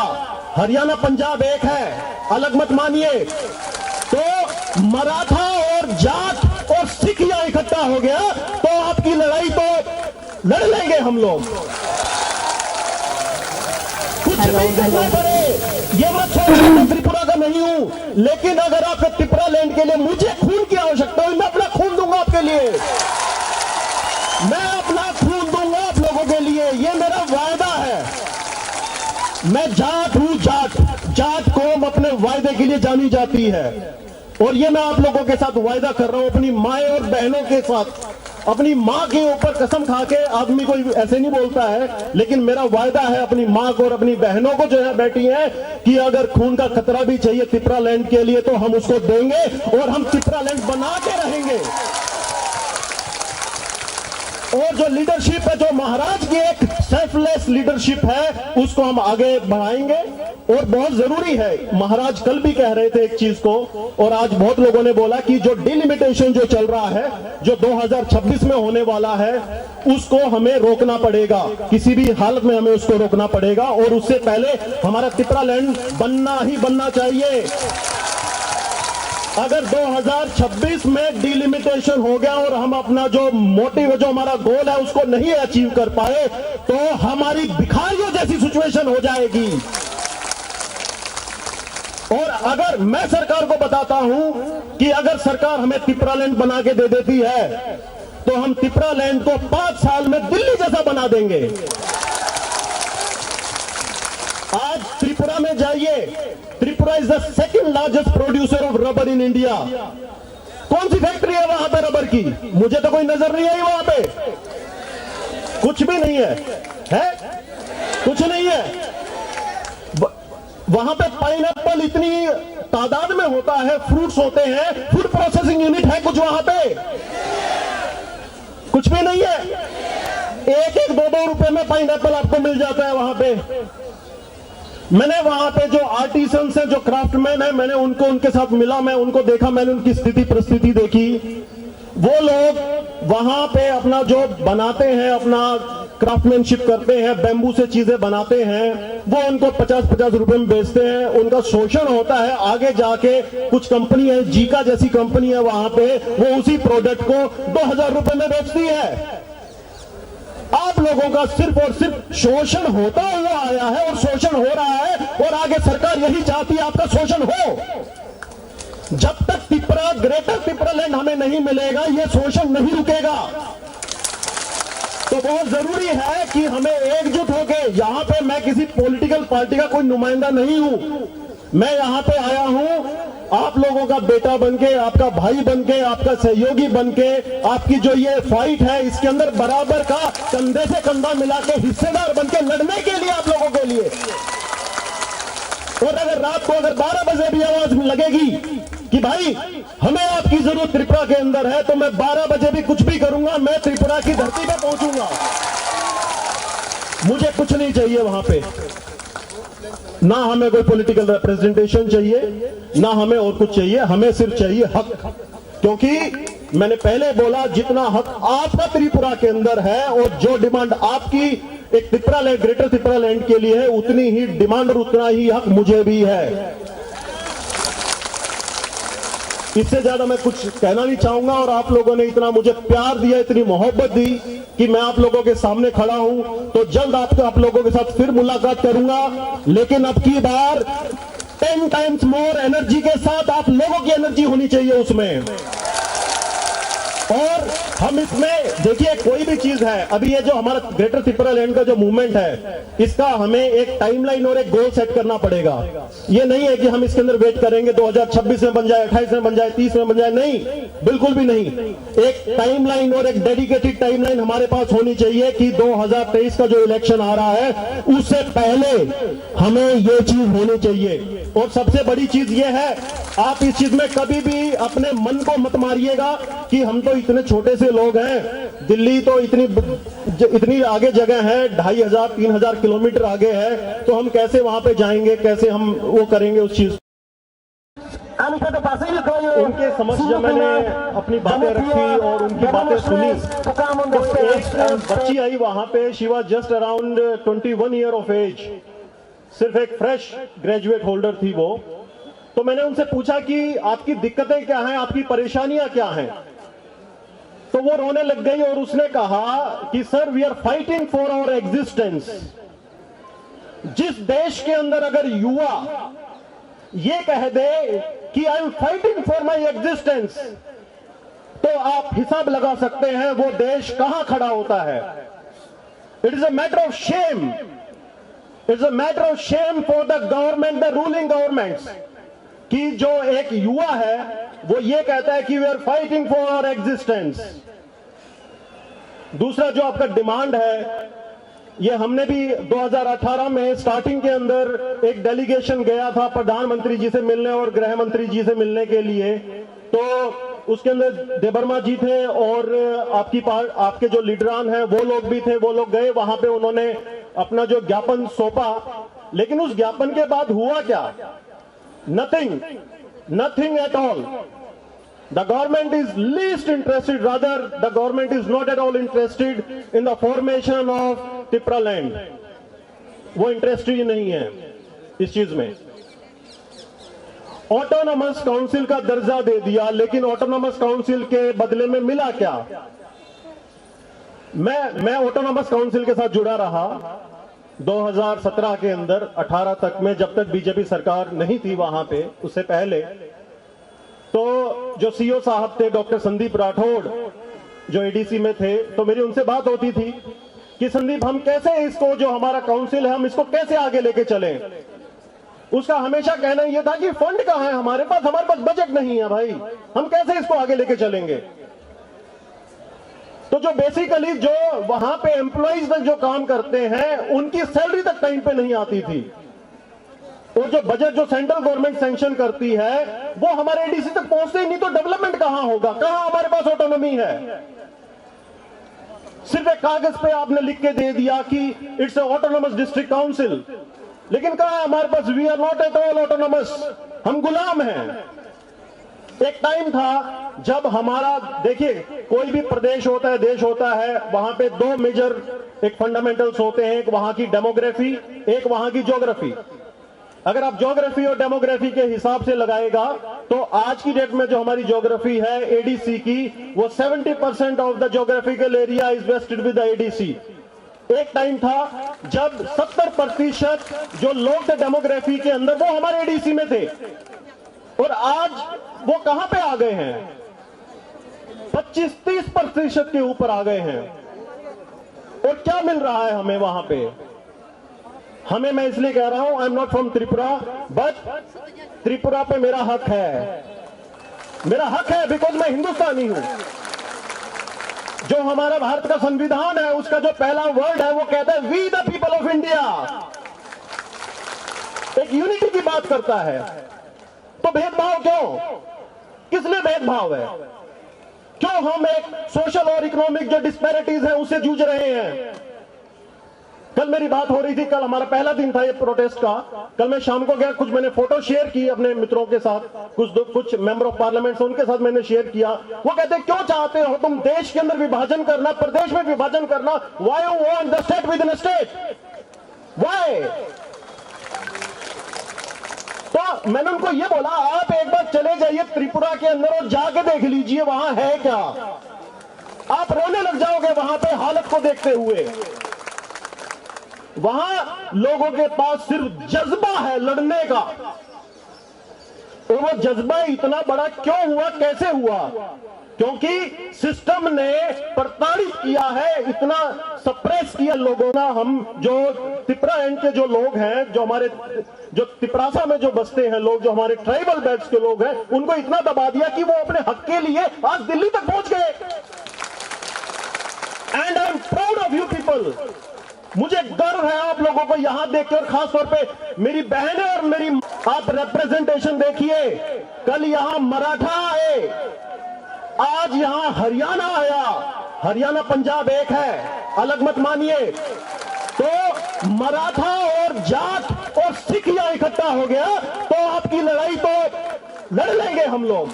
हरियाणा पंजाब एक है, अलग मत मानिए। तो मराठा और जाट और सिख यहां इकट्ठा हो गया, तो आपकी लड़ाई तो लड़ लेंगे हम लोग। कुछ भी करना पड़े, ये मत सोचो मैं त्रिपुरा का नहीं हूं, लेकिन अगर आपको त्रिपुरा लैंड के लिए मुझे खून की आवश्यकता हुई, मैं अपना खून दूंगा आपके लिए। मैं अपना खून दूंगा आप लोगों के लिए, ये मेरा वायदा है। मैं जाट हूं, जाट। जाट कौम अपने वायदे के लिए जानी जाती है। और ये मैं आप लोगों के साथ वायदा कर रहा हूं, अपनी माए और बहनों के साथ, अपनी माँ के ऊपर कसम खा के, आदमी कोई ऐसे नहीं बोलता है, लेकिन मेरा वायदा है अपनी माँ को और अपनी बहनों को जो यहाँ बैठी हैं, कि अगर खून का खतरा भी चाहिए तिपरा लैंड के लिए, तो हम उसको देंगे और हम तिपरा लैंड बना के रहेंगे। और जो लीडरशिप है, जो महाराज की एक सेल्फलेस लीडरशिप है, उसको हम आगे बढ़ाएंगे। और बहुत जरूरी है, महाराज कल भी कह रहे थे एक चीज को, और आज बहुत लोगों ने बोला कि जो डिलिमिटेशन जो चल रहा है, जो दो हज़ार छब्बीस में होने वाला है, उसको हमें रोकना पड़ेगा। किसी भी हालत में हमें उसको रोकना पड़ेगा और उससे पहले हमारा तिपरा लैंड बनना ही बनना चाहिए। अगर दो हज़ार छब्बीस में डिलिमिटेशन हो गया और हम अपना जो मोटिव, जो हमारा गोल है, उसको नहीं अचीव कर पाए, तो हमारी भिखारियों जैसी सिचुएशन हो जाएगी। और अगर मैं सरकार को बताता हूं कि अगर सरकार हमें तिपरा लैंड बना के दे देती है, तो हम तिपरा लैंड को पांच साल में दिल्ली जैसा बना देंगे। आज त्रिपुरा में जाइए, Tripura is the second largest producer of rubber in India। कौन सी फैक्ट्री है वहां पे रबर की? मुझे तो कोई नजर नहीं आई वहां पे, कुछ भी नहीं है, है कुछ नहीं है। वहां पे पाइनएप्पल इतनी तादाद में होता है, फ्रूट्स होते हैं, फूड प्रोसेसिंग यूनिट है कुछ वहां पे? कुछ भी नहीं है। एक एक दो दो रुपए में पाइनएप्पल आपको मिल जाता है वहां पे। मैंने वहां पे जो आर्टिसंस हैं, जो क्राफ्टमैन हैं, मैंने उनको, उनके साथ मिला, मैं उनको देखा, मैंने उनकी स्थिति परिस्थिति देखी। वो लोग वहां पे अपना जो बनाते हैं, अपना क्राफ्टमैनशिप करते हैं, बैम्बू से चीजें बनाते हैं, वो उनको पचास पचास रुपए में बेचते हैं। उनका शोषण होता है, आगे जाके कुछ कंपनी है, जीका जैसी कंपनी है वहां पे, वो उसी प्रोडक्ट को दो हजार रुपए में बेचती है। आप लोगों का सिर्फ और सिर्फ शोषण होता हुआ आया है और शोषण हो रहा है और आगे सरकार यही चाहती है आपका शोषण हो। जब तक तिपरा, ग्रेटर तिपरा लैंड हमें नहीं मिलेगा, ये शोषण नहीं रुकेगा। तो बहुत जरूरी है कि हमें एकजुट होके, यहाँ पे मैं किसी पॉलिटिकल पार्टी का कोई नुमाइंदा नहीं हूं, मैं यहाँ पे आया हूं आप लोगों का बेटा बनके, आपका भाई बनके, आपका सहयोगी बनके। आपकी जो ये फाइट है, इसके अंदर बराबर का कंधे से कंधा मिला के हिस्सेदार बनके लड़ने के लिए, आप लोगों के लिए। और अगर रात को अगर बारह बजे भी आवाज लगेगी कि भाई, हमें आपकी जरूरत त्रिपुरा के अंदर है, तो मैं बारह बजे भी कुछ भी करूंगा, मैं त्रिपुरा की धरती पे पहुंचूंगा। मुझे कुछ नहीं चाहिए वहां पे, ना हमें कोई पॉलिटिकल रिप्रेजेंटेशन चाहिए, ना हमें और कुछ चाहिए, हमें सिर्फ चाहिए हक। क्योंकि मैंने पहले बोला, जितना हक आपका त्रिपुरा के अंदर है और जो डिमांड आपकी एक तिपरा लैंड, ग्रेटर तिपरा लैंड के लिए है, उतनी ही डिमांड और उतना ही हक मुझे भी है। इससे ज्यादा मैं कुछ कहना नहीं चाहूंगा और आप लोगों ने इतना मुझे प्यार दिया, इतनी मोहब्बत दी कि मैं आप लोगों के सामने खड़ा हूं, तो जल्द आपको, आप लोगों के साथ फिर मुलाकात करूंगा। लेकिन अब की बार टेन टाइम्स मोर एनर्जी के साथ आप लोगों की एनर्जी होनी चाहिए उसमें। और हम इसमें, देखिए, कोई भी चीज है, अभी ये जो हमारा ग्रेटर तिपरा लैंड का जो मूवमेंट है, इसका हमें एक टाइमलाइन और एक गोल सेट करना पड़ेगा। ये नहीं है कि हम इसके अंदर वेट करेंगे, दो हज़ार छब्बीस में बन जाए, अट्ठाईस में बन जाए, तीस में बन जाए, नहीं, बिल्कुल भी नहीं। एक टाइमलाइन और एक डेडिकेटेड टाइमलाइन हमारे पास होनी चाहिए कि दो हज़ार तेईस का जो इलेक्शन आ रहा है, उससे पहले हमें ये चीज होनी चाहिए। और सबसे बड़ी चीज ये है, आप इस चीज में कभी भी अपने मन को मत मारिएगा कि हम तो इतने छोटे से लोग हैं, दिल्ली तो इतनी ब-, ज-, इतनी आगे जगह है, ढाई हजार, तीन हजार किलोमीटर आगे है, तो हम कैसे वहां पे जाएंगे, कैसे हम वो करेंगे उस चीज। Ani kata pasai ni koi. उनके समक्ष जब मैंने अपनी बातें रखी और उनकी बातें सुनी, तो एक बच्ची आई वहां पे, she was just around twenty one year of age, सिर्फ एक फ्रेश ग्रेजुएट होल्डर थी वो। तो मैंने उनसे पूछा कि आपकी दिक्कतें क्या हैं, आपकी परेशानियां क्या हैं? तो वो रोने लग गई और उसने कहा कि sir, we are fighting for our existence। जिस देश के अंदर अगर युवा ये कह दे कि I am fighting for my existence, तो आप हिसाब लगा सकते हैं वो देश कहां खड़ा होता है। It is a matter of shame, it's a matter of shame for the government, the ruling governments, कि जो एक युवा है वो ये कहता है कि we are fighting for our existence। दूसरा जो आपका डिमांड है, ये हमने भी दो हज़ार अठारह में स्टार्टिंग के अंदर एक डेलीगेशन गया था प्रधानमंत्री जी से मिलने और गृह मंत्री जी से मिलने के लिए। तो उसके अंदर देबर्मा जी थे और आपकी पार-, आपके जो लीडरान हैं वो लोग भी थे। वो लोग गए वहां पे, उन्होंने अपना जो ज्ञापन सौंपा, लेकिन उस ज्ञापन के बाद हुआ क्या? Nothing, nothing at all. The government is least interested, rather, the government is not at all interested in the formation of Tipraland. वो इंटरेस्टेड ही नहीं है इस चीज में। ऑटोनॉमस काउंसिल का दर्जा दे दिया, लेकिन ऑटोनॉमस काउंसिल के बदले में मिला क्या? मैं मैं ऑटोनॉमस काउंसिल के साथ जुड़ा रहा, दो हज़ार सत्रह के अंदर अठारह तक में, जब तक बीजेपी सरकार नहीं थी वहां पे, उससे पहले, तो जो सीईओ साहब थे, डॉक्टर संदीप राठौड़, जो एडीसी में थे, तो मेरी उनसे बात होती थी कि संदीप, हम कैसे इसको, जो हमारा काउंसिल है, हम इसको कैसे आगे लेके चलें। उसका हमेशा कहना यह था कि फंड कहाँ है हमारे पास, हमारे पास बजट नहीं है भाई, हम कैसे इसको आगे लेके चलेंगे। तो जो बेसिकली जो वहां पे एम्प्लॉइज जो काम करते हैं, उनकी सैलरी तक टाइम पे नहीं आती थी। और जो बजट जो सेंट्रल गवर्नमेंट सैंक्शन करती है, वो हमारे एडीसी तक पहुंचते ही नहीं, तो डेवलपमेंट कहां होगा, कहां हमारे पास ऑटोनॉमी है? सिर्फ एक कागज पे आपने लिख के दे दिया कि इट्स ऑटोनॉमस डिस्ट्रिक्ट काउंसिल, लेकिन कहा है हमारे पास, we are not at all autonomous, हम गुलाम हैं। एक टाइम था जब हमारा, देखिए, कोई भी प्रदेश होता है, देश होता है, वहां पे दो मेजर एक फंडामेंटल्स होते हैं, एक वहां की डेमोग्राफी, एक वहां की ज्योग्राफी। अगर आप ज्योग्राफी और डेमोग्राफी के हिसाब से लगाएगा, तो आज की डेट में जो हमारी ज्योग्राफी है एडीसी की, वो seventy percent of the geographical area is vested with the ADC। एक टाइम था जब सत्तर प्रतिशत जो लोग थे डेमोग्राफी के अंदर, वो हमारे एडीसी में थे, और आज वो कहां पे आ गए हैं? पच्चीस तीस प्रतिशत के ऊपर आ गए हैं। और क्या मिल रहा है हमें वहां पे? हमें, मैं इसलिए कह रहा हूं, I am not from Tripura, but Tripura पे मेरा हक है, मेरा हक है, बिकॉज मैं हिंदुस्तानी हूं। जो हमारा भारत का संविधान है, उसका जो पहला वर्ड है, वो कहता है, we the people of India. एक यूनिटी की बात करता है। तो भेदभाव क्यों? किस लिए भेदभाव है? क्यों हम एक सोशल और इकोनॉमिक जो डिस्पैरिटीज है, उससे जूझ रहे हैं? कल मेरी बात हो रही थी, कल हमारा पहला दिन था ये प्रोटेस्ट का। कल मैं शाम को गया, कुछ मैंने फोटो शेयर की अपने मित्रों के साथ, कुछ दो, कुछ मेंबर ऑफ पार्लियामेंट से, उनके साथ मैंने शेयर किया। वो कहते, क्यों चाहते हो तुम देश के अंदर विभाजन करना, प्रदेश में विभाजन करना? Why you want the state within a state? Why? तो मैंने उनको ये बोला, आप एक बार चले जाइए त्रिपुरा के अंदर और जाके देख लीजिए वहां है क्या। आप रोने लग जाओगे वहां पे हालत को देखते हुए। वहां लोगों के पास सिर्फ जज्बा है लड़ने का। और वो जज्बा इतना बड़ा क्यों हुआ, कैसे हुआ? क्योंकि सिस्टम ने प्रताड़ित किया है, इतना सप्रेस किया लोगों का। हम जो तिपरा एंड के जो लोग हैं, जो हमारे, जो तिपरासा में जो बसते हैं लोग, जो हमारे ट्राइबल बेल्ट्स के लोग हैं, उनको इतना दबा दिया कि वो अपने हक के लिए आज दिल्ली तक पहुंच गए। And I am proud of you people। मुझे गर्व है आप लोगों को यहां देख के, और खास तौर पे मेरी बहनें और मेरी, आप रिप्रेजेंटेशन देखिए, कल यहां मराठा आए, आज यहां हरियाणा आया। हरियाणा पंजाब एक है, अलग मत मानिए। तो मराठा और जाट और सिख यहां इकट्ठा हो गया, तो आपकी लड़ाई तो लड़ लेंगे हम लोग,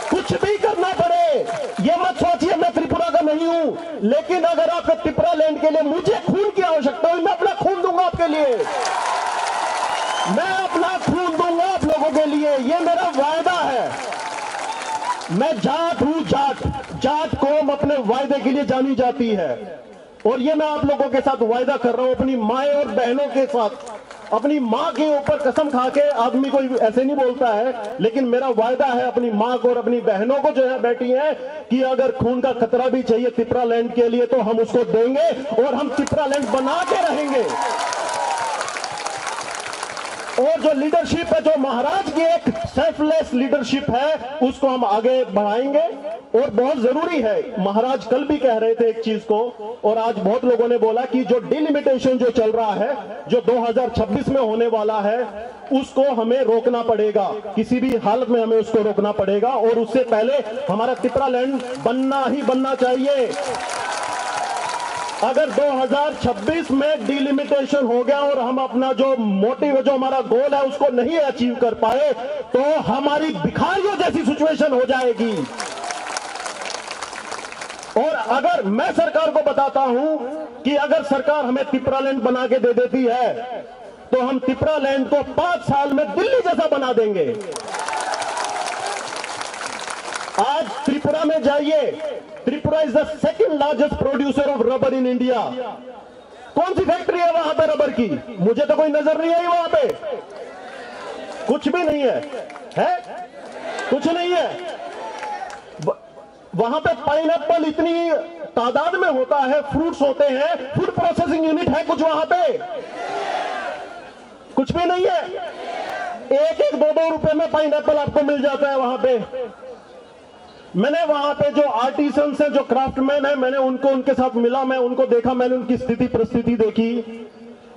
कुछ भी करना पड़े। ये मत सोचिए मैं त्रिपुरा का नहीं हूं, लेकिन अगर आप तिपरा लैंड के लिए मुझे खून की आवश्यकता हुई, मैं अपना खून दूंगा आपके लिए। मैं अपना खून दूंगा आप लोगों के लिए, ये मेरा वायदा है। मैं जाट हूं, जाट। जाट कौम अपने वायदे के लिए जानी जाती है। और ये मैं आप लोगों के साथ वायदा कर रहा हूं, अपनी माए और बहनों के साथ, अपनी माँ के ऊपर कसम खा के, आदमी कोई ऐसे नहीं बोलता है, लेकिन मेरा वायदा है अपनी माँ को और अपनी बहनों को जो यहाँ बैठी हैं, कि अगर खून का खतरा भी चाहिए तिपरा लैंड के लिए, तो हम उसको देंगे और हम तिपरा लैंड बना के रहेंगे। और जो लीडरशिप है, जो महाराज की एक सेल्फलेस लीडरशिप है, उसको हम आगे बढ़ाएंगे। और बहुत जरूरी है, महाराज कल भी कह रहे थे एक चीज को, और आज बहुत लोगों ने बोला कि जो डिलिमिटेशन जो चल रहा है, जो दो हज़ार छब्बीस में होने वाला है, उसको हमें रोकना पड़ेगा, किसी भी हालत में हमें उसको रोकना पड़ेगा, और उससे पहले हमारा तिपरा लैंड बनना ही बनना चाहिए। अगर दो हज़ार छब्बीस में डिलिमिटेशन हो गया और हम अपना जो मोटिव, जो हमारा गोल है, उसको नहीं अचीव कर पाए, तो हमारी भिखारियों जैसी सिचुएशन हो जाएगी। और अगर मैं सरकार को बताता हूं कि अगर सरकार हमें तिपरा लैंड बना के दे देती है, तो हम तिपरा लैंड को पांच साल में दिल्ली जैसा बना देंगे। आज त्रिपुरा में जाइए, Tripura is the second largest producer of rubber in India। कौन सी फैक्ट्री है वहां पे रबर की? मुझे तो कोई नजर नहीं आई वहां पे, कुछ भी नहीं है। है, कुछ नहीं है। ब- वहां पे पाइनएप्पल इतनी तादाद में होता है, फ्रूट्स होते हैं, फूड प्रोसेसिंग यूनिट है कुछ वहां पे? कुछ भी नहीं है। एक एक दो दो रुपए में पाइनएप्पल आपको मिल जाता है वहां पे। मैंने वहां पे जो आर्टिसंस हैं, जो क्राफ्टमैन हैं, मैंने उनको, उनके साथ मिला, मैं उनको देखा, मैंने उनकी स्थिति परिस्थिति देखी।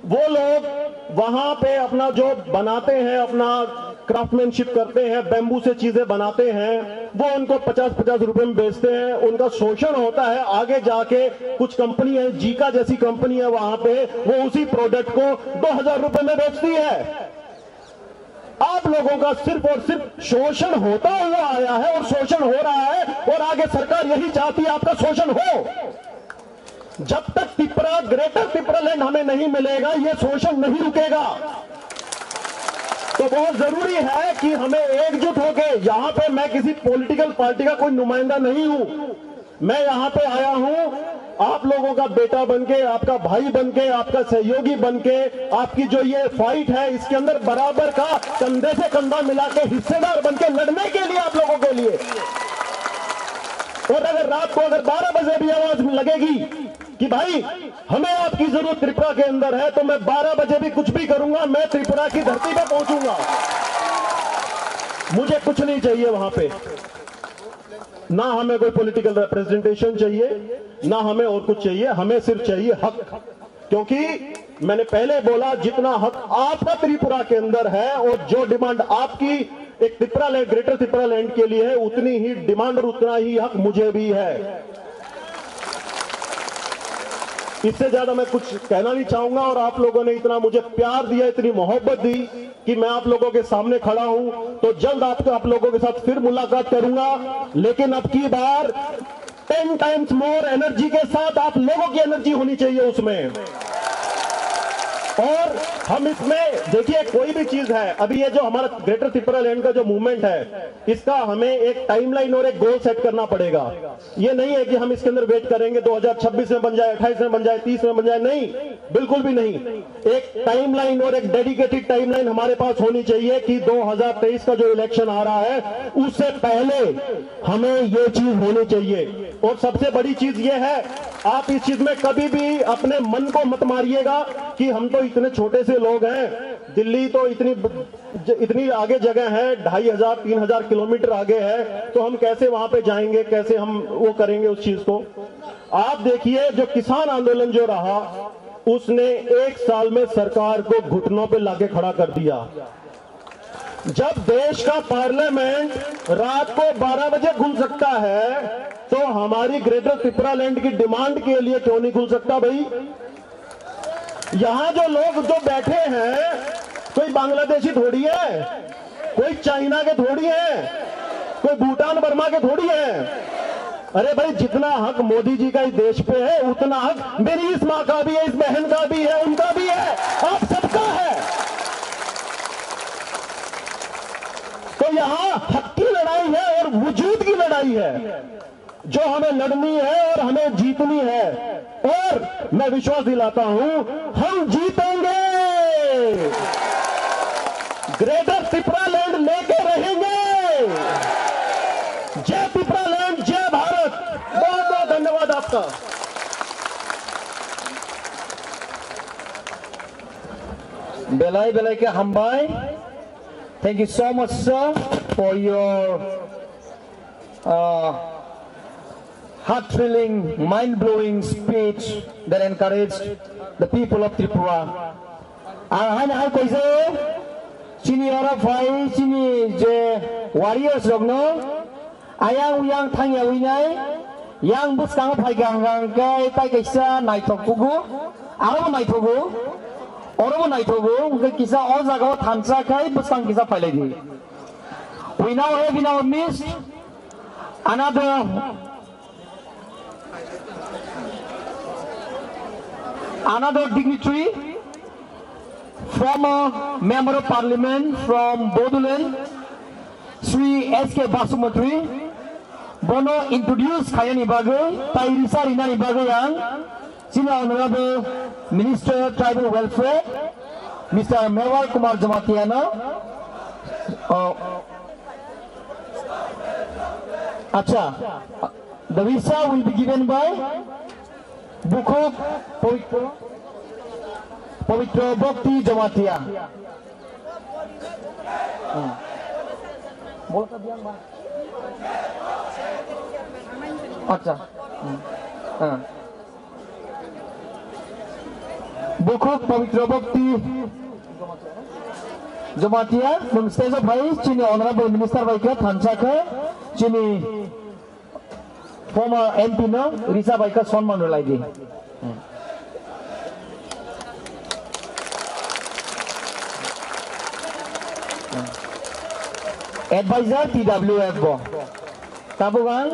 वो लोग वहां पे अपना जो बनाते हैं, अपना क्राफ्टमैनशिप करते हैं, बैम्बू से चीजें बनाते हैं, वो उनको पचास पचास रुपए में बेचते हैं। उनका शोषण होता है। आगे जाके कुछ कंपनी है, जीका जैसी कंपनी है, वहां पे वो उसी प्रोडक्ट को दो हजार रुपए में बेचती है। आप लोगों का सिर्फ और सिर्फ शोषण होता हुआ आया है और शोषण हो रहा है, और आगे सरकार यही चाहती है आपका शोषण हो। जब तक तिप्रा, ग्रेटर तिप्रालैंड हमें नहीं मिलेगा, ये शोषण नहीं रुकेगा। तो बहुत जरूरी है कि हमें एकजुट होके, यहाँ पे मैं किसी पॉलिटिकल पार्टी का कोई नुमाइंदा नहीं हूँ, मैं यहाँ पे आया हूँ आप लोगों का बेटा बनके, आपका भाई बनके, आपका सहयोगी बनके, आपकी जो ये फाइट है, इसके अंदर बराबर का कंधे से कंधा मिला के हिस्सेदार बनके लड़ने के लिए, आप लोगों के लिए। और अगर रात को अगर बारह बजे भी आवाज लगेगी कि भाई, हमें आपकी जरूरत त्रिपुरा के अंदर है, तो मैं बारह बजे भी कुछ भी करूंगा, मैं त्रिपुरा की धरती पे पहुंचूंगा। मुझे कुछ नहीं चाहिए वहां पे, ना हमें कोई पॉलिटिकल रिप्रेजेंटेशन चाहिए, ना हमें और कुछ चाहिए, हमें सिर्फ चाहिए हक। क्योंकि मैंने पहले बोला, जितना हक आपका त्रिपुरा के अंदर है और जो डिमांड आपकी एक तिप्रालैंड, ग्रेटर तिप्रालैंड के लिए है, उतनी ही डिमांड और उतना ही हक मुझे भी है। इससे ज्यादा मैं कुछ कहना नहीं चाहूंगा, और आप लोगों ने इतना मुझे प्यार दिया, इतनी मोहब्बत दी कि मैं आप लोगों के सामने खड़ा हूं। तो जल्द आपको, आप लोगों के साथ फिर मुलाकात करूंगा, लेकिन अब की बार टेन टाइम्स मोर एनर्जी के साथ आप लोगों की एनर्जी होनी चाहिए उसमें। और हम इसमें, देखिए, कोई भी चीज है, अभी ये जो हमारा ग्रेटर तिप्रालैंड का जो मूवमेंट है, इसका हमें एक टाइमलाइन और एक गोल सेट करना पड़ेगा। ये नहीं है कि हम इसके अंदर वेट करेंगे, दो हज़ार छब्बीस में बन जाए, अट्ठाईस में बन जाए, तीस में बन जाए, नहीं, बिल्कुल भी नहीं। एक टाइमलाइन और एक डेडिकेटेड टाइमलाइन हमारे पास होनी चाहिए कि दो हज़ार तेईस का जो इलेक्शन आ रहा है, उससे पहले हमें ये चीज होनी चाहिए। और सबसे बड़ी चीज ये है, आप इस चीज में कभी भी अपने मन को मत मारिएगा कि हम तो इतने छोटे से लोग हैं, दिल्ली तो इतनी ब-, ज-, इतनी आगे जगह है, ढाई हजार, तीन हजार किलोमीटर आगे है, तो हम कैसे वहां पे जाएंगे, कैसे हम वो करेंगे उस चीज को। आप देखिए, जो किसान आंदोलन जो रहा, उसने एक साल में सरकार को घुटनों पे लाके खड़ा कर दिया। जब देश का पार्लियामेंट रात को बारह बजे खुल सकता है, तो हमारी ग्रेटर तिप्रालैंड की डिमांड के लिए क्यों नहीं खुल सकता भाई? यहाँ जो लोग जो बैठे हैं, कोई बांग्लादेशी थोड़ी है, कोई चाइना के थोड़ी है, कोई भूटान बर्मा के थोड़ी है। अरे भाई, जितना हक मोदी जी का इस देश पे है, उतना हक मेरी इस माँ का भी है, इस बहन का भी है, उनका भी है, आप सबका है। तो यहाँ हक की लड़ाई है और वजूद की लड़ाई है, जो हमें लड़नी है और हमें जीतनी है, और मैं विश्वास दिलाता हूं, हम जीतेंगे। ग्रेटर तिप्रालैंड लेके रहेंगे। जय तिप्रालैंड, जय भारत। बहुत बहुत धन्यवाद आपका। Belai belai khe hambai. Thank you so much, sir, for your uh, heart-thrilling, mind-blowing speech that encouraged the people of Tripura. Ang haino hai koijago, chini oro phai, chini je warriors rokno, ayang uyang thangya uinai, yang bwskango phaikha hwnkha hwnkhe tai kaisa naithok kugo, aro bo naithogo, oro bo naithogo, hwnkhe kisa o jagao thansa khai bwskang kisa phailai di. We now have in our midst another, another dignitary, former Member of Parliament from Bodoland, Shri S K Basumatary. Bono introduce khainani bagwi tai risa rinani bagwi ang chini Honorable Minister Tribal Welfare, Mister Mewar Kumar Jamatia no, oh, acha, the risa will be given by Bukhuk Pawitro, Pawitro Bhakti Jamatia. Hmm. Acha. Hmm. Ah. Bukhuk Pawitro Bhakti Jamatia, nwng stage o phai chini Honorable Minister bai khe thansa khe chini former M P no risa bai khe sonman rwlai di. Advisor T W F bo. Tabuk ang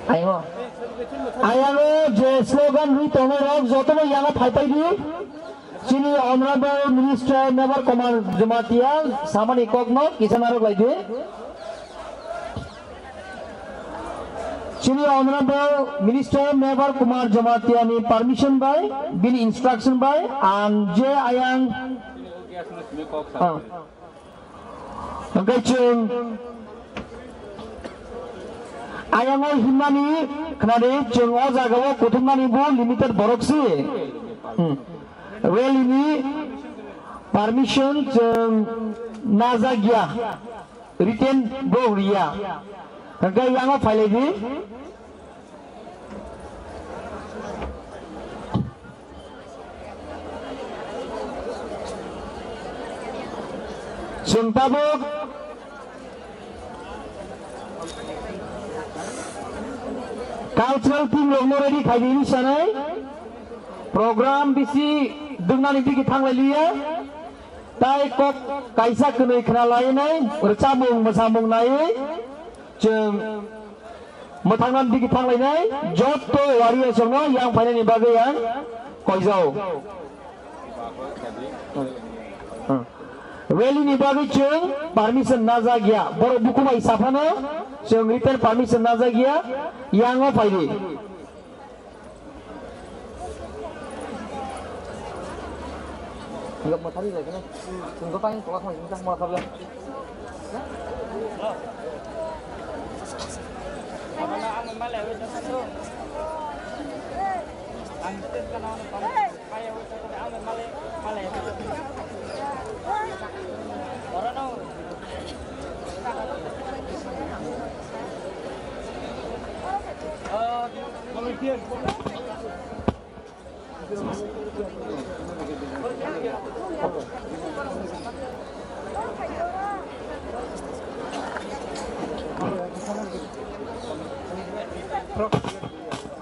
Ayo. Ayango je slogan rwi tongnai rok jotono yango phaipai di. Chini Honorable Minister Mebar Kumar Jamatia samani kokno kisa narwk lai di. Chini Honorable Minister Mebar Kumar Jamatia ni permission bai, bini instruction bai, ang je ayang, ah. Hwnkhe chwng ayang o himnani khnadi, chwng o jagao kuthumnani bo limited borok se. Hmm. Rally ni permission chwng najak ya, written bo riya. Hwnkhe yango phailai di. Chwng tabuk cultural team rokno ready khai di hinwi sanai. Program bisi dwngnani digi thanglai liya. Tai kok kaisa kwnwi khna lainai, rwchapmung mwsamung naiwi chwng mwthangna digi thanglainai, joto warriors rokno yang phainani bagwi ang koijao. Rally ni bagwi chwng permission najak ya, borok buku bai saphano chwng written permission najak ya, yango phaidi.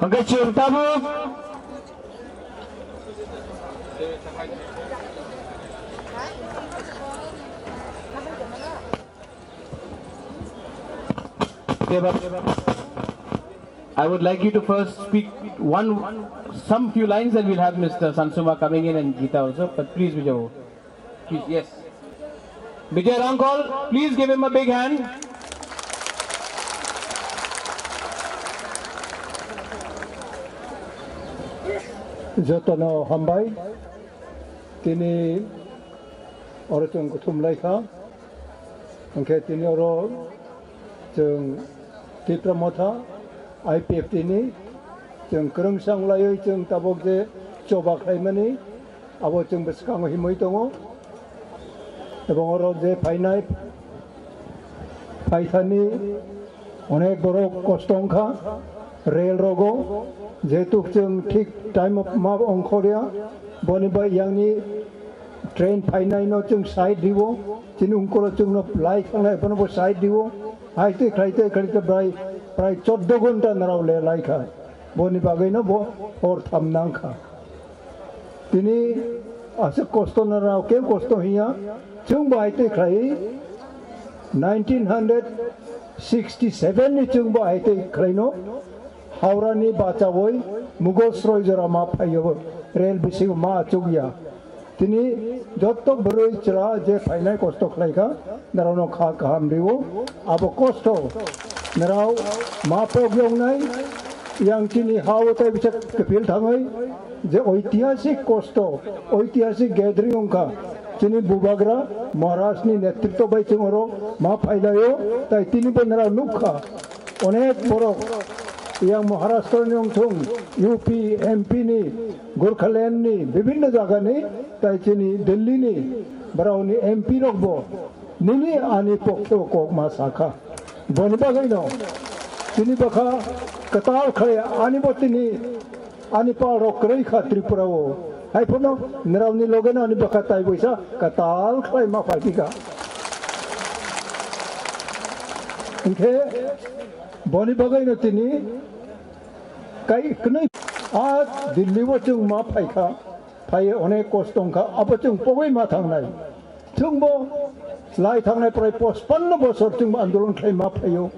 Hwnkhe chwng tabuk I would like you to first speak one, some few lines, and we'll have Mister Sansuma coming in and Gita also. But please, Vijay, please, yes. Vijay Rangkol, please give him a big hand. Jotono hambai, tini oro chwng kuthum laikha. Hwnkhe tini oro chwng Tipra Motha I P F T ni chwng kwrwngsa wng laiwi chwng tabuk je choba khlaimani abo chwng bwskango himwi tongo. Ebong oro je phainai phaithani onek borok kosto wngkha rel rogo, jehetu chwng thik time o ma ongkhorya, boni bai yangni train phainaino chwng side rio, chini ungkolo chwngno lai thangnai bono bo side rio, hai twi khlai twi khlai twi brai prai choddo ghonta narao le laikha, boni bagwino bo hor tham nangkha. Tini aswk kosto narao khe kosto hiya, chwngbo hai twi khlai nineteen hundred sixty seven ni chwngbo hai twi khlaino. Howrani bachaui Mughal sroijora ma phaio, rel bisingo ma achukya. Tini jotto bwrwi chwla je phainai kosto khlaikha, norokno kha kaham rio. Abo kosto norok ma pok yoknai, yang chini ha-o tei bisa kepil thangwi je oitihasik kosto, oitihasik gathering wngkha. Chini Bubagra Maharajni netritw bai chwng oro ma phailaio, tai tini bo norok nukha. Onek borok yang Maharashtra ni wngthung, U P, M P ni, Gorkhaland ni, bibhinno jaga ni, tai chini Delhi ni, borok ni M P rok bo nini ani pokhe o kok ma sakha. Boni bagwi no, chini bwkha kwtal khlai ani bo tini Ani pal rok kwrwi kha Tripura o. Hai phano norokni loge no ani bwkha tai boisa kwtal khlai ma phai phika. Hinkhe boni bagwi no tini kai kwnwi a Delhi o chwng ma phai kha. Phai onek kosto wng kha. Abo chwng pogwi ma thangnai. Chwngbo lai thangnai prai pachpanno bosor chwngbo andolon khlai ma phaio.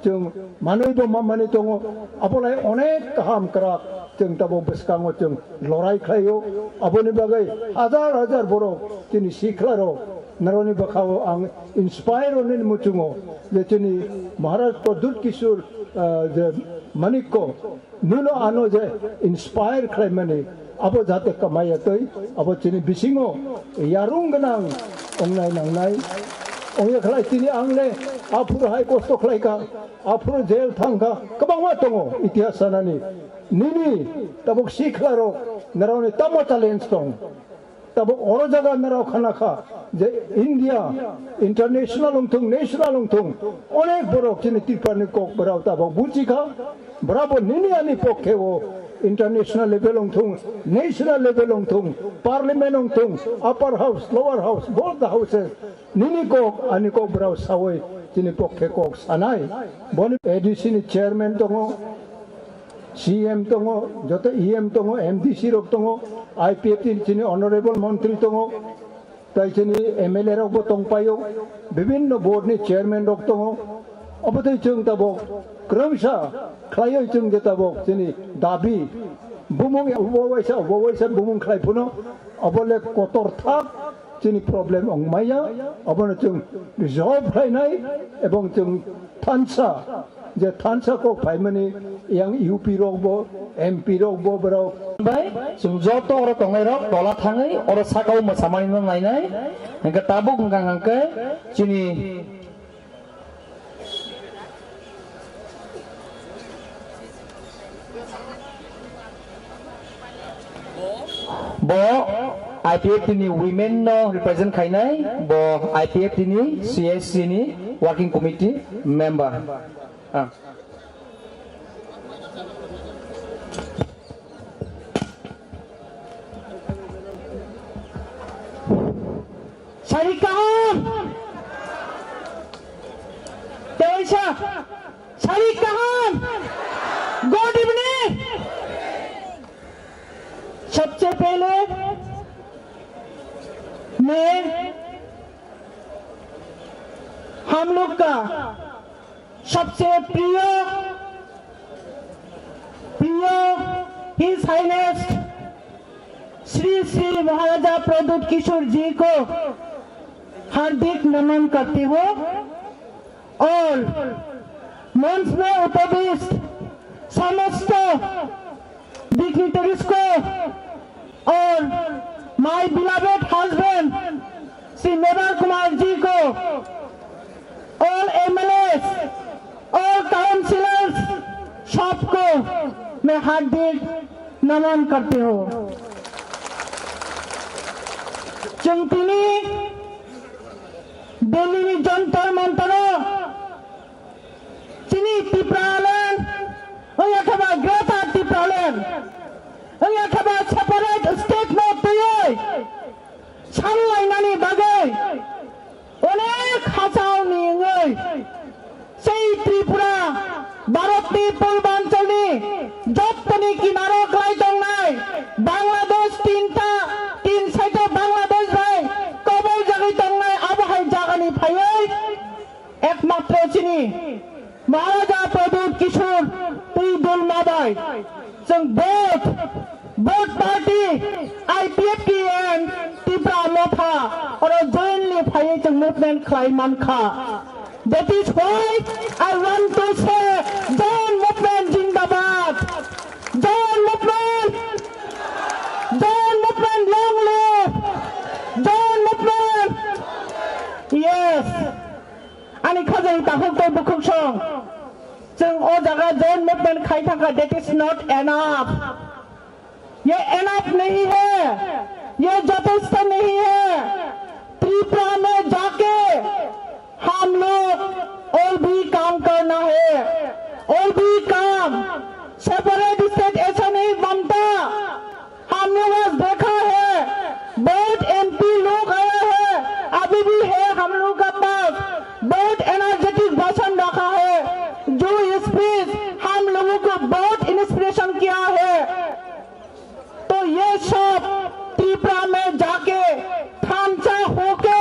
Chwng manwi bo ma manwi tongo. Abo lai onek kaham kwrak chwng tabuk bwskango chwng lorai khlaio. Aboni bagwi hajar hajar borok chini sikla rok norokni bwkhao ang inspire onini muchungo je chini Maharaj Pradyut Kishore, ah, je Manikko Nuno ano je inspire khlaimani, abo jate kamaya twi, abo chini bisingo yarung gwnang ongnai nangnai. Ongya khlai chini ang le aphuru hai kosto khlaikha, aphuru jail thangkha, kwbangma tongo itihas sanani. Nini tabuk sikla rok, norokni tamo challenge tong? Tabuk oro jaga norok khana kha je India international wngthung, national wngthung, onek borok chini Tripura ni kok borok tabuk buji kha, borok bo nini ani pokhe o international level wngthung, national level wngthung, parliament wngthung, upper house, lower house, both the houses, nini kok ani kok borok sawi chini pokhe kok sanai. Boni A D C ni chairman tongo, C M tongo, joto E M tongo, M D C rok tongo, I P F T ni chini honorable montri tongo, tai chini M L A rok bo tongpaio, bibinno board ni chairman rok tongo. Obo tei chwng tabuk kwrwngsa khlaiwi chwng je tabuk chini dabi bumung ubo waisa, ubo waisa bumung khlai phano obo le kotor thak. Chini problem wng maya, abono chwng resolve khlainai, ebong chwng thansa, je thansa kok phaimani yang U P rok bo, M P rok bo borok. Bai, chwng joto oro tongnai rok tola thangwi oro sakao mwsamani no nainai, hingke tabuk hingka hingke chini Bo I P F T ni women no represent khainai, bo I P F T ni C S C ni working committee member. Ah. Sari kaham. Teisa. Sari kaham. Good evening. सबसे पहले मैं हम लोग का सबसे प्रिय, प्रिय His Highness Shri श्री महाराजा प्रद्युत किशोर जी को हार्दिक नमन करती हूँ और मंच में उपविष्ट समस्त dignitaries को और my beloved husband श्री मेवार कुमार जी को, all M L As, all councillors, सबको मैं हार्दिक नमन करती हूँ। जों दिल्ली में जंतर Mantar Chini Tipraland, wngya khe ba Greater Tipraland, wngya khe ba separate state no twiwi sanlainani bagwi onek hachao ni wngwi sei Tripura Bharatni purbanchalni jottoni kinaro klai tongnai Bangladesh tinta, tin side o Bangladesh bai kobol jagwi tongnai abo hai jagani phaiwi Ekmatro chini Maharaja Pradyut Kishore twi dulma Chwng both, both party, I P F T and Tipra Motha, oro jointly phaiwi chwng movement khlai mankha. That is why I want to say, joint movement jindabad, joint movement, joint movement long live, joint movement. Yes. Ani khajani takhuk tei bukhuk song. Chwng o jaga joint movement khai thangkha, that is not enough. ये एनफ नहीं है, ये जथेष्ट नहीं है। त्रिपुरा में जाके हम लोग और भी काम करना है, और भी काम। सेपरेट स्टेट ऐसा नहीं बनता। हमने आज देखा है, बहुत एमपी लोग आया है, अभी भी है हम लोग का पास, बहुत एनर्जेटिक भाषण रखा है। जो स्पीच हम लोगों को बहुत इंस्पिरेशन किया है। तो ये सब त्रिपुरा में जाके थामचा होके,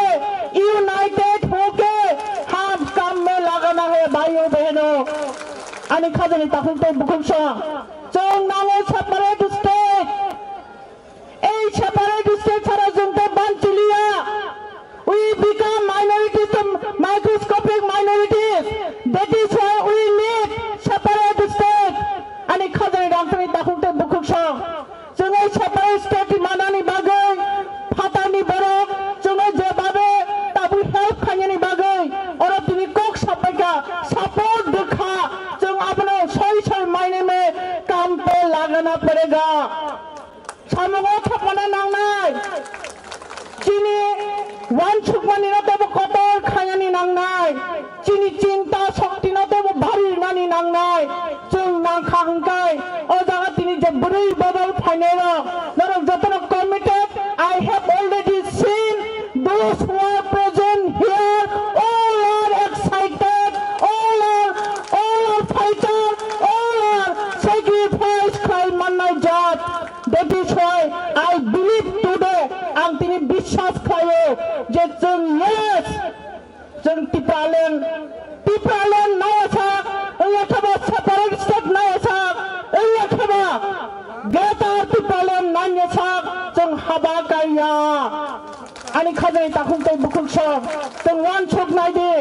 यूनाइटेड होके हम काम में लगाना है भाइयों बहनों। Ani khajani takhuk tei bukhuk song, chwng nango separate state. Ei separate state sara chwng tei banchiliya. We become minorities, microscopic minorities. That is why we need separate state. Ani khajani rangchakni takhuk tei bukhuk song. Chwng ei separate state manani bagwi phatarni borok chwngno jebabe tabuk help khainani bagwi oro tini kok sapaikha, support dwkha. Chwng abono soi soi mainwi me kam pe lagana padega. Samungo thopmana nangnai. Chini wansukmani no tebo kotor khainani nangnai. Chini chinta shokti no tebo bari rinani nangnai. Chwng nangkha hwnkhe o jaga tini je bwrwi bodol phainai rok, norok jotono committed. I have already seen those who are present here, all are excited, all are, all are fighter, all are sacrifice khlai mannai jat. That is why I believe today, ang tini biswas khlaio je chwng, yes, chwng Tipraland, Tipraland naiyasak, wngya kheba separate state naiyasak, wngya kheba greater Tipraland naiyasak, chwng haba kaiya. Ani khajani takhuk tei bukhuk song, chwng wansuk naidi,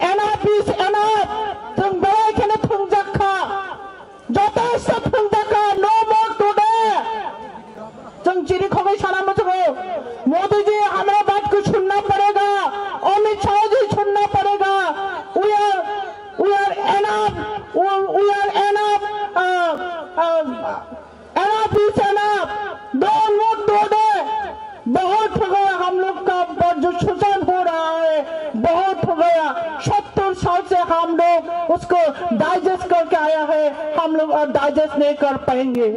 enough is enough, chwng belai kheno thwngjak kha. Joto stop phungjaka, no more today. Chwng chini khogwi sana muchungo. Modi ji, hamara baat ko sunna padega. Amit Shah ji, sunna padega. We are, we are enough. We, we are enough. Uh, uh, enough is enough. Don't more today. बहुत हो गया हम लोग का ऊपर जो शोषण हो रहा है, बहुत हो गया। सत्तर साल से हम लोग उसको डाइजेस्ट करके आया है, हम लोग और डाइजेस्ट नहीं कर पाएंगे।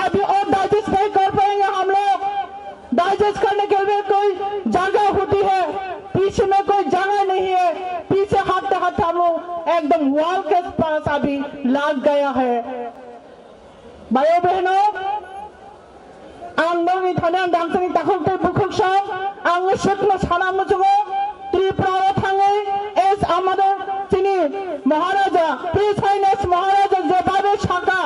अभी और डाइजेस्ट नहीं कर पाएंगे हम लोग। डाइजेस्ट करने के लिए कोई जगह होती है, पीछे में कोई जगह नहीं है। पीछे हटते हटते हम लोग एकदम वॉल के पास अभी लग गया है। भाइयों बहनों, ang nokni thani ang dangchani takhuk tei bukhuk song, ang swkno sana muchungo, Tripura o thangwi as amader chini Maharaja, His Highness Maharaja jebhabe saka,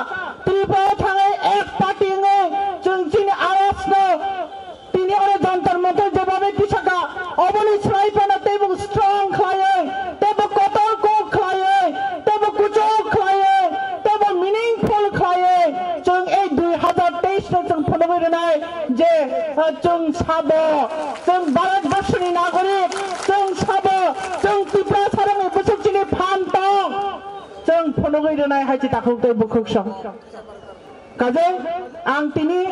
Tripura o thangwi ek party wngwi chwng chini awazno tini oro Jantar Mantar jebhabe tisaka, oboni swlai phano teibo strong khlaiwi, teibo kotor kok khlaiwi, teibo kuchuk khlaiwi, teibo meaningful khlaiwi, chwng ei dui hazar teis no chwng phunugwi rwnai je, ah, chwng sabo, chwng Bharat Borshoni nagorik, chwng sabo, chwng Tiprasa rokni bwswk chini phan tong, chwng phunugwi rwnai hai chi takhuk tei bukhuk song. Kajai, ang tini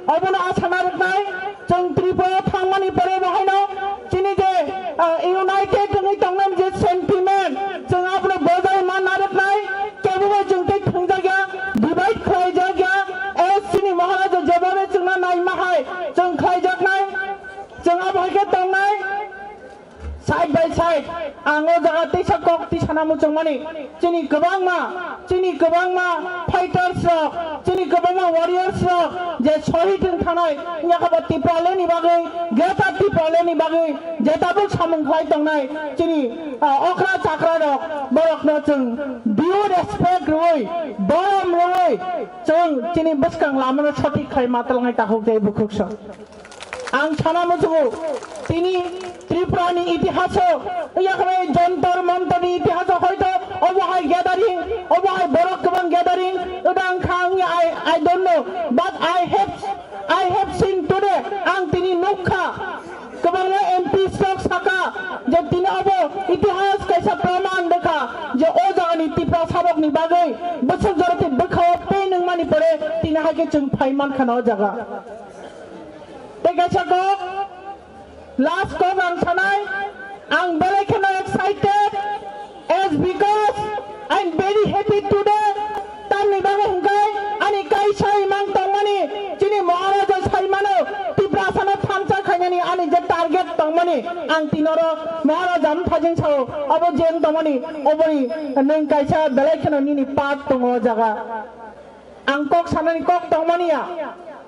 obono asa narwknai, chwng Tripura o thangmani pore bo haino chini je, ah, united wngwi tongnani je sentiment, chwng abono bojai ma narwknai, kebo bai chwng tei thwngjakya, divide khlaijakya, as chini Maharaja jebhabe chwngno naima hai chwng khlaijaknai, chwng abo hai khe tongnai. Sai Bai sai, ang o jaga teisa kok tisana muchungmani, chini kwbangma, chini kwbangma fighters rok, chini kwbangma warriors rok je shohid wng thanai, yakaba Tipraland ni bagwi, Greater Tipraland ni bagwi je tabuk samung khlai tongnai, chini, ah, okra chakra rok, borokno chwng due respect rwui, borom rwui, chwng chini bwskang lamano sothik khai ma twlangnai takhuk tei bukhuk sok. Ang sana muchungo, tini Tripura ni itihaso, yakre Jantar Mantar ni itihaso hoito obo hai gathering, obo hai borok kwbang gathering, odang khang I, I don't know, but I have, I have seen today, ang tini nukha, kwbangma M P rok saka, je tini obo itihas kaisa praman dekha, je o jagani Tiprasa rokni bagwi bwswk joroti bwkhao pain wngmani pore tini hai khe chwng phai mankha na o jaga. Tei kaisa kok, last kok ang sanai, ang belai kheno excited, as because I'm very happy today. Tamni bagwi hwnkhe ani kaisa imang tongmani, chini Maharaja saimano, Tiprasano thansa khainani ani je target tongmani, ang tinoro Maharaja mthajing sao, obo je wng tongmani, oboni nwng kaisa belai kheno nini part tongo o jaga. Ang kok sanani kok tongmani ya.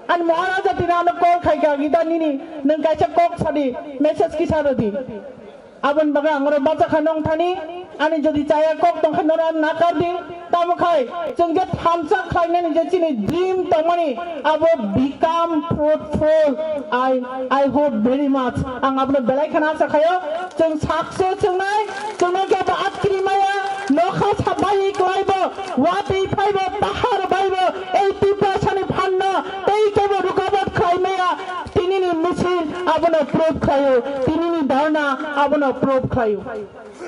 Ani Maharaja tini ano call khai kha, "Gita nini, nwng kaisa kok sadi, message kisa rwdi." Aboni bagwi ang oro bacha kha nong thani, ani jodi chaya kok tong kha noro ano nakar di, tamo khai, chwng je thansa khlainani je chini dream tongmani, abo become fruitful. I, I hope very much. Ang abono belai kheno asa khayo, chwng success wngnai, chwngno kebo atkiri maya, nokha sabai klaibo, watwi phaibo, pahar baibo, ei Tiprasani phanno tei kebo rukabat khlai maya, tinini misil abono proof khlaio, tinini dharna abono proof khlaio.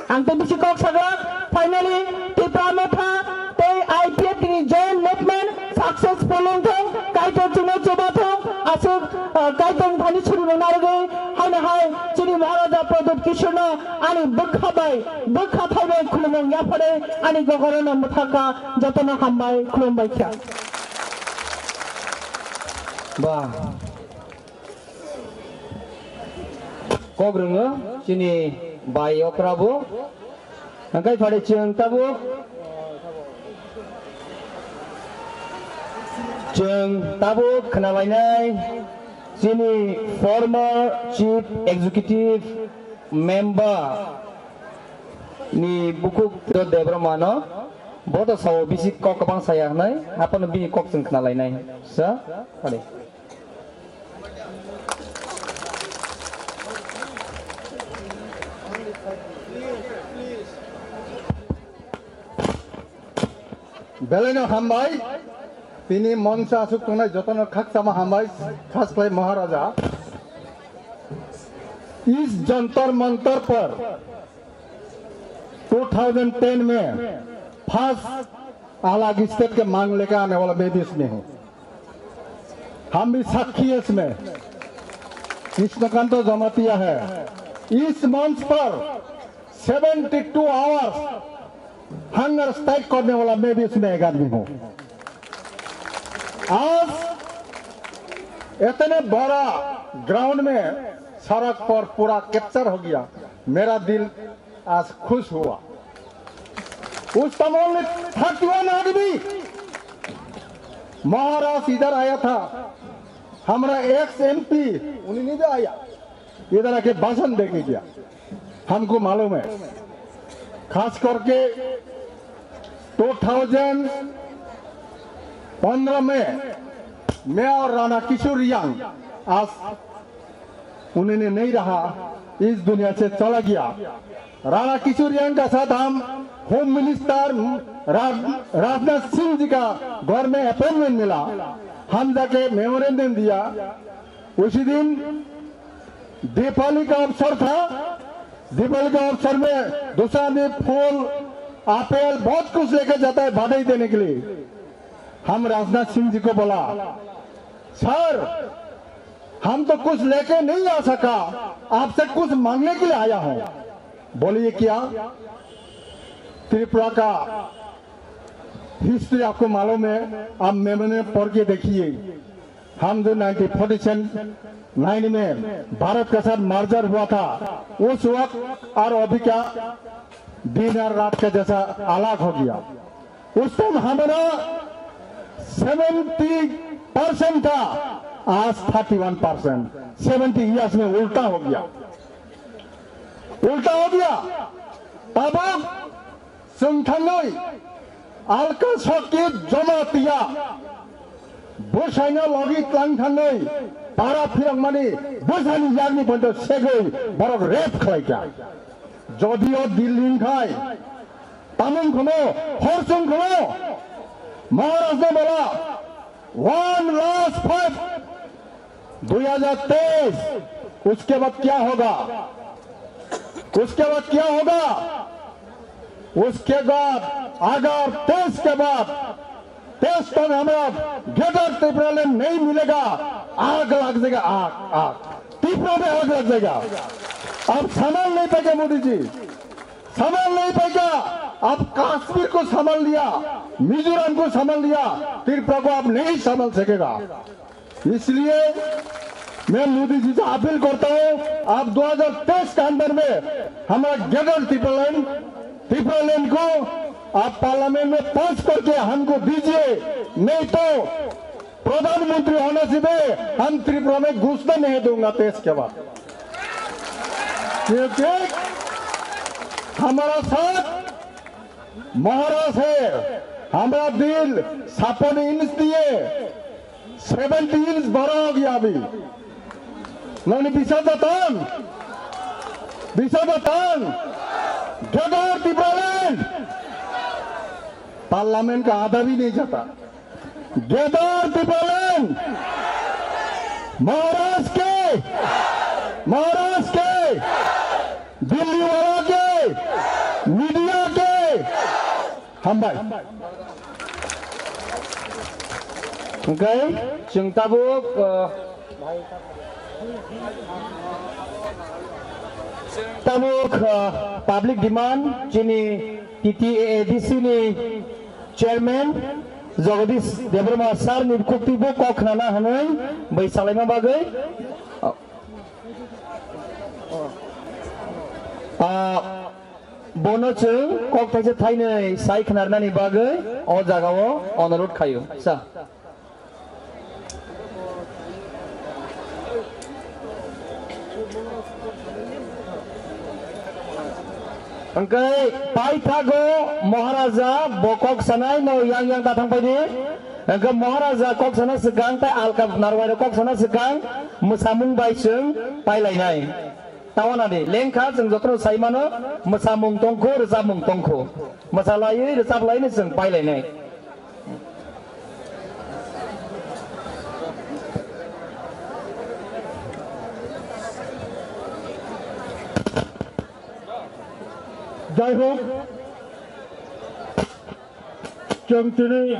Ang tei bisi kok sagra, finally, Tipra Motha tei I P F T ni joint movement successful wngthong, Kaitor chwngno chubathong, aswk, ah, Kaitor thani suri mung narwgwi, haino hai chini Maharaja Pradyut Kishorno ani bwkha bai, bwkha thai bai khulumung yaphare ani gogorono mwthaka jotono hambai khulumbai kha. Ba. Kok rwngo chini bai okra bo. Hwnkhe phare chwng tabuk, chwng tabuk khwnalainai chini former chief executive member ni bukhuk Debbarma no. Bo to sao bisi kok kwbang saya hwnwi, haphano bini kok chwng khwnalainai. Sa, phare. Belaino hambai, tini moncha aswk tongnai jotono khakchangma hambai, khas khlai Maharaja. Is Jantar Mantar par two thousand ten में फर्स्ट अलग स्टेट के मांग लेकर आने वाला मैं भी इसमें हूँ। हम भी साक्षी है इसमें। कृष्णकांत जमातिया है। इस मंच पर seventy two hours hunger strike करने वाला मैं भी इसमें एक आदमी हूँ। आज इतने बड़ा ग्राउंड में सड़क पर पूरा कैप्चर हो गया, मेरा दिल आज खुश हुआ। उस समय ओनली थर्टी वन आदमी महाराज इधर आया था, हमारा एक्स एमपी उन्हीं नहीं आया, इधर आके भाषण देके गया, हमको मालूम है। खास करके टू थाउजेंड पन्द्रह में मैं और राणा किशोर रियांग आज उन्होंने नहीं रहा, इस दुनिया से चला गया। राणा किशोर रियांग का साथ हम होम मिनिस्टर राज, राजनाथ सिंह जी का घर में अपॉइंटमेंट मिला, हम जाके मेमोरेंडम दिया। उसी दिन दीपावली का अवसर था। दीपावली का अवसर में दूसरा आदमी फूल, आपेल, बहुत कुछ लेके जाता है बधाई देने के लिए। हम राजनाथ सिंह जी को बोला, सर, हम तो कुछ लेके नहीं आ सका, आपसे कुछ मांगने के लिए आया हूँ। बोलिए क्या? त्रिपुरा का हिस्ट्री आपको मालूम है, आप मेमोरी में पढ़ के देखिए। हम जो नाइनटीन फोर्टी नाइन में भारत के साथ मर्जर हुआ था, उस वक्त और अभी का दिन और रात का जैसा अलग हो गया। उस टाइम हमारा सेवेंटी परसेंट था, आज thirty one percent. Seventy years में उल्टा हो गया, उल्टा हो गया। तब संथानोई अलका शक्ति जमातिया बसाइना लगी तलांग थांगोई पारा फिरक मानी बसाइनी यागनी बंद सेगोई बरक रेप खलाइका। जदियो दिल्ली खाई तमुंग खनो, हरसुंग खनो, महाराज ने बोला, वन लास्ट फाइट, दो हज़ार तेईस, उसके बाद क्या होगा? उसके बाद क्या होगा? उसके बाद अगर तेईस के बाद तेईस तक हमारा ग्रेटर त्रिपुरा लैंड नहीं मिलेगा, आग लग जाएगा, आग, आग, त्रिपुरा में आग लग जाएगा। आप संभाल नहीं पाएगा मोदी जी, संभाल नहीं पाएगा। आप कश्मीर को संभाल लिया, मिजोरम को संभाल लिया, त्रिपुरा को आप नहीं संभाल सकेगा। इसलिए मैं मोदी जी से अपील करता हूं, आप दो हज़ार तेईस के अंदर में हमारा ग्रेटर त्रिपुरा लैंड, त्रिपुरा लैंड को आप पार्लियामेंट में पास करके हमको दीजिए, नहीं तो प्रधानमंत्री होने से भी हम त्रिपुरा में घुसने नहीं दूंगा तेईस के बाद। क्योंकि हमारा साथ महाराज है, हमारा दिल छप्पन इंच दिए सेवेंटी इंच बड़ा हो गया अभी। नौनी विशाल दत्तान, विशाल दत्तान, ग्रेटर त्रिपुरा लैंड, पार्लियामेंट का आधा भी नहीं जाता। ग्रेटर त्रिपुरा लैंड, महाराज के, महाराज के, दिल्ली वाला के, मीडिया के, Hambai. Hwnkhe chwng tabuk, uh, tabuk, uh, public demand chini T T A A D C ni chairman Jagadish Debbarma sir ni bukhuk twibo kok khnana hwnwi bai salaima bagwi. Ah, bono chwng kok thaisa thainwi sai khnarnani bagwi o jagao onurodh khaio. Sa. Hwnkhe paithago Maharaja bo kok sanai no yang yang ta thang paidi. Hwnkhe Maharaja kok sana swkang tai alka narwai rok kok sana swkang mwsamung bai chwng pailainai. Tawana di lengkha chwng jotono sai mano mwsamung tongkho, rwchapmung tongkho. Mwsalaiwi rwchaplaino chwng pailainai. Jai hok, chwng tini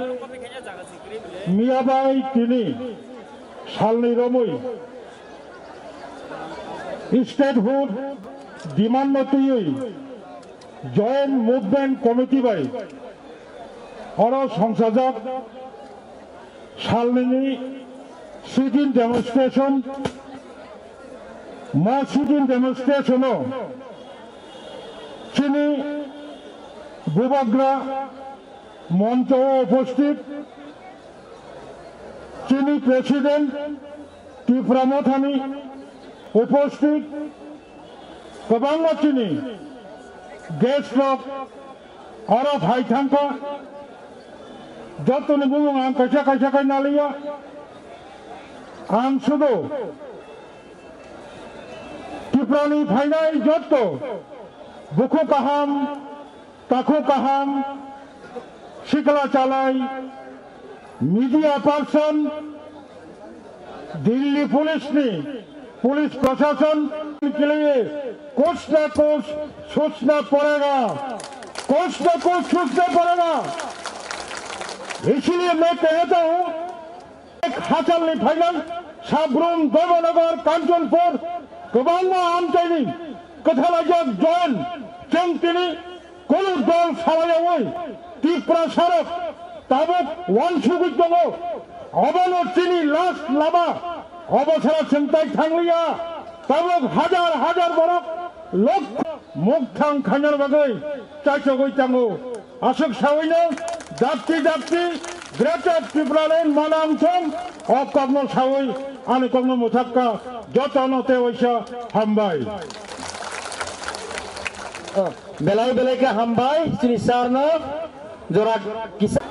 miya bai tini salni romwi statehood demand no twiwi Joint Movement Committee bai oro songsajak salnini sit-in demonstration, ma sit-in demonstration o chini bubagra moncho o uposthit, chini president Tipra Mothani uposthit, kwbangma chini guest rok oro phai thangkha. Jotoni bumung ang kaisa kaisa khai naliya. Ang sudu Tiprani phainai jotto bukhu kaham, takhu kaham, sikla chalai, media person, Delhi police ni, police प्रशासन के लिए कुछ ना कुछ सोचना पड़ेगा, कुछ ना कुछ सोचना पड़ेगा। इसीलिए मैं कहता हूँ, Hachalni phainang Sabrum, Dharmanagar, Kanchanpur, kwbangma amchaini kwthalaijak join chwng tini kunu dol salayawi Tiprasarok tabuk wansugwi tongo. Obono chini last lama, obo sara chwng tai thangliya, tabuk hajar hajar borok lokho mukthang khainani bagwi chaichogwi tango. Aswk sawino dapchi dapchi Greater Tipraland manang thung, o kokno sawi ani kokno mwthakka jotono tei waisa hambai. Belai belai khe hambai chini sir no jora kisa.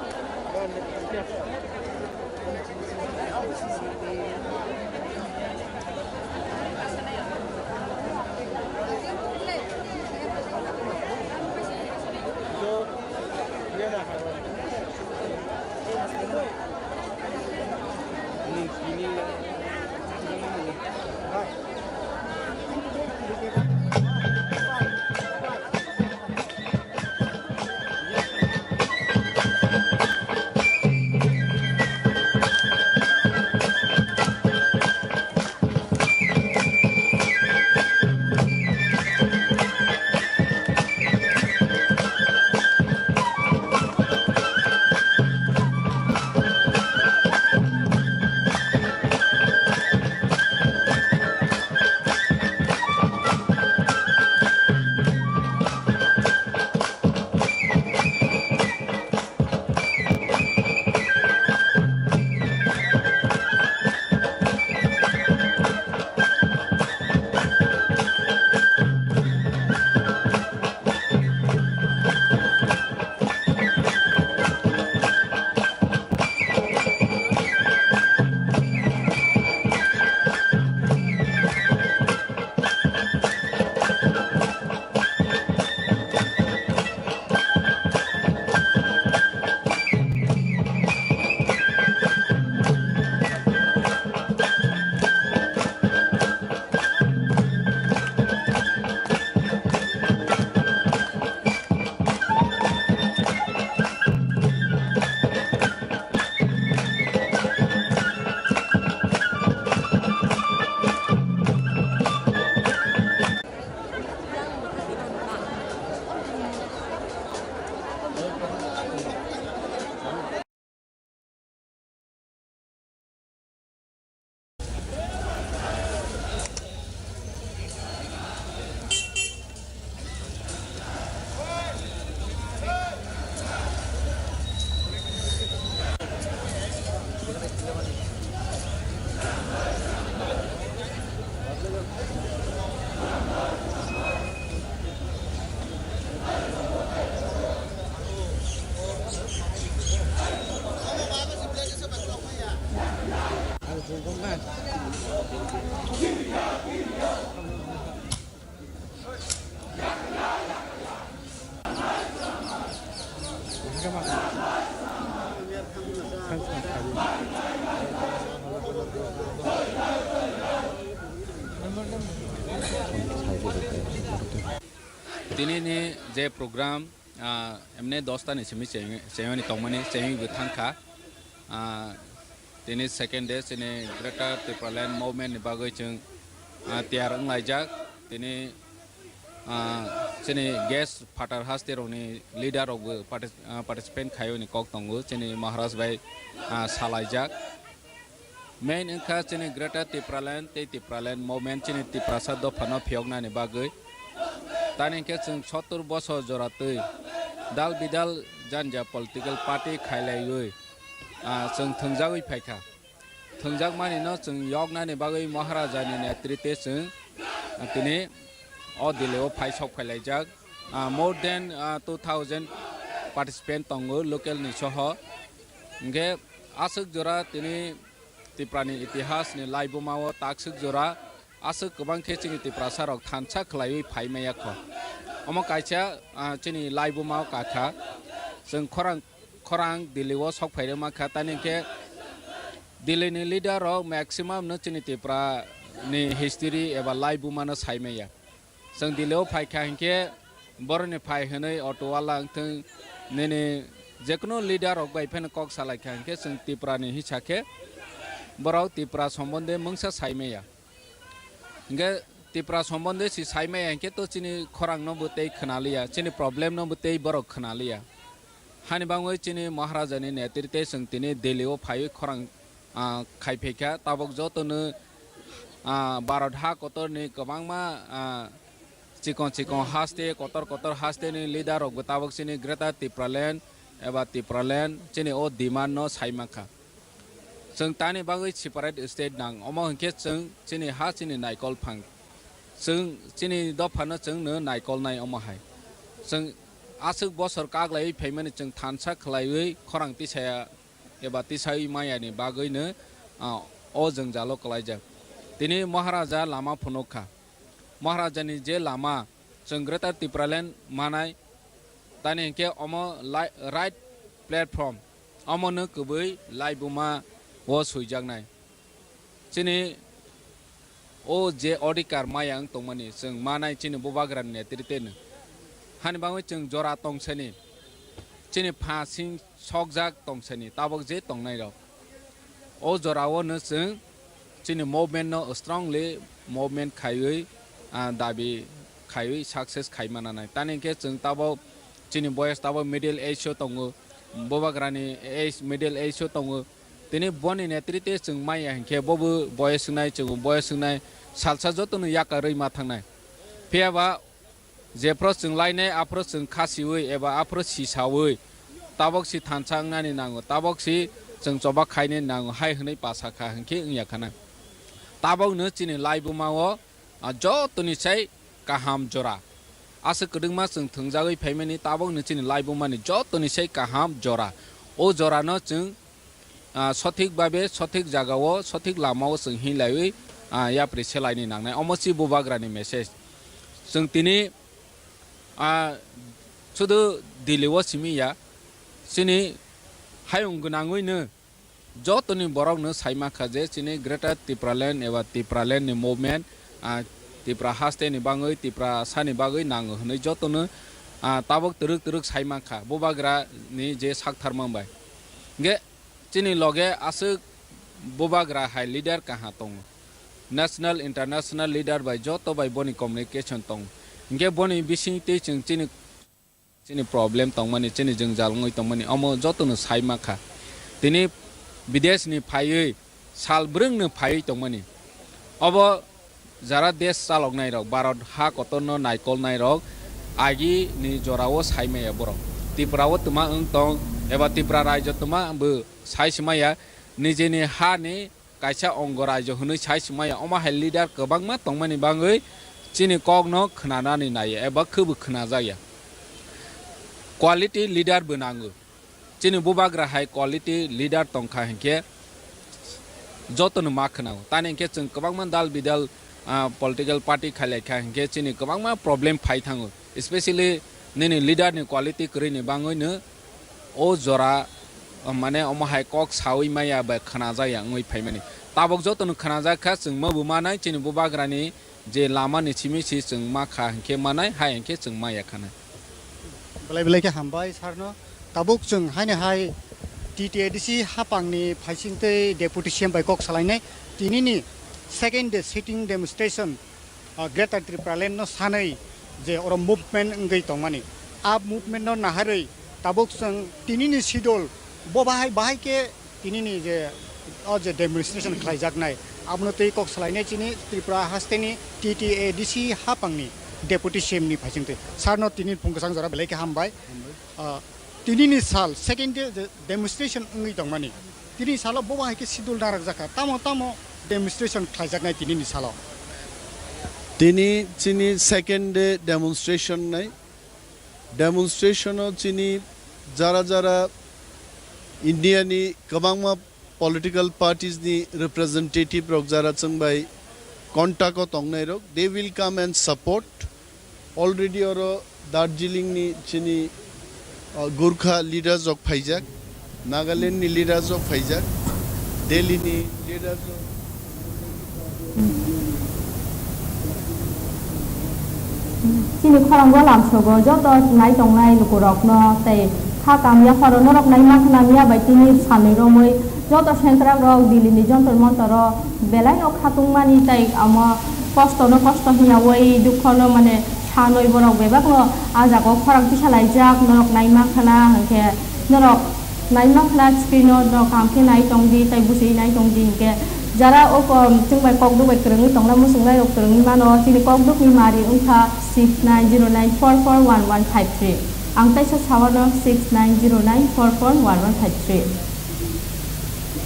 Tini ni je program, ah, emne dosta ni simi cheng-, chengmani tongmani, chengwi bo thangkha. Ah, tini second day chini Greater Tipraland Movement ni bagwi chwng, ah, tiyar wnglaijak. Tini, ah, chini guest phatar haste rokni leader rok bo partic-, ah, participant khaio ni kok tongo. Chini Maharaj bai, ah, salaijak. Main wngkha chini Greater Tipraland tei Tipraland Movement chini Tiprasa dophano phiyoknani bagwi. Tani hwnkhe chwng sottor bosor jora twi dal bidal janja political party khailaiwi, ah, chwng thwngjagwi phaikha. Thwngjakmani no chwng yoknani bagwi Maharaja ni netrite chwng, ah, tini o Delhi o phai sok phailaijak. Ah, more than, ah, two thousand participant tongo local ni soho. Hwnkhe aswk jora tini Tiprani itihasni laibumao takswk jora aswk kwbang khe chini Tiprasarok thansa khwlaiwi phai maya kho. Omo kaisa, ah, chini laibumao kakha. Chwng khorang, khorang Delhi-o sok phai rwma kha, tani khe Delhi-ni leader-rok maximum no chini Tiprani history eba laibumano sai maya. Chwng Delhi-o phai kha hinkhe boroni phai hwnwi auto wala wngthwng, nini jekunu leader rok bai phano kok salai kha hinkhe chwng Tiprani hisa khe borok Tipra sombonde mungsa sai maya. Hinkhe Tipra sombonde si sai maya hinkhe to chini khorang no bo tei khwnaliya, chini problem no bo tei borok khwnaliya. Hani bangwi chini Maharaja ni netrite chwng tini Delhi-o phaiwi khorang ah, khai phaikha. Tabok jotono, ah, Bharat ha kotorni kwbangma, ah, chikon chikon haste, kotor kotor haste ni leader rok bo tabok chini Greater Tipraland eba Tipraland chini o demand no sai mankha. Chwng tani bagwi separate state nang, omo hinkhe chwng chini ha chini naikol phang. Chwng chini dophano chwng no naikol nai omo hai. Chwng aswk bosor kaglaiwi phaimani chwng thansa khlaiwi khorang tisaya eba tisai maya ni bagwi no, ah, o jwngjalo kwlaijak. Tini Maharaja lama phunuk kha. Maharaja ni je lama chwng Greater Tipraland manai, tani hinkhe omo lai-, right platform, omo no kwbwi laibuma o swijaknai. Chini o je odhikar maya wng tongmani, chwng manai chini bubagrani netrite no. Hani bagwi chwng jora tongsani, chini pha sing sokjak tongsani, tabok je tongnai rok. O jora o no chwng chini movement no strongly movement khaiwi, ah, dabi khaiwi success khai mananai. Tani hinkhe chwng tabok chini boyes tabok middle age o tongo, bubagrani age, middle age o tongo. Tini boni netrite chwng maya hinkhe bobo boyes wngnai, chwng boyes wngnai, salsa jotono yakarwi ma thangnai. Phiya ba jephru chwng lainai, aphru chwng khasiwi eba aphru sisawi, tabok si thansa wngnani nango, tabok si chwng choba khainani nango hai hwnwi pasa kha hinkhe wngya khana. Tabokno chini laibuma o, ah, jotoni sai kaham jora. Aswk kwdwkma chwng thwngjagwi phaimani, tabokno chini laibumani jotoni sai kaham jora. O jorano chwng, ah, sothik babe, sothik jagao, sothik lamao chwng hinlaiwi, ah, yapri selaini nangnai. Omo si bubagrani message. Chwng tini, ah, sudu Delhi o simi ya, chini hayung gwnangwino jotoni borokno sai mankha je chini Greater Tipraland eba Tipraland ni movement, ah, Tipra haste ni bagwi, Tiprasa ni bagwi nango hwnwi jotono, ah, tabok twrwk twrwk sai mankha bubagra ni je sak tharmang bai. Hinkhe chini loge aswk bubagra hai leader kaha tongo. National, international leader bai joto bai boni communication tongo. Hinkhe boni bising twi chwng chini, chini problem tongmani, chini jwngjal wngwi tongmani, omo jotono sai mankha. Tini bidesh ni phaiwi sal brwngno phaiwi tongmani. Obo jara desh chaloknai rok, Bharat ha kotorno naikolnai rok, agi ni jorao sai maya borok. Tripura o twma wng tong, eba Tripura raijo twma bo sai se maya, nijeni ha ni kaisa ongo raijo hwnwi sai se maya. Omo hai leader kwbangma tongmani bagwi chini kokno khwnanani naiya eba khwbo khwnajakya. Quality leader bo nango. Chini bubagra hai quality leader tongkha hinkhe jotono ma khwnao. Tani hinkhe chwng kwbangma dal bidal, ah, political party khailaikha hinkhe chini kwbangma problem phai thango. Especially nini leader ni quality kwrwini bagwino o jora, ah, mane omo hai kok sawi maya bai khwnajakya wngwi phaimani. Tabok jotono khwnajakkha, chwng ma bo manai chini bubagrani je lama ni simi si chwng ma kha hinkhe manai, hai hinkhe chwng ma ya khanai. Belai belai khe hambai sarno. Tabuk chwng haini hai T T A D C hapangni phaisingtwi Deputy C M bai kok salainai. Tinini second day sitting demonstration, ah, Greater Tipraland no sanwi je oro movement wngwi tongmani. A movement no naharwi tabuk chwng tinini schedule bo bahai bahai khe tinini je o je demonstration khlaijaknai, abono twi kok salainai chini Tripura hasteni T T A D C hapangni Deputy C M ni phaisingtwi. Sarno tini phung kwchang jora belai khe hambai. Ah, tinini sal, second day je demonstration wngwi tongmani. Tini salo bo hai khe schedule narwk jakha. Tamo tamo demonstration khlaijaknai tinini salo. Tini chini second day demonstration nai. Demonstration o chini jara jara India ni kwbangma political parties ni representative rok jara chwng bai contact o tongnai rok, they will come and support. Already oro Darjeeling ni chini, uh, Gurkha leaders rok phaijak, Nagaland ni leaders rok phaijak, Delhi ni leaders rok. Chini khorang o lamsogo joto nai tongnai lukurokno tei kha kamya pharo norok nai ma khna miya bai tini salnwi romwi joto sengkrak rok Delhi ni Jantar Mantar o belai no khatungmani tei amo kosto no kosto hinya wi dukho no mane sanwi borok bebak no ah jaga o khorang tisa laijak norok nai ma khna hinkhe norok Naima khna screen o no kaham khe nai tong di, tai busi nai tong di hinkhe. Jara o ko-, chwng bai kokduk bai kwrwngwi tongna muchungnai rok kwrwngwi mano, chini kokduk ni mari wngkha six nine zero nine four four one one five three. Ang taisa sawano six nine zero nine four four one one five three.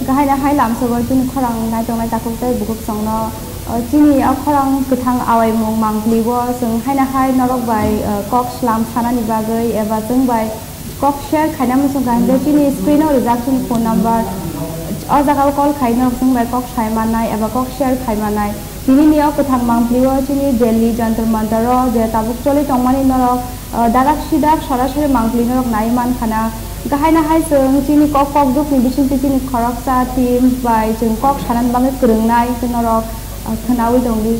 Gahai na hai lamsogo chini khorang nai tongnai takhuk tei bukhuk songno, o, chini o khorang kwthang awaimung mangpli o chwng hai na hai norok bai, o, kok slam sanani bagwi eba chwng bai kok share khaina muchung kha hinkhe chini screen o rijak chini phone number, o jaga o call khai norok chwng bai kok sai mannai eba kok share khai mannai. Tini ni o kwthang mangpli o chini Delhi Jantar Mantar o je tabuk choli tongmani norok, o, darak sidak sorasori mangpli norok nai man khana. Gahai na hai chwng chini kok kokduk ni bisingtwi chini khoroksa team bai chwng kok sanani bagwi kwrwngnai khe norok, o, khwnaui tong di.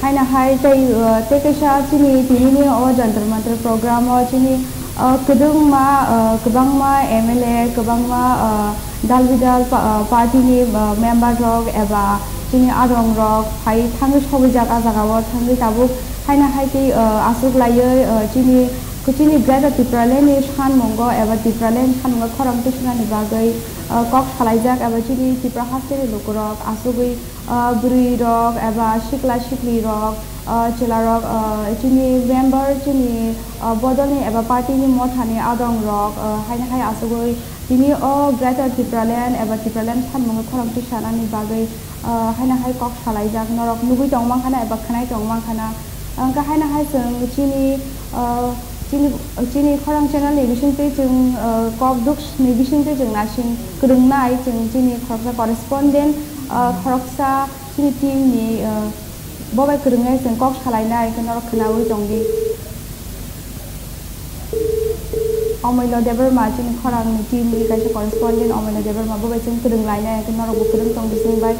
Haina hai tei, uh, tei kaisa chini tini ni o Jantar Mantar program o chini, uh, kwdwngma, uh, kwbangma M L A, kwbangma, uh, dal bidal pa-, uh, party ni, uh, member rok eba chini adong rok phai thangwi sogwi jak a jaga o thangwi tabuk haina hai tei, uh, aswk laiwi, uh, chini, chini Greater Tipraland ni sanmungo eba Tipraland sanmungo khorang twisanani bagwi, uh, kok salaijak eba chini Tipra haste ni lukurok aswkwi ah, bwrwi rok eba sikla sikli rok, ah, chwla rok, ah, chini member, chini, ah, bodol ni eba party ni motha ni adong rok, ah, haino hai asugwi tini o Greater Tipraland eba Tipraland sanmung khorang twi sanani bagwi, ah, haino hai kok salaijak norok nugwi tong mankha na eba khwnai tong mankha na. Ang khe haino hai chwng chini, ah, chini, chini khorang channel ni bisingtwi chwng, ah, kok duk ni bisingtwi chwng naising kwrwngnai chwng chini khoroksa correspondent, ah, khoroksa chini team ni, ah, bo bai kwrwngnai chwng kok salainai khe norok khwnaui tong di. Omoilo Debbarma chini khorang ni team ni kaisa correspondent Omoilo Debbarma bo bai chwng kwrwng lainai khe norok bo kwrwng tong di chwng bai.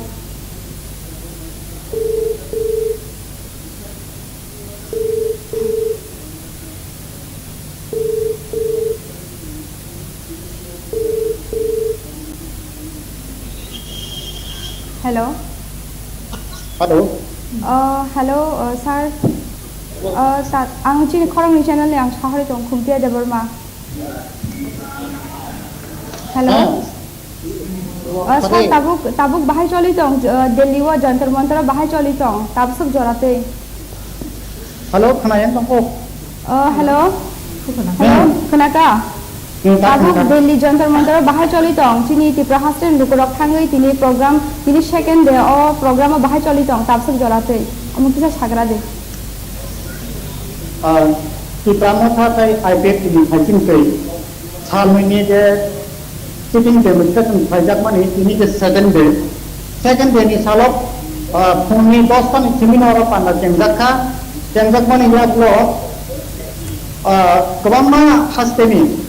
Hello. Hello. Uh, hello, uh, sir. Uh, ta-, ang chini khoroknwi channel ni ang sahari tong Khumtia Debbarma. Hello. Ah. Uh, sir, Pare. Tabuk, tabuk bahai choli tong, uh, Delhi o Jantar Mantar o bahai choli tong, tabsuk joratwi. Hello, khwnayang tongkho. Uh, hello. Hello, hmm. Khwnaka? Hmm, ta Tabuk khwnaka. Delhi Jantar Mantar o bahai choli tong, chini Tipra haste ni lukurok thangwi tini program, tini second day o program o bahai choli tong, tabsuk joratwi. Omo kisa sagra de. Ah, Tipra Motha tei I P F T ni phaiching twi salmwini je sitting demonstration khaijakmani tini je second day. Second day ni salo, ah, phungni dosta ni simi no oro panda chengjak kha. Chengjakmani yagulo, ah, kwbangma hasteni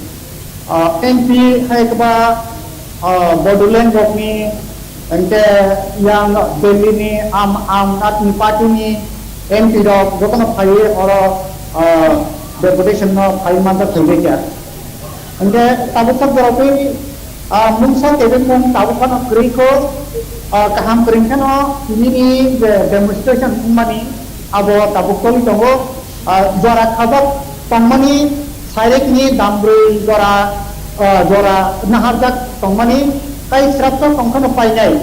ah, M P hai khe ba, ah, Bodoland rokni, hwnkhe yang Delhi ni Aam, Aam Aadmi Party ni M P rok jotono phaiwi oro, ah, deputation no phaiwi manjak phaibai kha. Hwnkhe tabuk tabuk borok tei, ah, mungsa tebengmung tabuk phano kwrwi kho, ah, kaham kwrwi kheno nini je demonstration wngmani abo tabuk tongwi tongo. Ah, jora khajak tongmani, sairik ni dambrwi jora, ah, jora naharjak tongmani, tai srapsa tongkhano painai.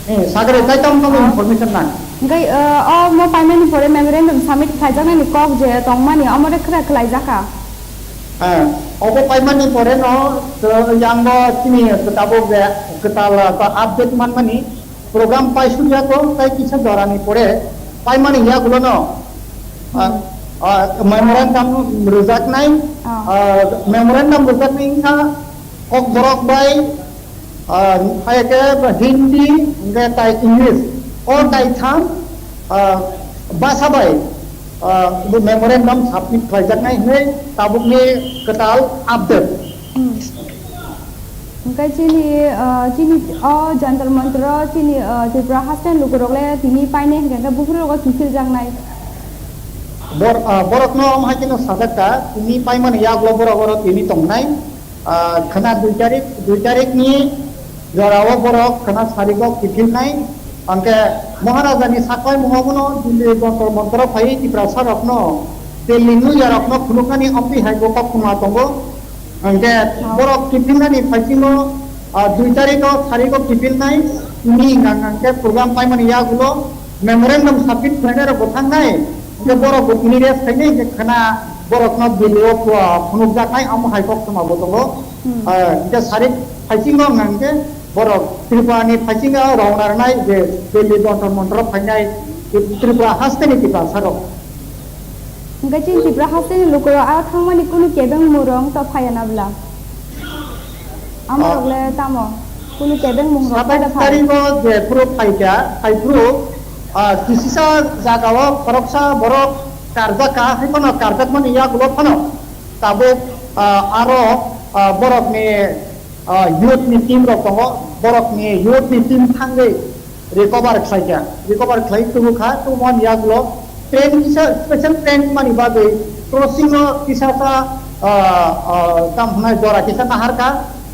Eh, sagre tai tamo tamo Ah. information nang. Hingke, ah, o mo painani pore memorandum submit khlaijaknani kok je tongmani, omo de khra khlaijaka. Ah, obo paimani pore no, ah, yango chini tabuk je kwtal, ah, update manmani, program paisuriya kho, tei kisa jorani pore paimani yagulono, ah, ah, memorandum rwjaknai, Ah. ah, memorandum rwjaknai wngkha Kokborok bai, ah, hai khe Hindi, hingkhe tai English, o kaitham, ah, basa bai, ah, memorandum submit khlaijaknai hinwi tabukni kwtal update. Hmm. Hingke chini, ah, chini o Jantar Mantar o chini, ah, Tripura haste ni lukurok le tini paine hingke hingke buphuru rogo kiphil jaknai. Bor-, ah, borok no omo hai kheno sajak kha, tini paimani yagulo borok oro tini tongnai. Ah, khwna dui tarik, dui tarik ni jora o borok khwna sarigo kiphilnai. Hingke Maharaja ni saklai mung abono Delhi Jantar Mantar o phai Tiprasa rok no Delhi nuya rokno phunuknani amtwi hai bo koktwma tongo. Hwnkhe borok kiphilnani phaisingo, ah, dui tarikh o, tarikh o kiphilnai ni hwnka hwnkhe program paimani yagulo memorandum submit khlainai rok bo thangnai. Hwnkhe borok bo tini rest khainai hwnkhe khwna borokno Delhi o, ah, phunukjaknai amo hai koktwma bo tongo. Hmm. Ah, hwnkhe tarikh phaisingo hwnka hwnkhe borok Tripura ni phaisingo rwna rwnai je Delhi Jantar Mantar o phainai Tripura haste ni Tiprasa rok. Hwnkhe chini Tripura hasteni lukurok a thangmani kunu kebeng murung to phaiya na bwla? Amorok le tamo? Kunu kebeng mung rok pada phai? Satais tarikh o je phuru phaikha, phai phuru, ah, kisisa jaga o khoroksa borok karjak kha, hai phano karjakmani yagulo phano tabuk, ah, aro, ah, borokni, ah, youth ni team rok tongo, borokni youth ni team thangwi recover khlaikha, recover khlai tubukha, tubumani yagulo train kisa special train mani bagwi crossing o kisa sa, ah, ah, tamo hwnai jora kisa naharkha,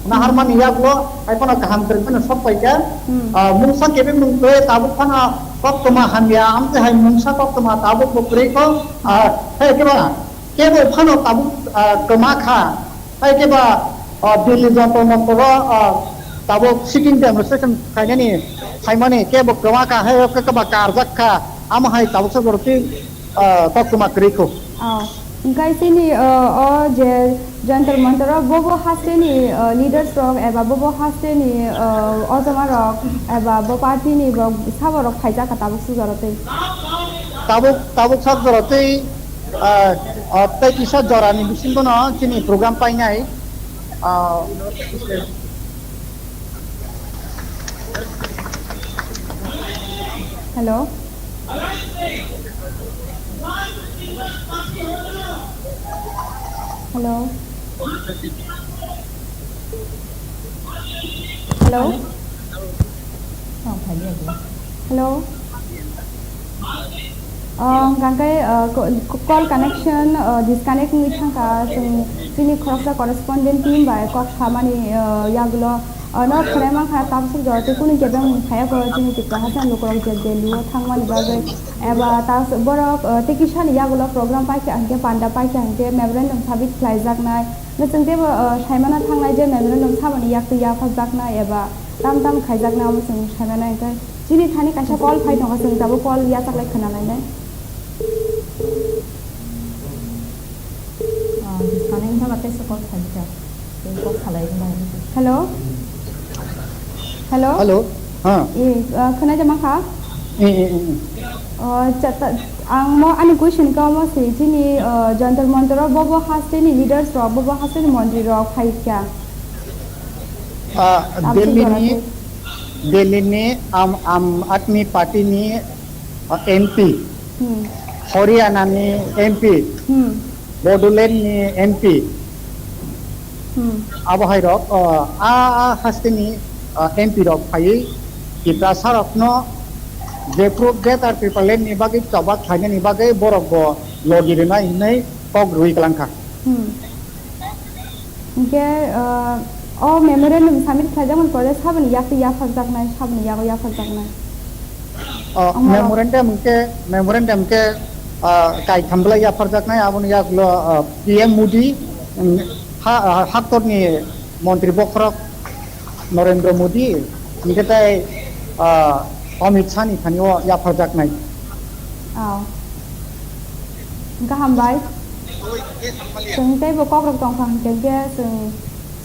naharmani yagulo hai phano kaham kwrwngphano sok paikha. Hmm. Ah, mungsa kebeng mung twi tabuk phano koktwma hamya, amtwi hai mungsa koktwma tabuk bo kwrwi kho, ah, hai khe ba kebo phano tabuk, ah, kwma kha. Hai khe ba, ah, Delhi Jantar Mantar o, ah, tabuk sitting demonstration khainani, khaimani kebo kwma kha, hai khe ba karjak kha, amo hai tabuk sa borok twi, ah, koktwma kwrwi kho. Oh, hwnkhe chini, ah, o je Jantar Mantar o bobo hasteni, ah, leaders rok eba bobo hasteni, ah, ojoma rok eba bo party ni rok sabo rok khaijak kha tabuk sujaro twi. Tabuk, tabuk sak jora twi, ah, ah, tei kisa jora ni bisingo no chini program painai. Ah, hello. Hello. Hello. Hello. Oh, hwnkhe, uh, co-, call connection, uh, disconnect wngwi thangkha, chwng chini khoroksa correspondent team bai kok samani, uh, yagulo, uh, no khwnai mankha, tabuk jora tei kunu kebeng phaiya kho chini Tripura haste lukurok je Delhi o thangmani bagwi, eba ta borok, uh, tei kisani yagulo program paikha hwnkhe panda paikha hwnkhe memorandum submit khlaijaknai, hwnkhe chwng teibo, uh, saimano thangnai je memorandum samani yaktwi yapharjaknai eba tam tam khaijaknai abo chwng saimano hwnkhe. Chini thani kaisa call phai tongo, chwng tabuk call yachaklai khwnalainai. Ah, disconnect wngkha ba teisa call phaikha. Tei kok salai rwmani. Hello? Hello? Hello? Ha. Eh, ah, khwnai da mankha? Eh, eh, eh, eh. Oh, cha-, ta-, ang mo ani question ka mo se chini, ah, Jantar Mantar o bobo haste ni leaders rok, bobo haste ni montri rok phaikha. Ah, Delhi ni, Delhi ni Aam, Aam Aadmi Party ni, ah, M P, Hmm. Haryana ni M P, Hmm. Bodoland ni M P, Hmm. abo hai rok, ah, a, a haste ni, ah, M P rok phaiwi Tiprasa rok no jephru Greater Tipraland ni bagwi choba khlainani bagwi borok bo logi rwnai hinwi kok rwui kwlangkha. Hmm. Hingke, ah, o memorandum submit khlaijakmani pore saboni yaktwi yapharjaknai, saboni yago yapharjaknai. O memorandum hingke, memorandum hingke, ah, kaitham belai yapharjaknai, aboni yagulo, ah, P M Modi, um, ha, ah, haktorni montri bokhorok Narendra Modi, hingke tei, ah, Amit Shah ni thani o yapharjaknai. Oh. Hingke hambai. Chwng teibo kokrok tongkha hingke hingke chwng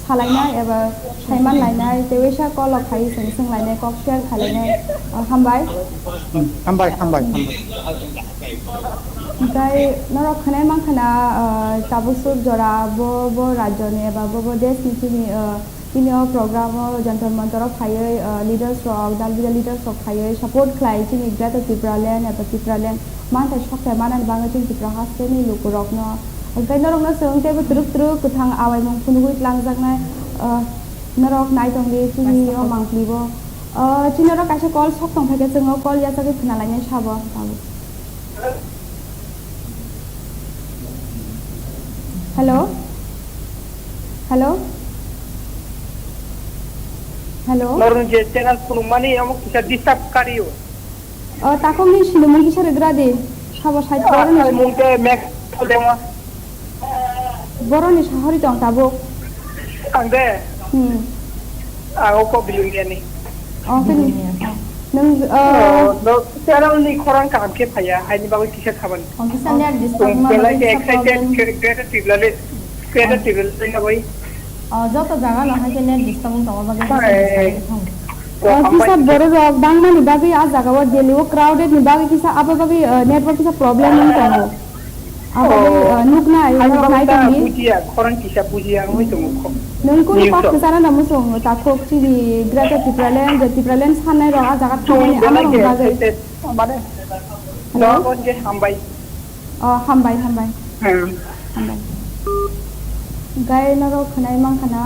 salainai eba saiman lainai, tei waisa call o phai chwng swnglainai, kok share khalainai. Oh, hambai. Hmm, hambai, hambai, hambai. Hingke norok khwnai mankha na, ah, tabuk sur jora bo, bo rajyo ni eba bo, bo desh ni chini, ah, Chini o program o Jantar Mantar o phaiwi, ah, leaders rok, dal bidal leaders rok phaiwi support khlai chini Greater Tipraland eba Tipraland manthai sokthai manani bagwi chini Tripura haste ni lukurokno. Hwnkhe norokno chwng teibo twrwk twrwk kwthang awaimung phunugwi twlangjaknai, ah, norok naitongdi chini o mangpili bo. Ah, chini oro kaisa call sok tongphaikhe chwng o call yachagwi khwnalainai sabo. Hello? Hello? Hello? Norokni je channel phunukmani omo kisa disturb kari o. O, takhukni sinimung kisa rwgra di. Sabo side o Ah, oroni sinimung tei mek-, Boroni sahori tong tabuk. Ang de? Hmm. Ang o kok biluniani. Oh, kini. Nung, uh, no, channel ni khorang kaham khe phaiya, haini bagwi kisa thaban. Oh, kisa net disturb ma belai bagwi khe kisa excited, problem. Greater Tipraland, Greater Tipraland na bai. Oh, joto jaga no hai khe net disturb wng tongo bagwi kisa disturb wng tongo. Oh, kisa borok rok bangmani bagwi ah jaga o Delhi o crowded ni bagwi kisa abo bagwi, uh, network kisa problem wng tongo. Abo, oh, uh, nuknai, ang norok nai tongdi. Bujiya, khorang kisa bujiya, ang hoi tongo kho. Nung kunu kok kwchana na musung, takhuk chini Greater Tipraland, je Tipraland sannai rok ah jaga thangmani belai amorok bagwi. Excited, mane, hello? Dogon je hambai. Oh, hambai, hambai. Hmm. Hambai. Gai norok khwnai mankha na.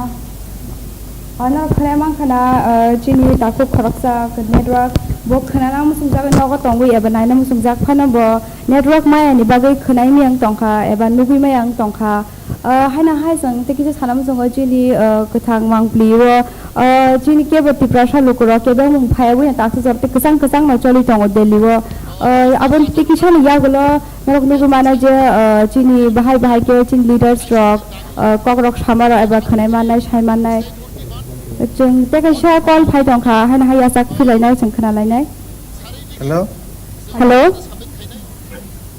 Ano khwnai mankha na, ah, chini takhuk khoroksa network bo khwnana muchungjagwi nogo tongwi eba naina muchungjak phano bo network maya ni bagwi khwnai maya wng tongkha eba nugwi maya wng tongkha. Ah, haino hai chwng tei kisa sana muchungo chini, ah, kwthang mangpli o, ah, chini kebo Tiprasa lukurok kebengmung phaiwi taksa jora tei kwchang kwchang no choli tongo Delhi o. Ah, aboni tei kisa ni yagulo norok nugwi mano je, ah, chini bahai bahai khe chini leaders rok, ah, kok rok sama rok eba khwnai mannai, sai mannai. Chwng tei kaisa call phai tongkha, haino hai yachak philainai, chwng khwnalainai. Hello? Hello?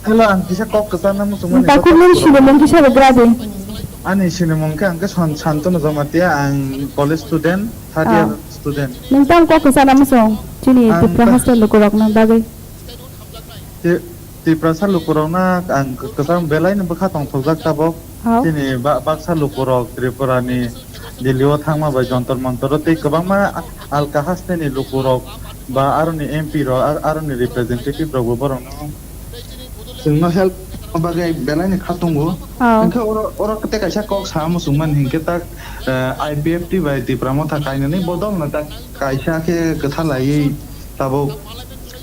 Hello, ang kisa kok kwchana muchungmani. Takhuk nini sinimung kisa bo gra di. Ani sinimung khe ang khe San-, Santanu Jamatia, ang college student, third year student. Nwng tamo kok kwchana muchung? Chini ang Tripura ta- hostel lukurokno bagwi. Ti-, Tiprasa lukurokno ang kwchang belaino bwkha tongthokjak tabok. Hao? Chini ba-, baksa lukurok Tripurani Delhi o thangma bai Jantar Mantar o tei kwbangma alka hasteni lukurok ba aroni M P rok, ar-, aroni representative rokbo borokno chwngno help bagwi belaini kha tongo. Hao. Hwnkhe oro, oro tei kaisa kok sa muchungmani hinkhe tak, eh, I P F T bai Tipra Motha kainani bodolno tak kaisa khe kwtha laiwi tabuk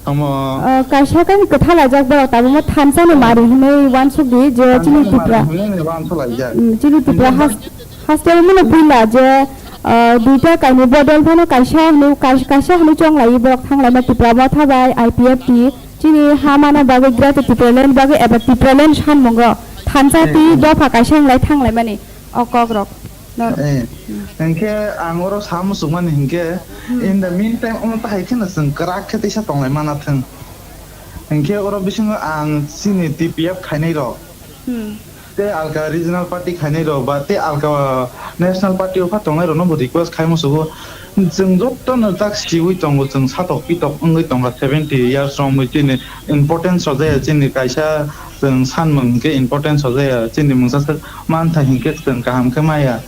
Omo. Ah, kaisa khe kwtha laijak borok tabukma thansa ni mari hinwi uansuk di je chini Tipra. Thansa ni mari hinwi uansuk laijak. Mm, chini Tipra has-, haste o mano puila je, ah, duita kaini bodol phano kaisa hinwi, kais-, kaisa hinwi chong lai borok thang laima Tipra Motha bai I P F T chini ha mana bagwi Greater Tipraland bagwi eba Tipraland sanmungo thansa twi dopha kaisa hinlai thang laimani o kok rok. Nor- Eh, hwnkhe ang oro sa muchungmani hinkhe, in the meantime, omo tahai kheno chwng kwrak khe teisa tonglai mana thwng. Hinkhe oro bisingo ang chini T P F khainai rok, Hmm. tei alka regional party khainai rok, ba tei alka national party o pha tongnai rokno bo request khai muchungo. Chwng jotono tak siwi tongo, chwng satok pitok wngwi tongkha, seventy years romwi chini importance rwjaya, chini kaisa chwng sanmung hinkhe importance rwjaya, chini mungsa sak mantha hinkhe chwng kaham khe maya.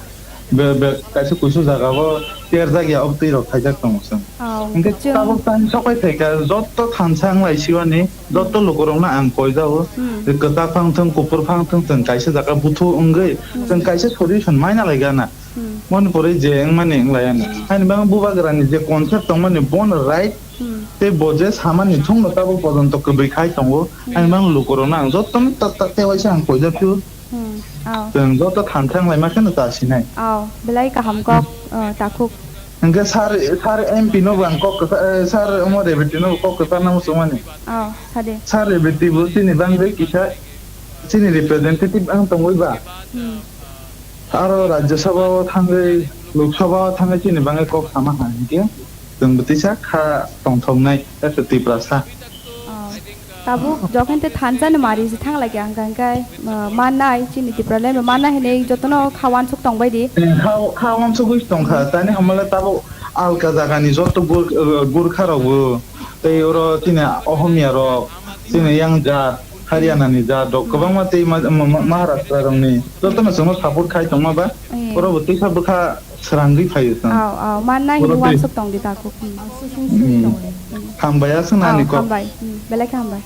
Be-, be-, kaisa kuisu jaga o terjak ya, obo twi rok khaijak tongo chwng. Oh, hinkhe chwng tabuk tang sokai phaikha, jotto thansa wng lai siwani, jotto lukurokno ang koijago. Hmm. Kwchak phang thwng, kuphur phang thwng, chwng kaisa jaga buthu wngwi, hmm, chwng kaisa solution maina lai gana. Hmm. Moni pore je wngmani wng lai ani. Hmm. Ani bang bubagrani je concept tongmani bono right, hmm, tei bo je samani thungno tabuk pojonto kwbwi khai tongo. Hmm. Ani bang lukurokno ang jotto tak tak tewaisa ang koijak phio. Hmm, aw. Chwng joto thansa wng laima kheno ta sinai. Aw, belai kaham kok, uh, takhuk. Hwnkhe sir, sir M P no bo ang kok kwsa, eh, sir omo Rebeti no bo kok kwsa nang muchungmani. Aw, sade. Sir Rebeti bo chini bangwi kisa chini representative ang tongwi ba. Hmm. Aro Rajya Sabha o thangwi, Lok Sabha o thangwi chini bangwi kok sama ha hinkhe. Chwng bwtwi sa kha tongthoknai, ese Tiprasa. Oh. Tabuk jokhon te thansa ni mari se thang lai khe ang kha, hwnkhe, uh, mannai, chini Tipraland bo mannai hinwi jotono kha uansuk tong bai di. Kha, kha uansugwi tong kha, tani hamala tabuk alka jaga ni joto Gur-, uh, Gurkha rok bo, tei oro chini Ohomia rok, chini yang jat, Haryana ni jat rok, kwbangma tei ma-, ma-, ma-, Maharashtra rok ni jotono chwngno support khai tongma ba, eh, oro bo teisa bwkha Srangwi phaio chwng. Aw, aw, mannai hinwi uansuk tong di takhuk. Hmm. Hmm. Hambai aswk nani kok. Hambai. Hmm, belai khe hambai.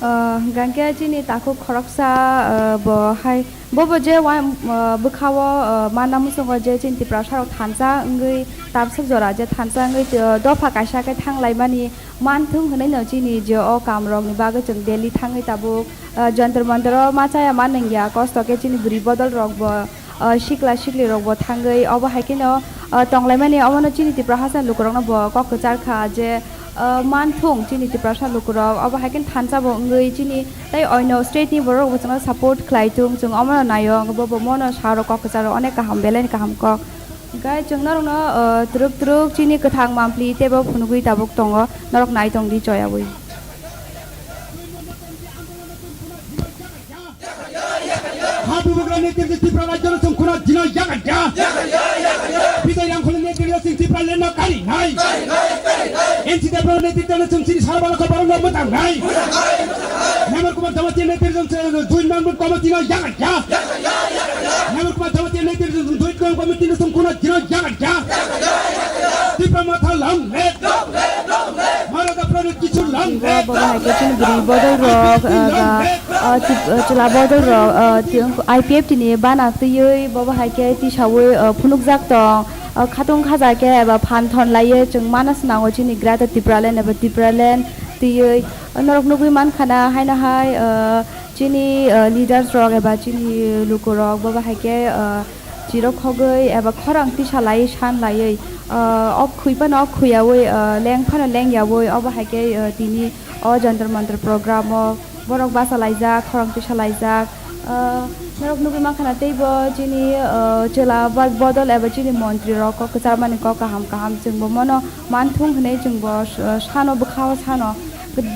Ah, hwnkhe chini takhuk khoroksa, ah, bo hai, bo bo je uan, ah, bwkha o, ah, manna muchungo je chini Tiprasa rok thansa wngwi tabswk jora je thansa wngwi, ah, dopha kaisa khe thang laimani manthung hinwi no chini je o kam rok ni bagwi chwng Delhi thangwi tabuk, ah, Jantar Mantar o ma chaya ma nungya, kosto khe chini bwrwi bodol rok bo, ah, sikla sikli rok bo thangwi obo hai kheno, ah, tong laimani, omono chini Tipra Hasa lukurokno bo kok kwchar kha je, Ah, manthung chini Tiprasa lukurok, obo hai khe thansa bo wngwi chini tei oino state ni borok bo chwngno support khlai thung, chwng omono naio, bo bo mono sa rok kok kwcharo onek kaham belai ni kaham kok. Hwnkhe chwng norokno, ah, twrwk twrwk chini kwthang mampli teibo phunugwi tabuk tongo, norok nai tong di choyaui. Ha bubagra netrito Tripura rajyo no chwng khuna dino yakarya. Bidai Rangkholi netrito chwng Tripura land no karinai. N C Debbarma netrito no chwng chini sarbala ko borok no mwtangnai. Namar Kumar Jamatia netrito chwng joint member committee no yakarya. Namar Kumar Jamatia netrito chwng joint member committee no chwng khuna dino yakarya. Tripura Motha long live. Mara Dapra no kichu long live. Bo bo hai khe chini bwrwi bodol rok, ah, ba ah, tip-, ah, chwla bodol rok, ah, ti-, I P F T ni bana twiwi bobo hai khe tisaui, ah, phunukjak tong, ah, khatung khaja khe eba phan thon laiwi chwng mana swnango chini Greater Tipraland eba Tipraland twiwi. Ah, norok nugwi mankha na haino hai, ah, chini, ah, leaders rok eba chini lukurok bobo hai khe, ah, chirok khogwi eba khorang tisa laiwi san laiwi, ah, ok khwi phano ok khwi yaui, ah, leng phano leng yaui obo hai khe, ah, tini o Jantar Mantar program o borok basa laijak, khorang tisa laijak. Ah, norok nugwi mankha na teibo chini, ah, chwla ba-, bodol eba chini montri rok kok kwcharmani kok kaham kaham chwngbo mono manthung hwnwi chwngbo s-, sano bwkha o sano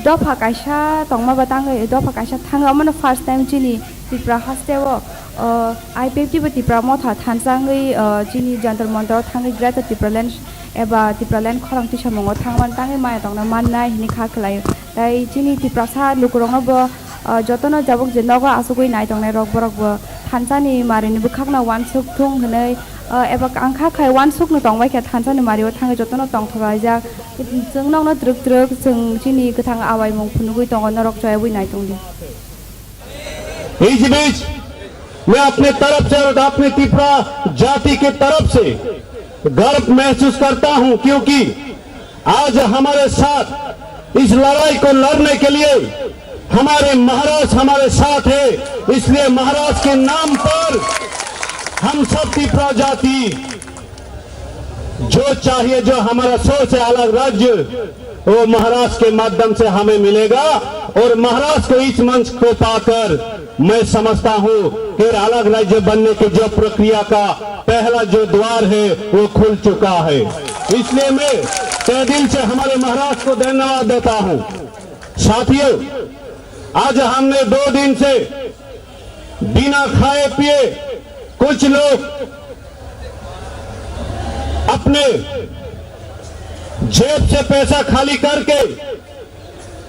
dopha kaisa tongma ba tangwi dopha kaisa thangwi omono first time chini Tripura haste o, ah, I P F T bo Tripura motha thansa wngwi, ah, chini Jantar Mantar o thangwi Greater Tipraland eba Tipraland khorang tisamungo thangmani tangwi maya tongna mannai hwnwi kha khlaio. Tai chini Tiprasa lukurokno bo, ah, jotono jabuk je nogo asugwi nai tongnai rok borok bo thansani marini bwkhakno uansuk thung hwnwi, ah, eba ang kha khai uansukno tongbai khe thansani mario thangwi jotono tongthok laijak. Chwng nokno twrwk twrwk chwng chini kwthang awaimung phunugwi tongo, norok choyabwi nai tongdi. इस बीच मैं अपने तरफ से और अपनी त्रिपुरा जाति के तरफ से गर्व महसूस करता हूं, क्योंकि आज हमारे साथ इस लड़ाई को लड़ने के लिए हमारे महाराज हमारे साथ है। इसलिए महाराज के नाम पर हम सब त्रिपुरा जाति जो चाहिए, जो हमारा सोच है अलग राज्य, वो महाराष्ट्र के माध्यम से हमें मिलेगा। और महाराष्ट्र को इस मंच को पाकर मैं समझता हूं कि अलग राज्य बनने की जो प्रक्रिया का पहला जो द्वार है, वो खुल चुका है। इसलिए मैं तहे दिल से हमारे महाराष्ट्र को धन्यवाद देता हूं। साथियों, आज हमने दो दिन से बिना खाए पिए कुछ लोग अपने जेब से पैसा खाली करके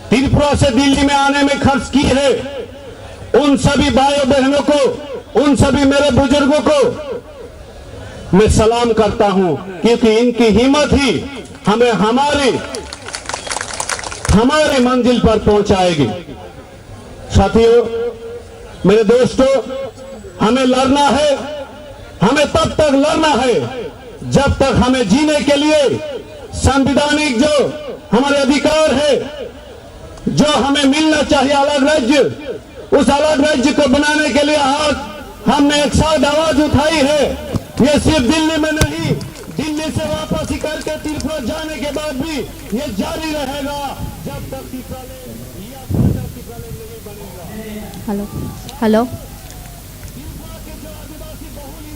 त्रिपुरा से दिल्ली में आने में खर्च की है। उन सभी भाइयों बहनों को, उन सभी मेरे बुजुर्गों को मैं सलाम करता हूं, क्योंकि इनकी हिम्मत ही हमें हमारी, हमारी मंजिल पर पहुंचाएगी। साथियों, मेरे दोस्तों, हमें लड़ना है, हमें तब तक लड़ना है जब तक हमें जीने के लिए संवैधानिक जो हमारे अधिकार है, जो हमें मिलना चाहिए अलग राज्य, उस अलग राज्य को बनाने के लिए आज हमने एक साथ आवाज उठाई है। ये सिर्फ दिल्ली में नहीं, दिल्ली से वापसी करके त्रिपुरा जाने के बाद भी ये जारी रहेगा, जब तक Tripura Hello. Hello.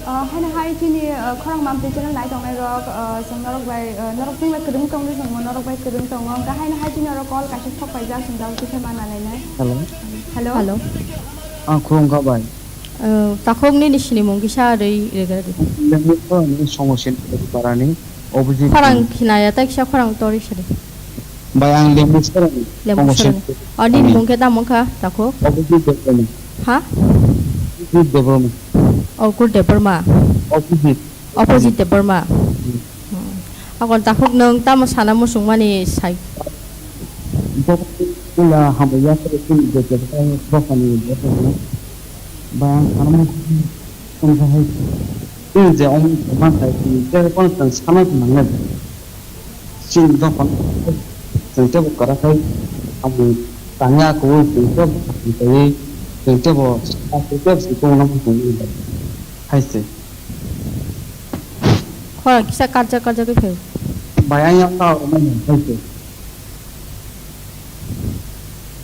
Ah, haino hai chini, ah, khorang mampli channel nai tongnai rok, ah, chwng norok bai, ah, norok chwng bai kwrwng tongdi, chwngbo norok bai kwrwng tongo. Hwnkhe haino hai chini oro call kaisa sok paijak, chwng tabuk kisa mana lainai. Hello. Hello. Hello. Ah, khulumkha bai. Ah, takhuk nini sinimung kisa rwi rwgwradi. Lengwi khorang ni somo sin parani. Obviously. Khorang khinaya tei kisa khorang torwi sadi. Bai ang Lemu Sorani. Lemu Sorani. O nini mung khe tamo wngkha takhuk? Obviously Debbarma. Ha? Obviously Debbarma. O kur Debbarma. Opposite. Opposite Debbarma. Hmm. Hmm. Akon takhuk nwng tamo sana muchungmani sai? Bo pula hambai ya khe chini je je bokani bokani. Bai ang sana muchungmani hai. Chini je omo man sai chini je kono tang sana nang le. Chini dophano chwng teibo kwrak khe samung tangya kubui chwng teibo samung taiwi chwng teibo chwng teibo chwng tongna muchung hai se. Khorang kisa karjak karjak khe phai. Bai ang yang ta rwmani hai se.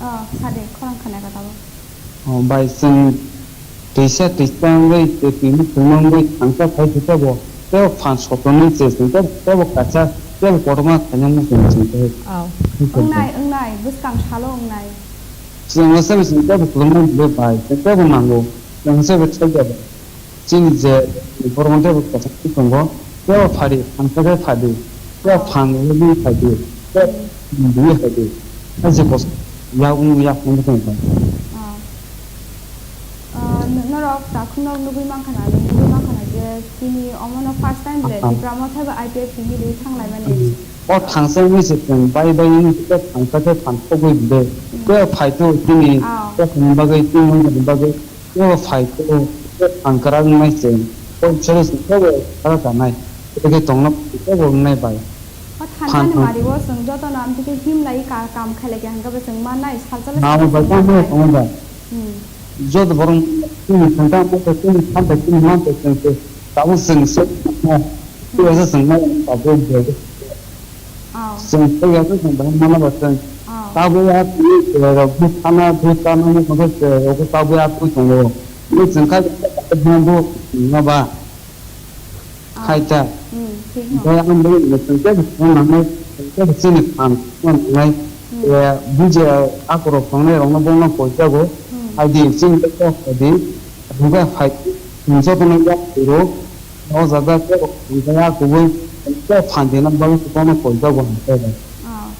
Oh, sadi, khorang khana ka tabo. Oh, bai chwng twisa twisa wngwi tei twimwi twima wngwi thangsa khai thwisa bo tei o phan sotonwi se chwng tei tei bo kaisa tei bo kotorma khaina muchung chwng tei. Oh. Wngnai, wngnai, bwskang salo wngnai. Chwng o sabo chwng tei bo kwlwngma bwlwi bai chwng tei bo nango. Chwng se bo thai jabo. Chini je borok tei bo kwchangma tongo, tei o phadi, phan khe phadi, tei o phan rwgwi phadi, tei o bini phadi. Hai je kos-, yakung yakung tong kha. Ah. Ah, n-, norok takhuk no nugwi mankha na, nugwi mankha na je chini omo no first time je Tripura Motha bai I P F T ni rwi thang lai mani. O thangsa wngwi se chwng bai bai wngwi se thangsa khe phan thogwi de. Tei o phai khe chini, ah, tei bagwi, chini bagwi. Tei bo phai khe, tei phan kwrak wngnai se, kok chero se, tei bo kwrak kanai, tei khe tongna tei bo wngnai bai. O thansa ni mari o chwng joto no amtwi khe him lai ka-, kam khai lai khe hwnkhe bo chwng mannai, salsa le salsa bai chwng tamo mannai. Tongo bai. Hmm. Joto borok chini thansa mantha, chini thansa, chini mantha, chwng se, tabuk chwng se, hmm, tei se chwng ma tabuk. Oh. Chwng thaiya khe chwng bahai mano ba chwng. Oh. Tabuk ya twi chwrairok bwsana bwsana wngwi tongkha chwrairok khe tabuk ya twi tongo. Tei chwng kha bo wngma ba. Oh. Khai ta. Hmm, thik no. Tei ang bo chwng khe bo nangnai, chwng khe bo chini phan nangnai. Hmm. Eh, buji akorok tongnai rokno bono koi jago. Hmm. Hai di chini khe kok khai di. Hwnkhe hai chwng jotono yak phuru. O jaga tei bo hwnkhe a kubui tei phan dina bagwi kwbangma koi jago hwnkhe. Oh.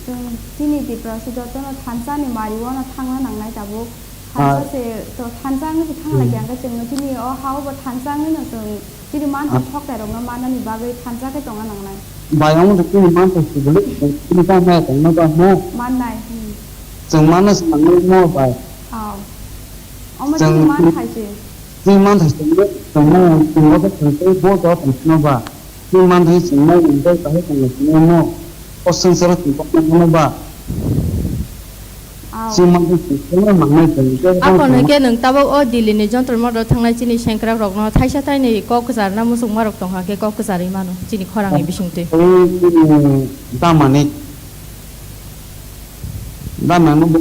Chwng chini Tiprasa jotono thansa ni mari o no thangna nangnai tabuk. Thansa, ah, se to thansa wngwi se thang lai, hmm, khe hwnkhe chwngno chini o ha o bo thansa wngwi no chwng chini manthai, ah, thoktai rokno mannani bagwi thansa khe tongna nangnai. Bai omo to chini manthai sibili chini tamo tongna ba mo. Mannai, hmm. Chwng manna se nangnai mo bai. Oh. Omo chini manthai se. Chini manthai se, chwng mo, chwng bo khe chwng tei bo to tong sino ba. Chini manthai chwng mai wng tei kahai tong sino mo. O swngcharo chwng kokna mano ba. Aw. Chini manthai chwng tei mangnai chwng tei. Aphano khe nwng tabuk o Delhi ni Jantar Mantar thangnai chini sengkrak rokno thaisa thainwi kok kwcharna muchungmarok tongkha khe kok kwcharwi mano chini khorangni bisingtwi. Tei chini damani. Damani bo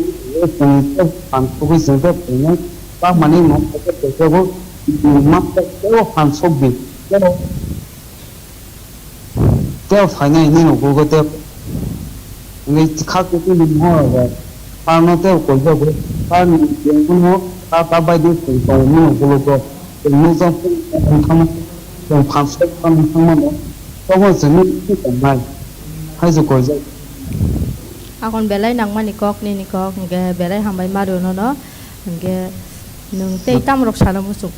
chwng tei phan sogwi chwng tei phainai. Tamani no kok tei bo ma tei phan sogdi. Tei tei phainai ni no kok tei. Ngi khak tei ni mo ba. Phan no tei koi jago. Phan ni no ta ta bai di chwng tong ni no kok. Chwng no jang tong thang tong phan sog tong thang mano. Tamo chwng ni tong nai. Hai je koi jago. Akon belai nangmani kok, nini kok, hwnkhe belai hambai mario nono, hwnkhe nwng tei tamrok sana muchung.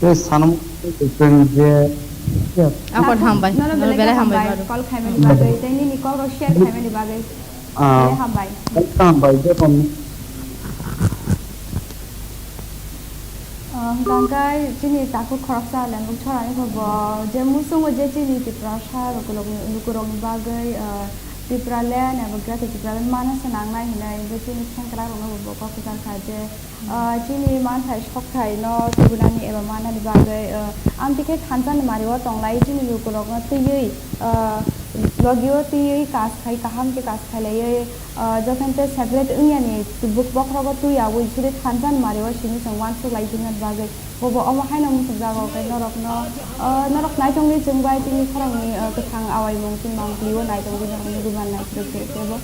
Tei sana muchung je, akon hambai, nono belai hambai mario. Call khaimani bagwi, tei nini kokrok share khaimani bagwi. Ah, belai hambai. Belai hambai, jotono. Ah, hwnkha khe chini takhuk khoroksa Lembuk Chorani bo, bo je muchungo je chini Tiprasa lukurokni, lukurokni bagwi, ah, Tipraland eba Greater Tipraland mana se nangnai hinwi je chini sengkrakrokno bo, bo kok kwchar kha je, ah, chini manthai sokthai no tubunani eba mannani bagwi, ah, amtwi khe thansa ni mari o tonglai chini lukurokno twiwi, ah, logi o twiwi kas khai kaham khe kas khailaiwi, ah, jokhon tei separate wngya ni buk-, bokhorogo twi ya wi suri thansa ni mari o simi chwng uansuk lai tongna bagwi. Bobo omo haino muchung jago khe norokno, ah, norok naitongwi chwng bai tini khorang ni, ah, kwthang awaimung tini mang twi o naitongwi norok nugwi mannai khe khe khe bo.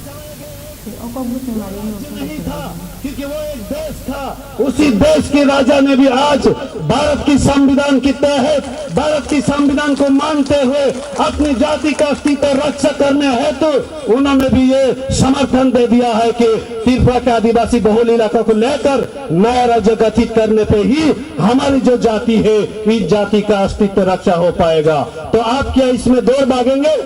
नहीं था, क्योंकि वो एक देश था। उसी देश के राजा ने भी आज भारत की संविधान के तहत, भारत की संविधान को मानते हुए अपनी जाति का अस्तित्व रक्षा करने हेतु उन्होंने भी ये समर्थन दे दिया है कि त्रिपुरा के आदिवासी बहुल इलाकों को लेकर नया राज्य गठित करने पे ही हमारी जो जाति है, इस जाति का अस्तित्व रक्षा हो पाएगा। तो आप क्या इसमें दौड़ भागेंगे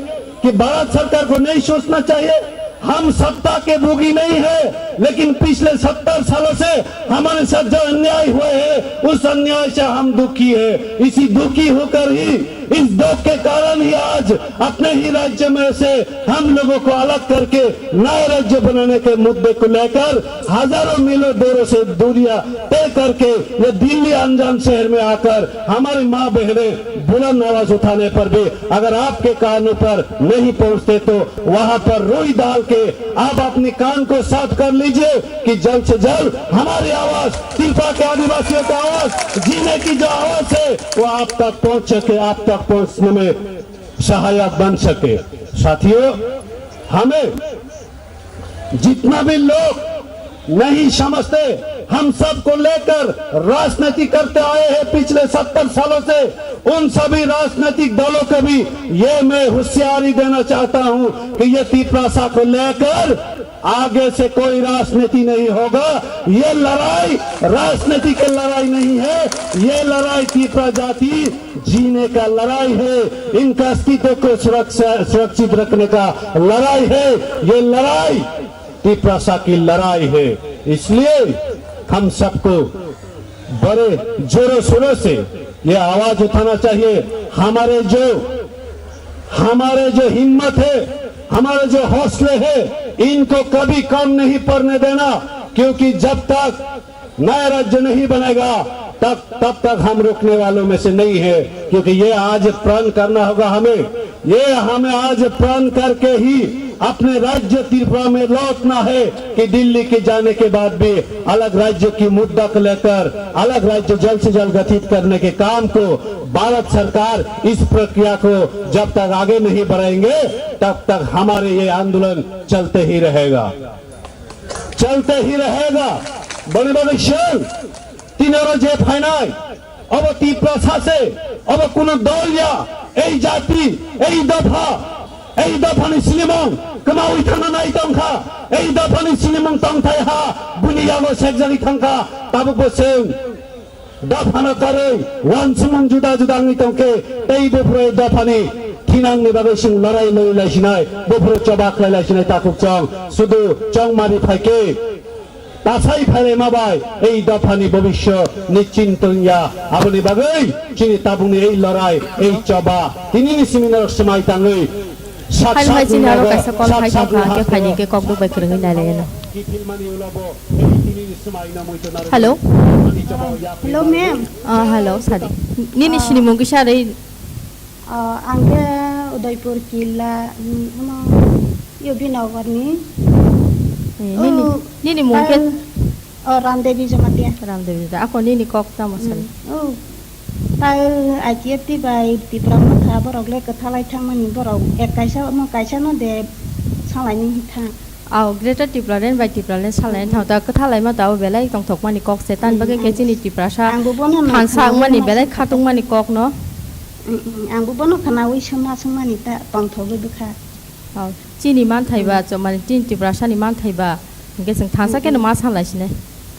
कि भारत सरकार को नहीं सोचना चाहिए? हम सत्ता के भोगी नहीं है, लेकिन पिछले सत्तर सालों से हमारे साथ जो अन्याय हुए हैं, उस अन्याय से हम दुखी है। इसी दुखी होकर ही, इस दुख के कारण ही आज अपने ही राज्य में से हम लोगों को अलग करके नए राज्य बनाने के मुद्दे को लेकर हजारों मीलों दूरों से दूरियां तय करके ये दिल्ली अनजान शहर में आकर हमारी माँ बहनें बुलंद आवाज उठाने पर भी अगर आपके कानों पर नहीं पहुंचते तो वहां पर रुई डाल के आप अपने कान को साफ कर लीजिए कि जल्द से जल्द हमारी आवाज, त्रिपुरा के आदिवासियों का आवाज, जीने की जो आवाज है, वो आप तक पहुंच सके, आप तक पहुंचने में सहायक बन सके। साथियों, हमें जितना भी लोग नहीं समझते, हम सबको लेकर राजनीति करते आए हैं पिछले सत्तर सालों से, उन सभी राजनीतिक दलों को भी ये मैं होशियारी देना चाहता हूं कि ये तिपरासा को लेकर आगे से कोई राजनीति नहीं होगा। ये लड़ाई राजनीति की लड़ाई नहीं है, ये लड़ाई तिपरा जाति जीने का लड़ाई है, इनका अस्तित्व को सुरक्षा, सुरक्षित रखने का लड़ाई है। ये लड़ाई तिपरासा की लड़ाई है, इसलिए हम सबको बड़े जोरों शोरों से ये आवाज उठाना चाहिए। हमारे जो, हमारे जो हिम्मत है, हमारे जो हौसले हैं, इनको कभी कम नहीं पड़ने देना, क्योंकि जब तक नया राज्य नहीं बनेगा, तब, तब तक हम रुकने वालों में से नहीं है, क्योंकि ये आज प्रण करना होगा हमें। ये हमें आज प्रण करके ही अपने राज्य त्रिपुरा में लौटना है कि दिल्ली के जाने के बाद भी अलग राज्य की मुद्दा को लेकर अलग राज्य जल्द से जल्द गठित करने के काम को भारत सरकार इस प्रक्रिया को जब तक आगे नहीं बढ़ाएंगे, तब तक हमारे ये आंदोलन चलते ही रहेगा। चलते ही रहेगा। Boni bagwi chwng tini oro je phainai, obo Tiprasa se, obo kuno dol ya, ei jati, ei dopha, ei dophani sinimung kwmawi thangna nai tongkha, ei dophani sinimung tongthai ha, buni yago sekjagwi thangkha, tabukbo chwng dophano karwi, wansukmung juda juda wngwi tongkhe, tei buphuru dophani thinangni bagwi chwng lorai loi laisinai, buphuru choba khlai laisinai takhuk chwng, sudu chongmari phaikhe, tasai phailaima bai ei dophani bobisyo nischint wngya, aboni bagwi chini tabukni ei lorai, ei choba, tinini simi norok swmai tangwi, Hai, hai, chini aro kaisa call hai tongkha, hwnkhe phaini hwnkhe kokduk bai kwrwngwi nailaiano. Hello? Hello, ma'am. Ah, hello, sadi. Nini sinimung kisa rei? Ah, ang khe Udaipur Killa, mm, ano, yo Binagarni. Eh, nini, oh, nini mung khe? Oh, Ramdevi Jamatia. Ramdevi Jamatia. Ako nini kok tamo sadi? Mm, oh. Tai I T F T bai Tipra Motha borok le kwthalai thangmani borok ek kaisa no kaisa no de salai ni thang. Ao Greater Tipraland bai Tipraland salai thang ta kwthalai ma ta o belai tongthokmani kok se tan bagwi khe chini Tiprasa ang bo bono thansa wngmani belai khatungmani kok no. Ang bo bono khwnawi sema sengmani ta tongthogwi bwkha. Ao, chini manthai ba, chomani tin Tiprasani manthai ba, hingke chwng thansa khe no ma sanlai sinai.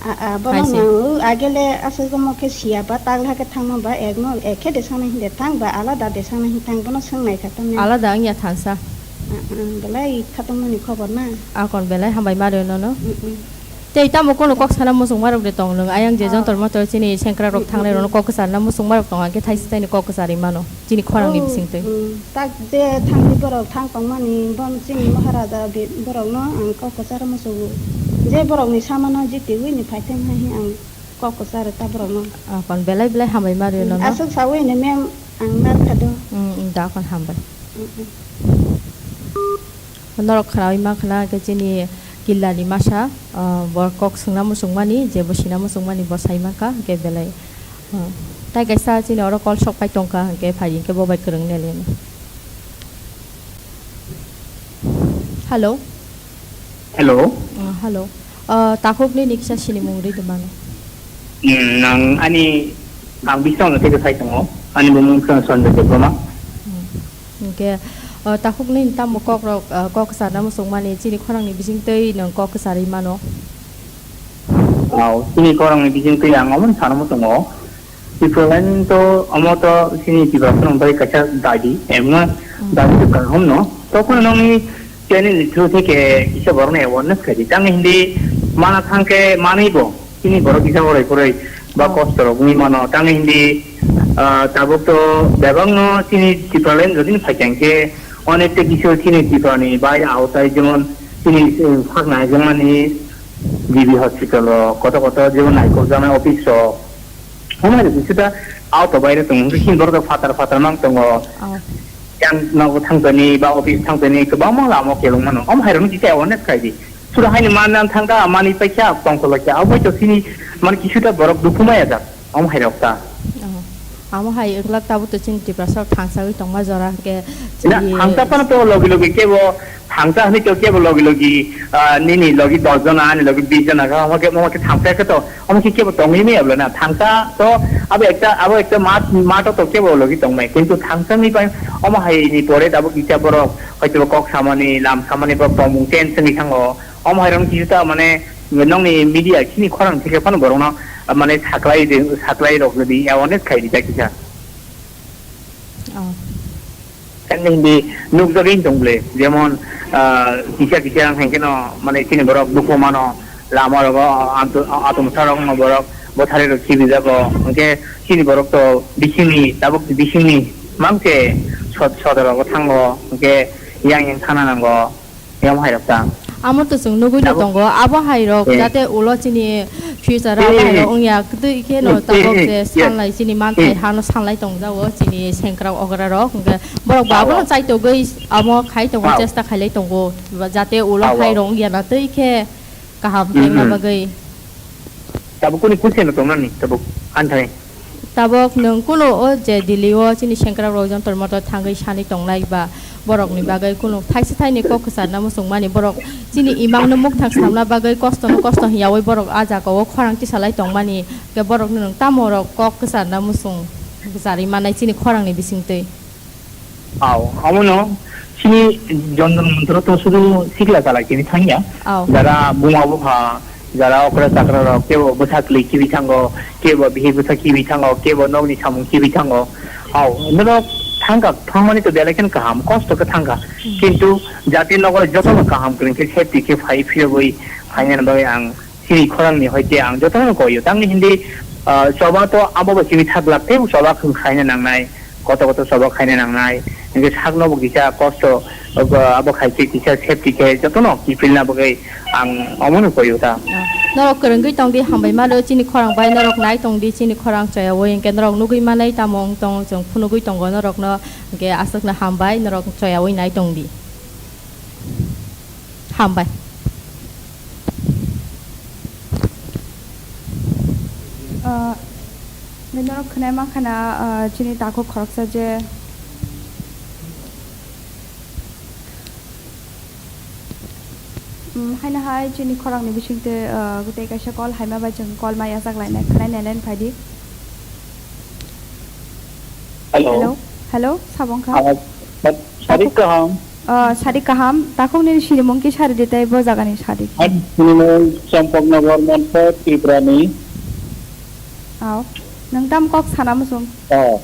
A, a, bono nang, o, agele aswk omo khe siya ba, tagla khe thangma ba, ek no, ek khe de sanai hinde thang ba, alada de sanai hin thang, bono swngnai kha tamni. Alada wngya thansa. A, a, belai khatungmani khobor na. Akon belai hambai ma rw nono. Mm, mm. Tei tamo kono kok sana muchung marok de tong nwng ayang je jontor montor chini sengkrak rok thangnai rok no kok kwchar na muchung marok tong hwnkhe thaisa taini kok kwcharwi mano chini khorang ni bising twi. Tak je thangwi borok thang tongmani bon chini Maharaja borok no ang kok kwchar muchungo je borok ni samano jitiwi ni phaithang hai ang kok kwchar ta borok no. Akon belai belai hambai ma rw nono. Aswk sawi ni mem ang nar khado. Da akon hambai. Norok khwnawi mankha na hwnkhe chini killani masa, ah, bo kok swngna muchungmani, je bo sina muchungmani bo sai mankha, hwnkhe belai, ah, tai kaisa chini oro call sok pai tongkha, hwnkhe phai hwnkhe bo bai kwrwng neli. Hello. Hello. Ah, hello. Ah, takhuk nini kisa sinimung rwi di mano. Hmm, nang ani, ang bising no tei sai tongo. Ani bumung khe Sanjay Debbarma. Hmm. Hwnkhe, ah, takhuk nini tamo kok rok, ah, kok kwcharna muchung mani chini khorang ni bising twi nwng kok kwcharwi mano. Wow, chini khorang ni bising twi ang omo sana muchungo. Tipraland to omo to chini Tiprasa rok bai kaisa dadi, emno dadi to kaham no. To kono nokni channel ni through theke kisa borok ni awareness khaidi. Tang hindi mana thangke manwi bo chini borok kisa borai borai ba kosto rok wngwi mano. Tang hindi, ah, tabuk to bebak no chini Tipraland jodi ni phaikha hwnkhe onek ta kisa chini Tipra ni bai outside jemon chini, eh, phak nai jemani G B hospital rok koto koto jemon naikok jana office rok. Omo hai rok kisa ta out of baire tongo, hwnkhe chini borok rok phatar phatar mang tongo. Oh. Yang nogo thangtoni ba office thangtoni kwbangma lama kelong mano. Omo hai rok no kisa awareness khai di. Sura hai ni man nan thang ta mani paikha tong tolo kya. Abo to chini man kisa ta borok dukhu maya jak. Omo hai rok ta. Oh. Amo hai wngla tabuk to chini Tiprasa rok thangsawi tongma jora hwnkhe Na, chini thangsa phano to logi logi kebo Thangsa hwnwi to kebo logi logi, ah, nini logi dos jona, ani logi bis jona kha, omo khe, omo khe thangsa khe to, omo khe kebo tongwi maya bwle na. Thangsa to abo ekta, abo ekta mat, mato to kebo logi tongmai. Kintu thangsa ni pai omo hai ni pore tabuk kisa borok hoito kok samani, lam samani borok tongmung tense ni thango. Omo hai rok kisa ta mane nokni media chini khorang thike phano borok no, ah, mane saklai de, saklai rok di awareness khai di ta kisa. Oh. Ani hindi nukjagwi tong bwle, jemon, ah, kisa kisa ang hai kheno, mane, chini borok dukhu mano, lama rogo, ah, antu-, ah, atum sa rok no borok bwthari rok khibi jago, hwnkhe chini borok to bisingni, tabuk bisingni mangse sod-, sodor rogo thango, hwnkhe yang yang thana nango. Yang hai rok ta. Amo to chwng nugwi no tongo, abo hai rok jate ulo chini future abo hai rok wngya, twi khe no tabok je sanlai chini manthai hano sanlai tongjago chini sengkrak okra rok, hwnkhe borok bo abono chaitogwi amo khai tongo, chesta khailai tongo, jate ulo hai rok wngya na twi khe kaham tongna bagwi. Tabuk kuni kucheno tongnani tabuk anthai. Tabok nwng kunu o je Delhi o chini sengkrak rok Jantar Mantar thangwi sanwi tongnai ba borokni bagwi kunu thaisa thaini kok kwcharna muchungmani borok chini imangno mukthang swnamna bagwi kostono kosto hwnyawi borok a jagao khorang tisalai tongmani, hwnkhe borokno nwng tamo rok kok kwcharna muchung kwcharwi mannai chini khorangni bisingtwi? Aw, omono chini Jantar Mantar to sudu sikla chala kini thangya. Aw. Jara buma bupha, jara okra chakra rok, kebo bwsa kwlwi kibi thango, kebo bihik bwsa kibi thango, kebo nokni samung kibi thango. Aw, norok thangka, thangmani to belai kheno kaham, kosto khe thangka. Hmm. Kintu jati nogo jotono kaham kwrwng khe safety khe phai phirogwi phainani bagwi ang Chini khorangni hoite ang jotono koio. Tangni hindi, ah, choba to abo bo chini thaglak tei choba khwng khaina nangnai, koto koto choba khaina nangnai. Hingke sakno bo kisa kosto, abo, abo khaise kisa safety khe jotono kiphilna bagwi ang omono koio ta. Ah, norok kwrwngwi tongdi, hambai mano chini khorang bai norok nai tongdi, chini khorang choyawi hingke norok nugwi manai tamo wng tong chwng phunugwi tongo norokno, hingke aswkno hambai norok choyawi nai tongdi. Hambai. Ah, nini norok khwnai mankha na, ah, chini takhuk khoroksa je, mm, haino hai chini khorang ni bisingtwi, ah, tei kaisa call haima bai chwng call ma yachak lainai, khwnai nai line phaidi. Hello. Hello, hello, sabo wngkha? Ah, sari kaham. Ah, sari kaham. Takhuk nini sinimung kisa ridi tei bo jagani sadi. Ani sinimung Champaknagar Monphat, Tripurani. Aw. Nwng tam kok sana muchung? Oh.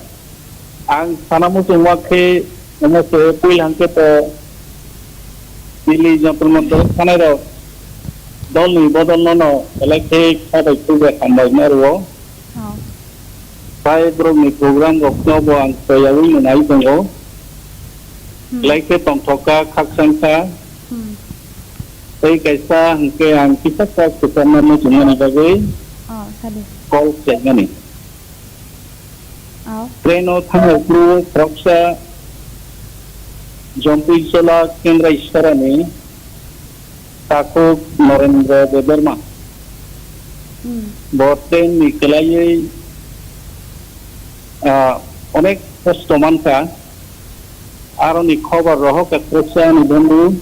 Ang sana muchungma khe, omo se puila hwnkhe to Delhi Jantar Mantar thanai rok dolni bodol nono belai khe kha bai khulbe hambai ma rwo. Oh. Tai borokni program rokno bo ang choyaui nai tongo. Hmm. Belai khe tongthok kha, khakchang kha. Hmm. Tei kaisa hwnkhe ang kisa kok kwcharna muchungmani bagwi Oh, sadi. Call khlaimani. Oh. Train o thangnaphuru khoroksa Jompui Jola Kendrai Sorani takhuk Norendra Debbarma. Hmm. Bo train ni kwlaiwi, ah, onek kosto mankha. Aroni khobor rohorkha khoroksa ani bondhu.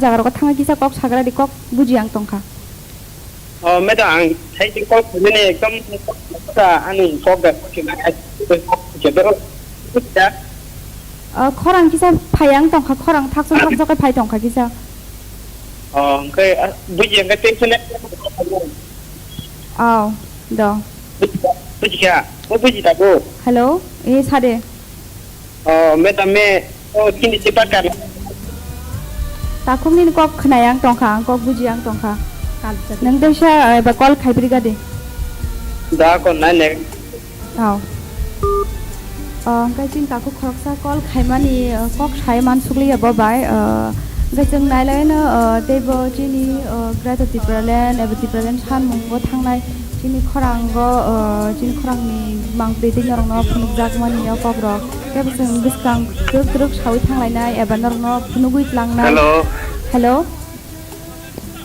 jaga rogo thangwi kisa kok sagra di, kok buji ang tongkha. O, madam, ang thaisi kok buji ni ekdom ani kok da kok da. Bujiya. O, khorang kisa phai ang tongkha, khorang thakchok thakchok khe phai tongkha kisa. O, hwnkhe, ah, bujiya hwnkhe tei phone. Aw, do. Bujiya, bujiya, o buji tabuk. Hello, e sade. O, madam, me, o, chini se bakar. Takhuk nini kok khwnai ang tongkha, ang kok buji ang tongkha. Nwng teisa, eh, ba call khai brigade. Da kon nai ne. Aw. O, hwnkhe chini takhuk khoroksa call khaimani, eh, kok sai man sukliya bo bai, eh, hwnkhe chwng nailaino, eh, teibo chini, eh, Greater Tipraland eba Tipraland sanmungo thangnai. Chini khorango, o, chini khorangni mangtwi tei norokno phunukjakmani o kokrok. Kebo chwng bwskang twk twk saui thanglainai eba norokno phunugui tlangnai. Hello. Hello.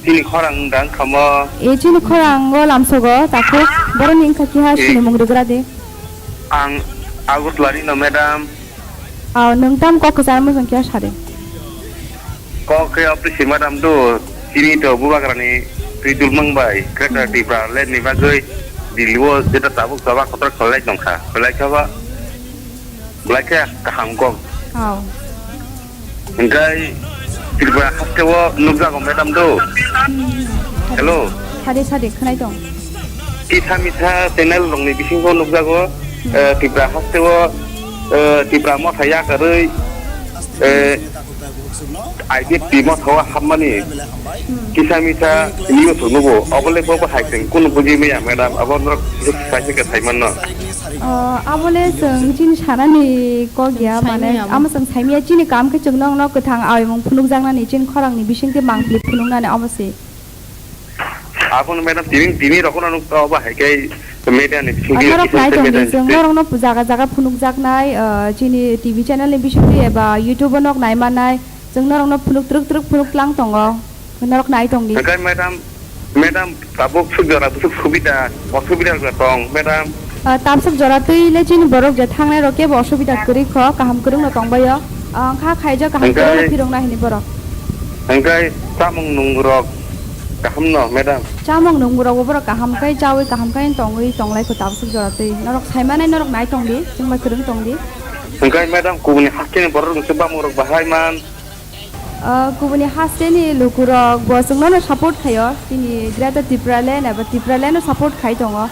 Chini khorang wngkha wngkha mo? E, chini khorango lamsogo, takhuk. Boroni wngkha kiha, e, sinimung rwgra di. Ang Agartala ni no, madam. Aw, nwng tam kok kwchar mujung khe sadi. Kok khe office madam do, chini to bubagrani twi dulmang bai, Greater, hmm, Tipraland ni bagwi Delhi o jeta tabuk choba kotor khlai tongkha. Belai khe ba, belai khe kaham kok. Aw. Hwnkhe Tripura haste o nukjago madam do. Hmm. Hello. Sadi sadi khwnai tong. Kisa misa channel rokni bisingo nukjago, hmm, eh, Tripura haste o, eh, Tripura motha yakarwi, eh, I P F T motha o hapmani, hmm, kisa misa news rwnubo, obole bobo hai se kunu bujimaya madam, abo norok kaisa khe saimanno. O, abole chwng chini sanani kok ya, mane, saimaya amo chwng saimaya chini kam khe chwng nokno kwthang awimung phunukjaknani chini khorangni bisingtwi mangpili phunuknani amo se. Abono madam tini, tini rokno nuk to ba hai khe media ni bising. Norok nai tong di, chwng norokno jaga jaga phunukjaknai, ah, chini T V channel ni bisingtwi eba YouTube o nok nai mannai, chwng norokno phunuk twrwk twrwk phunuk tlang tongo. Norok nai tong di. Hwnkhe madam, madam tabuk suk jora busuk subida, osubida tong madam. Ah, tamsuk jora twi le chini borok je thangnai rok kebo osubida kwrwi kho, kaham kwrwng no tong baio. Ah, wngkha khaijak kaham kwrwng no phirung na hini borok. Hwnkhe chamung nung rok kaham no, madam? Chamung nung rok bo borok kaham kai chawi, kaham kai tongwi tonglai kho tamsuk jora twi. Norok sai manai norok nai tong di, chwng bai kwrwng tong di. Hwnkhe madam kubuni haste ni borok rok se bamung rok bahai man. Ah, kubuni haste ni lukurok bo chwngno no support khaio, chini Greater Tipraland eba Tipraland no support khai tongo.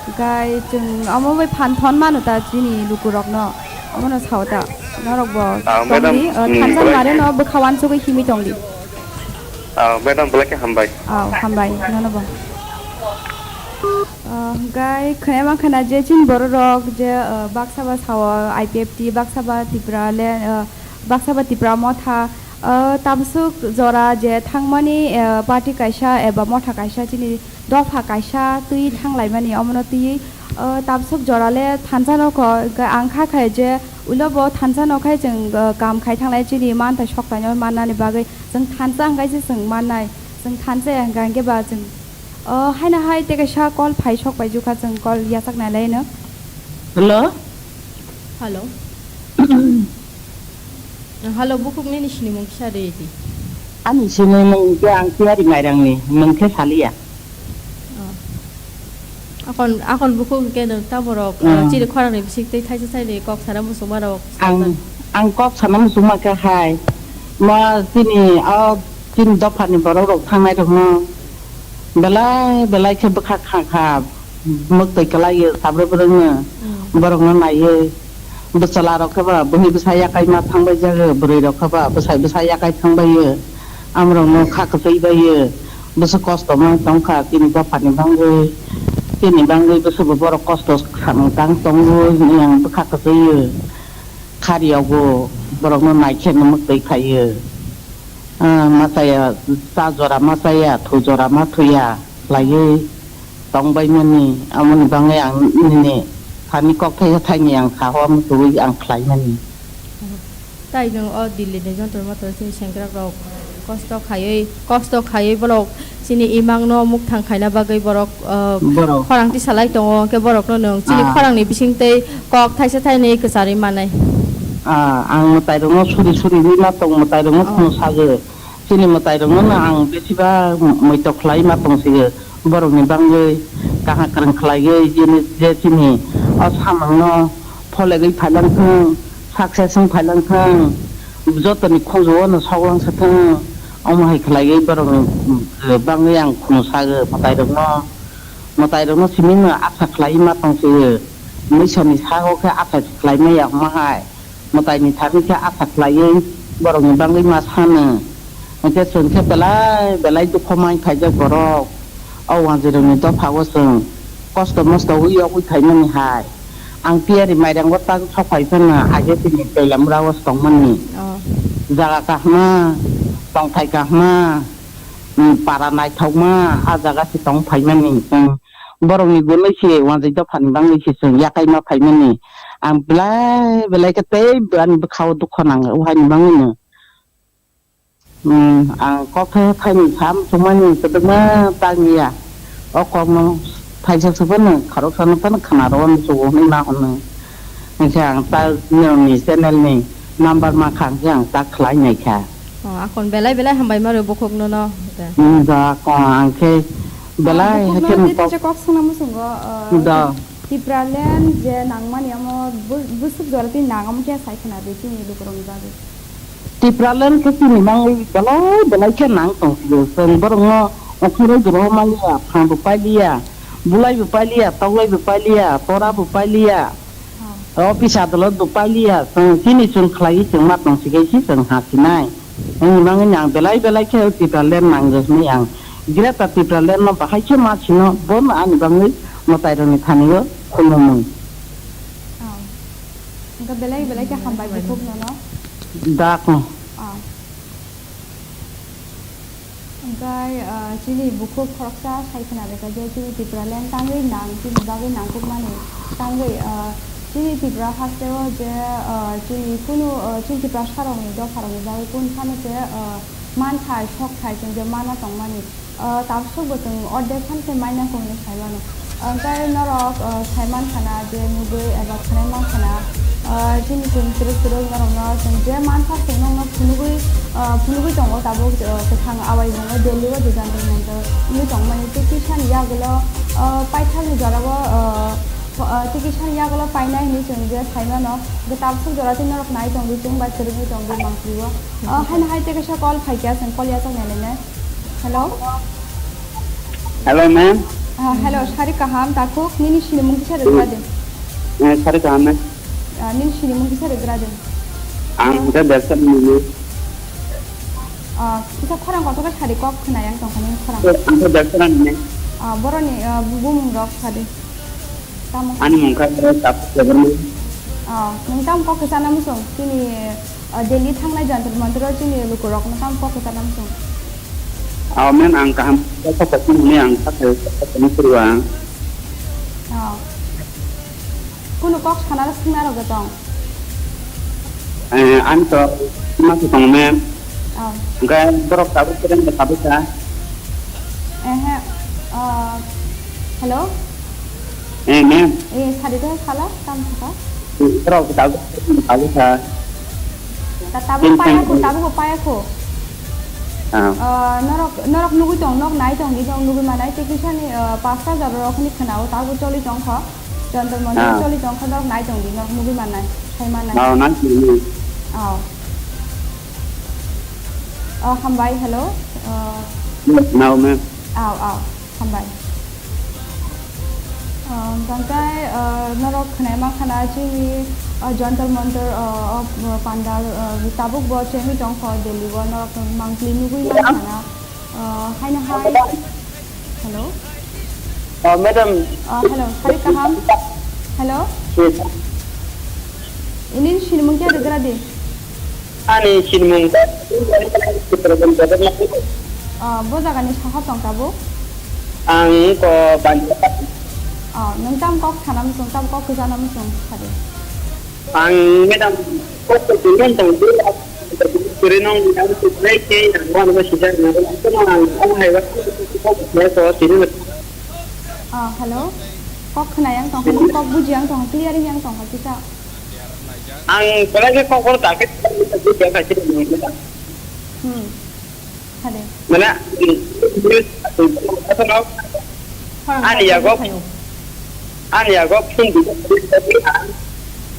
Hwnkhe chwng omo bai phan thon mano ta chini lukurokno, omono sao ta. Norok bo, ah, tongdi, madam, ah, hmm, thansa belai mare no bwkha wansugwi himwi tongdi. Ah, madam, belai khe hambai. Ah, hambai, nono bo. Ah, hwnkhe khwnai mankha na je chini bororok je, ah, baksa ba sao I P F T, baksa ba Tipraland, ah, baksa ba Tipra motha, ah, tamsuk jora je thangmani, ah, party kaisa eba motha kaisa chini dopha kaisa twi thanglaimani, omono twiwi, ah, tamsuk jora le thansa nokho, hwnkhe ang kha khe je ulo bo thansa nokhai chwng, ah, kam khai thanglai chini manthai soktaino mannani bagwi chwng thansa hwnkhe se chwng mannai, chwng thansa ya hwnkhe, hwnkhe ba chwng, ah, haino hai tei kaisa call phai sok bai jukha chwng call yachak nai laino. Hello? Hello. Hello, bukhuk nini sinimung kisa rw di. Ani sinimung khe ang Tiyari Mairangni, mung khe saliya. Oh. Akon, akon bukhuk hwnkhe nwng ta borok, hmm, chini khorangni bising twi thaisa thaini kok sana muchungma rok. Ang, ang kok sana muchungma khe hai. Ma chini, o chini dophani borok rok thangnai rokno belai, belai khe bwkha kha kha. Mwktwi kwlaiyo, sabrwi bwrwngno, mm, borokno naiwi. Bwchwlarok khe ba bwrwi bwsa yakai ma thangbai jago, bwrwirok khe ba bwsai bwsa yakai thangbaio. Amorokno kha kwchwi baio. Bwswk kosto ma tongkha, chini dophani bangwi, chini bangwi bwswkbo borok kosto samung tang tongo hwnwi ang bwkha kwchwio. Khariyogo borokno naikhe no mwktwi khaio. Ah, ma chaya, cha jora ma chaya, thu jora ma thuya khlaiwi tongbaimani, amoni bagwi ang nini thani kok thaisa thaini ang sahoa muchungwi ang khlaimani. Tai nwng o Delhi ni jontor montor chini sengkrak rok kosto khaiwi, kosto khaiwi borok chini imang no mukthang khaina bagwi borok, ah, borok khorang tisalai tongo, hwnkhe borok no nwng chini, ah, khorang ni bising twi kok thaisa thaini kwcharwi manai. Ah, ang mwtai rok no suri suri wi ma tong, mwtai rok no, oh, phunuk sago. Chini mwtai rokno no ang besiba muitok khlai ma tong sio, borokni bangwi kaham kwrwng khlaiwi, jeni je chini o samungno pholegwi phailang thung, success wng phailang thung, jotoni khunju o no soklang sa thung, omo hai khlaiwi borok ni, mm, bangwi ang khunu sago mwtai rok no, mwtai rok no simi no asa khlaiwi ma tong sio, mwisa ni sago khe asa khlai maya omo hai. Mwtaini thani khe asa khlaiwi borokni bagwi ma sano. Hwnkhe chwng khe belai belai dukho mai phaijak borok. O wanjwirokni dophao chwng kosto mosto wi yogwi phaimani hai. Ang piyari mairango tak sok phai phano age tini Toilamrao tongmani. Oh. Jaga kahma, tongthai kahma, mm, para naithokma, a jaga se tong phaimani chwng. Borokni gunui se wanjwi dophani bangwi se chwng yakai ma phaimani. Ang belai belai khe tei ani bwkhao dukho nango, o haini bangwino. Hmm, ang kok khe thaini sam chumani kwdwkma tangya. O kokno thaisa se phano khoroksa no phano khna rw muchungo hwnwi ma hwnwi. Hwnkhe ang ta nini channel ni number mankha, hwnkhe ang ta khlai naikha. Oh, akon belai belai hambai maro bukhuk no no. Hmm, da ko ang khe belai. Ah, bukhuk no hakhe tei kok. Teisa kok swngna muchungo, ah, da. Tipraland je nangmani amo bu-, busuk jora twi nang amo khe sai khna di chini lukurokni bagwi. Tipraland khe chini bagwi belai belai khe nang tong sio. Chwng borokno okhoroi guro maliya, phan bo pailiya, bulai bo pailiya, toklai bo pailiya, tora bo pailiya. Oh. Office adolot bo pailiya, chwng chini chwng khlaiwi chwng ma tong sikai si chwng ha sinai. Wngwi mangwi ang belai belai khe Tipraland nango hwnwi ang Greater Tipraland no bahai khe ma sino, bono ani bagwi mwtairokni thani o khulumung. Oh. Hwnkhe belai belai khe hambai bukhuk nono. Da ko. Oh. Hwnkhe, ah, chini bukhuk khoroksa sai khna rwkha je chini Tipraland tangwi nang, chini bagwi nangkukmani tangwi, ah, chini Tripura hasteo je, ah, chini kunu, ah, chini Tiprasarokni dopharokni bagwi kunu phano se, ah, manthai, sokthai chwng je mana tongmani. Ah, tabuk bo chwng ordek phano se maina kok hinwi sai mano. Hwnkhe norok, ah, sai mankha na je nugwi eba khwnai mankha na, ah, chini chwng kwrwk kwrwk norokno chwng je mansa chwng nokno phunugwi, ah, phunugwi tongo tabuk, ah, kwthang abai mungwi Delhi o je Jantar Mantar wngwi tongmani tei kisani yagulo, ah, paithakni jorao, ah, pho-, ah, tei kisani yagulo painai hinwi chwng je sai mano. Hwnkhe tabuk jora tei norok nai tongdi chwng bai kwrwngwi tongdi mangpili o. Ah, haino hai tei kaisa call phaikha chwng call yachak nai lainai. Hello. Hello, ma'am. Ah, hello, sari kaham, takhuk, nini sinimung kisa rwgra de. Eh, sari kaham, ma'am. Ah, nini sinimung kisa rwgra de. Ang hwnkhe Belsa ni. Ah, kisa khorang kotor khe sari kok khna yang tongkha nini khorang. Ang hwnkhe Belsa ni. Ah, boroni, ah, bumung rok sadi. Tamo? Ani mung kha Tapu Debbarma. Oh, nwng tamo kok kwchana muchung? Chini, uh, Delhi thangnai Jantar Mantar o chini lukurokno tamo kok kwchana muchung? Oh, ma'am, ang kaham kok kwchana hwnwi ang sakha kwchani phuru ang. Oh. Kunu kok sana swngna rwgwi tong? Eh, ani to ma se tongo, ma'am. Oh. Hwnkhe borok tabuk kwrwng bai tabuk kha. Ehe, ah, hello? Eh, ma'am. Eh, sadi de sala, tam thaka? Borok tabuk kwrwng bai tabuk kha. Ta tabuk paya ko, tabuk paya ko. Ah. Ah, norok, norok nugui tong, nok nai tong, di tong nugui manai, tei kisani, ah, pasta jora rok ni khna o, tabuk choli tong kho. Jantar Mantar o choli tong kho, norok nai tong di, norok nugui manai, sai manai. Ah, nai tong di. Oh. Oh, hambai, hello. Oh. Yes, now, ma'am. Aw, aw, hambai. Oh, tangkai, oh, norok khwnai ma khana chini, oh, Jantar Mantar, oh, oh, pandal, oh, tabuk bo chengwi tong kho Delhi o, norok mangpli nugui ma khana, oh, haino hai. Hello? Oh, madam. Oh, hello, sari kaham. Hello? Yes. Ini sinimung khe rwgra di. Ani sinimung khe Chitrajan Debbarma. Ah, bo jagani saha tong tabuk? Ang ko Banjara. Ah, nwng tam kok sana muchung, tam kok kwchana muchung sadi. Ang madam kok kwchana tong di. Kiri nong ang kwchana khe ang wan ba sijak na. Ang ang hai ba kok kwchana ko sini. Ah, hello. Kok khna yang tong, kok buji yang tong, clear yang tong, kisa. Ang pura khe kokor ta khe buji yang kha sini. Hmm. Hade. Mana? Ani yago. Ani yago phone di.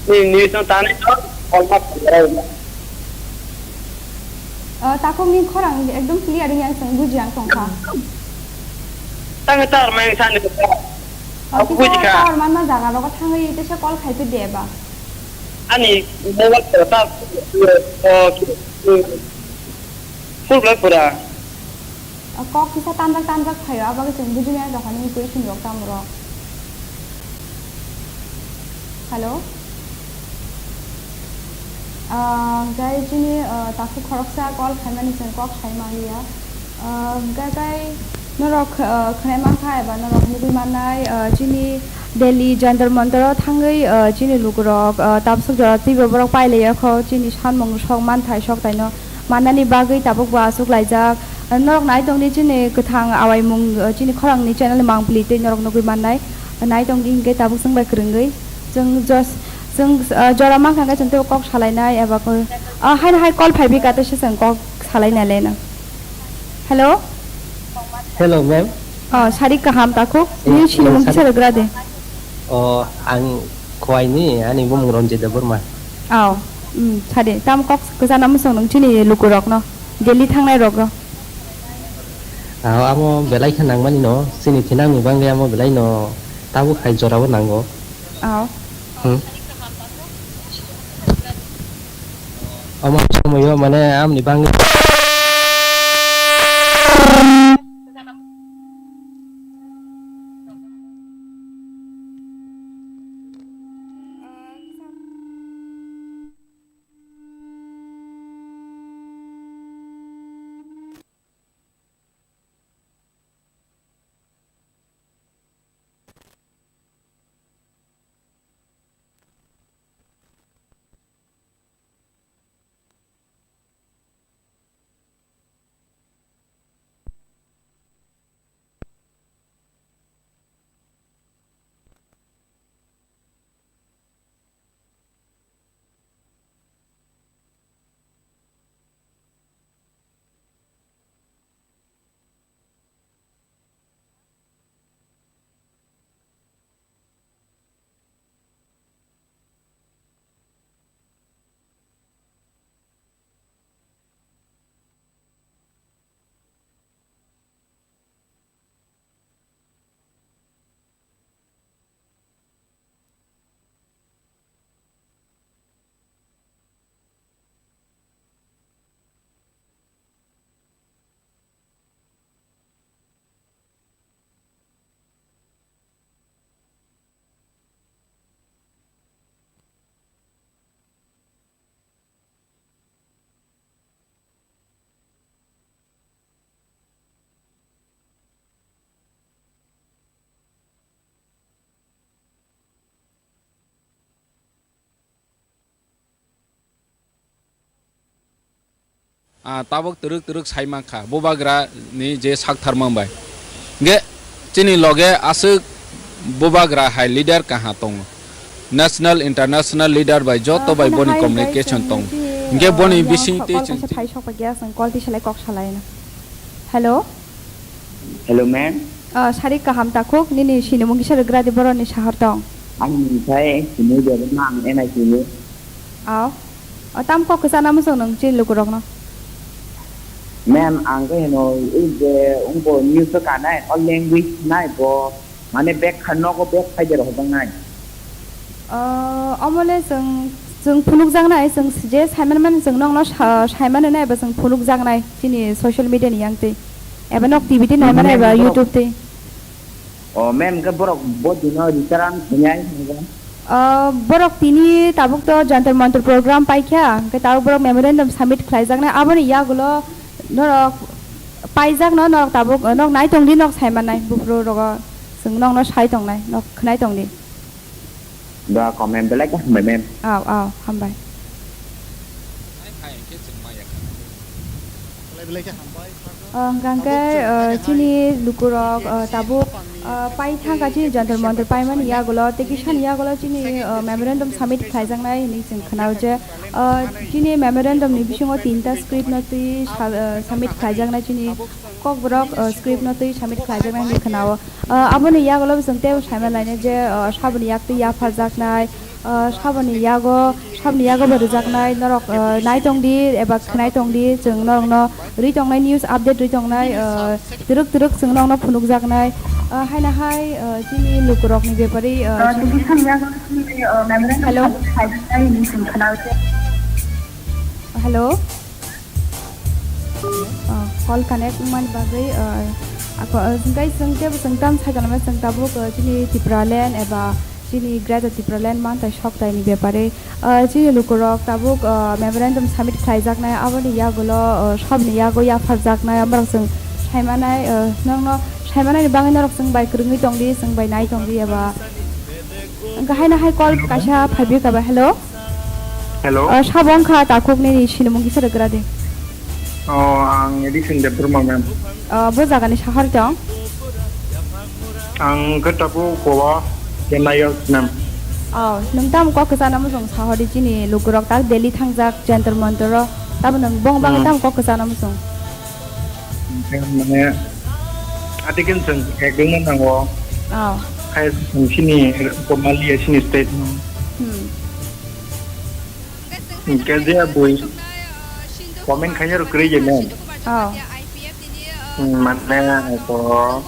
Ni news no tanai to, almost. Ah, takhuk ni khorang ekdom clear wngya, chwng buji ang tongkha. Tang tar mai sani. Ah, aku kisa buji kha. Tower manma jaga rogo thangwi teisa call khai phi de ba. Ani mobile ko ta, oh, full black pura. Ah, kok kisa tanjak tanjak phaio, abagwi chwng buji maya dohani question rok tamo rok. Hello? Ah, hwnkhe chini, ah, takhuk khoroksa call khaimani chwng kok sai manliya. Ah, hwnkhe kai norok, ah, khwnai mankha eba norok nugwi mannai, ah, chini Delhi Jantar Mantar o thangwi, ah, chini lukurok, ah, tabswk jora twibo borok pailaiya kho, chini sanmung sok manthai sok taino mannani bagwi tabuk bo aswk laijak. Norok nai tongdi chini kwthang awaimung, chini khorangni channel ni mangpili tei norok nugwi mannai. Nai tongdi hinkhe tabuk chwng bai kwrwngwi. Chwng jos-, chwng, ah, jora mankha khe chwng teibo kok salainai eba khe, ah, haino hai call phaibi ka teisa chwng kok salainai le nang. Hello? Hello, ma'am. Oh, sari kaham takhuk. Eh, nini sinimung sari. Kisa rwgra de. Oh, ang Khwaini, ani bumung Ranjit Debbarma. Oh, mm, sadi. Tam kok kwchana mwsong nung chini lukurokno, Delhi thangnai rokno. Ah, amo belai khe nangmani no, chini thinangni bagwi amo belai no tabuk hai jorao nango. Oh. Hmm. Omo somoyo mane amni bagwi. Ah, tabuk twrwk twrwk sai mankha bubagra ni je sak tharmang bai. Hwnkhe chini loge aswk bubagra hai leader kaha tongo. National, international leader bai joto bai boni communication tongo. Hwnkhe boni bising tei chwng phai sok bai gas ang call twi salai kok salai na. Hello? Hello, ma'am. Ah, sari kaham takhuk, nini sinimung kisa rwgra di, boroni sahar tong. Ang mungthai simi de ma ang N I C ni. Aw. O tam kok kwchana muchung nung chini lukurokno. Ma'am, ang khe hino ui je ungbo news o kanai, o language nai bo, mane bek kha nogo bek phaide rok hobang nai. Ah, omo le chwng, chwng phunukjaknai, chwng je saimanmani chwng nokno sa-, saimanwi nai ba chwng phunukjaknai chini social media ni yang twi. Eba nok T V twi naimani eba YouTube twi. O, ma'am, hwnkhe borok bo dino return khainai, hwnkhe? Ah, borok tini tabuk to Jantar Mantar program paikha, hwnkhe tabuk borok memorandum submit khlaijaknai, aboni yagulo norok paijakno, norok tabuk, nok nai tongdi, nok saimanai, buphuru rogo chwng nokno sai tongnai, nok khwnai tongdi. Da comment belai khe hambai, ma'am. Aw, aw, hambai. Belai belai khe hambai. Ah, hwnkhe, ah, chini lukurok, ah, tabuk, ah, pai thangkha chini Jantar Mantar paimani yagulo, tei kisani yagulo chini, ah, memorandum submit khlaijaknai hinwi chwng khwnao je, ah, chini memorandum ni bisingo tinta script no twi sa-, ah, submit khlaijaknai chini Kokborok, ah, script no twi submit khlaijaknai hinwi khwnao. Ah, aboni yagulo bo chwng teibo saimalainai je, ah, saboni yak twi yapharjaknai, Ah, saboni yago, saboni yago bo rwjaknai, norok, ah, nai tongdi eba khwnai tongdi, chwng norokno rwi tongnai, news update rwi tongnai, ah, twrwk twrwk chwng norokno phunukjaknai. Ah, haino hai, ah, chini lukurokni bepari, ah, Ah, chini tini samya ko tini, ah, memorandum Hello. Sadi khai khai ni sing khana uche. Hello. Ah, call connect wngmani bagwi, ah, ako, ah, hwnkhe chwng tebo chwng tam sai tongo, chwng tabuk, ah, chini Tipraland eba chini Greater Tipraland mantai soktaini bepare, ah, chini lukurok tabuk, ah, memorandum submit khlaijaknai, aboni yagulo, ah, sabni yago yapharjaknai, amorok chwng saimanai, ah, nokno saimanani bagwi norok chwng bai kwrwngwi tongdi, chwng bai nai tongdi eba. Hwnkhe haino hai call kaisa phaibi kaba, hello? Hello? Ah, sabo wngkha takhuk nini sinimung kisa rwgra di. Oh, ang Edison Debbarma, ma'am. Ah, bo jagani sahar tong? Ang khe tabuk Goa, Chennai o, ma'am. Oh, nwng tamo kok kwchana muchung sahor di chini lukurok tak Delhi thangjak Jantar Mantar o, tamo nwng bong bagwi Hmm. tamo kok kwchana muchung? Mane, article chwng ekdwngno nango. Oh. Hai chwng sini Somali, sini state no. Hmm. Hwnkhe je bui comment khaina rw kwrwi je, ma'am. Oh. Hmm, mane, ko,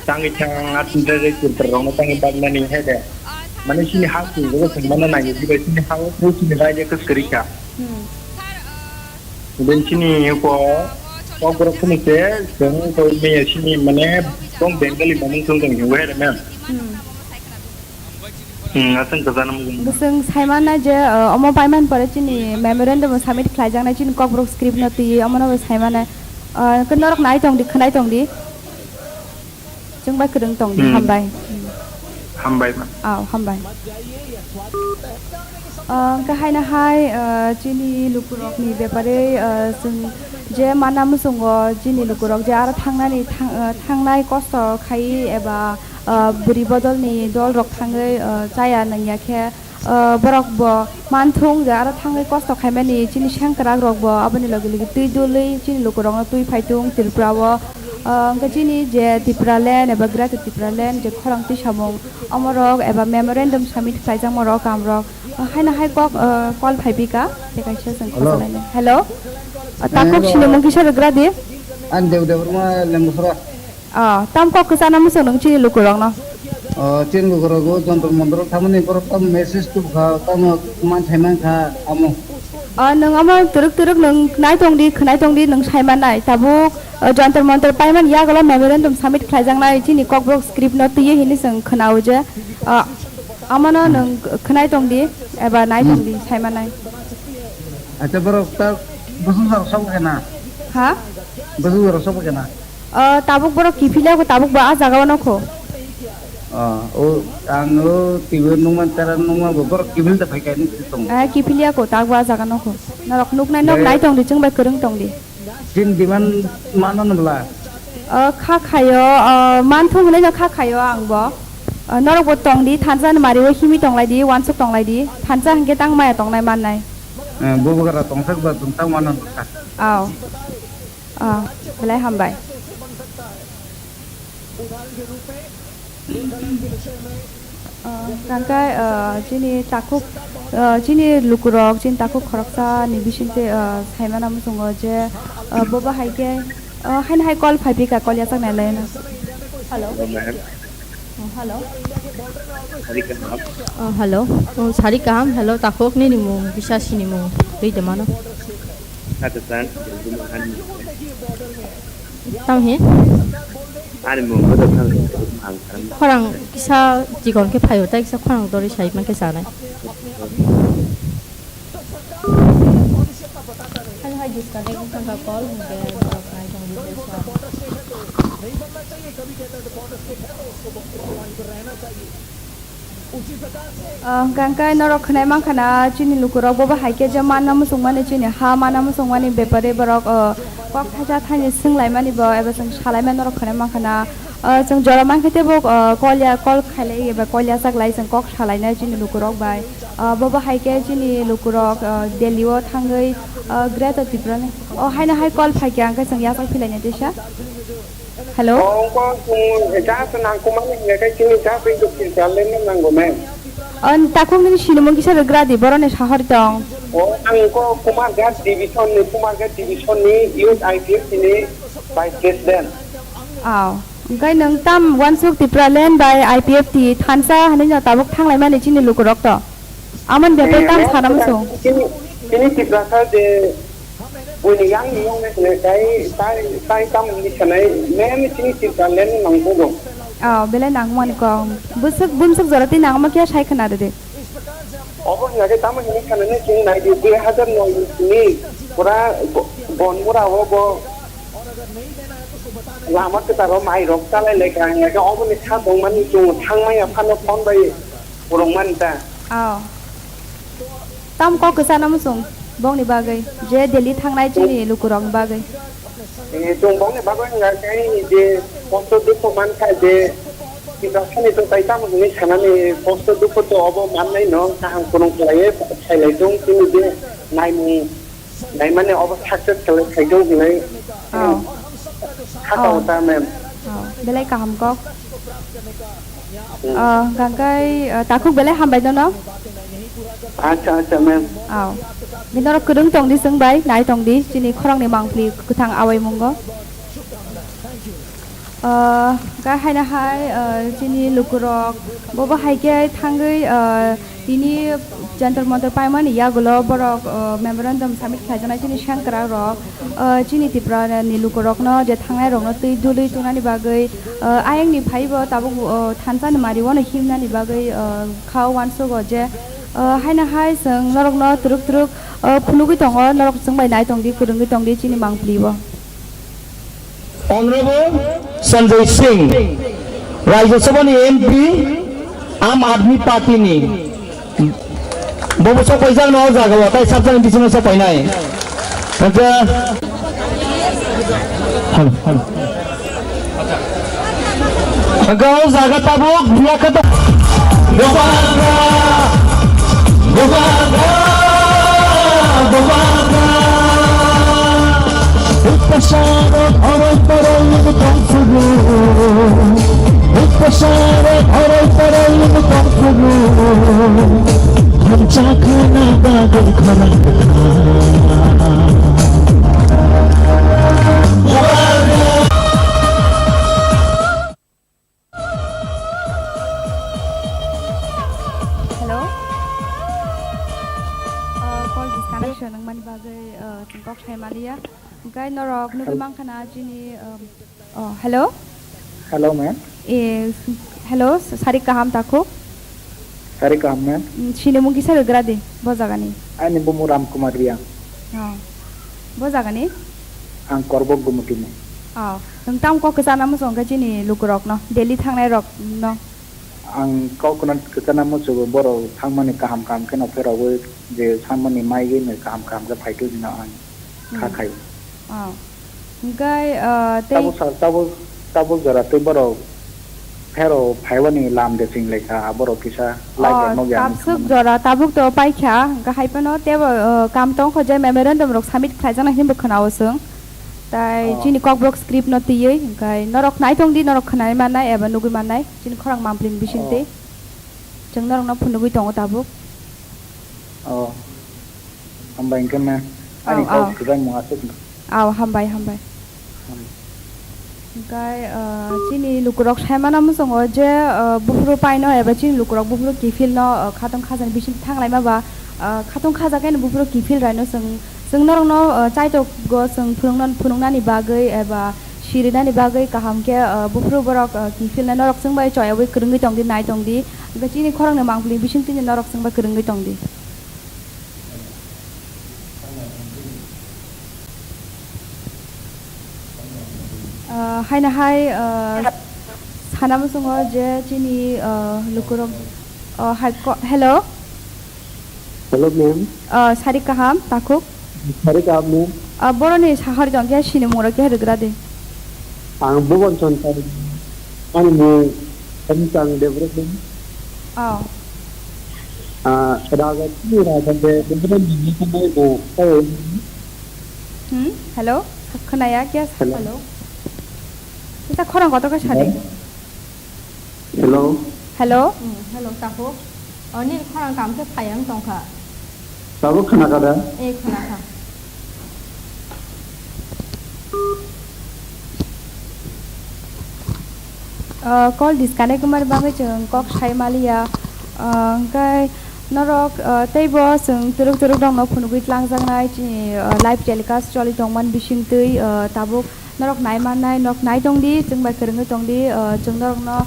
tangwi thang, atin dere, kurtar rokno tangwi baknani hai de. Mane, sini ha chwng sini ha, sini raja kwswrwi kha. Hmm. Bini sini ko, kokborok phunukhe, chwng ko mia sini mane tong Bengali mamung chwng tong hiwi hai ma'am. Hmm. Hmm, aswng kwchana muchung. Bwswng saimana je, uh, omo paiman pore chini memorandum submit khlaijaknai chini kokborok script no twiwi omono bo saimana, uh, norok nai tongdi, khwnai tongdi. Chwng bai kwrwng tong di, Hmm. Hambai. Hambai ma. Aw, hambai. Ah, hwnkhe haino hai, ah, chini lukurokni bepare, ah, chwng je mana muchungo chini lukurok je aro thangnani thang-, ah, thangnai kosto khai eba, ah, bwrwi bodolni dolrok thangwi, ah, chaya nangya khe, ah, borok bo manthung je aro thangwi kosto khaimani chini sengkrak rok bo aboni logi logi twi dului chini lukurokno twi phaitung Tripura o. Ah, hwnkhe chini je Tipraland eba Greater Tipraland je khorang twi samung omorok eba memorandum submit khlaijakma rok kamrok, ah, haino hai kok, ah, call phaiphika tei kaisa chwng Hello. Khosalainai. Hello. Ah, takhuk Hello. Sinimung kisa rwgra di. Ani Dev Debbarma Lembusra. Ah, tam kok kwchana muchung nwng chini lukurokno? Oh, chini lukurok o Jantar Mantar o thamani borok tam message tubukha, tamo man thai mankha amo. Ah, nwng amo twrwk twrwk nwng nai tongdi, khwnai tongdi, nwng saimanai. Tabuk, ah, Jantar Mantar paiman yagulo memorandum submit khlaijaknai chini kokborok script no twiwi hinwi chwng khwnao je. Ah, amono Hmm. Nwng khwnai tongdi eba nai Hmm. Tongdi saimanai. Acha borok ta bwswk jora sobo khe na? Ha? Bwswk jora sobo khe na? Ah, tabuk borok kiphilya ko tabuk ba a jaga o nokho. Ah, o ang o tibo nungma tara nungma bo borok kiphil da phai kaini tong. Eh, kiphilya ko tabuk ba a jaga nokho. Norok nuknai nok Dai. Nai tongdi chwng bai kwrwng tongdi. Chini demand mano nw bwla? Ah, kha khayo, ah, manthung hwnwi no kha khayo ang bo. Ah, norok bo tongdi thansa ni mari o himwi tonglai di, wansuk tonglai di, thansa hwnkhe tang maya tongnai mannai. Eh, bo bwkra tongsak ba chwng tang mano nw bwla. Aw. Ah, belai hambai. Ah, hwnkhe, ah, chini takhuk, ah, chini lukurok, chini takhuk khoroksa ni bisingtwi, ah, saimana muchungo je, ah, bo bahai khe, ah, haino hai call phaiphika, call yachaknai laina. Hello. Hello, ma'am. Oh, hello. Sari kaham. Oh, hello. Oh, sari kaham. Hello, takhuk nini mung, bisa sini mung. Twi de mano. Kata san, Debbarma Hani. Tamo he? Ani mung ko da thang ko ang thang. Khorang kisa chikon khe phaio, tai kisa khorang dori sai man khe sanai. Hai hai disconnect wngkha call, hwnkhe norok nai tong di. Ah, hwnkha hwnkhe norok khwnai mankha na, chini lukurok bo bo hai khe je manna muchungmani, chini ha manna muchungmani bepare borok, ah, kok thaisa thaini swnglaimani bo eba chwng salaimani norok khwnai mankha na. Ah, chwng jora mankhe teibo, ah, call ya, call khailai eba call yachaklai chwng kok salainai chini lukurok bai. Ah, bo bo hai khe chini lukurok, ah, Delhi o thangwi, ah, Greater Tripura ni. Oh, haino hai call phai khe ang khe chwng yachak philainai teisa. Hello? Oh, wngkha, wng, just nangkukmani hwnwi khe chini just wngkha filter le nang nango, ma'am. An takhuk nini sinimung kisa rwgra di, boroni sahori tong. O, ang ko Kumarghat division ni, Kumarghat division ni youth I P F T ni vice president. Aw, hwnkhe nwng tam wansuk Tipraland bai I P F T thansa hinwi no tabuk thanglaimani chini lukurok to? Amoni bepar tam sana muchung. Chini, chini Tiprasa je buini yang ni yong ne tai, tai, tai tam ni sanai, mem chini Tipraland ni nangbugo. Aw, belai nangmani kok. Bwswk, bumswk jora tei nangma khe sai khna rwdi. Obo hwnga khe tamo hwnwi khanani chwng nai di, dui hazar noi ni simi pura bo-, Bonmura o bo lama kwcharo mai rok chalai lai kha, hwnga khe oboni kha tongmani chwng thang manya phano phone bai phwrwng mani ta. Aw. Tam kok kwchana muchung bongni bagwi, je Delhi thangnai chini lukurokni bagwi. Eh, chwng bongni bagwi hwnga khe je kosto dukhu mankha je Tiprasani to tai tamo hwnwi sanani kosto dukhu to obo mannai no kaham kwrwng khlaiwi phailai tong chini je naimung naimani obo success khlai phaitong hwnwi. Oh. Khakao ta mem. Oh, belai kaham kok. Hmm. Oh, gangkai, eh, takhuk belai hambai dono. Acha, acha, ma'am. Aw. Norok kwrwng tong di, chwng bai nai tong di, chini khorang ni mangpli kwthang awai mungo. Ah, ga haina hai, ah, chini lukurok, bobo hai khe thangwi, ah, tini Jantar Mantar paimani yagulo borok, ah, memorandum submit khlaijaknai chini sengkrak rok. O, chini Tripura ni lukurokno je thangnai rokno twi dului tongnani bagwi, o, ayang ni phaibo tabuk, o, thansa ni mari o no himnani bagwi, o, kha uansugo je, o, haino hai chwng norokno twrwk twrwk, o, phunugwi tongo, norok chwng bai nai tong di, kwrwngwi tong di chini mangpli o. Honorable Sanjay Singh, Rajya Sabha ni M P, Aam Aadmi Party ni. Bo bo sok paijak no o jaga o, tai sab jani bisingo sok painai. Hwnkhe, halo, halo. Hwnkhe o jaga tabuk biya khe to. Gopalda, Gopalda, Gopalda. Upasaro horai parai tongphuru. Upasaro horai parai tongphuru. Hamjakna bagwi khorang. Hello? Uh, call disconnection wngmani bagwi, uh, chwng kok sai maliya. Hwnkhe norok nugwi mankha na chini, um, Oh, hello? Hello, ma'am. Eh, hello, sari kaham takhuk? Sari kaham, ma'am. Mm, sinimung kisa rwgra di, bo jagani. Ani bumu Ram Kumar Riang. Oh. Bo jagani? Ang Korbok Gumutini. Oh. Nwng tam kok kwchana muchung khe chini lukurokno, Delhi thangnai rokno? Ang kok kwna-, kwchana muchugo borok thangmani kaham kaham kheno pherawi je samani maigwi no kaham kaham khe phaitu hino ang. Hmm. Kha khai. Oh. Hwnkhe, ah, tei tabuk sa-, tabuk, tabuk jora tei borok phero phaiwani lam de chwng lai kha, borok kisa lai Oh, kha, nokya tabswk jora tabuk to pai kha, hwnkhe hai phano teibo, ah, kam tong kho je memorandum rok submit khlai jaknai hinwi bo khwnao chwng. Tai Oh. Chini Kokborok script no twiwi, hwnkhe norok nai tong di, norok khwnai mannai eba nugwi mannai, chini khorang mangpli ni bising twi. Oh. Chwng norok no phunugwi tongo tabuk. Oh. Hambai hwnkhe ma'am. Ani Aw, kok aw. Swbaimung aswk no. Aw, hambai, hambai. Hambai. Hwnkhe, ah, chini lukurok saimano muchungo je, ah, buphuru paino eba chini lukurok buphuru kiphilno, ah, khatong khajani bising thanglaima ba, ah, khatong khajakeno buphuru kiphil raino chwng, chwng norokno, ah, chaitogo chwng phunukno-, phunuknani bagwi eba sirinani bagwi kaham khe, ah, buphuru borok, ah, kiphilnai norok chwng bai choyaui kwrwngwi tong di, nai tong di. Hwnkhe chini khoroknwi mangpili bising tini norok chwng bai kwrwngwi tong di. Ah, haino hai, ah, sana muchungo je chini, ah, lukurok, oh, hai ko-, hello? Hello, ma'am. Ah, sari kaham, takhuk? Sari kaham, ma'am. Ah, boroni sahari tong khe sini mungro khe rwgra di. Ang Bhuban Chondro, ani mung Samsang Debra, ma'am. Oh. Ah, raja, raja de, Debra ni ni kamai bo, oh. Hmm, hello? Khwnaya kya? Hello. Hello? Kita khorang kotor khe sadi. Hello? Hello? Hmm, hello, takhuk. O, nini khorang kaham khe phai wng tong kha. Tabuk khna kha da? E, khna kha. Ah, call disconnect wngmani bagwi chwng kok sai maliya. Ah, hwnkhe norok, ah, teibo chwng twrwk twrwk rokno phunugwi tlangjaknai chini, ah, live telecast choli tongmani bisingtwi, ah, tabuk norok nai mannai, nok nai tongdi, chwng bai kwrwngwi tongdi, ah, chwng norokno,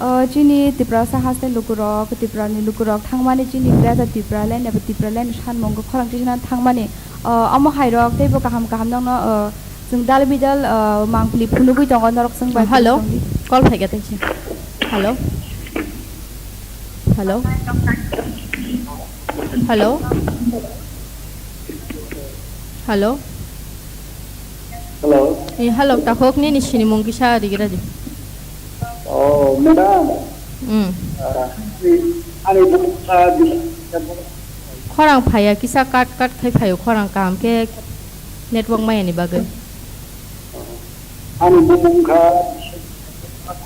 ah, chini Tiprasa hasteni lukurok, Tiprani lukurok thangmani chini Greater Tipraland eba Tipraland sanmung khorang tisana thangmani, ah, omo hairok teibo kaham kaham nokno, ah, Chwng dal bidal, ah, mangpili phunugwi tongo norok chwng bai Hello. Phunugwi tongdi. Call phaikha tei se. Hello. Hello. Hello. Hello. Hello. Eh, hello, takhuk nini sinimung kisa rigira di. Oh, madam. Hmm. Ah, ani bumung kha di. Khorang phaiya kisa kat kat khai phaio khorang kaham khe network maya ni bagwi. Ani bumung kha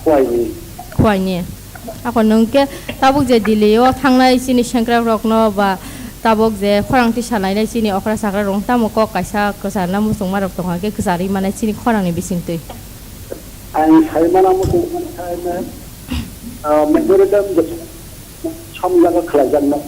Khwaini. Khwaini. Ako nwng khe tabuk je Delhi o thangnai chini sengkrak rokno ba tabuk je khorang tisa lainai chini okra chakra rok tamo kok kaisa kwcharna muchungma rok tongkha khe kwcharwi manai chini khorang ni bisingtwi. Ang saimana muchungma kha, ah, majority Samjago khlaijaknai.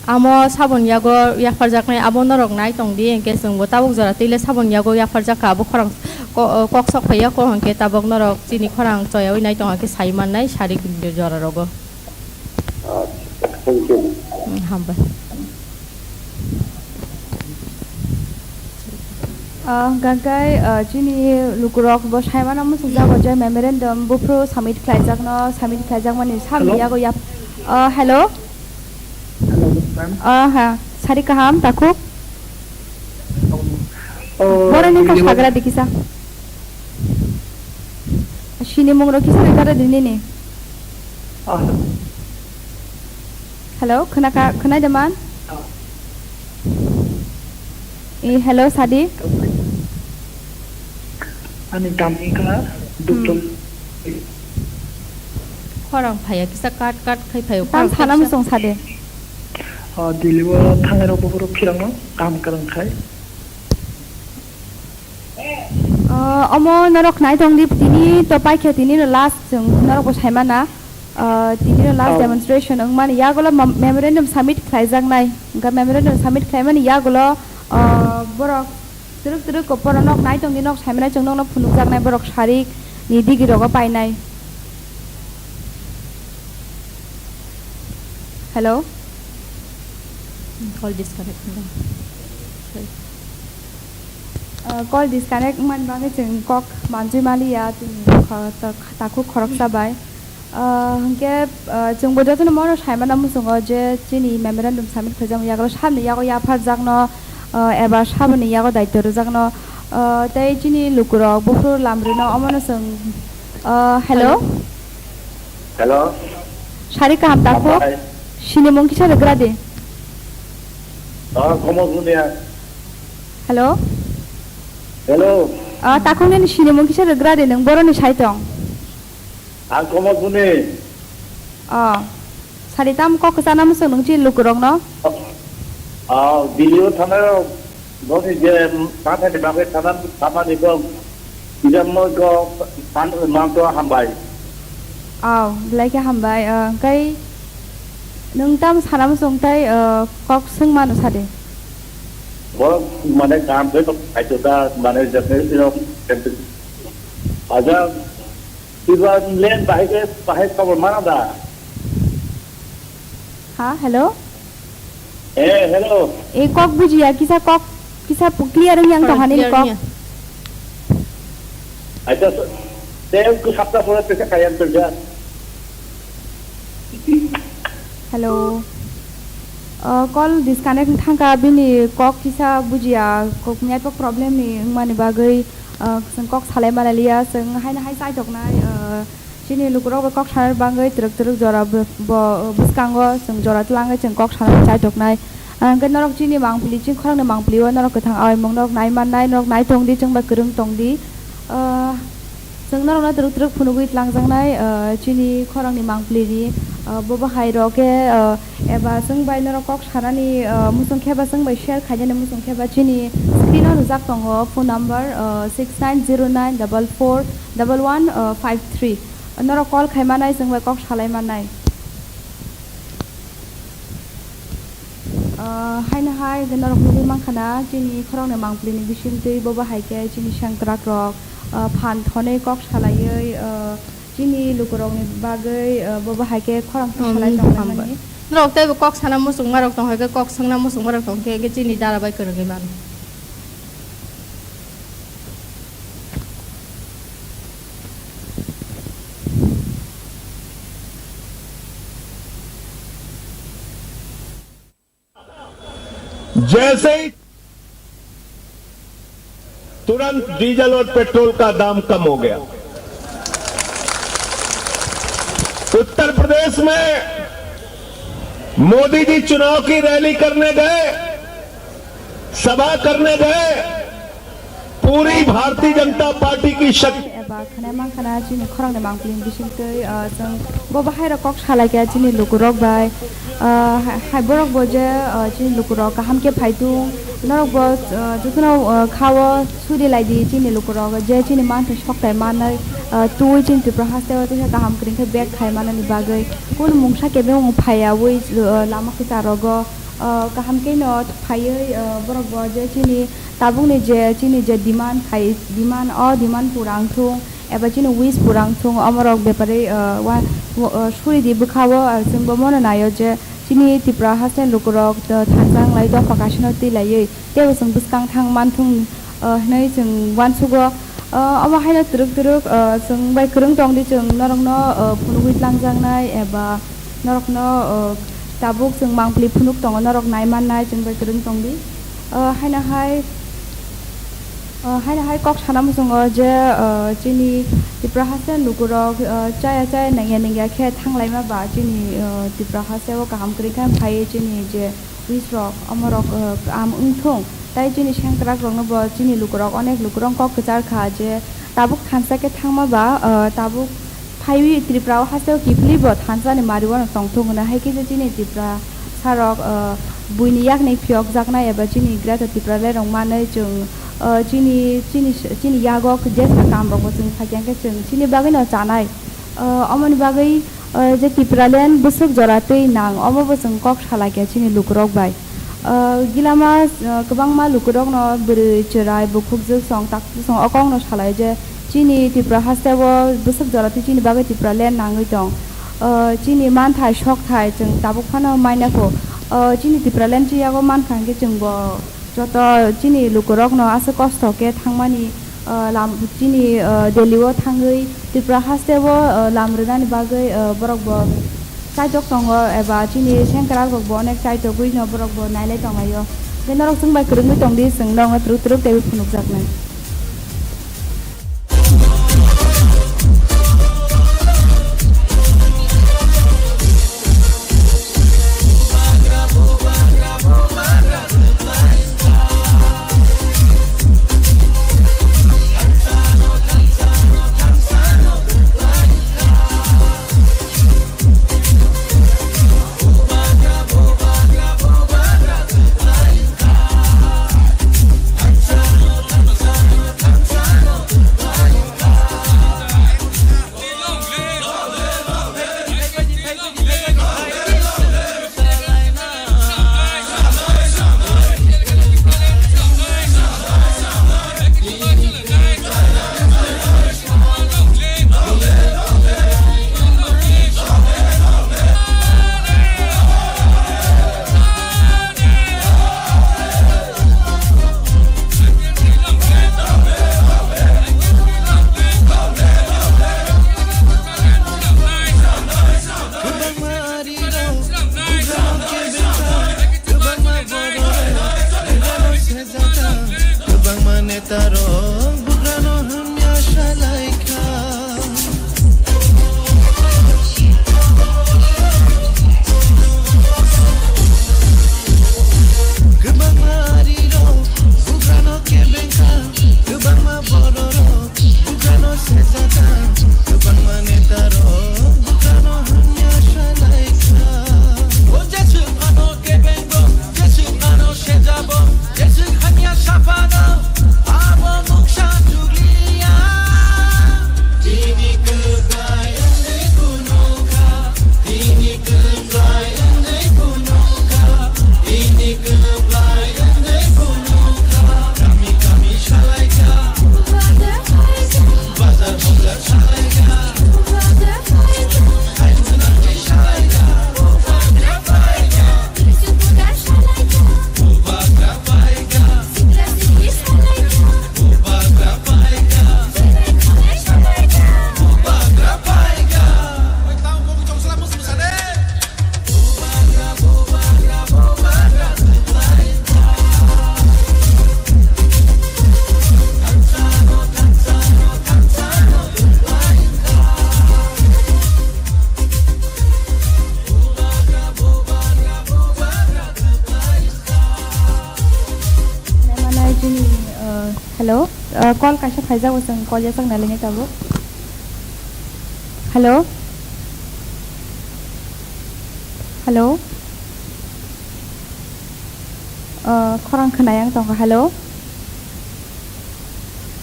Amo saboni yago yapharjaknai, abo norok nai tongdi, hinkhe chwngbo tabuk jora twile saboni yago yapharjak kha, abo khorang ko-, kok sok phaiya, ko hinkhe tabuk norok chini khorang choyaui nai tongkha khe sai mannai, sarik jora rogo. Acha, thank you. Hmm, hambai. Ah, hwnkha khe, ah, chini lukurok bo saimano muchungjago je memorandum buphuru submit khlaijakno, submit khlaijakmani samni Hello? yago yap-, ah, hello? Hello, ma'am. Ah, ha, sari kaham, takhuk? Oh, Boroni kha video sagra di kisa. Sini mungro kisa ri kara di nini. Ah. Hello, khwnakha, khwnai da man? Ah. Eh, hello, sadi. Ani tamni kha, Hmm. Doctor. Khorang phaiya kisa kat kat khai phaio. Tam khorang sana kisa. Musung sade. Ah, Delhi o thangnai rok buphuru phirangno kam kwrwng khai. Ah, omo norok nai tongdi, tini to paikha, tini no last chwng norok bo saimana. Ah, tini no last Oh. demonstration wngmani yagulo mem-, memorandum submit khlaijaknai. Hwnkha memorandum submit khlaimani yagulo, ah, borok twrwk twrwk kopor nok nai tongdi, nok saimana chwng nokno phunukjaknai borok sarik ni digi rogo painai. Hello? Call disconnect. Uh, call disconnect wngmani bagwi chwng kok manjui maliya, chini kho-, ta-, takhuk khoroksa bai. Uh, hwnkhe, uh, chwngbo jotono mono saimano muchungo je chini memorandum submit khaijak yago sabni yago yapharjakno, uh, eba saboni yago daityo rwjakno, uh, tei chini lukurok buphuru lamrino omono chwng, uh, hello? Hello. Hello. Sari kaham takhuk? Hambai. Sinimung kisa rwgra di. Oh, Komol Bhunia. Hello? Hello. Ah, takhuk nini sinimung kisa rwgra di, nwng boroni sai tong. Ang Komol Bhuni. Ah, sari tam kok kwchana muchung nwng chini lukurokno? Ah, Delhi o thanai rok boni je tathani bagwi thana, thanani kok, ijamno kok, than-, manto hambai. Oh, belai khe hambai. Ah, kai nwng tam sana muchung tai, ah, kok swng mano sadi. Borok mane kam khe kaitor da, mane jatni rok, aja, iba len bahai khe, bahai khobor mana da? Ha, hello? Eh, hello. E kok bujiya, kisa kok, kisa pu-, clear wng yang Khorang tongha nini clear kok. Wngya. Acha, so, tei wngkha sapta pore tesa kaya wngkha. Hello. Uh, call disconnect wng thangkha, bini kok kisa bujiya, kok network problem ni wngmani bagwi, uh, chwng kok salai malai liya, chwng haino hai chai toknai, uh, chini lukurok bai kok sana bagwi twrwk twrwk jora bo, bo, bwskango chwng jora twlangwi chwng kok sana chai toknai. Hwnkhe norok chini mangpili, chini khorang ni mangpili o norok kwthang awi mung norok nai mannai, norok nai tongdi, chwng bai kwrwng tongdi. Uh, Chwng norokno twrwk twrwk phunugwi tlangjaknai, ah, chini khorangni mangpilini, ah, bo bahai rok khe, ah, eba chwng bai norok kok sanani, ah, muchung khe ba chwng bai share khainani muchung khe ba chini screen o rijak tongo phone number, ah, six nine zero nine double four double one five three. Norok call khai manai, chwng bai kok salai manai. Ah, haino hai norok nugwi mankha na chini khoroknwi mangpili ni bisingtwi bo bahai khe chini sengkrak rok, ah, phan thonwi kok salaiwi, ah, chini lukurokni bagwi, ah, bo bahai khe khorang salai tonglaimani. Norok teibo kok sana muchungmarok tong hai khe kok swngna muchungmarok tong khe, khe chini dara bai kwrwngwi mano. जैसे ही तुरंत डीजल और पेट्रोल का दाम कम हो गया। उत्तर प्रदेश में मोदी जी चुनाव की रैली करने गए, सभा करने गए, पूरी भारतीय जनता पार्टी की शक्ति। Eba khwnai mankha na chini khoroknwi mangpili ni bisingtwi, ah, chwng bo bahai rok kok salai kha chini lukurok bai. Ah, hai, hai borok bo je, ah, chini lukurok kaham khe phai thung, norok bo, ah, jotono, ah, kha o suri lai di chini lukurok je chini manthai sok tai manwi, ah, twi chini Tripura haste o teisa kaham kwrwng khe bag khai manani bagwi kunu mungsa kebeng phai yaui, ah, lama kwcharo go. Ah, kaham khe no phaiwi, ah, borok bo je chini tabukni je chini je demand khai, demand o demand pura wng thung eba chini wish pura wng thung, omorok bepari, ah, wa-, wa-, ah, suri di bwkha o, ah, chwng bo mono nai o je chini Tripura haste ni lukurok, ah, thansa wng lai dopha kaisa no twi laiwi teibo chwng bwskang thang man thung, ah, hwnwi chwng uansugo. Ah, omo haino twrwk twrwk, ah, chwng bai kwrwng tong di, chwng norokno, ah, phunugwi tlangjaknai eba norokno, ah, tabuk chwng mangpili phunuk tongo, norok nai mannai chwng bai kwrwng tong di. Ah, haino hai, ah, haino hai kok sana muchungo je, ah, chini Tripura haste lukurok, ah, chaya chaya nangya nangya khe thanglaima ba chini, ah, Tripura haste o kaham kwrwi khe phaiwi chini je wish rok, omorok, eh, kaham wng thung. Tai chini sengkrak rokno bo chini lukurok, onek lukurok kok kwchar kha je tabuk thansa khe thangma ba, eh, tabuk phaiwi Tripura o haste o kiphilwi bo thansa ni mari o no tong thung hwnwi. Hai khe je chini Tripura sarok, eh, buini yakni phiyok jaknai eba chini Greater Tipraland rok manwi chwng, eh, chini, chini, chini yago jesa kam rok bo chwng phai khe chwng chini bagwi no chanai. Eh, omoni bagwi, eh, je Tipraland bwswk jora twi nang, omo bo chwng kok salai kha chini lukurok bai. Eh, gilama, eh, kwbangma lukurokno bwrwi chwrai bukhukjwk song takjwk song o kokno salai je chini Tripura haste o bwswk jora twi chini bagwi Tipraland nangwi tong. Eh, chini manthai sokthai chwng tabuk phano maina kho. Eh, chini Tipraland chi yago mankha hwnkhe chwng bo joto chini lukurokno aswk kosto khe thangmani, ah, lam, chini, ah, Delhi o thangwi Tripura haste o, ah, lam rwnani bagwi, ah, borok bo chaitok tongo eba chini sengkrak rok bo onek chaitogwi no borok bo nailai tonglaio. Hwnkhe norok chwng bai kwrwngwi tong di, chwng norokno twrwk twrwk teiwi phunukjaknai. Kwbangma netarok bugrano hamya salaikha. Kwbangma arirok bugrano kebengkha, kwbangma bororok bugrano sejata. Uh, hello, uh, call kaisa phaijak, bo chwng call yachak nai lainai tabuk. Hello, hello, uh, khorang khwnai ang tongkha. Hello,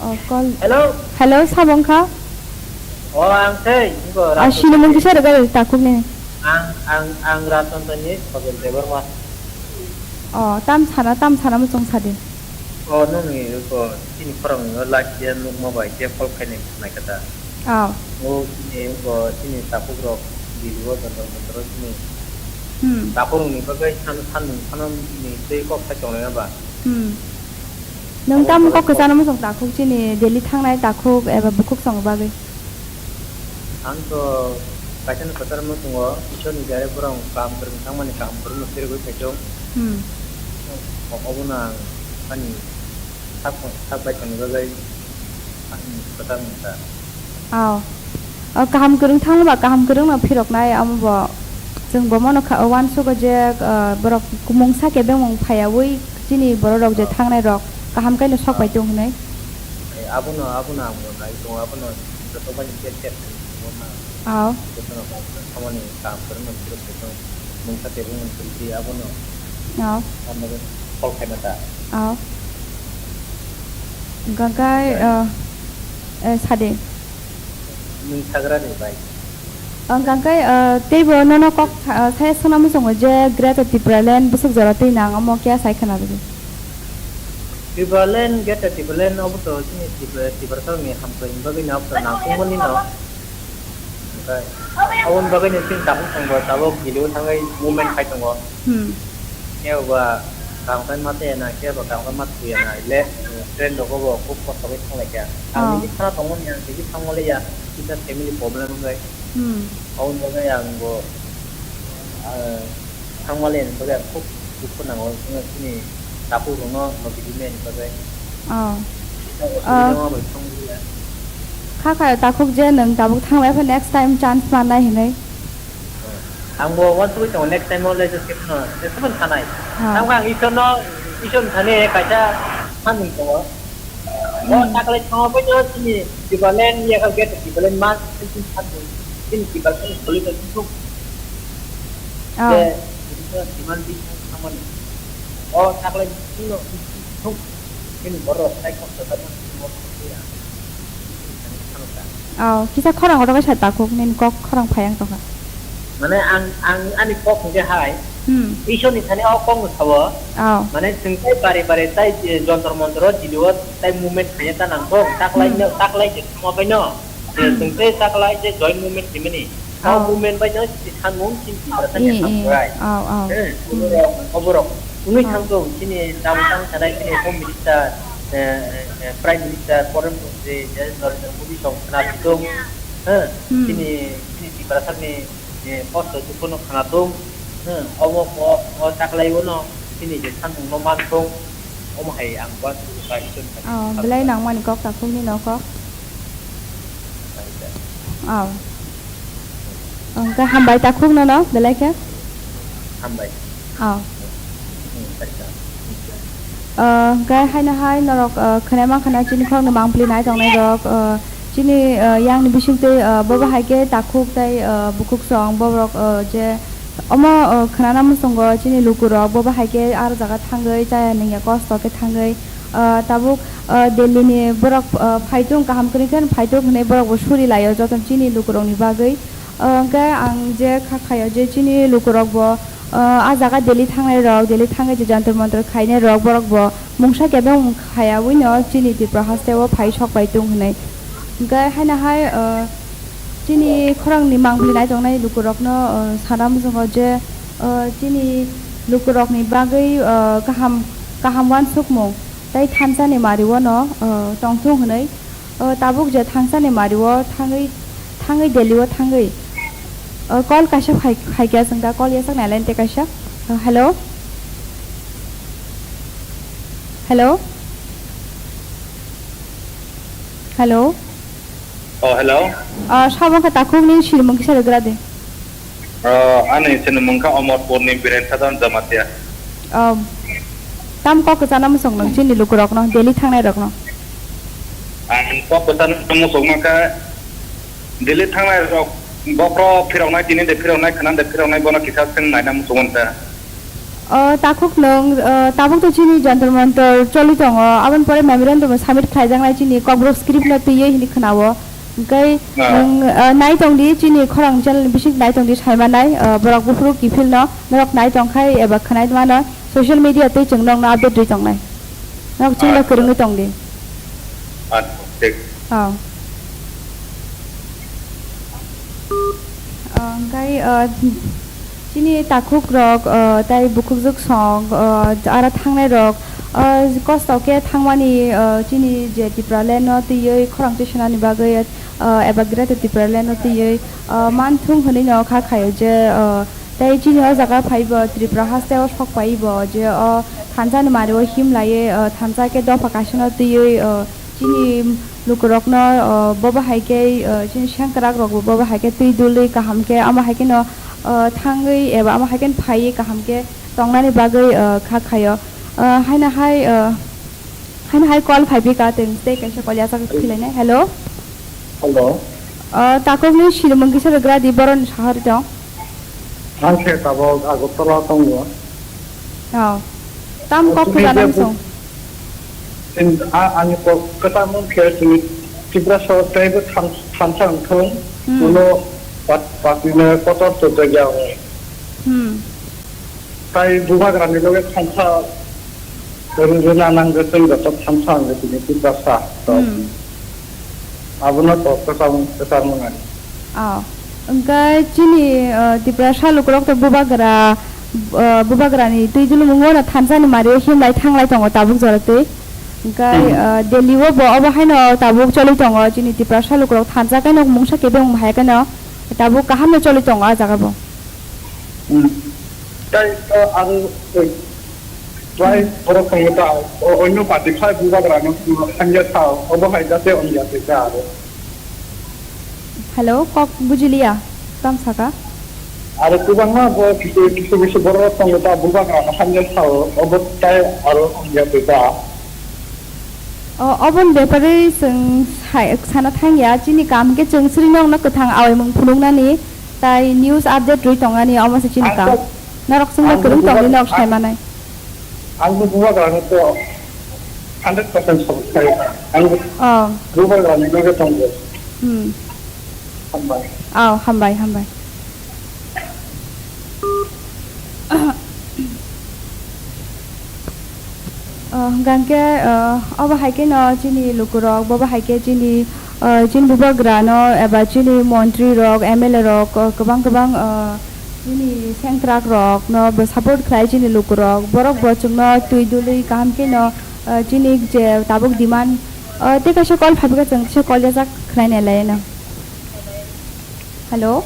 oh, call. Hello. Hello, sabo wngkha? O, ang sei, nokho Ah, Raton sini mung Tani. Kisa rwgwi takhukni. Ang, ang, ang Raton Tani, Khogel Debbarma. O, tam sana, tam sana muchung sadi. O, nokni eko chini khorang no lak ya nukma bai khe call khainai khwnai kha da. O. O, chini eko chini takhuk rok Delhi o Jantar Mantar o chini Hmm. Takhuk rok ni bagwi san, san, sanmung ni tei kok sai tongnai ba. Hmm. Nwng tamo kok kwchangno muchung takhuk chini Delhi thangnai takhuk eba bukhuk songni bagwi? Ang to kaisa no kwchar muchungo, Ishwar ni jare borok kaham kwrwng thangmani kaham kwrwngno phirogwi phaisong. Hmm. O-, obono ang ani sak, sak bai tongni bagwi ang kwchar mungsa. Aw. O kaham kwrwng thangma ba kaham kwrwngno phiroknai, amo bo chwng bo mano kha, uansugo je, ah, borok mungsa kebengmung phaiyaui chini bororok je thangnairok kaham khe no sok bai tong hinwi. Abono, abono ang bo nai tongo, abono joto bai ni chat chat khainai tongo na. Aw. Jotono kaham, samani kaham kwrwngno phirok khe tong mungsa kebengmung kwrwi abono. Aw. Amo khe call khaima ta. Aw. Gagai, ah, eh, sadi. Nwng sagra ni bai. Ang kangkai, ah, teibo nono kok sa-, ah, saya sona muchungo je Greater Tipraland bwswk jora twi nang omo kya sai khwna rwdi. Tipraland, Greater Tipraland obo to chini Tipra, Tiprasa ni hamkrai ni bagwi no obo to nangkukmani no. Okai. Aboni bagwi no chini tabuk thangbo, tabuk Delhi o thangwi movement khai tongo. Hmm. Kebo ba kaham khe ma taya na, kebo ba kaham khe ma thuya na, le, eh, train rogo bo khub kosto khe thang lai kha. Ang Oh. Nini khana tongmani, ang tigi thangma le ya, kisa family problem wngwi. Hmm. Aboni bagwi ang bo, ah, thangma le ni bagwi ang khub dukhu nango, chini takhuk rokno no bidi mani bagwi. Oh. Kisa Oh. Osubida wngma bai thangma le ya. Kha kha takhuk je nwng tabuk thang lai kha next time chance mannai hinwi. Ang bo uansugui tongo, next time o le just khe phano, just phano sanai. Ah. Tamo ang Ishwar no, Ishwar ni thani kaisa samung tongo. O Hmm. Taklai thangma bai no chini Tipraland ya kha gate Tipraland ma chini samung, chini Tipraland ni solution thung. Ah. Je, chini demand di thangmani. O taklai chini no thung. Chini borok tai kosto khaima chini borok thung ya. Oh, kisa khorang kotor khe sa takhuk, nini kok khorang phai ang tongkha. Mane ang, ang ani kok hwnkhe hai, Hmm. Ishwar ni thani o kok no sao. Oh. Mane chwng tai bari bari tai, eh, jontor montor o Delhi o tai movement khaina ta nang thung, taklai Hmm. no, taklai je thangma bai no. Eh, Hmm. Chwng tai taklai je joint movement khaimani. O Oh. Movement bai no chini samung chini Tiprasa ni Eh, eh. Hamkrai. Oh, oh. Eh, Hmm. Oborok, oborok. Wngwi Oh. thangthung, chini tabuk tang sanai chini Home Minister, eh, eh, eh, Prime Minister, Pradhan Mantri, eh, Narendra Modi song khwna sitwng. Eh, Hmm. Chini, chini Tiprasa ni, eh, kosto dukhu no khwna thung. Eh, obo, o, o taklai o no chini je samung no man thung. Omo hai ang uansukha Ishwar ni thani Oh, kha belai kha. Nangmani kok takhuk ni no kok. Acha. Oh. Hwnkhe hambai takhuk nono belai khe. Hambai. Oh. Hmm, acha. Oh, hwnkhe haino hai norok, oh, khwnai mankha na chini khoroknwi mangpili nai tongnai rok, oh, chini, oh, yangni bisingtwi, oh, bobo hai khe takhuk tei, oh, bukhuk song boborok, oh, je omo, oh, khwnana muchungo chini lukurok bobo hai khe aro jaga thangwi chaya nungya kosto khe thangwi, ah, tabuk, ah, Delhi ni borok, ah, phaitung, kaham kwrwi khe phaitung hwnwi borok bo suri laio joto chini lukurok ni bagwi. Ah, hwnkhe ang je kha khaio je chini lukurok bo, ah, ah jaga Delhi thangnai rok, Delhi thangwi je jantar mantar khainai rok, borok bo mungsa kebeng khaya wino chini Tripura haste o phai sok bai tung hwnwi. Hwnkhe haino hai, ah, chini khorang ni mangpili nai tongnai lukurok no, ah, sana muchungo je, ah, chini lukurok ni bagwi, ah, kaham, kaham uansukmung tei thansa ni mari o no, ah, tongthung hwnwi, ah, tabuk je thansa ni mari o thangwi, thangwi Delhi o thangwi, ah, call kaisa phai, phaikha chwng da call yachak nai line tei kaisa. Ah, hello? Hello? Hello? Oh, hello. Ah, sabo khe takhuk nini sinimung kisa rwgra di. Oh, ani sinimung kha Omorpur ni Biren Sadhan Jamatia. Oh. Tam kok kwchana muchung nung chini lukurokno, Delhi thangnai rokno? Ang kok kwchana muchung mankha, Delhi thangnai rok bophro phiroknai, tini de phiroknai, khna de phiroknai, bono kisa swng naina muchung mankha. O, takhuk nung, o, tabuk to chini Jantar Mantar choli tongo, aboni pore memorandum submit khlaijaknai chini Kokborok script no twiwi hini khwnao. Hwnkhe nwng, o, nai tong di, chini khorang channel ni bising nai tong di, sai manai, o, borok buphuru kiphil no norok nai tong khai eba khwnai mano, social media twi chwng nokno update rwi tongnai. Nok chwngno kwrwngwi tong di. Acha, thik. O. O, hwnkhe, o, chini takhuk rok, o, tai bukhukjwk song, o, aro thangnai rok, o, kosto khe thangmani, o, chini je Tipraland no twiwi khorang twisanani bagwi, o, eba Greater Tipraland no twiwi, o, manthung hwnwi no kha khaio je, o, tei chini o jaga phaibo Tripura haste o sok paibo je o thansa ni mari o him laiwi, o, thansa khe dopha kaisa no twiwi, o, chini lukurokno, o, bobo hai khe, o, chini sengkrak rokbo bobo hai khe twi dului kaham khe, omo hai kheno, o, thangwi eba omo hai kheno phaiwi kaham khe tongnani bagwi, o, kha khaio. O, haino hai, o, haino hai call phai phi ka tei, tei kaisa call yachak khilainai. Hello. Hello. O, takhukni sinimung kisa rwgra di, boroni sahari tong. Ang khe tabok Agartala tongo. O. Tam kok kwchana muchung? Chini je bu-, in-, a-, ani kok kwchana mung khe chini Tiprasa teibo tham-, thansa wngthung, hmm, ulo pat-, patino kotor to jagya wngwi. Hmm. Tai bubagrani loge thansa rwna nangwi chwng joto thansa wngwi tini Tiprasa. Hmm. Abono kok kwcham-, kwcharmung ani. O, hwnkhe chini, o, Tiprasa lukurok to bubagra, o, bubagrani twi dulumung no thansa ni mario himlai thanglai tongo tabuk jora twi. Hwnkhe, hmm, o, Delhi o bo obo haino tabuk choli tongo chini Tiprasa lukurok thansa khe no mungsa kebeng hai khe no tabuk kaham no choli tongo a jaga bo. Hmm. Tai to ang, eh, try borok tongo ta, o-, onyo party khai bubagrano hamya sa, obo hai jate hamya se ta aro. Hello, kok bujiliya, tam saka? Aro kwbangma bo kisu, kisu, kisu borok tongo ta bubagrano hamya sa, obo tai aro hamya se ta. O, oboni bepare chwng sai-, sana thangya, chini kam khe chwng srino wngno kwthang awaimung phunuknani, tai news update rwi tongnani, omo se chini kam. Norok chwngno kwrwng tongwi norok sai manai. Ang bo bubagrano to hundred percent support khayo. Ang bo bubagrani loge tongo. Hmm. Hambai. Aw, hambai, hambai. Oh, hwnkhe, oh, obo hai kheno chini lukurok, bobo hai khe chini, oh, chini bubagrano eba chini montrirok, M L A rok, oh, kwbang kwbang, oh, chini sengkrakrokno bo support khlai chini lukurok. Borok bo chwngno twi dului kaham kheno, oh, chini je tabuk demand, oh, tei kaisa call phaikha, chwng kisa call yajak khlainai laino. Hello.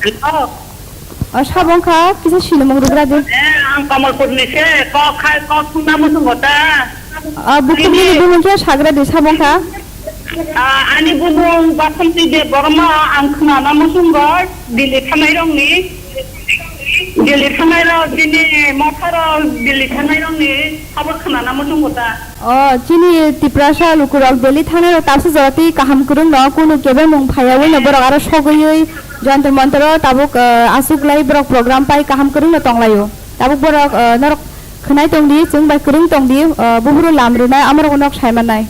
Hello. O, sabo wngkha, kisa sinimung rwgra di. Eh, ang Kamalpur ni se, kok khai, kok thungna muchungo ta. O, bukhuk nini bumung khe sagra di, sabo wngkha. Ah, ani bumung Basanti Debbarma, ang khwnana muchungo, Delhi thanai rokni. Delhi thanai rok, bini motha rok, Delhi thanai rokni, sabo khwnana muchungo ta. O, chini Tiprasa lukurok Delhi thangnai rok tabuk jora twi kaham kwrwng no, kunu kebengmung phaiyawi no borok aro sogwi Jantar Mantar o tabuk, eh, aswk lai borok program pai kaham kwrwng no tonglaio. Tabuk borok, eh, norok khwnai tong di, chwng bai kwrwng tong di, eh, buphuru lam rwnai, amorok nok sai mannai.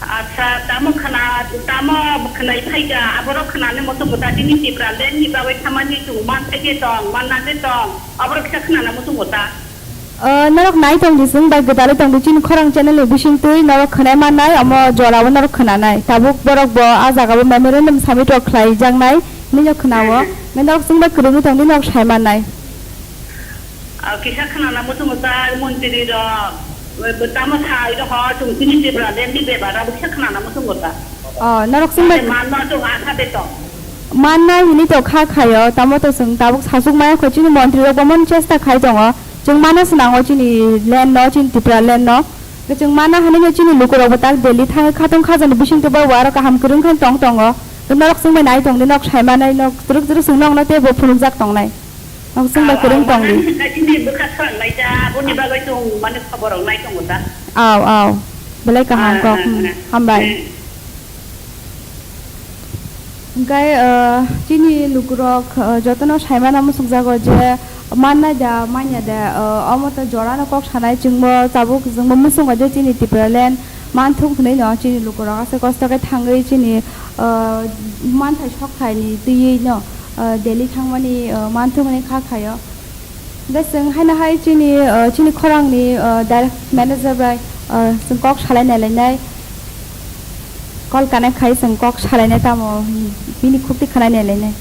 Acha, tamo khwna, tamo khwnai phaikha, aborok khwnani moto bwta chini Tipraland ni bagwi thamani chwng man phaikhe tong, manna se tong, aborok kisa khwnana muchungo ta. O, norok nai tong di, chwng bai gwdalwi tong di, chini khorang channel ni bising twi norok khwnai mannai, omo jora o norok khwnanai. Tabuk borok bo a jaga o memorandum submit rok khlai jaknai, hinwi no khwnao. Hmm. Norok chwng bai kwrwngwi tong di, norok sai mannai. Ah, kisa khwnana muchungo ta, montri rok, bo tamo sai rok ho, chwng chini Tipraland ni bebak rok kisa khwnana muchungo ta. O, norok chwng bai manna chwng asa de tong. Manna hini to kha khayo, tamo to chwng tabuk sasuk maya kho chini montri rok bo mon chesta khai tongo. Chwng mana swnango chini land no, chini Tipraland no. Chwng mana hwnwi no chini lukurok bo tak Delhi thangwi khatung khajani bisingtwi bo aro kaham kwrwng khe tong tongo. Norok chwng bai nai tong di, nok sai manai, nok twrwk twrwk chwng nokno teibo phunukjak tongnai. Nok chwng bai kwrwng tong di. Chini bwkha swrang lai da, aboni bagwi chwng mane khobor rok nai tongo da. Aw, aw. Belai kaham kok. Hmm. Hambai. Hwnkhe, uh, chini lukurok, uh, jotono saimano muchungjago je mannai da, manya da, uh, omo to jorano kok sanai chwngbo tabuk chwngbo muchungo je chini Tipraland manthung hwnwi no chini lukurok aswk kosto khe thangwi chini, uh, manthai sokthai ni twiwi no, uh, Delhi thangmani, uh, manthung hwnwi kha khaio. Hwnkhe chwng haino hai chini, uh, chini khorangni, uh, direct manager bai, uh, chwng kok salai nai lainai. Call connect khai chwng kok salainai tamo, bini khukti khwnai nai lainai.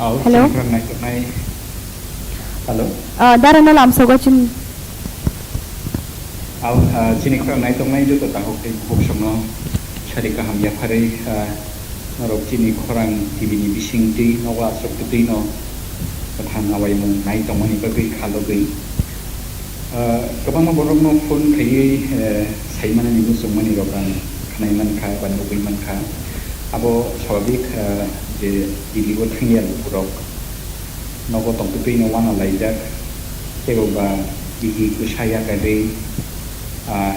Hello? Hello? Uh, darano lamsogo chini. Aw, ah, chini khorang naitok nai joto takhuk tei bukhuk songno sari kaham yapharwi, ah, norok chini khorang T V ni bising twi nogo aswk twi no kwthang awaimung nai tongmani bagwi khalogwi. Ah, kwbangma borokno phone khaiwi, eh, saimanani muchungmani rok ang khnai mankha ba nugwi mankha. Abo swababik, ah, je Delhi o thangya lukurok nogo tongtwtwi no wana laijak, teibo ba bihi kwsa yakarwi, ah,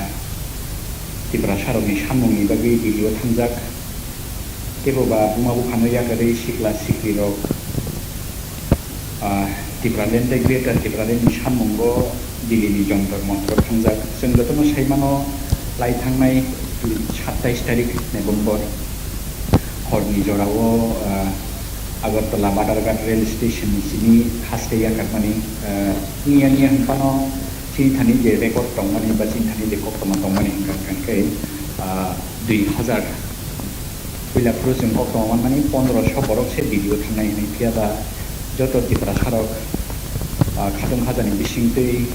Tiprasarokni sammungni bagwi Delhi o thangjak, teibo ba buma buphano yakarwi sikla siklirok, ah, Tipraland tei Greater Tipraland ni sammungo Delhi ni Jontor Montor thangjak. Chwng jotono sai mano, lai thangnai satais tarik November horni jorao, ah, Agartala Badharghat rail station ni simi haste yakharmani, ah, wngya wngya hwnphano chini thani je record tongmani ba chini thani je koktwma tongmani hwnkha hwnkha khe, ah, dui hazar. Puila phuru chwng koktwma manmani pondro sho borok se Delhi o thangnai hwnwi, phiya ba joto Tiprasarok, ah, khatung khajani bisingtwi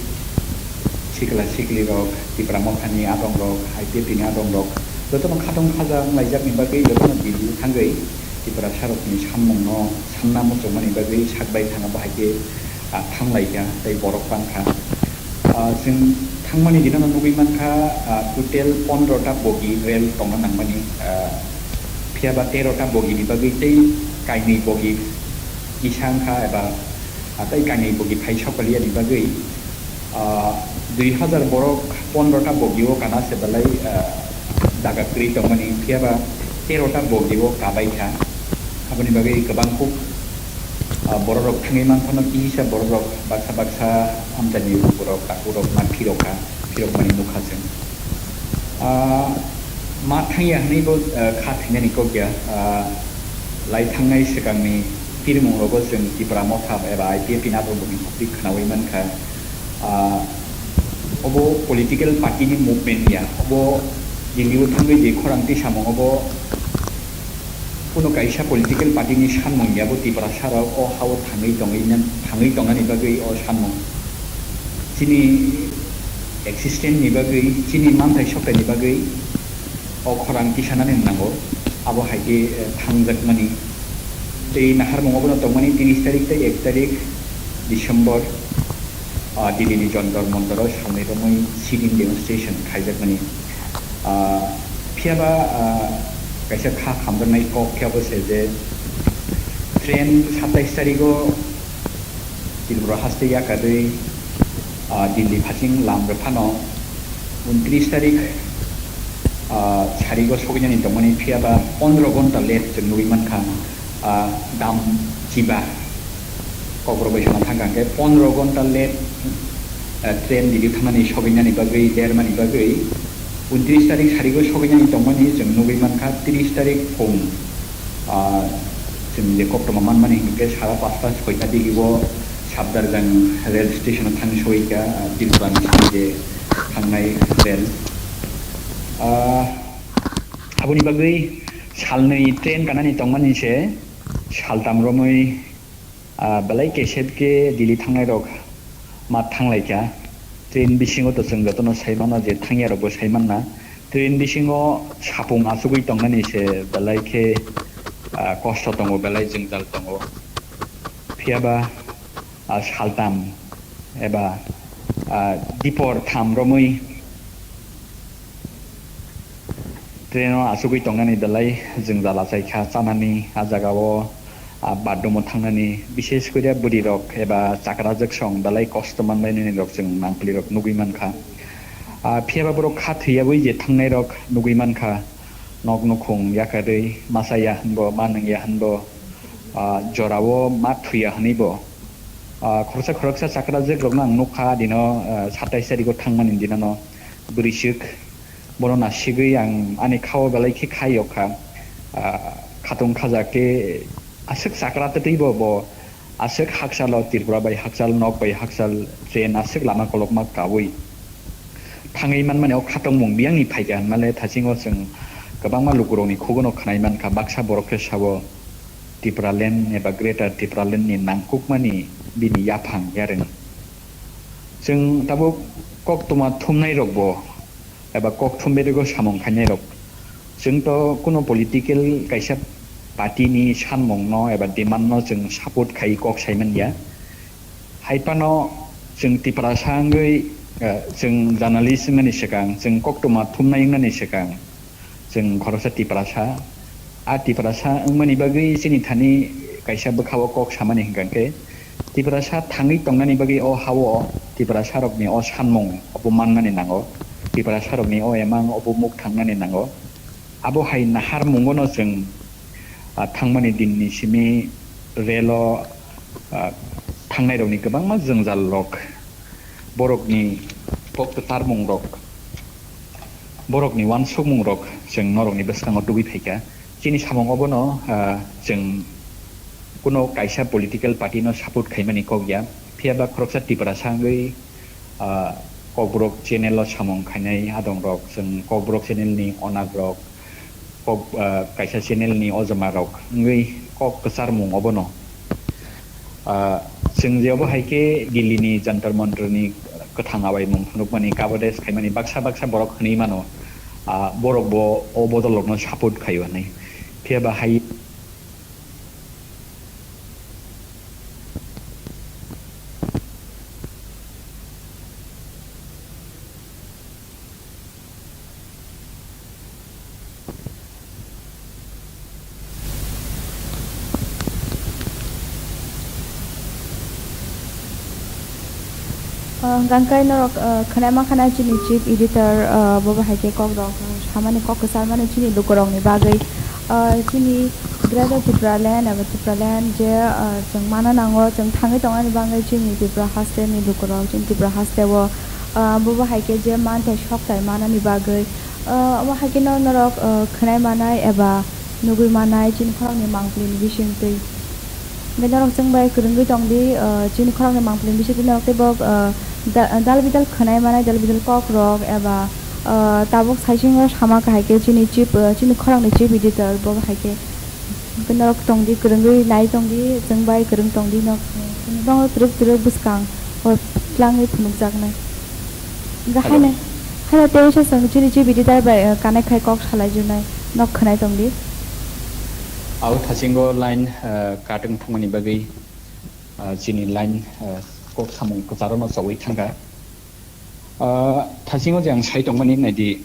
sikla siklirok, Tipra Mothani adongrok, I P F T ni adongrok, jotono khatung khaja wnglaijakni bagwi jotono Delhi o thangwi Tiprasarokni sammungno sanna muchungmani bagwi sak bai thangma bahai khe, ah, thanglaikha tei borok bangkha. Ah, chwng thangmani dino no nugwi mankha, ah, total pondro ta bogi rel tongna nangmani, ah, phiya ba tero ta bogi ni bagwi tei kainwi bogi kisa wngkha eba, ah, tei kainwi bogi phai sokoliya ni bagwi, ah, dui hazar borok pondro ta bogi o kana se belai, ah, daga kwrwi tongmani, phiya ba tero ta bogi o kabai kha. Aboni bagwi kwbang kuk, ah, borok rok thangwi manphano kihisa borok rok baksa baksa amchaini borok takhuk rok ma phirok kha, phirok mani nukha chwng. Ah, ma thangya hwnwi bo, ah, kha thainani kok ya, ah, lai thangnai swkangni pirmung rogo chwng Tipra Motha eba I P F T ni adongrokni khukti khwnawi mankha. Ah, obo political party ni movement ya, obo Delhi o thangwi je khorang tisamung obo kuno kaisa political party ni sanmung ya, bo Tiprasa rok o ha o thangwi tongwi nan, thangwi tongnani bagwi o sanmung. Chini existence ni bagwi, chini manthai sokthai ni bagwi o khorang tisanani nango, abo hai khe, eh, thangjakmani. Tei naharmung obono tongmani tris tarik tei ek tarik December, ah, Delhi ni Jontor Montor o salnwi romwi sit-in demonstration khaijakmani. Ah, phiya ba, ah, kaisa kha hamjaknai kok khe abo se je train satais tarik o Tripura haste yakarwi, ah, Delhi phaching lam rwphano untris tarik, ah, sarigo sogwinani tongmani, phiya ba pondro gonta late chwng nugwi mankha, ah, dam chiba. Kokborok bai sana thangkha hwnkhe pondro gonta late, ah, train Delhi thangnani sogwinani bagwi, dermani bagwi untris tarik sarigo sogwinani tongmani chwng nugwi mankha tris tarik phung. Ah, chwng je koktwma manmani hwnkhe sara pasta soita digi o Safdarjung rail station o thang soi kha, ah, Tripura ni simi je thangnai rail. Ah, aboni bagwi salnwi train kanani tongmani se saltam romwi, ah, belai kesep khe Delhi thangnai rok ma thanglai kha. Train bisingo to chwng jotono sai mano je thangya rokbo sai manna. Train bisingo sapung achugwi tongnani se belai khe, ah, kosto tongo, belai jwngjal tongo. Phiya ba, ah, saltam eba, ah, dipor tham romwi train o achugwi tongnani belai jwngjal achai kha. Chanani a jaga o Ah, badromo thangnani, bises kore bwrwi rok eba chakrajwk song belai kosto manlainani rok chwng mangpili rok nugwi mankha. Ah, phiyaba borok kha thwiyawi je thangnai rok nugwi mankha, nok nukhung yakarwi masa ya hinbo, ma nung ya hinbo, ah, jorao ma thwiya hinwi bo. Ah, khoroksa khoroksa chakrajwk rokno ang nukha, dino, ah, satais tarikh o thangmani dinono bwrwiswk. Bono nasigwi ang ani khao belai khe khai yok kha. Ah, khatung khaja khe aswk chakra twtwi bo, bo aswk hakchalo Tripura bai hakchal, nok bai hakchal, train aswk lama kolokma kaui thangwi manmani o khatungmung biyangni phaikha hinmale thasingo chwng kwbangma lukurokni khugono khwnai mankha, baksa borok khe sao Tipraland eba Greater Tipraland ni nangkukmani bini yaphang yarwng. Chwng tabuk koktwma thumnai rokbo eba kok thumberego samung khainai rok. Chwng to kuno political kaisa party ni sanmung no eba demand no chwng support khai kok saimanya. Hai phano chwng Tiprasa wngwi, eh, chwng journalist wngnani swkang, chwng koktwma thumnai wngnani swkang, chwng khoroksa Tiprasa. A Tiprasa wngmani bagwi chini thani kaisa bwkhao kok samani hwnkha khe, Tiprasa thangwi tongnani bagwi o hao Tiprasa rokni o sanmung obo mannani nango, Tiprasa rokni o emang obo muk thangnani nango. Abo hai naharmungono chwng, ah, thangmani dinni simi relo, ah, thangnairokni kwbangma jwngjal rok, borokni kok kwcharmung rok, borokni uansukmung rok chwng norokni bwskango tubui phaikha. Chini samung obono, ah, chwng kuno kaisa political party no support khaimani kok ya, phiyaba khoroksa Tiprasa wngwi, ah, Kokborok channel o samung khainai adong rok, chwng Kokborok channel ni onak rok, kok, ah, kaisa channel ni ojama rok wngwi kok kwcharmung obono. Ah, chwng je obo hai khe Delhi ni Jantar Mantar ni kwthang abaimung phunukmani, kabades khaimani baksa baksa borok hwnwi mano, ah, borok bo o bodol rokno support khaio hinwi. Phiya ba hai Ah, hwnkha khe norok, ah, khwnai mankha na chini chief editor, ah, bo bahai khe kok rok, ah, samani kok kwcharmani chini lukurokni bagwi, ah, chini Greater Tipraland eba Tipraland je, ah, chwng mana nango, chwng thangwi tongnani bagwi chini Tripura haste ni lukurok, chini Tripura haste o, ah, bo bahai khe je manthai sokthai manani bagwi, ah, omo hai khe no norok, ah, khwnai manai eba nugwi manai chini khoroknwi mangpili ni bisingtwi. Hwnkhe norok chwng bai kwrwngwi tong di, ah, chini khoroknwi mangpili ni bisingtwi norok teibo, ah, da-, dal bidal khwnai manai, dal bidal kok rok eba, ah, tabuk saichung o sama kahai khe chini chief, ah, chini khoroknwi chief editor bo hai khe. Hwnkhe norok tong di, kwrwngwi nai tong di, chwng bai kwrwng tong di, nok, nok twrwk twrwk bwskang o tlangwi phunukjaknai. Hwnkhe Hello. Haino, haino tei wngsa chwng chini chief editor bai, ah, connect khai kok salai junai, nok khwnai tong di. Abo thasingo line, ah, cut wng thangmani bagwi, ah, chini line, ah, kok samung kwcharo no chogwi thangkha. Ah, thasingo je ang sai tongmani naidi,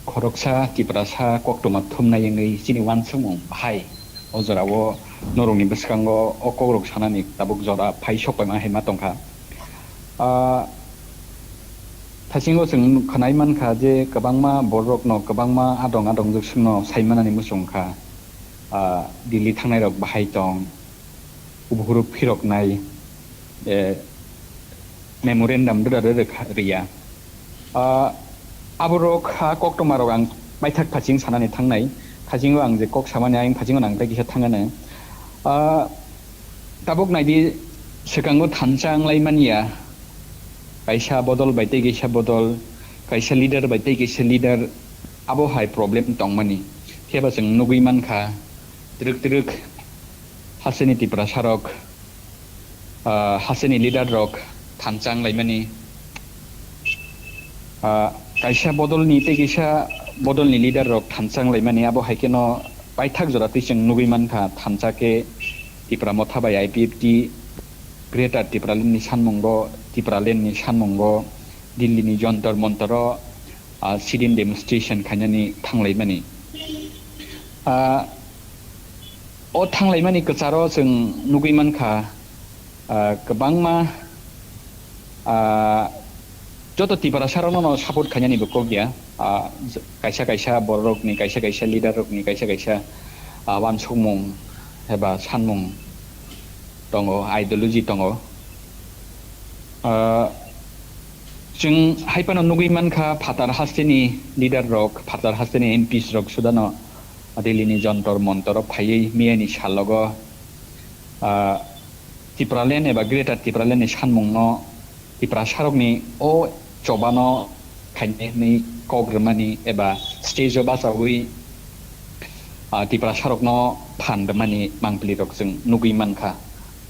khoroksa Tiprasa koktwma thumnai wngwi chini uansukmung bahai o jorao norokni bwskango o kokrok sanani tabuk jora phai sok paima hai ma tongkha. Ah, thasingo chwng khwnai mankha je kwbangma borokno kwbangma adong adong jwksongno sai manani muchung kha. Ah, Delhi thangnairok bahai tong, ubuhuru phiroknai, eh, memorandum rwda rwrwk riya. Ah, aborok ha koktwmarok ang paithak phaching sanani thangnai, phasingo ang je kok samani ayang phasingo nang tei kisa thangano. Ah, tabuk naidi, swkango thansa wnglaimaniya, kaisa bodol bai tei kaisa bodol, kaisa leader bai tei kaisa leader, abo hai problem tongmani. Phiya ba chwng nugwi mankha, twrwk twrwk hasteni Tiprasarok, ah, hasteni leader rok thansa wnglaimani, ah, kaisa bodolni tei kaisa bodolni leader rok thansa wnglaimani, abo hai kheno paithak jora twi chwng nugwi mankha, thansa khe Tipra Motha bai I P F T, Greater Tipraland ni sanmungo, Tipraland ni sanmungo, Delhi ni Jantar Mantar o, ah, sit-in demonstration khainani thanglaimani. Ah, O thanglaimani kwcharo chwng nugwi mankha, ah, kwbangma, ah, joto Tiprasarokno no support khainani bo kok ya. Ah, j-, kaisa kaisa bororokni, kaisa kaisa leader rokni, kaisa kaisa, ah, uansukmung eba sanmung tongo, ideology tongo. Ah, chwng hai phano nugwi mankha, phatar hasteni leader rok, phatar hasteni M Ps rok sudano Delhi ni Jontor Montor o phaiwi miyani salogo, ah, Tipraland eba Greater Tipraland ni sanmungno Tiprasarokni o chobano khainai hwnwi kok rwmani eba stage o bachaui, ah, Tiprasarokno phan rwmani mangpili rok chwng nugwi mankha.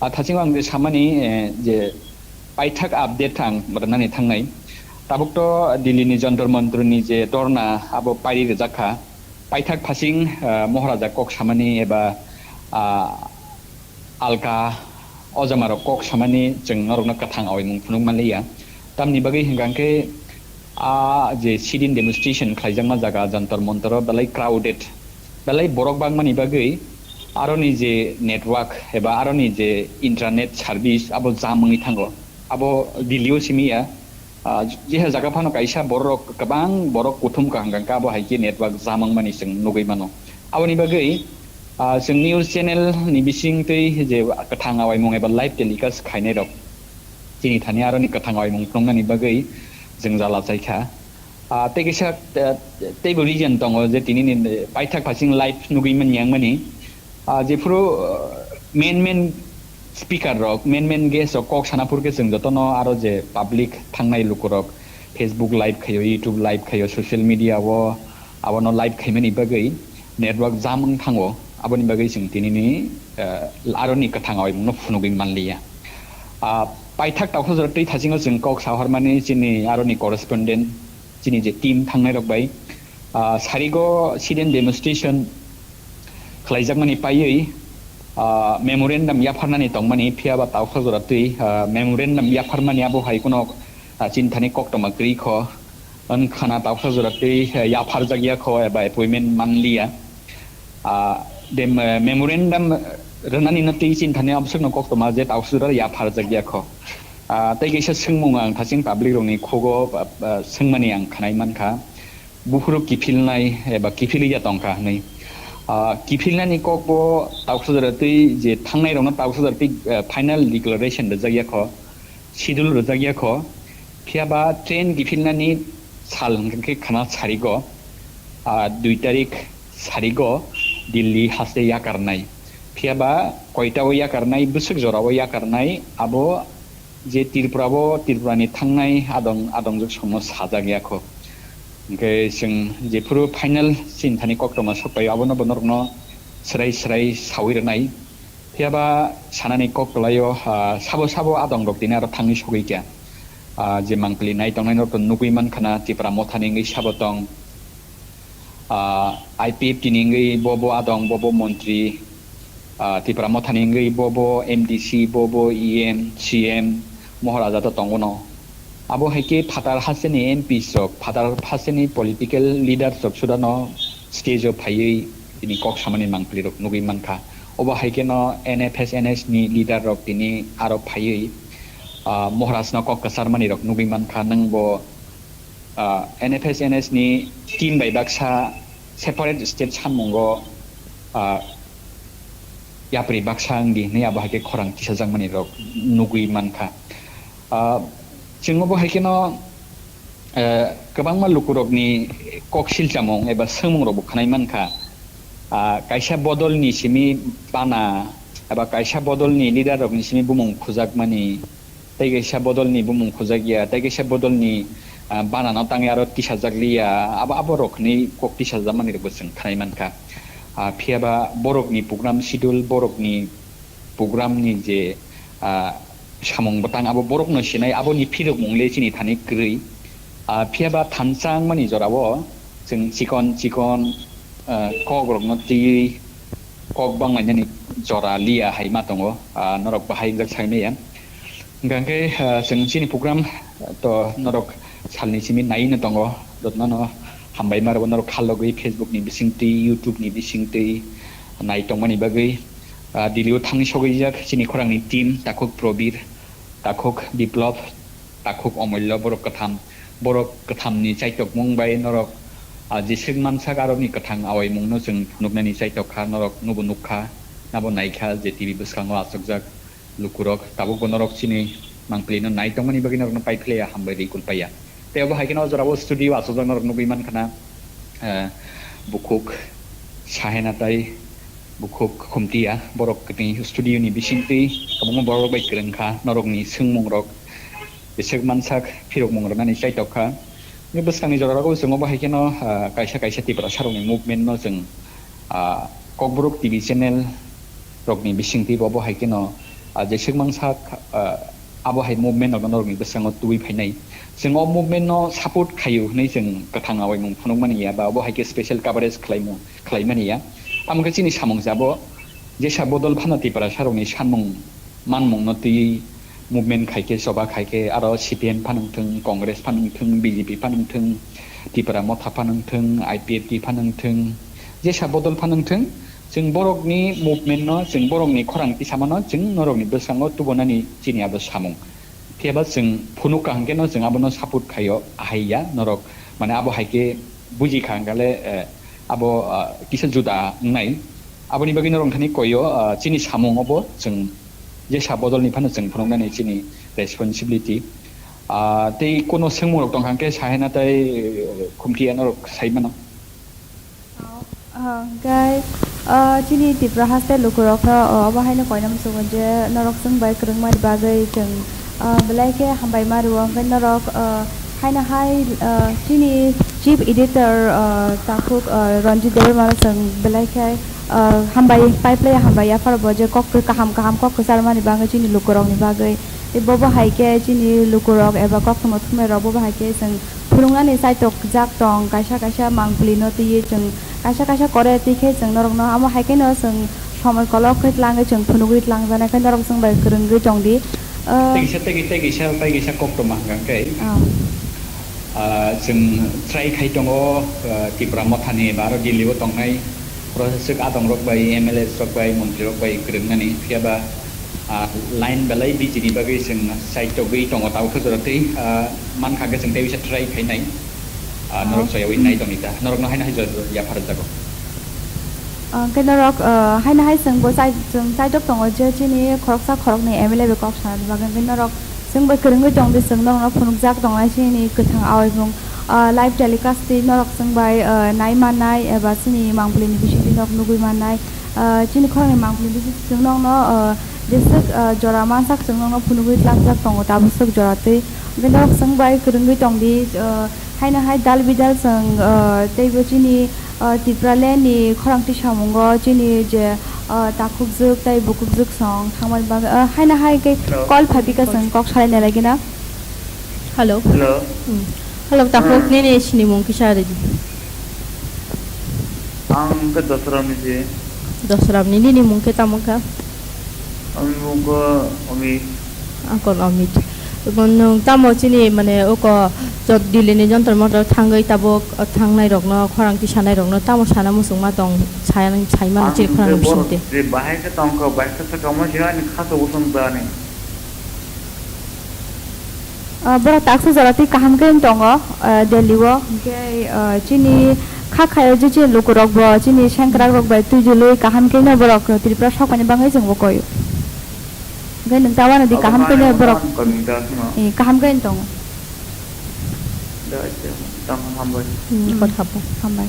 Ah, thasingo ang je samani, eh, je paithak update ang rwnani thangnai. Tabuk to Delhi ni Jontor Montor ni je dorna abo pairi rwjak kha. Paithak phasing, ah, Moharaja kok samani eba, ah, alka ojamarok kok samani chwng norokno kwthang awaimung phunuk manliya. Tamni bagwi hwnkha khe a je sit-in demonstration khlaijakma jaga Jantar Mantaro belai crowded, belai borok bangmani bagwi aroni je network eba aroni je internet service abo jam wngwi thango. Abo Delhi-o simi ya. Ah, jeha jaga phano kaisa borok, kwbang borok kuthum kaham kha, abo hai khe network jam wngmani chwng nugwi mano. Aboni bagwi, ah, chwng news channel ni bising twi je kwthang awaimung eba live telecast khainai rok, chini thani aroni kwthang awaimung phunuknani bagwi chwng jala chaikha. Ah, tei kisa, eh, teibo reason tongo je tini ni paithak phasing live nugwi manya wngmani. Ah, jephuru, ah, main main speaker rok, main main guest rok kok sana phurkhe chwng jotono aro je public thangnai lukurok Facebook live khaio, YouTube live khaio, social media o abono live khaimani bagwi network jam wng thango, aboni bagwi chwng tinini, ah, aroni kwthang awaimungno phunugwi manliya. Ah, paithak taukha jora twi thasingo chwng kok sahormani chini aroni correspondent, chini je team thangnai rok bai, ah, sarigo sit-in demonstration khlaijakmani paiwi, ah, memorandum yapharnani tongmani, phiya ba taukha jora twi, ah, memorandum yapharmani abo hai kheno, ah, chini thani koktoma kwrwi kho, wngkhana taukha jora twi, ah, yapharjak ya kho eba appointment manliya. Ah, de, eh, memorandum rwnani no twi chini thani aboswkno koktoma je taukha jora yapharjak ya kho. Ah, tei kaisa swngmung ang thaching public rokni khugo, ah, ah, swngmani ang khnai mankha. Buphuru kiphilnai eba kiphilwi ya tongkha hwnwi. Ah, kiphilnani kokbo taukha jora twi je thangnai rokno taukha jora twi, ah, final declaration rwjak ya kho, schedule rwjak ya kho. Phiya ba train kiphilnani sal hwnkhe khana sarigo, ah, dui tarik sarigo Delhi haste yakarnai. Phiya ba koita o yakarnai, bwswk jora o yakarnai, abo je Tripura o, Tripura ni thangnai adong, adongjwk somno sajak ya kho. Hwnkhe chwng jephuru final chini thani koktoma sok paio, abono bo norokno swrai swrai saui rwnai. Phiya ba sanani kok kwlaio, ah, sabo sabo adong rok tini aro thangwi sogwi kha. Ah, je mangpili nai tongnai norok to nugwi mankha na, Tipra Motha ni wngwi sabo tong. Ah, I P F T ni wngwi bo bo adong, bo bo montri, ah, Tipra Motha ni wngwi bo bo M D C, bo bo E M, C M, Moharaja to tongo no. Abo hai khe phatar hasteni M Ps rok, phatar hasteni political leaders rok sudano stage o phaiwi tini kok samani mangpili rok nugwi mankha. Obo hai kheno N F S N S ni leader rok tini aro phaiwi, ah, Maharaj no kok kwcharmani rok nugwi mankha. Nwng bo, ah, N F S N S ni team bai baksa separate state sanmungo, ah, yapri baksa wngdi hinwi abo hai khe khorang tisajakmani rok nugwi mankha. Ah, chwng obo hai kheno, eh, kwbangma lukurokni kok silchamung eba swngmung rokbo khwnai mankha. Ah, kaisa bodolni simi bana eba kaisa bodolni leader rokni simi bumung khujakmani, tei kaisa bodolni bumung khujakya, tei kaisa bodolni, ah, banano tangwi aro tisajakliya, abo, abo rok hinwi kok tisajakmani rokbo chwng khwnai mankha. Ah, phiya ba borokni program schedule, borokni program ni je, ah, samung bwtang abo borokno sinai, aboni phirokmung le chini thani kwrwi. Ah, phiya ba thansa wngmani jorao chwng chikon chikon, ah, kok rokno twiwi kok banglainani jora liya hai ma tongo, ah, norok bahai wngjak sai maya. Hwnkha khe, ah, chwng chini program, ah, to norok salni simi nai no tongo, jotono no hambai ma rwbo norok khalogwi Facebook ni bisingtwi, YouTube ni bisingtwi nai tongmani bagwi. Ah, Delhi o thangwi sogwijak chini khorangni team, takhuk Probir, takhuk Biplop, takhuk Omollo, borok kwtham, borok kwthamni chaitokmung bai norok, ah, jeswk mansak arokni kwthang awaimungno chwng phunuknani chaitok kha, norok nobo nuk kha, nabo nai kha je T V bwskango achukjak lukurok, tabukbo norok chini mangpilino nai tongmani bagwi norokno pai phlaiya, hambai rwi kul paiya. Tei obo hai kheno o jorao studio achukjak norok nugwi mankha na, eh, bukhuk Sahena tai bukhuk Khumtiya, borok tini studio ni bisingtwi kwbangma borok bai kwrwng kha, norokni swngmung rok, jeswk mansak phirokmung rwnani chaitok kha. Bini bwskangni jorao chwng obo hai kheno, ah, kaisa kaisa Tiprasa rokni movement no chwng, ah, Kokborok T V channel rokni bisingtwi bo, bo hai kheno, ah, jeswk mansak, ah, abo hai movement rokno norokni bwskango tubui phainai. Chwng o movement no support khaio hwnwi chwng kwthang awaimung phunukmani ya ba obo hai khe special coverage khlaimung, khlaimani ya. Tamo khe chini samung se abo jesa bodol phano Tiprasa rokni sanmung manmungno twiwi movement khai khe, choba khai khe, aro C P M phano wngthung, Congress phano wngthung, B J P phano wngthung, Tipra Motha phano wngthung, I P F T phano wngthung, jesa bodol phano wngthung, chwng borokni movement no, chwng borokni khorang tisamano chwng norokni bwskango tubunani chini abo samung. Phiyaba chwng phunuk kha hwnkhe no chwng abono support khaio, ahai ya norok, mane abo hai khe buji kha hwnkhe le, eh, abo, ah, kisa juda wngnai. Aboni bagwi norok thani koio, ah, chini samung obo chwng jesa bodolni phano chwng phunuknani chini responsibility. Ah, tei kono swngmung rok tongkha hwnkhe Sahena tai, eh, Khumtiya norok sai mano. Ah, hwnkhe, ah, chini Tripura haste lukurokno, ah, obo haino koina muchungo je norok chwng bai kwrwngmani bagwi chwng, ah, belai khe hambai ma rwo. Hwnkhe norok, ah, haino hai, ah, chini chief editor, ah, takhuk, ah, Ranjit Debbarmano chwng belai khe, ah, hambai, pai phlai hambai yapharo bo je kok kaham kaham kok kwcharmani bagwi chini lukurokni bagwi. Tei bobo hai khe chini lukurok eba koktwma thumnairok bobo hai khe chwng phunuknani chaitok jak tong, kaisa kaisa mangpili no twiwi chwng kaisa kaisa kore twi khe chwng norok no amo hai khe no chwng somoi kolok khe twlang khe chwng phunugwi twlang jana khe norok chwng bai kwrwngwi tong di. Ah, tei kisa, tei kisa, tei kisa, tei kisa koktwma hwnkha khe, ah, ah, chwng try khai tongo, ah, Tipra Mothani ba aro Delhi o tongnai, oro swk adong rok bai, M L A rok bai, montri rok bai kwrwngmani, phiya ba, ah, line belai busy ni bagwi chwng chaitogwi tongo, tabuk khe jora tei, ah, mankha khe chwng tei bisa try khainai, ah, norok, oh, soyawi nai tongni ta, norok no haino hai jora yaphar jago. Ah, hwnkhe norok, ah, haino hai chwngbo chai-, chwng chaitok tongo je chini khoroksa khoroknwi M L A bai kok sana bagwi, hwnkhe norok chwng bai kwrwngwi tong di, chwng norokno phunukjak tongnai chini kwthang awaimung, ah, live telecast twi norok chwng bai, ah, nai mannai eba chini mangpili ni bisingtwi norok nugwi mannai. Ah, chini khoroknwi mangpili ni bisingtwi chwng norokno, ah, jeswk, ah, jora mansak chwng norokno phunugwi tlangjak tongo tabuk swk jora twi. Hwnkhe norok chwng bai kwrwngwi tong di, ah, haino hai dal bidal chwng, ah, teibo chini, ah, Tipraland ni khorang tisamungo chini je, ah, takhukjwk tei bukhukjwk song thangmani bagwi, ah, haino hai khe, hello, call phaipikha, chwng kok salaina lagina. Hello. Hello. Hmm. Hello, takhuk, hmm, nini sinimung kisa ridi. Ang khe Dosram ni si. Dosram ni, nini mung khe tamo kha? Ani mung khe Amit. Uncle Amit. Nwng tamo chini, mane, oko jo-, Delhi ni Jantar Mantar thangwi tabuk, o, thangnai rokno, khorang tisanai rokno tamo sana muchungma tong, saya-, saimano chini khorang bisingtwi. Ang khe borok je bahai khe tongkha, bahai khe sakamo sino ani kha se usung ta ani. Ah, borok taksa jora twi kaham khe wng tongo, ah, Delhi o. Hwnkhe, ah, chini kha khayo je chini lukurok bo chini sengkrak rok bai twijlwi kaham khe no borok Tripura sokmani bagwi chwng bo koyo. Hwnkhe nwng ta uanadi kaham khe no borok, eh, kaham khe wng tongo. Tamo hambai. Hmm, hambai. Hambai.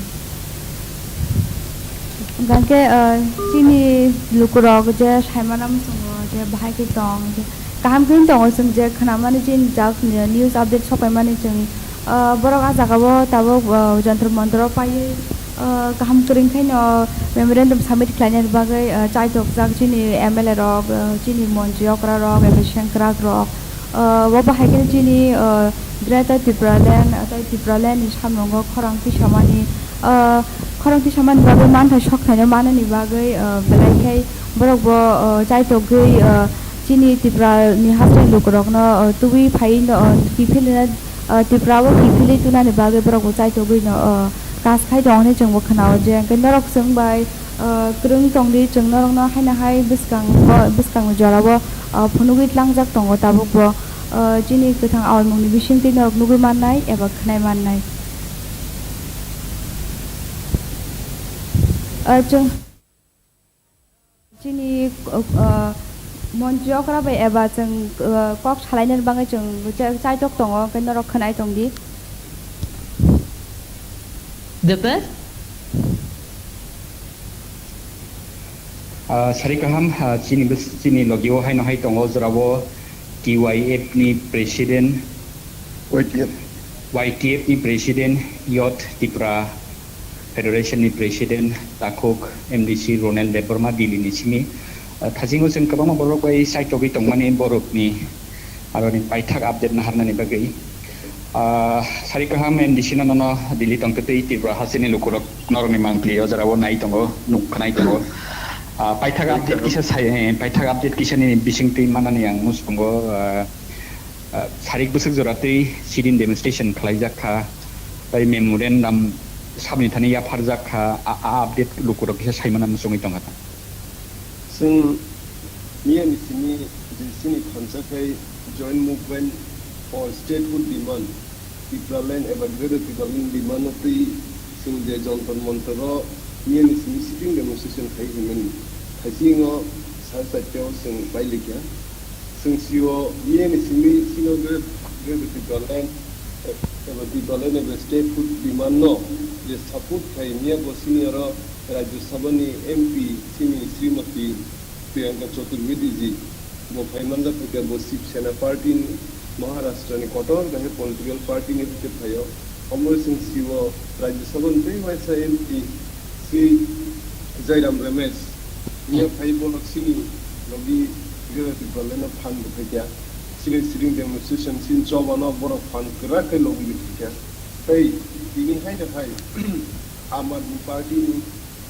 Hwnkhe, ah, chini lukurok je saimano muchungo je bahai khe tong, je kaham khe tongo chwng je khwnamani chini jak news update sopaimani chwng, ah, borok ah jagao tabuk, ah, Jantar Mantar o paiwi, ah, kaham kwrwng khaino memorandum submit khlainani bagwi, ah, chaitokjak chini M L A rok, ah, chini montri okra rok, eba sengkrak rok. Ah, bo bahai khe chini, ah, Greater Tipraland, ah, tei Tipraland ni samungo khorang tisamani, ah, khorang tisamani bagwi manthai sokthai no manani bagwi, ah, belai khai borok bo, ah, chaitokgwi, ah, chini Tripura ni hasteni lukurokno, ah, tubui phaiwi no, ah, kiphilna, ah, Tripura o kiphilwi tunani bagwi borok bo chaitokgwi no, ah, kas khai tongo hinwi chwng bo khwnao je hwnkhe norok chwng bai, Ah, kwrwng tongdi, chwng norokno haino hai bwskango, bwskangni jorao, ah, phunugwi tlangjak tongo tabukbo. Ah, chini kwthang awaimungni bisingtwi norok nugwi mannai eba khwnai mannai. Ah, chwng chini, ah, monchi okra bai eba chwng, ah, kok salainani bagwi chwng cha-, chaitok tongo, hwnkhe norok khwnai tongdi. Debe? Ah, sari kaham, ah, chini bws-, chini logio haino hai tongo, jorao T Y F ni president, Y T F. Y T F ni president, Youth Tipra Federation ni president, takhuk M D C Ronel Debbarma Delhi ni simi. Ah, thasingo chwng kwbangma borok bai chaitogwi tongmani borokni aroni paithak update naharnani bagwi. Ah, sari kaham M D C no nono Delhi tongtwtwi Tripura hasteni lukurok norokni mangpili o jorao nai tongo, nuk khwnai tongo. Ah, paithak update kisa sai, eh, paithak update kisa nini bisingtwi manani ang muchungo, ah, ah, sarik bwswk jora twi sit-in demonstration khlaijak kha, tei memorandum sabni thani yapharjak kha, a, a update lukurok kisa saimano muchungwi tongkha. Chwng miyani simi je chini thansa khai Joint Movement for Statehood Demand, Tipraland eba Greater Tipraland demand no twi chwng je Jantar Mantar o miyani simi sitting demonstration khai hwnmani. Thaising o sal charta o chwng pai likha. Chwng sio miyani simi chino Greater Tipraland eba Tipraland eba statehood demand no je support khai miya bo sini oro Rajya Sabha ni M P chini Srimati Priyanka Chaturvedi ji bo phai manjak phaikha, bo Shiv Sena party ni Maharashtra ni kotor khe political party ni hwnkhe phaio. Omo chwng sio Rajya Sabha ni tei waisa M P Shri Jairam Ramesh. Iya phai borok chini logi Greater Tipraland no phan rwphaikha. Chini sitting demonstration chini choba no borok phan kwrak khe logi rwphaikha. Tei tini hai no hai Aam Aadmi Party ni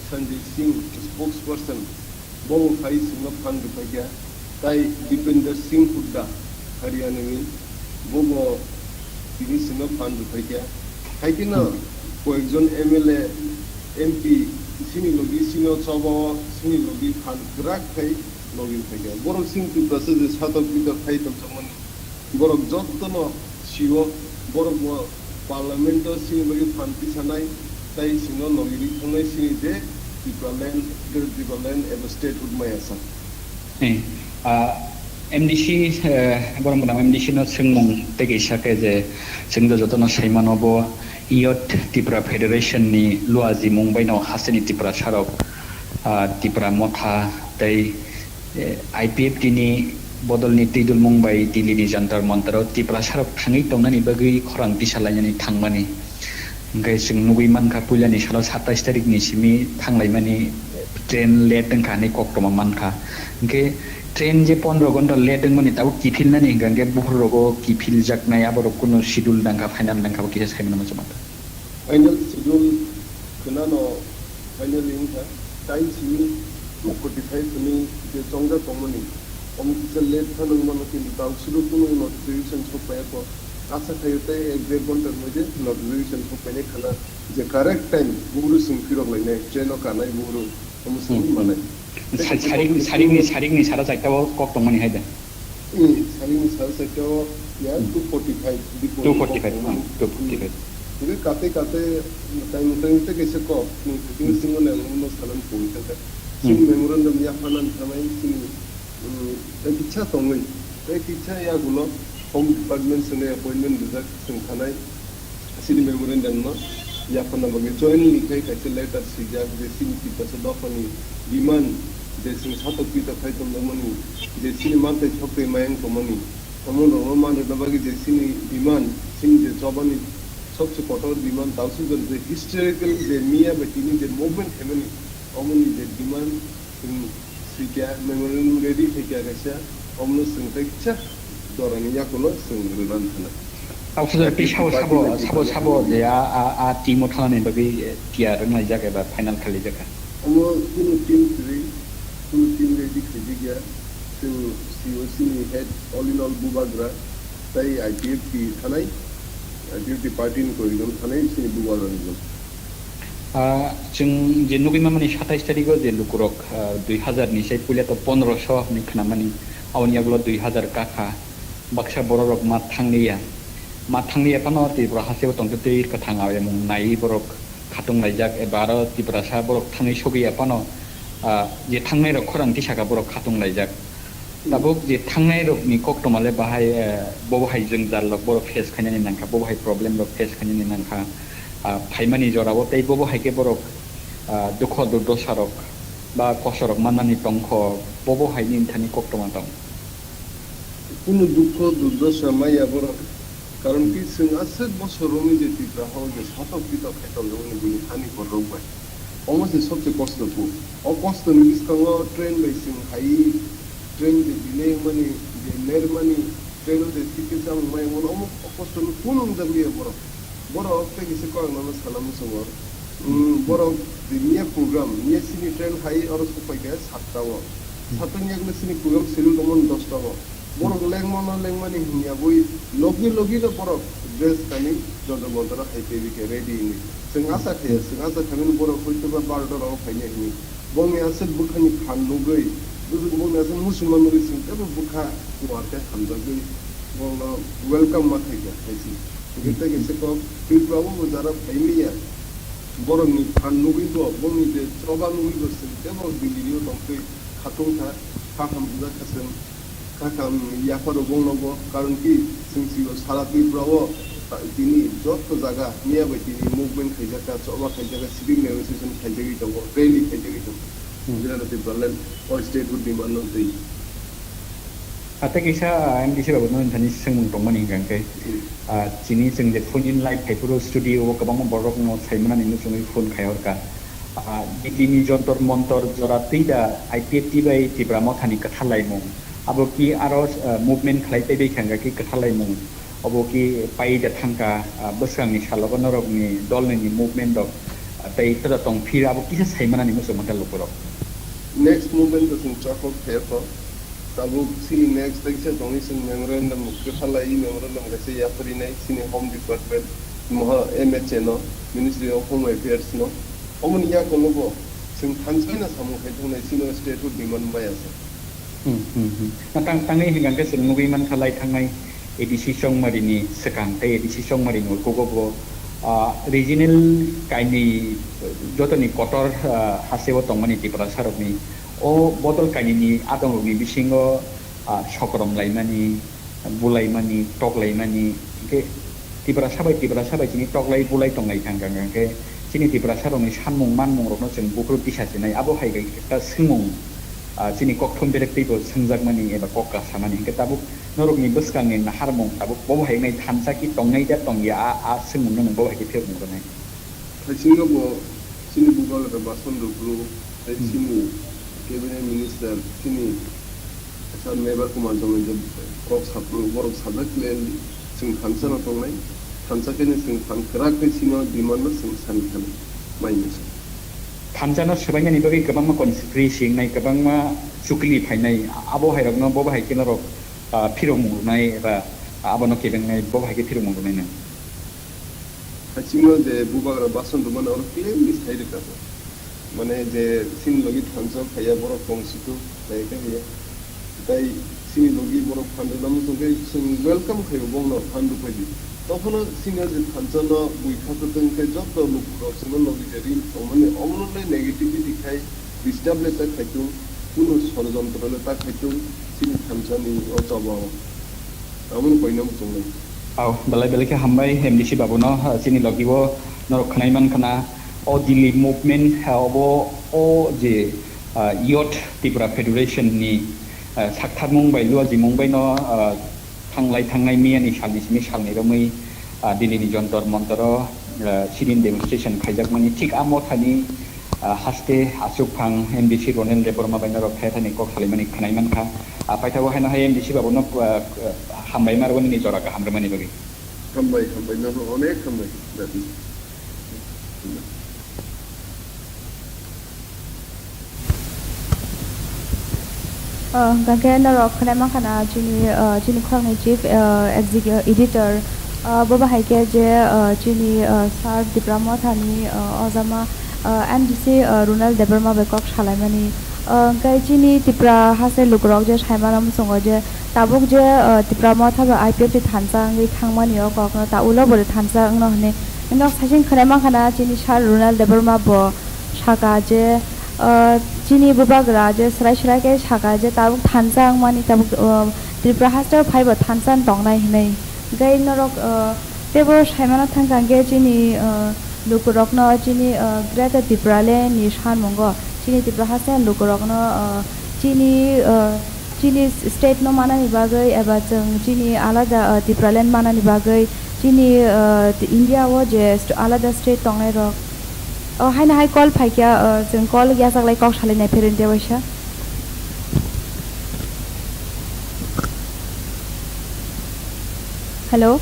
Sanjay Singh, spokesperson, bo bo phai chwngno phan rwphaikha, tai Dipender Singh Hooda, Haryana ni, bo bo tini chwngno phan rwphaikha. Hai kheno koyekjon M L A, M P chini logi chini o choba o chini logi phan kwrak khai logi rwphaikha. Borok chini Tiprasa je satok bitok khai tongjakmani, borok jotono sio, borok bo parliament o chini bagwi phan tisanai, tai chwngno logi ri thangnai chini je Tipraland, Greater Tipraland eba statehood maya sa. Eh, ah, M D C, eh, borok gwnang M D C no swngmung tei kaisa khe je chwng do jotono sai mano bo Youth Tipra Federation ni luaji mung bai no hasteni Tiprasa rok, ah, Tipra Motha tei Eh, I P F T ni bodolni twi dulmung bai Delhi ni Jantar Mantar o Tiprasa rok thangwi tongnani bagwi khorang tisa lainani thangmani. Hwnkhe chwng nugwi mankha, puilani salo satais tarik ni simi thanglaimani train late wngkha hinwi koktwma mankha. Hwnkhe train je pondro ghonta late wngmani tabuk kiphilnani hwnkha, hwnkhe buphur rogo kiphiljaknai, aborok kunu schedule nangkha, final nangkha, bo kisa saimano muchungma. Final schedule khwnano finally wngkha, tai simi two forty five hwnwi je chongjak tongmani. Omo kisa late phano wngmano, kintu tabuk sudu kunu notification sok phaiyakho. Asa khaio tei ek der ghonta rwmai je notification sok phainai khana je correct time buhuru chwng phirok lainai, train o kanai buhuru, omo chwng Hmm. manai. Tei Sa-, kaisa sarik-, kok sarikni, sarikni sara chaita o kok tongmani hai da? Hmm, salini sal saka o ya Hmm. two forty five, di two forty five, ah, two forty five. Hingke kate kate tai mutai mutai kaisa kok, hmm, thikini Hmm. singo le ang no salam pui saka. Hmm. Sini memorandum ya phanan thanai sini, hmm, tai kicha tongwi, tai kicha ya gulo Home Department sene appointment rijak sing thanai. Chini memorandum no yapharna bagwi jointly khai kaisa letter swijak je chini Tiprasa dophani demand je chwng satok pitok khai tongjakmani je chini mantei soktwi mayang tongmani omo rokno man rwna bagwi je chini demand chini je chobani sobse kotor demand tausuk je historical je miya bai tini je movement khaimani omoni je demand Chwng swikha, memorandum ready khaikha kaisa, omono chwng tei kisa jorani yakulo chwng rwna thana. Tabuk sabo, sabo, sabo, sabo je a, a, a team o thanani bagwi tiyar wnglaijak eba final khailaijak kha. Omo kunu team kwrwi, kunu team ready khaijakya, chwng C O C ni head all in all bubagra, tei I P F T thanai, I P F T party ni koijon thanai, chini bubagra ni jon. Ah, chwng je nugwi mamani satais tarigo je lukurok, ah, dui hazar ni sai puila to pondroso hinwi khnamani, aboni yagulo dui hazar kakha, baksa bororok ma thangliya. Ma thangliya phano Tripura hasteo tongtwtwi kwthang ayamung naiwi borok khatung laijak, eba aro Tiprasa borok thangwi sogwi ya phano, ah, je thangnairok khorang tisaka borok khatung laijak. Tabuk je thangnai rokni koktoma le bahai, eh, bobo hai jwngjal rok borok face khainani nangkha, bobo hai problem rok face khainani nangkha, ah, phaimani jorao tei bobo hai khe borok, ah, dukho durdosa rok ba kosto rok mannani tongkho, bobo hai nini thani koktoma tong. Kunu dukho durdosa maya borok, karon ki chwng aswk bosor romwi je Tripura hao je satok pitok hai tongjakmani buini hani borok bai. Omo se sobse kosto kuk. O kosto ni bwskango train bai chwng hai, train de delay wngmani, je ler mani, train o de ticket chamung mai wngmani, omo o kosto no kunu wngjak liya borok. Borok tei kisa kok ang nono sana muchungo. Hmm, borok je miya program, miya chini train hai oro sok pai khe satta o. Satta ni yagulo chini program schedule tongmani dosta o. Borok lengmano lengmani hinya bui logi logi no borok dress kani Jantar Mantar hai tei bikhe ready hinwi. Chwng acha khaiya, chwng acha khaimani borok hoito ba barota rogo phainai hinwi. Bongni aswk bwkhani phan nugwi, bwswk bongni aswk muchungma nugwi chwng teibo bwkha kuar khe hamjagwi borokno welcome ma khaikha hai se. Hwnkhe tei kaisa kok Tripura o bo jara phaimaya borokni phan nugwi bo, bongni je choba nugwi bo chwng teibo Delhi o tongtwi khatung kha, kha hamjak kha chwng. Kha kha, um, yapharo bongno bo, karon ki chwng sio sara Tripura o, ah, tini joto jaga miya bai tini movement khaijak kha, choba khaijak kha, sitting demonstration khaijagwi tongo, rally khaijagwi tongo. Hmm. Jera Tipraland o state o demand no twi. Ate kisa, ah, M D C babu no thani swngmung tongmani hwnkha khe, hmm, ah, chini chwng je phone in live phaiphuru studio o kwbangma borok no saimanani muchungwi phone khai hor kha. Ah, Delhi ni Jantar Mantar jora twi da I P F T bai Tipra Motha ni kwthar laimung. Abo ki aro, ah, movement khlai tei bai kha hwnkha ki kwthar laimung. Obo ki pai da thang kha, ah, bwskang ni salogo norok ni dol ni ni movement rok, ah, tei tada tong phir abo kisa sai manani muchung manta lukurok. Next movement to chwng chakok khe to. Tabuk chini next tei kisa tongwi chwng memorandum kwthalai, memorandum kaisa yapharinai chini Home Department, moha M H A no, Ministry of Home Affairs no. Omoni yakulo bo chwng thansa no samung khai thungnai chini state o demand maya se. Hmm, hmm, hmm. Na tang tangwi hwnkha khe chwng nugwi mankha lai thangnai A D C Chongmari ni swkang tei A D C Chongmari ni urkugo bo, ah, regional kainwi jotoni kotor, ah, hasteo tongmani Tiprasa rokni o bodol kainwi ni adong rokni bisingo, ah, sokrom laimani, bulaimani, toklaimani, hwnkhe Tiprasa bai Tiprasa bai chini toklai bulai tonglai thang kha, hwnkhe chini Tiprasa rokni sanmung manmung rokno chwng buphuru tisa sinai, abo hai bai ekta swngmung, ah, chini kokthum berek teibo swngjakmani eba kok kasamani, hwnkhe tabuk norokni bwskangni naharmung tabuk bobo hai wngnai thansa ki tongnai da tongya, a, a swngmungno nwng bobo hai khe phiyokmung rwnai. Thaisingo bo chini bubagra Bason Rupru tei, hmm, chini cabinet minister, chini sir Mebar Kumar Jamai je kok saphuru borok sajak clearly chwng thansa no tongnai, thansa khe no chwng phan kwrak tei chini demand no chwng sani thani mai masa. Thansa no swbainani bagwi kwbangma conspiracy wngnai, kwbangma chukli phainai, abo hai rokno bobo hai khe norok, ah, phirokmung rwnai eba abono kebengnai, bobo hai khe phirokmung rwnai nang. Haisingo je bubagra Bason Rupani oro clearly sai rwkha bo. Mane je chini logi thansa phaiya borok tong situ, phaiya khe phaiya. Tai chini logi borok phan rwna muchung khe chwng welcome khaio bongno phan rwphaidi. Tokhono chini je thansa no bui kha kwtwng khe joto lukurok chwngno logi je ring thangmani omono le negativity khai disturb le ta khaitung, kunu sorojontro le ta khaitung chini thansa ni o choba o. Aboni koina muchungnai. Au, belai belai khe hambai M D C babuno, ah, chini logi o norok khwnai man khna. O Delhi movement, ah, obo o je, ah, Youth Tripura Federation ni, ah, saktharmung bai luajimung bai no, ah, thanglai thangnai miyani salni simi salni romwi, ah, Delhi ni Jantar Mantar o, ah, sit-in demonstration khaijakmani thik a mothani, ah, haste achukphang M D C Ronel Debbarma bai norok thaya thani kok salaimani khwnai mankha. Ah, paithago haino hai M D C babuno, ah, hambai ma rwmani jora kaham rwmani bagwi. Hambai, hambai, nono onek hambai, dadi. Ah, hwnkha khe norok khwnai mankha na chini, ah, chini khoroknwi chief, ah, execu-, editor, ah, bo bahai khe je, ah, chini, ah, sir Tipra Mothani, ah, ojama, Uh, M D C, uh, Ronald Debbarma bai kok salaimani. Uh, hwnkhe chini Tripura haste lukurok je saimano muchungo je tabuk je, uh, Tipra Motha bai I P F T thansa wngwi thangmani o kokno ta ulo bo thansa wngno hwnwi. Wngkha saichung khwnai mankha na chini sir Ronald Debbarma bo saka je, uh, chini bubagra je swrai swrai khe saka je tabuk thansa wngmani tabuk, uh, Tripura haste phaibo thansa wng tongnai hwnwi. Hwnkhe norok, uh, teibo saimano thangkha hwnkhe chini, uh, lukurokno chini, uh, Greater Tipraland ni sanmungo chini Tripura haste lukurokno, uh, chini, uh, chini state no manani bagwi eba chwng chini alada, uh, Tipraland manani bagwi chini, uh, India o je st-, alada state tongnai rok. Oh, haino hai call phaikya, uh, chwng call yachaklai kok salainai pherinte waisa. Hello?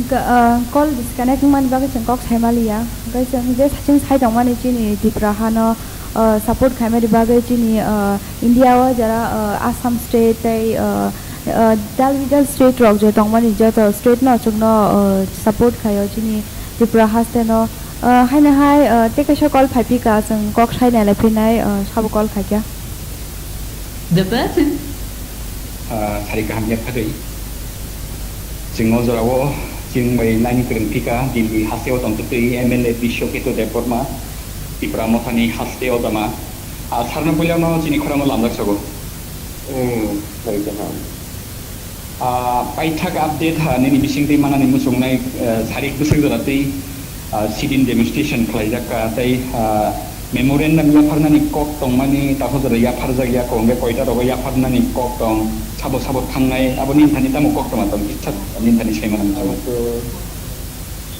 Ga-, ah, call disconnect wngmani bagwi chwng kok saimaliya. Hwnkhe chwng je saichung sai tongmani chini Tipra hano, ah, support khaimani bagwi chini, ah, India o jara, ah, Assam state tei, ah, ah, dal bidal state rok je tongmani joto state no chwngno, ah, support khaio chini Tripura haste no. Ah, haino hai, ah, tei kaisa call phaiphika chwng kok sai nailai phinai, ah, sabo call khaikha. The person. Ah, sari kaham yapharwi. Chwng o jorao chwng bai nini kwrwng phika, Delhi hasteo tongtwtwi M L A Biswaketu Debbarma, Tipra Mothani hasteo tama. Ah, sarno puilano chini khorangno lamjak sogo. Hmm, sari kaham. Ah, paithak update ha nini bisingtwi manani muchungnai, ah, sarik bwswk jora twi, ah, sit-in demonstration khlaijak ka tei, ah, memorandum yapharnani kok tongmani takhuk jora yapharjak ya, kok hwnkhe koita rogo yapharnani kok tong, sabo sabo thangnai, abo nini thani tamo kok tongma tong kisa nini thani sai manani muchungo. Ang to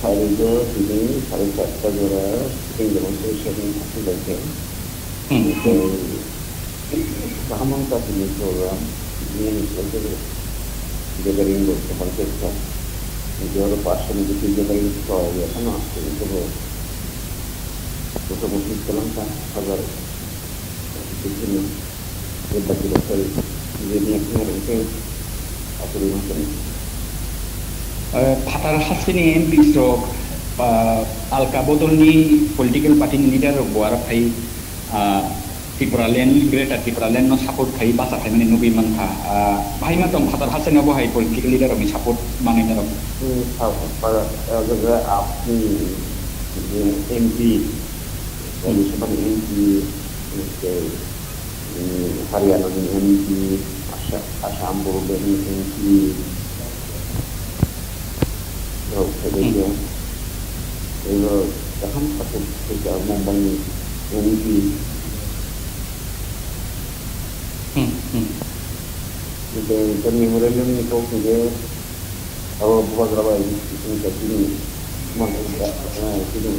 sarigo tini sari charta jora sit-in demonstration khlaijak. Hmm. Tei Kaham wngkha tini program, nini social gathering bo kwbang khe kha. Tei oro personality gathering khlai ya phano tini kebo motamuti kwlangkha hajar bwswkno tei baki rok phai je miya phano rwngkhe aswk rwngkha. Eh, phatar hasteni M Ps rok, ah, alka bodolni political party ni leader rok bo aro phai, ah, Tipraland, Greater Tipraland no support khai bacha khaimani nugwi mankha. Ah, bahai ma tong phatar hasteni obo hai political leader rokni support manwi norok. Hmm, sa-, pa-, eh, jaga apni, eh, M P, Rajya Sabha ni M P, eh, Haryana ni M P, Asa-, Assam Border ni M P rok phaibaikha. Oro kaham khatung khaika Mumbai ni M P. Hmm, hmm. Tei memorandum ni kok hwnkhe Abo bubagra bai chini, chini, eh, chini,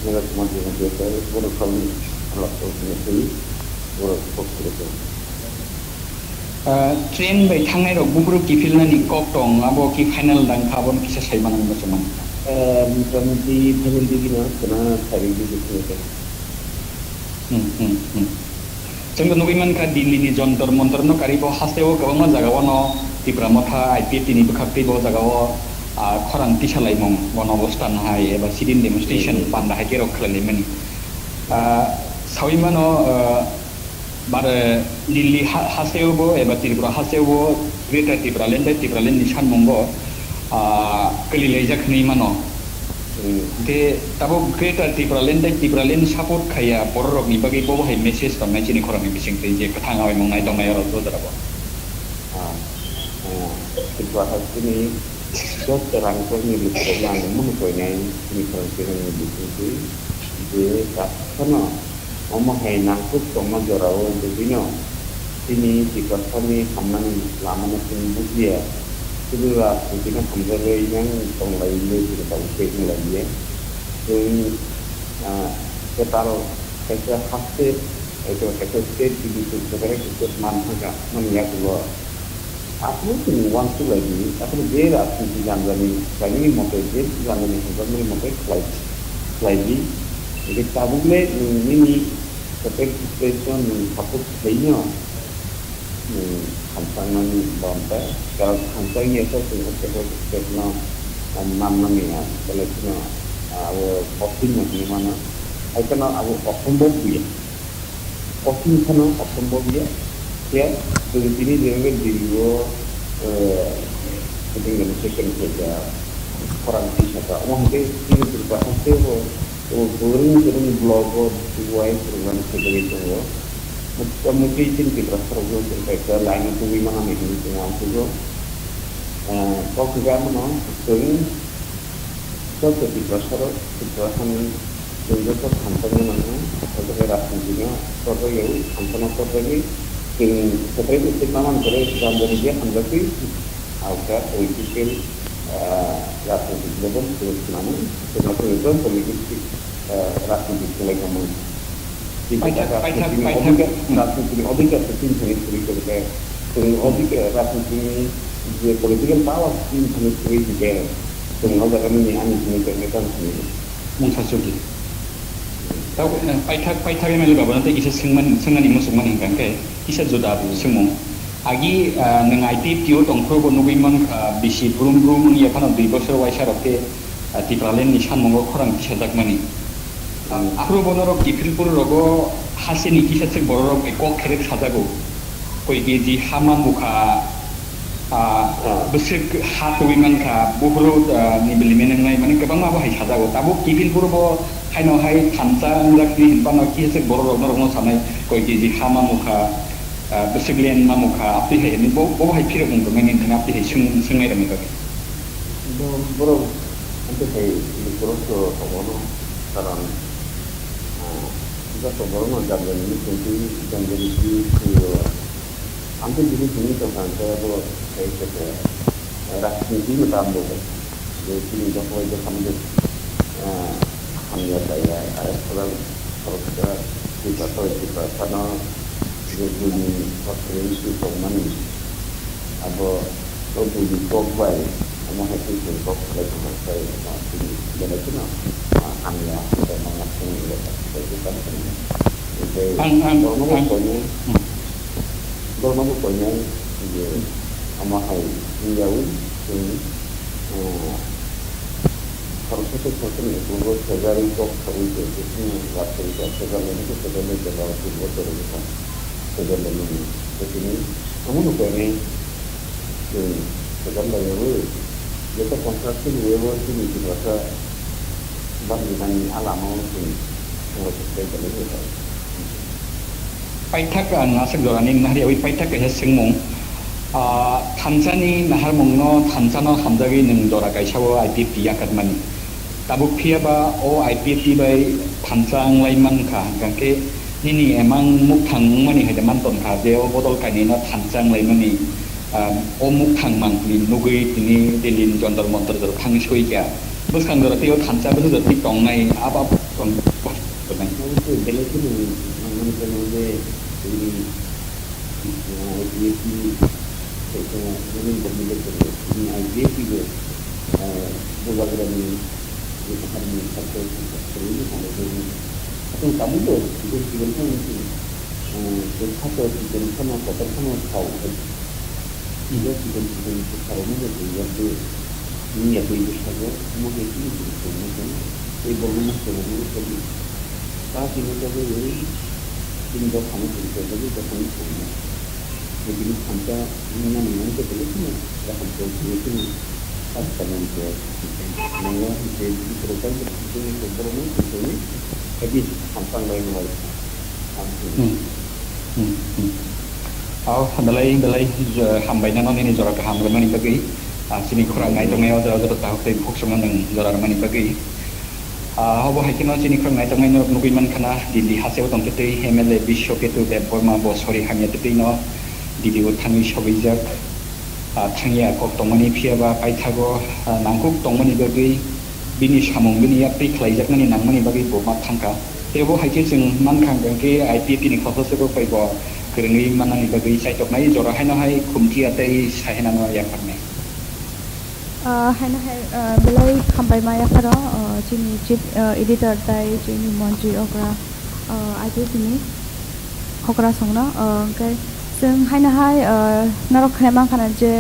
Niraj Kumar Jamatia tei borok salni laptop ni twi borok kok philai tongo. Ah, train bai thangnai rok buphuru kiphilnani kok tong, abo ki final dang kha, abono kisa sai manani muchungmani. Eh, motamuti final digino kwna sari digit ni khe. Hmm, hmm, hmm. Chwngno nugwi mankha, Delhi ni Jontor Montor no karibo hasteo kwbangma jagao no Tipra Motha I P F T ni bwkhaktwi bo jagao, ah, khorang tisalaimung, gonobosthan hai eba sit-in demonstration Hmm. panda hai khe rok khlailaimani. Ah, sawi mano, ah, bare Delhi ha-, hasteo bo eba Tripura hasteo bo Greater Tipraland tei Tipraland ni sanmungo, ah, kwlilaijak hwnwi mano. Hmm. Hwnkhe tabuk Greater Tipraland tei Tipraland support khaiya bororokni bagwi bobo hai message tongnai chini khoroknwi bisingtwi je kwthang awaimung nai tongnai oro jora bo. Ah, ah, Tripura hasteni joto rangchakni lukurokno ang mano koinai chini khorang chini bisingtwi je kaphano Omo hai nangkuk tongma jorao bwswino chini tiprasani hamnani lamano chwng bujiya, sudu rajnitino hamjagwi yang tonglaiwi chini tabuk tei wnglaiya. Chwng, ah, kwtal kaisa haste, kaisa, kaisa state division kwtal kaisa state man thangkha, mani yagulo Aswk chwng uansukhlai di, aswk je rajniti jani jani khlaimani mote, je jani jani hamjakmani mote khlai, khlai di. Hwnkhe tabuk le nwng nini Separate state no nwng support khaino, nwng hamjaknani bam tei, karon hamjakya khe chwng o separate state no, ah, man mani ya, belai kheno, ah, abo kothin no hinwi mano. Hai kheno abo osombhob ya. Kothin kheno osombhob ya. Khe chwng tini je Delhi o, eh, meeting ni second khe ya, khorang tisa ta. Omo hai khe chini Tripura haste bo O kwrwng kwrwng blogo tubuai phwrwngmani khe bagwi tongo. Mukti mukti chini Tiprasa rokno chwng kaisa laino tubui manani hinwi chwng uansukgo. Ah, kok hwnkhe abono chwng joto Tiprasa rok, Tiprasani chwng joto thansa wngna nango. O jaga rajniti no chorjak yaui, thansa no chorjagwi chwng separate state ma mankhe Ranjani je hamjakgwi, Aokha political, ah, rajnitik level swrwk swnamwi, swrwk swnamwi politic, ah, rajnitik swlai tongmani. Tei Paithak, kaisa paithak, rajnitini paithak. Odhikar, hmm. Rajnitini odhikar se tin thani kwrwi kwrwi khe, chwng odhikar rajnitini je political power tin thani kwrwi hwnkhe, chwng o jaga nini ani hwnwi tongkhe tamo hwnwi. Mungsa Chudri. Tao, eh, paithak, paithak M L A rok no tei kisa swngmani, swngnani muchungmani hwnkha khe kisa juda swngmung. Agi, ah, nwng I P F T o tongphuru bo nugwi mankha, bisi brum brum wngya phano dui bosor waisa rok khe, ah, Tipraland ni samung o khorang tisajakmani. Ah, aphuru bo norok kiphilpur rogo hasini kisa thik borok rok bai kok kherek sajago. Koi K G hama mukha, ah, bwswk ha twi mankha, buphuru, ah, ni bili menengnai, mane kwbangma bo hai sajago. Tabuk kiphilpur bo haino hai thansa wngjakni hinphano kisa thik borok rok norokno sanai, koi K G hama mukha, ah, bwswk len ma mukha, aptwi hai hinwi bo, bo hai phirok wng tongmani hinkheno aptwi hai swng-, swngnai rokni bagwi. Bo borok, amtwi hai borok to obono karon, ah, joto borokno jabra ni tongtwi, jabra ni twi, twi, amtwi bini simi tongkha, hwnkhe abo hai khe, eh, rajniti no tam bo, je chini joto bai je samung, eh, hamya chaya, arokhe khoroksa, Tiprasa, Tiprasa no je buini kothai tongmani, abo O buini kok bai, omo hai twi chwng kok khlai tongma sai, omo tini belai kheno, ah, hamya, hamya, hamya, hamya, hamya, hamya, tei ang, ang, borokno bo ang. Koinai, hmm. Borokno bo koinai, je, omo hai wngyaui chwng, ah, khoroksa tei khoroksa ni ukulgo thwjagwi kok saui tongkhe, chwng wastobik o thwjak lainai khe thwjak lai tongo, chwng bo chwrwngkha, thwjak lainani. Tei tini omono koinai, Chwng kwtal laiyagwi, joto construction way-o chini Tiprasa bangni nangni a lama-o chwng thangbai thangbai belai khe bai. Paithak ang aswk jorani nahar yaui paithak kaisa swngmung. Ah, thansa ni naharmung no, thansa no hamjagwi nwng jora kaisa o I P F T yakarmani. Tabuk phiya ba o I P F T bai thansa wnglai man kha, hwnkha khe nini emang mukthang wngmani hai de man ton kha, je o bodol kainwi no thansa wnglaimani, ah, o mukthang mang tini nugwi tini Delhi ni Jantar Mantar jora thangwi soi kha. Bwskang jora tei o thansa bwsajak twi tongnai, abo abo tong-, tong-, tongnai. Abo to belai kheno nangmani kwrwng je tini, ah, I P F T kaisa nini borokni bai tongo. Tini I P F T bo, ah, bubagrani Bubagrani sakhe kwrwngwi hamjakmani. Chwng tabukbo chikon chikon phano chwng, eh, chwng sakhe chikon phano kotor phano sao. Chikon chikon chikon saomano chwng yakhe wngya tei bwskango omo hai chini chwng tongma chwng tei borokno ma chwng tongma chwng. Ta tini tongwi chini dophano chwng tongmani dophano chwng. Tei bini thansa wngmani mungsa belai kheno kaham khe tini chini Sat Kalyani khe nango je bini kwrwng khe borokno tongwi khe bini thansa wnglaimani. Hmm. Hmm, hmm. Aw, belai, belai, je, hambai nano nini jora kaham rwmani bagwi. Ah, chini khorang nai tongnai o jora joto tahuk tei bukhuk songno nwng jora rwmani bagwi. Ah, obo hai kheno chini khorang nai tongnai norok nugwi mankha na, Delhi hasteo tongtwtwi M L A Biswa Ketu Debbarma bo sori hamya twtwi no Delhi o thangwi sogwijak. Ah, thangya kok tongmani phiya ba paithago, ah, nangkuk tongmani bagwi bini samung bini yapri khlaijaknani nangmani bagwi bo ma thangkha. Tei bo hai khe chwng mankha hwnkhe I P F T ni khoroksa swkok bai bo kwrwngwi mannani bagwi chaitoknai jora haino hai khumkiya tei sahenano yapharnai. Ah, haino hai, ah, belai hambai ma yapharo, ah, chini chief, ah, editor tai chini montri okra, Ah, I P F ni okra songno, ah, hwnkhe chwng haino hai, ah, norok khnai mankha na je,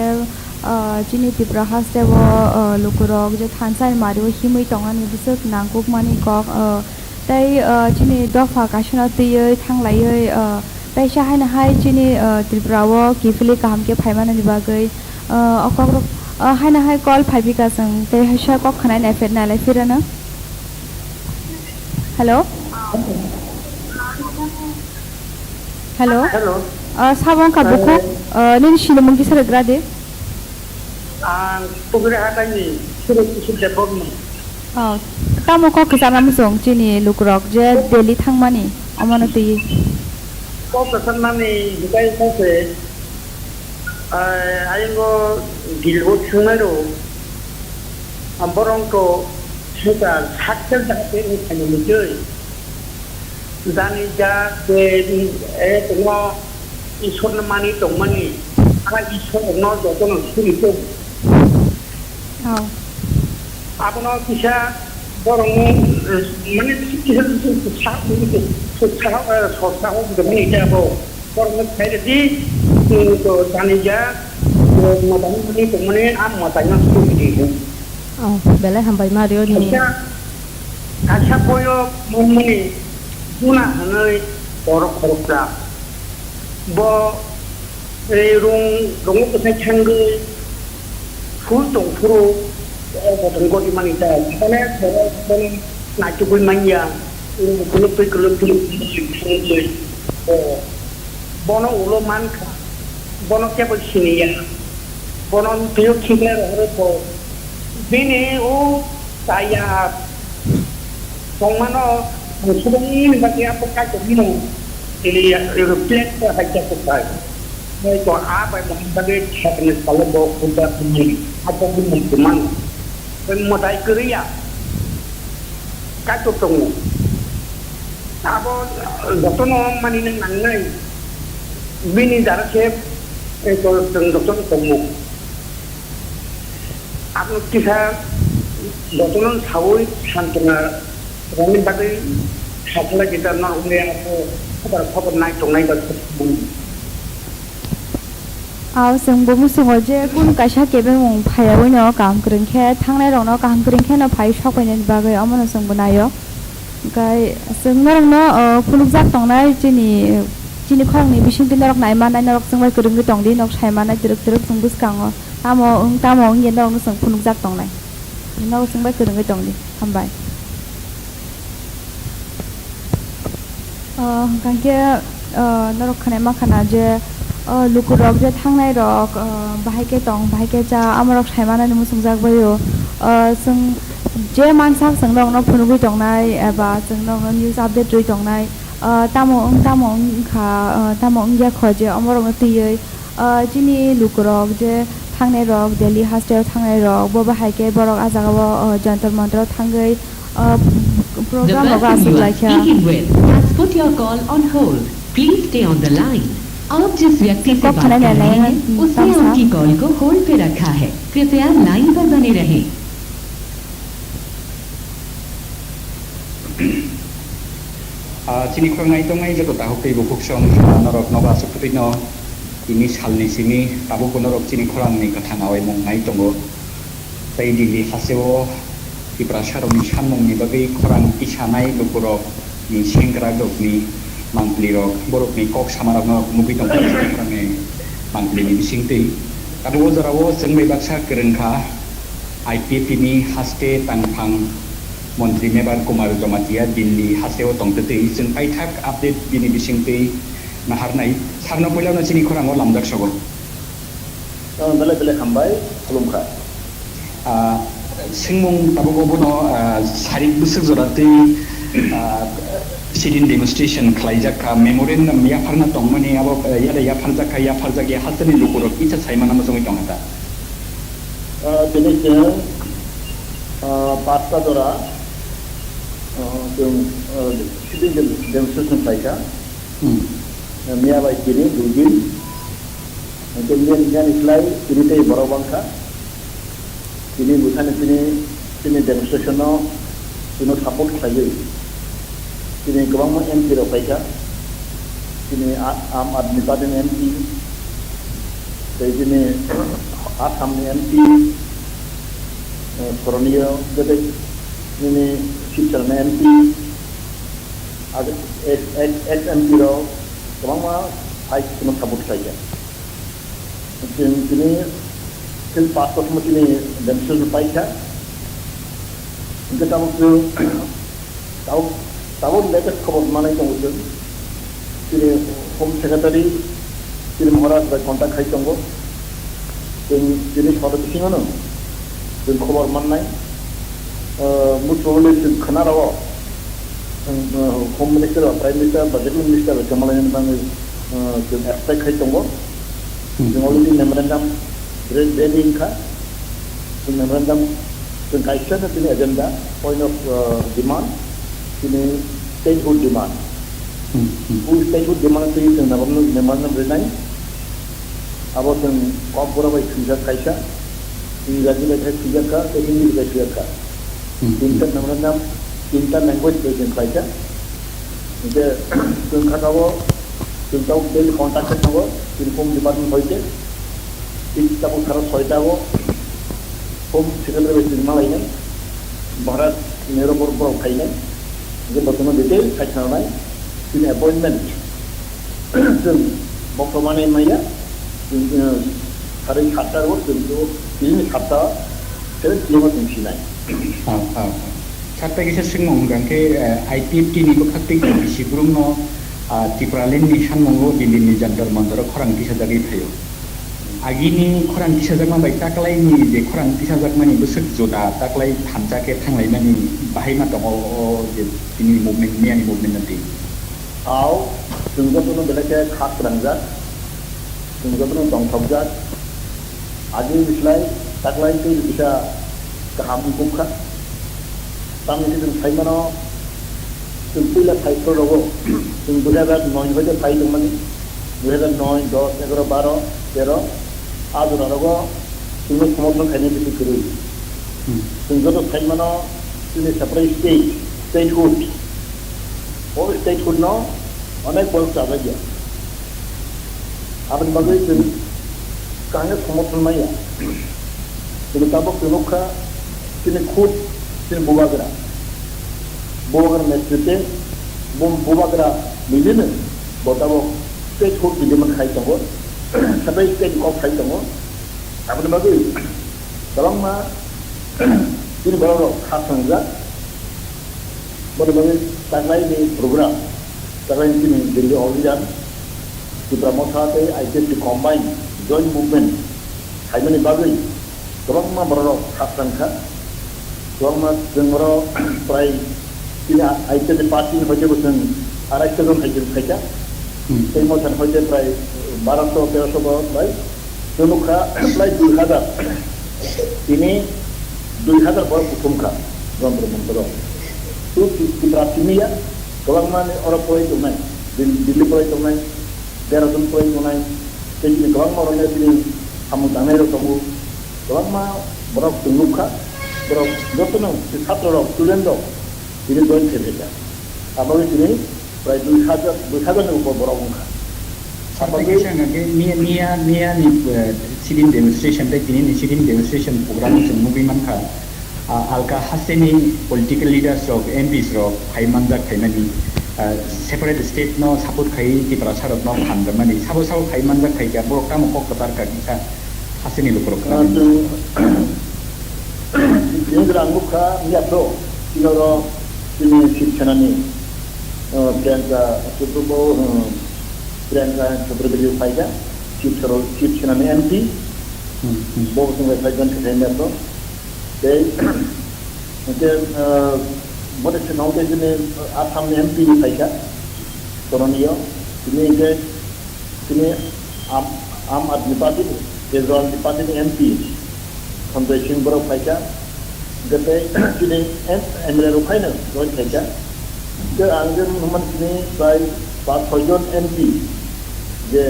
ah, chini Tripura haste o, ah, lukurok je thansa ni mari o himwi tongnani bwswk nangkukmani kok, ah, tei, ah, chini dopha kaisano twiwi thanglaiwi, ah, teisa haino hai chini, ah, Tripura o kiphilwi kaham khe phaimanani bagwi, ah, o kokrok, ah, haino hai call phaiphika chwng tei haisa kok khwnai naiphi-, nailai phirano. Hello? Hello? Hello. Ah, sabo wngkha bukhuk, ah, nini sinimung kisa rwgra di. Ang Pukhuri Hataini Surajkishan Debbarma. Oh, tamo kok kwchana muchung chini lukurok je Delhi thangmani, omono twi. Kok kwchanani hikai mose, ah, ayungo Gilbo thangnairok, ah, borok to sita saksa jahate wngkhaini mujui. Jani ja je, eh, tongmo Isorno mani tongmani, ah, Isorno jotono suri tong. Oh. Abono kisa borokno, eh, mane kisa sa-, sa-, eh, sorsa hok tongmani ita abo. Borokno khairokdi, eh, to jani ja, eh, mwtai mani tongmani, ah, mwtaino suri di. Oh, belai hambai Mario ni. Kaisa, kaisa boyok mwnmani Juna hwnwi borok khoroksa. Bo, eh, rung, rungo bwsai thangwi phul tong phuru, o botong gori mani ta. Mane borok bono naitugwi manya, rung kuluk twi kuluk twi thangwi, o, bono ulo mankha, bono kebo siniya, bono twiyo khiklai rohoro bo. Bini o chaya tongmano ang subani bagwi abo kaitor bino tini reflect khe hai khe kwthai. Hoi to a bai mo bagwi thekni salo bo khuda tongmani abo bini tongmani. Hoi mwtai kwrwi ya kaitor tongo. Abo jotono manina nangnai. Bini jara se, eh, to, chwng jotono tongo. Abo kisa jotono saui santona rwni bagwi sakhlai kisa norok wngya abo khobor khobor nai tongnai da. Aw, chwng bo muchungo je kunu kaisa kebengmung phaiyaui no kaham kwrwng khe, thangnai rokno kaham kwrwng khe no phai sok painani bagwi omono chwng bo naio. Hwnkhe chwng norokno, o, phunukjak tongnai chini, chini khoroknwi bisingtwi norok nai mannai, norok chwng bai kwrwngwi tongdi, norok sai mannai twrwk twrwk chwng bwskango tamo wng tamo wngya norokno chwng phunukjak tongnai. Norok chwng bai kwrwngwi tongdi. Hambai. O, hwnkhe, o, norok khwnai ma khana je, o, lukurok je thangnai rok, o, bahai khe tong, bahai khe cha, amorok sai manani muchungjak bai o. O, chwng je mansak chwng norokno phunugwi tongnai eba chwng norokno news update rwi tongnai, o, tamo wng, tamo wng kha, o, tamo wngya kho je omorokno twiwi, o, chini lukurok je thangnai rok, Delhi hasteo thangnai rok, bo bahai khe borok ah jagao, o, Jantar Mantar o thangwi, o, program rogo aswk laikha. The person you are speaking with has put your call on hold. Please stay on the line. आप जिस व्यक्ति से बात कर रहे हैं, उसने आपकी कॉल को होल्ड पे रखा है। कृपया लाइन पर बने रहें। Ah, chini khorang nai tongnai joto takhuk tei bukhuk song, ah, norok nogo aswk kwtwino tini salni simi tabukbo norok chini khorangni kwthang awaimung nai tongo. Tei Delhi hasteo Tiprasarokni sammungni bagwi khorang tisanai lukurokni sengkrakrokni mangpilirok, borokni kok samarokno nugwi tongkha chini khorangni mangpilini bisingtwi. Tabuk o jorao chwng bai baksa kwrwngkha, I P F T ni haste tangphang montri Mebar Kumar Jamatia Delhi hasteo tongtwtwi chwng paithak update bini bisingtwi naharnai. Sarno puilano chini khorango lamjak sogo. Ah, belai belai hambai, khulumkha. Ah, swngmung tabuk obono, ah, sarik bwswk jora twi, ah, sit-in demonstration khlaijak kha, memorandum yapharna tongmani abo, eh, yada yapharjak kha, yapharjak ya hasteni lukurok kisa saimano muchungwi tongkha ta. Ah, tini chwng, ah, pasta jora, ah, chwng, ah, sit-in dem-, demonstration khlaikha. Hmm. Miya bai tini dui din. Hingke miya ni, miya ni slai tini tei borok bangkha. Tini bwsani tini, tini demonstration no tini support khlaiwi. Chini kwbangma M P rok phaikha, chini A-, Aam Aadmi Party ni M P, tei chini Assam ni M P, eh, Koroniyo, tei chini Silchar ni M P, ag-, ex, ex, ex M P rok kwbangma phai chini support khlaikha. Chini, chini, chini passport mo chini demonstration paikha. Hingke tabuk chwng, tabuk, tabuk latest khobor manai tongo chwng. Chini Home Secretary, chini Maharaj bai contact khai tongo. Chwng, chini soro bisingo no chwng khobor mannai. Ah, most probably chwng khna rwo. Chwng, ah, Home Minister ba Prime Minister ba Deputy Minister bai kwmalainani bagwi, ah, chwng expect khai tongo. Hmm. Chwng already memorandum re-, ready wngkha. Chwng memorandum chwng kaisa no chini agenda, point of, uh, demand, chini statehood demand. Hmm, hmm. O statehood demand twi chwng memorandum, memorandum rinai. Abo chwng Kokborok bai thwijak kaisa, Ingraji bai khai thwijak kha, tei Hindi bai khai thwijak kha. Hmm, hmm. Tinta memorandum, tinta language bai chwng khlaikha. Hingke chwng kha tabuk, chwng tabuk daily contact khe tongo, chini Home Department hoite. Chini tabuk sara soita o Home Secretary bai chwng malainai, Bharat Nehru bor-, borok phainai. Hingke bo chwngno detail sai khnanai, chini appointment. Chwng bokto manwi maya, chwng, eh, sari satta o chwng o, chini satta, seven P M o chwng sinai. Ah, ah, ah. Sir, tei kisa swngmung hwnkha khe, eh, I P F T ni bwkhak tei K T C Group no, ah, Tipraland ni sanmung o Delhi ni Jantar Mantar o khorang tisajagwi phaio. Agini khorang tisajakma bai taklai ni je khorang tisajakmani bwswk juda taklai thansa khe thanglaimani bahai ma tongo o je tini movement, miyani movement no twi. Au, chwng jotono belai khe kha kwrangjak, chwng jotono tongthokjak. Agini slai taklai tei kisa kaham wngkuk kha. Tamni hwnkhe chwng sai mano, chwng puila phai phuru rogo, chwng dui hazar noi ni hoite phai tongmani, dui hazar noi, dos, egaroh, baro, tero, a jora rogo chwngno somorthon khainai bisi kwrwi. Hmm. Chwng joto sai mano, chini separate state, statehood. O statehood no onek borok chajakya. Aboni bagwi chwng kangya somorthon maya. Chwng tabuk chwng nukha chini khud chini bubagra. Bubagra netrite bo bubagra nijeno bo tabuk statehood ni demand khai tongo. Sabai state kok khai tongo. Aboni bagwi kwbangma chini borok rok kha swngjak. Boni bagwi taklaini program, taklaini chini Delhi Obhijan, Tipra Motha tei I P F T combined joint movement khaimani bagwi kwbangma bororok khakchang kha. Kwbangma chwng oro prai chini I P F T party ni hoite bo chwng arai sho jon hai chwng khaikha. Hmm. Tei Motha ni hoite prai baraso terosho borok bai Chwng nukha, prai dui hazar. Tini dui hazar borok kuthum kha, jontro montro. Tu Ti-, Tipra simi ya, kwbangma ni oro poroi tongnai, Dil-, Delhi poroi tongnai, Dehradun poroi tongnai, tei chini kwbangma oro tini samung tangnai rok tongo. Kwbangma borok chwng nukha, borok jotono chhatro rok, student rok, tini join khe phaikha. Aboni tini prai dui hazar, dui hazar ni upor borok wngkha. Sir, tei kaisa hwnkha khe miya, miya, miya ni, eh, sit-in demonstration tei tini ni sit-in demonstration program o chwng nugwi mankha. Ah, alka hasteni political leaders rok, M Ps rok phai manjak phaimani, ah, separate state no support khai Tiprasa rok no phan rwmani. Sabo sabo phai manjak phaikha, borok tamo kok kwchar kha kisa hasteni lukurok Ah, khna chwng, chwng rang nukha, miya pro, chini oro chini Shiv Sena ni, ah, Priyanka Chaturvedi, ah, Priyanka Chaturvedi phaikha, Shiv Sero-, Shiv Sena ni M P, Hmm, hmm. Bo chwng bai phai jon khe miya pro. Tei, hwnkhe, ah, boni sengkang tei chini Assam ni M P ni phaikha, Koroniyo, tini hwnkhe, Chini Aam, Aam Aadmi Party ni, Kejriwal ni party ni M P Sanjay Singh borok phaikha, hwnkhe tei chini M-, M L A rok phaino join khaikha. Hwnkhe ang je nukmani chini prai pas soi jon M P je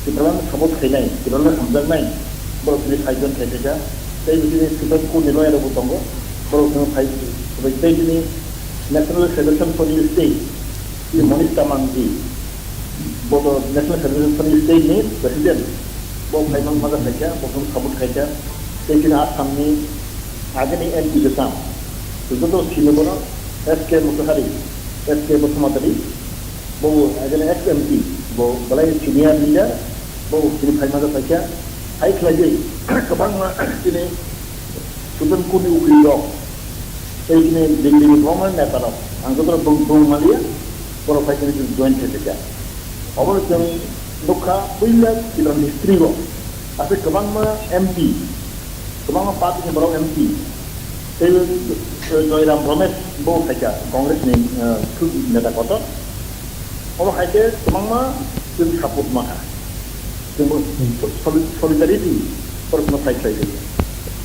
Tipraland ni support khainai, Tipraland hamjaknai, borok chini phai join khai phaikha. Tei chini Supreme Court ni lawyer rok bo tongo, borok chini phai, phai tei chini National Federation for New State, Monish Tamang ji, bo to National Federation Party state ni president, bo phaimang maja khaikha, bo khe support khaikha, tei chini Assam ni agini M P kwcham, joto sini bono S K Motihari, S K Basumatary, bo agini ex M P, bo belai senior leader, bo chini phai maja khaikha, hai khlaiwi kwbangma chini Supreme Court ni ukil rok, tei chini Delhi ni kwbangma neta rok, ang joto rok bung, bung maliya, borok phai chini join khe kha. Obo chwng nukha puila Tripura ni history o, aswk kwbangma M P, kwbangma party ni borok M P, tei, eh, Joyram Ramesh bo khaikha Congress ni, eh, neta kotor. Obo hai khe kwbangma chwng support ma kha. Chwng bo soli-, solidarity borokno phai khlai kha.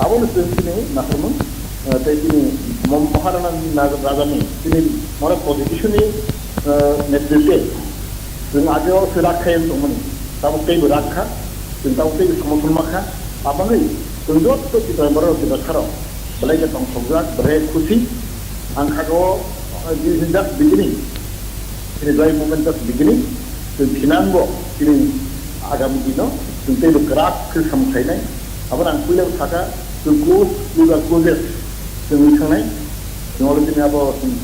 Abono chwng chini naharmung, eh, tei chini mo-, Maharana na-, Raja ni chini mora constitution ni, eh, netritwe chwng age o se rak khai tongmani. Tabuk teibo rak kha, chwng tabuk teibo somorthon ma kha. Aboni chwng joto Tipra borok Tipra saro belai khe tongthokjak, belai khusi. Ang kha o, eh, this is just beginning. Chini joy movement just beginning. Chwng thinango chini agami dino chwng teibo kwrak khe samung khlainai. Abono ang puila sakha, chwng close, we are closest. Chwng wngwi thangnai. Chwng already chini abo chwng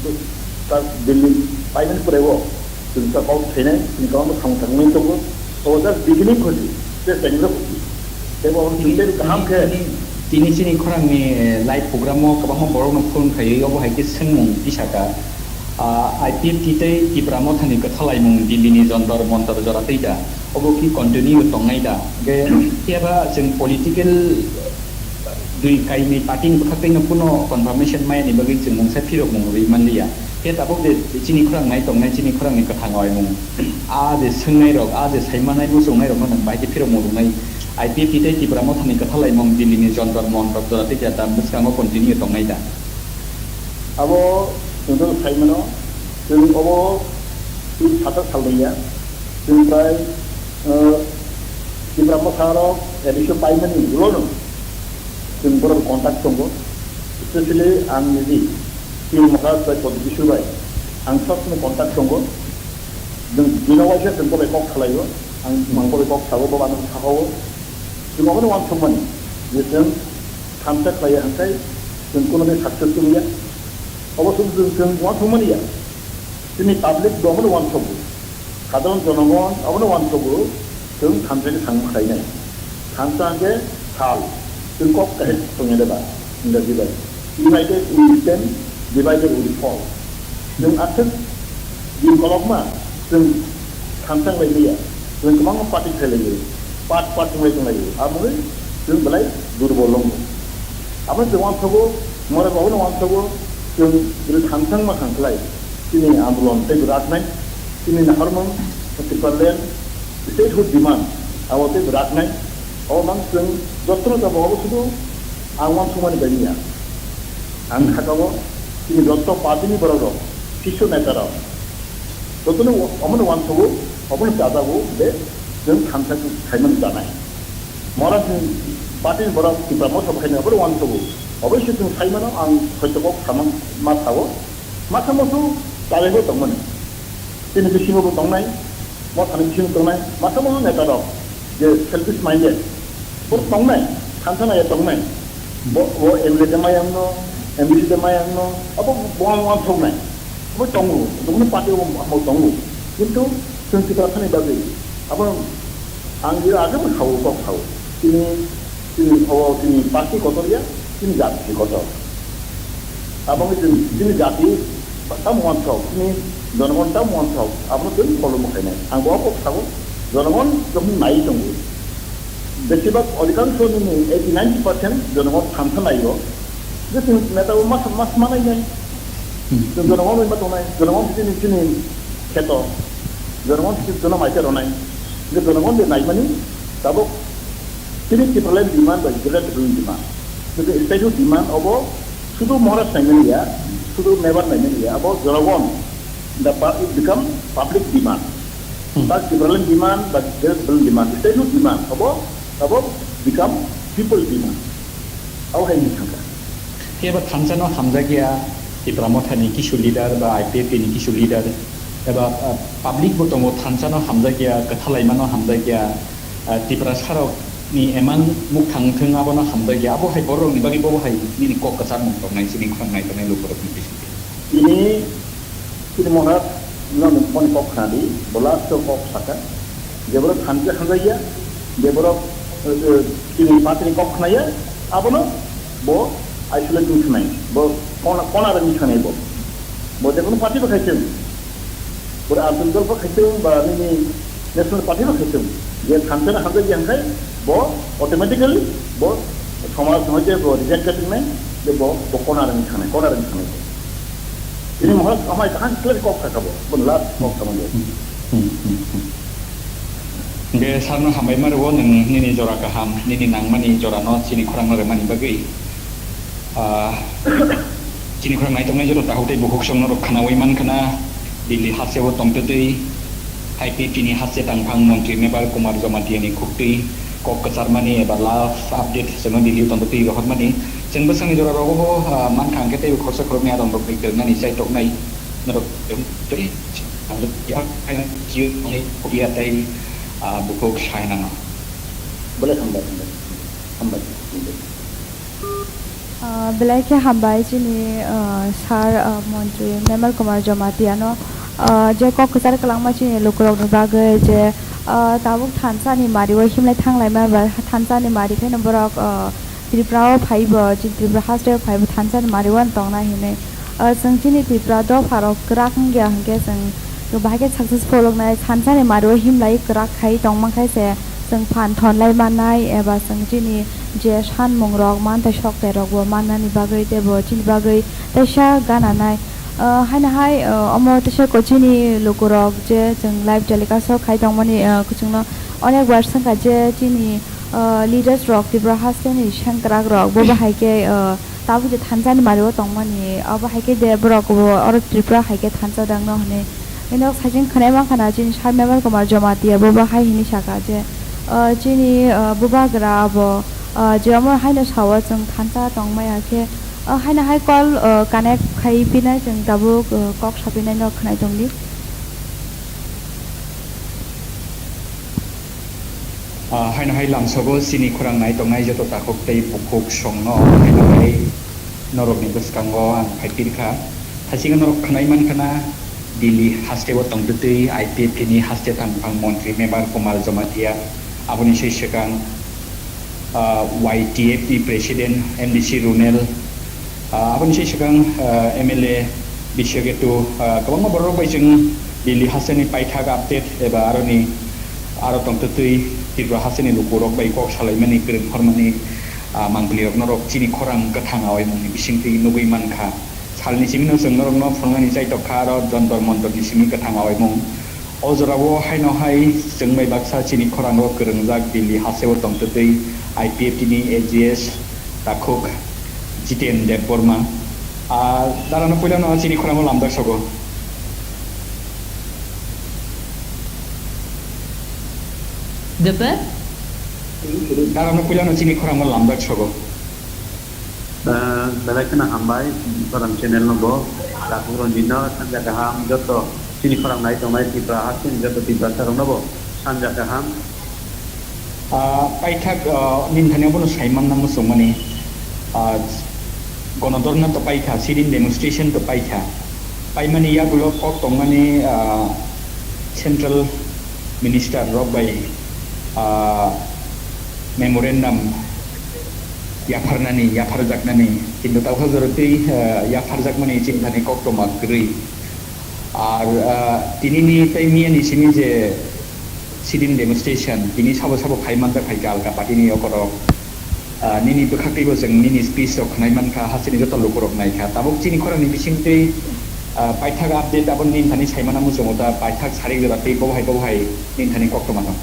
ta building paimani pore o chwng ta kok khainai, chini kwbangma samung tangmani tongo. O just beginning khusi, just tenglo khusi. Teibo chwng teibo kaham khe. Tini, tini chini khorangni, eh, live program o kwbangma borokno phone khaiwi obo hai khe swngmung tisaka. Ah, I P F T tei Tipra Mothani kwthalaimung Delhi ni Jantar Mantar jora twi da. Obo ki continue tongnai da? Hwnkhe phiya ba chwng political dui kainwi party ni bwkhak twi no kuno confirmation maya ni bagwi chwng mungsa phirok mung rwi manliya. Khe tabuk je chini khorang nai tongnai, chini khorang ni kwthang oi mung. A je swngnai rok, a je sai manai muchungnai rok no nang bai khe phirok mung rwnai. I P F T tei Tipra Mothani kwthalaimung Delhi ni Jantar Mantar jora twi da, tam bwskango continue tongnai da? Abo chwng joto sai mano, chwng obo chwng sata sal rwya, chwng bai, eh, Tipra Motha rok admission paimani ulo no chwng borok contact tongo, especially ang niji P M Maharaj bai Pradyot Kishore bai ang sob somoi contact tongo, chwng bino waisa chwng bo bai kok salaio, ang mang bo bai kok sabo, bo ano sakao, chwng obono uansukmani je chwng thansa khlaiya hwnkhe chwng kuno din success wngya. Obo chwng, chwng, chwng uansukmani ya. Chini public bo obono uansugo. Sadharon jonogon obono uansugo. Chwng thansa khe samung khlainai. Thansa hwnkhe sal. Chwng kok kahai tongya de ba? Ingraji bai. United we stand, divided we fall. Chwng aswk din kolokma chwng thansa wnglaimaya. Chwng kwbangma party khlailaio. Part part wnglai tonglaio. Aboni chwng belai durbol wngo. Abo chwng uansukgo, mora bo abono uansukgo, chwng bwrwi thansa wngma khan khlai. Chini andolon teibo raknai, chini naharmung, Tipraland, statehood demand, abo teibo raknai. Abo mang chwng jotono jabo abo sudu ang uansukmani bai ya. Ang khakabo, chini joto party ni borok rok, sisyo neta rok, jotono omono uansukgo, omono chajago, je chwng thansa khaimani chanai. Mora chwng party ni borok Tipra Motha bo khaina obono uansukgo. Oboisyo chwng sai mano, ang hoito kok samang ma sao. Masa moso chajagwi tongmani. Chini bisingo bo tongnai, Mothani bisingo tongnai, masa moso neta rok je selfish minded. Bo tongnai, thansa naiya tongnai. Bo, bo M L A de mayang no, M D C de mayang no, abo bo ang uansuknai. Bo tongo, jokono party o bo tongo. Kintu chwng Tiprasani bagwi abo ang je age bo sao, kok sao. Chini, chini obo chini party kotor ya, chini jati kotor. Abo wngkha chini, chini jati tamo uansuk, chini jonogon tamo uansuk, abono chwng follow ma khainai. Ang bo kok sao, jonogon jokhon nai tongo. Besibak odhikangsho nini eighty ninety percent jonogon thansa naio. Je chwng neta o mas, mas manai nai. Hmm. Chwng jonogon bai ma tongnai, jonogon chini, chini kheto, jonogon chini jono maite ronai. Je jonogon je naimani, tabuk chini Tipraland demand bai Greater Tipraland demand. Jadi statehood demand obo sudu Maharaj naimani ya, sudu Mebar naimani ya, abo jonogon, the pu-, it become public demand. Hmm. But Tipraland demand, but Greater Tipraland demand, statehood demand obo, obo become people demand. Abo hai ni thangkha. Phiya ba thansa no hamjakya, Tipra Motha ni kisu leader ba I P F T ni kisu leader, Eba, ah, public bo tongo, thansa no hamjakya, kwthalaima no hamjakya, ah, Tiprasa rok ni emang mukthang thung abono hamjakya, abo hai borok ni bagwi bobo hai nini kok kwchar mung tongnai, chini khorang nai tongnai lukurok ni bisingtwi. Ini, ini monat, no, no, moni kok khna di, bo last o kok saka, je borok thansa hamjakya, je borok, eh, eh, chini party ni kok khnaya, abono bo isolate wng thanai, bo kona, kona rwngwi thanai bo. Bo jekunu party bo khaisung. Bo Arjun Dol bo khaisung, ba nini National Party bo khaisung. Je thansa no hamjakya hwnkhe bo automatically bo somaj no je bo reject khe tongnai, je bo, bo kona rwngwi thanai, kona rwngwi thanai bo. Ini mohor amai kaham clear kok saka bo, bo last kok tamo bo. Hmm, hmm, hmm. Hingke sarno hambai ma rwo nwng nini jora kaham, nini nangmani jorano chini khorangno rwmani bagwi. Ah, chini khorang naituknai joto takhuk tei bukhuk songno rok khnaui mankha na, Delhi hasteo tongtwtwi I P F T ni haste tangphang montri Mebar Kumar Jamatia ni khuktwi kok kwcharmani eba last update chwngno Delhi o tongtwtwi rohormani. Chwng bwskangni jora rogo bo, ah, mankha hwnkhe teibo khoroksa khoroknwi adong rokni kwrwngnani chai toknai. Norok tei, ah, bukhuk sainano. Belai hambai, hambai, hambai, hambai. Ah, belai khe hambai chini, ah, sir, ah, montri Mebar Kumar Jamatia no, ah, je kok kwchar kwlangma chini lukurokni bagwi je, ah, tabuk thansa ni mari o himlai thanglaima ba thansa ni mari khe no borok, ah, Tripura o phaibo, chini Tripura haste o phaibo thansa ni mari o tongna hinwi. Ah, chwng chini Tripura dopha rok kwrak wngya hwnkhe chwng bahai khe successful wngnai, thansa ni mari o himlai kwrak khai tongma khe se chwng phan thonlai mannai eba chwng chini je sanmung rok, manthai sokthai rok bo mannani bagwi teibo chini bagwi teisa gana nai. Ah, haino hai, ah, omo teisa ko chini lukurok je chwng live telecast o khai tongmani, ah, kuchukno onek bar swngkha je chini, ah, leaders rok Tripura haste ni sengkrak rok bo bahai khe, ah, tabuk je thansa ni mari o tongmani abo hai khe de borok bo oro Tripura hai khe thansa dang no hinwi. Bini nok saichung khwnai mankha na chini sir Mebar Kumar Jamatia bo bo hai hinwi saka je, ah, chini, ah, bubagra abo, ah, je omo haino sao chwng thansa tongmaya khe, ah, haino hai call, ah, connect khai phinai chwng tabuk, ah, kok sapinai no khwnai tongdi. Ah, haino hai lamsogo chini khorang nai tongnai joto takhuk tei bukhuk songno haino hai norokni bwskango ang phai pirkha. Haisingo norok khwnai mankha na Delhi hasteo tongtwtwi I P F T ni haste tangphang montri Mebar Kumar Jamatia, aboni sai swkang, ah, Y T F ni president M D C Runel, ah, aboni sai swkang, ah, M L A Biswaketu, ah, kwbangma borok bai chwng Delhi hasteni paithak update eba aroni aro tongtwtwi Tripura hasteni lukurok bai kok salaimani kwrwng hormani, ah, mangpili rok norok chini khorang kwthang awaimungni bisingtwi nugwi mankha. Salni simi no chwng norokno phunuknani chaitok kha aro Jontor Montorni simi kwthang awaimung. O jorao haino hai chwng bai baksa chini khorango kwrwngjak Delhi hasteo tongtwtwi I P F T ni A G S takhuk Jiten Debbarma. Ah, darano puilano chini khorango lamjak sogo. Debe? Darano puilano chini khorango lamjak sogo. Ah, belai kheno hambai, Khorang channel no bo, Takhuk Ranjit no sanja kaham, joto chini khorang nai tongnai Tripura hasteni joto Tiprasa rok no bo sanja kaham. Ah, paithak, ah, nini thani abono saimanna muchungmani, ah, gonodorna to paikha, sit-in demonstration to paikha, paimani yagulo kok tongmani, ah, central minister rok bai, ah, memorandum yapharnani, yapharjaknani, kintu tabukha jora twi, ah, yapharjakmani chini thani koktwma kwrwi. Ar, ah, tinini tei miyani simi je sit-in demonstration, tini sabo sabo khai manjak hai khe alka party ni yokorok. Ah, nini bwkhaktwibo chwng nini speech rok khwnai mankha, hasteni joto lukurok naikha. Tabuk chini khorangni bisingtwi, ah, paithak update abo nini thani saimano muchungo ta, paithak sarik jora tei bobo hai bobo hai nini thani koktwma tong.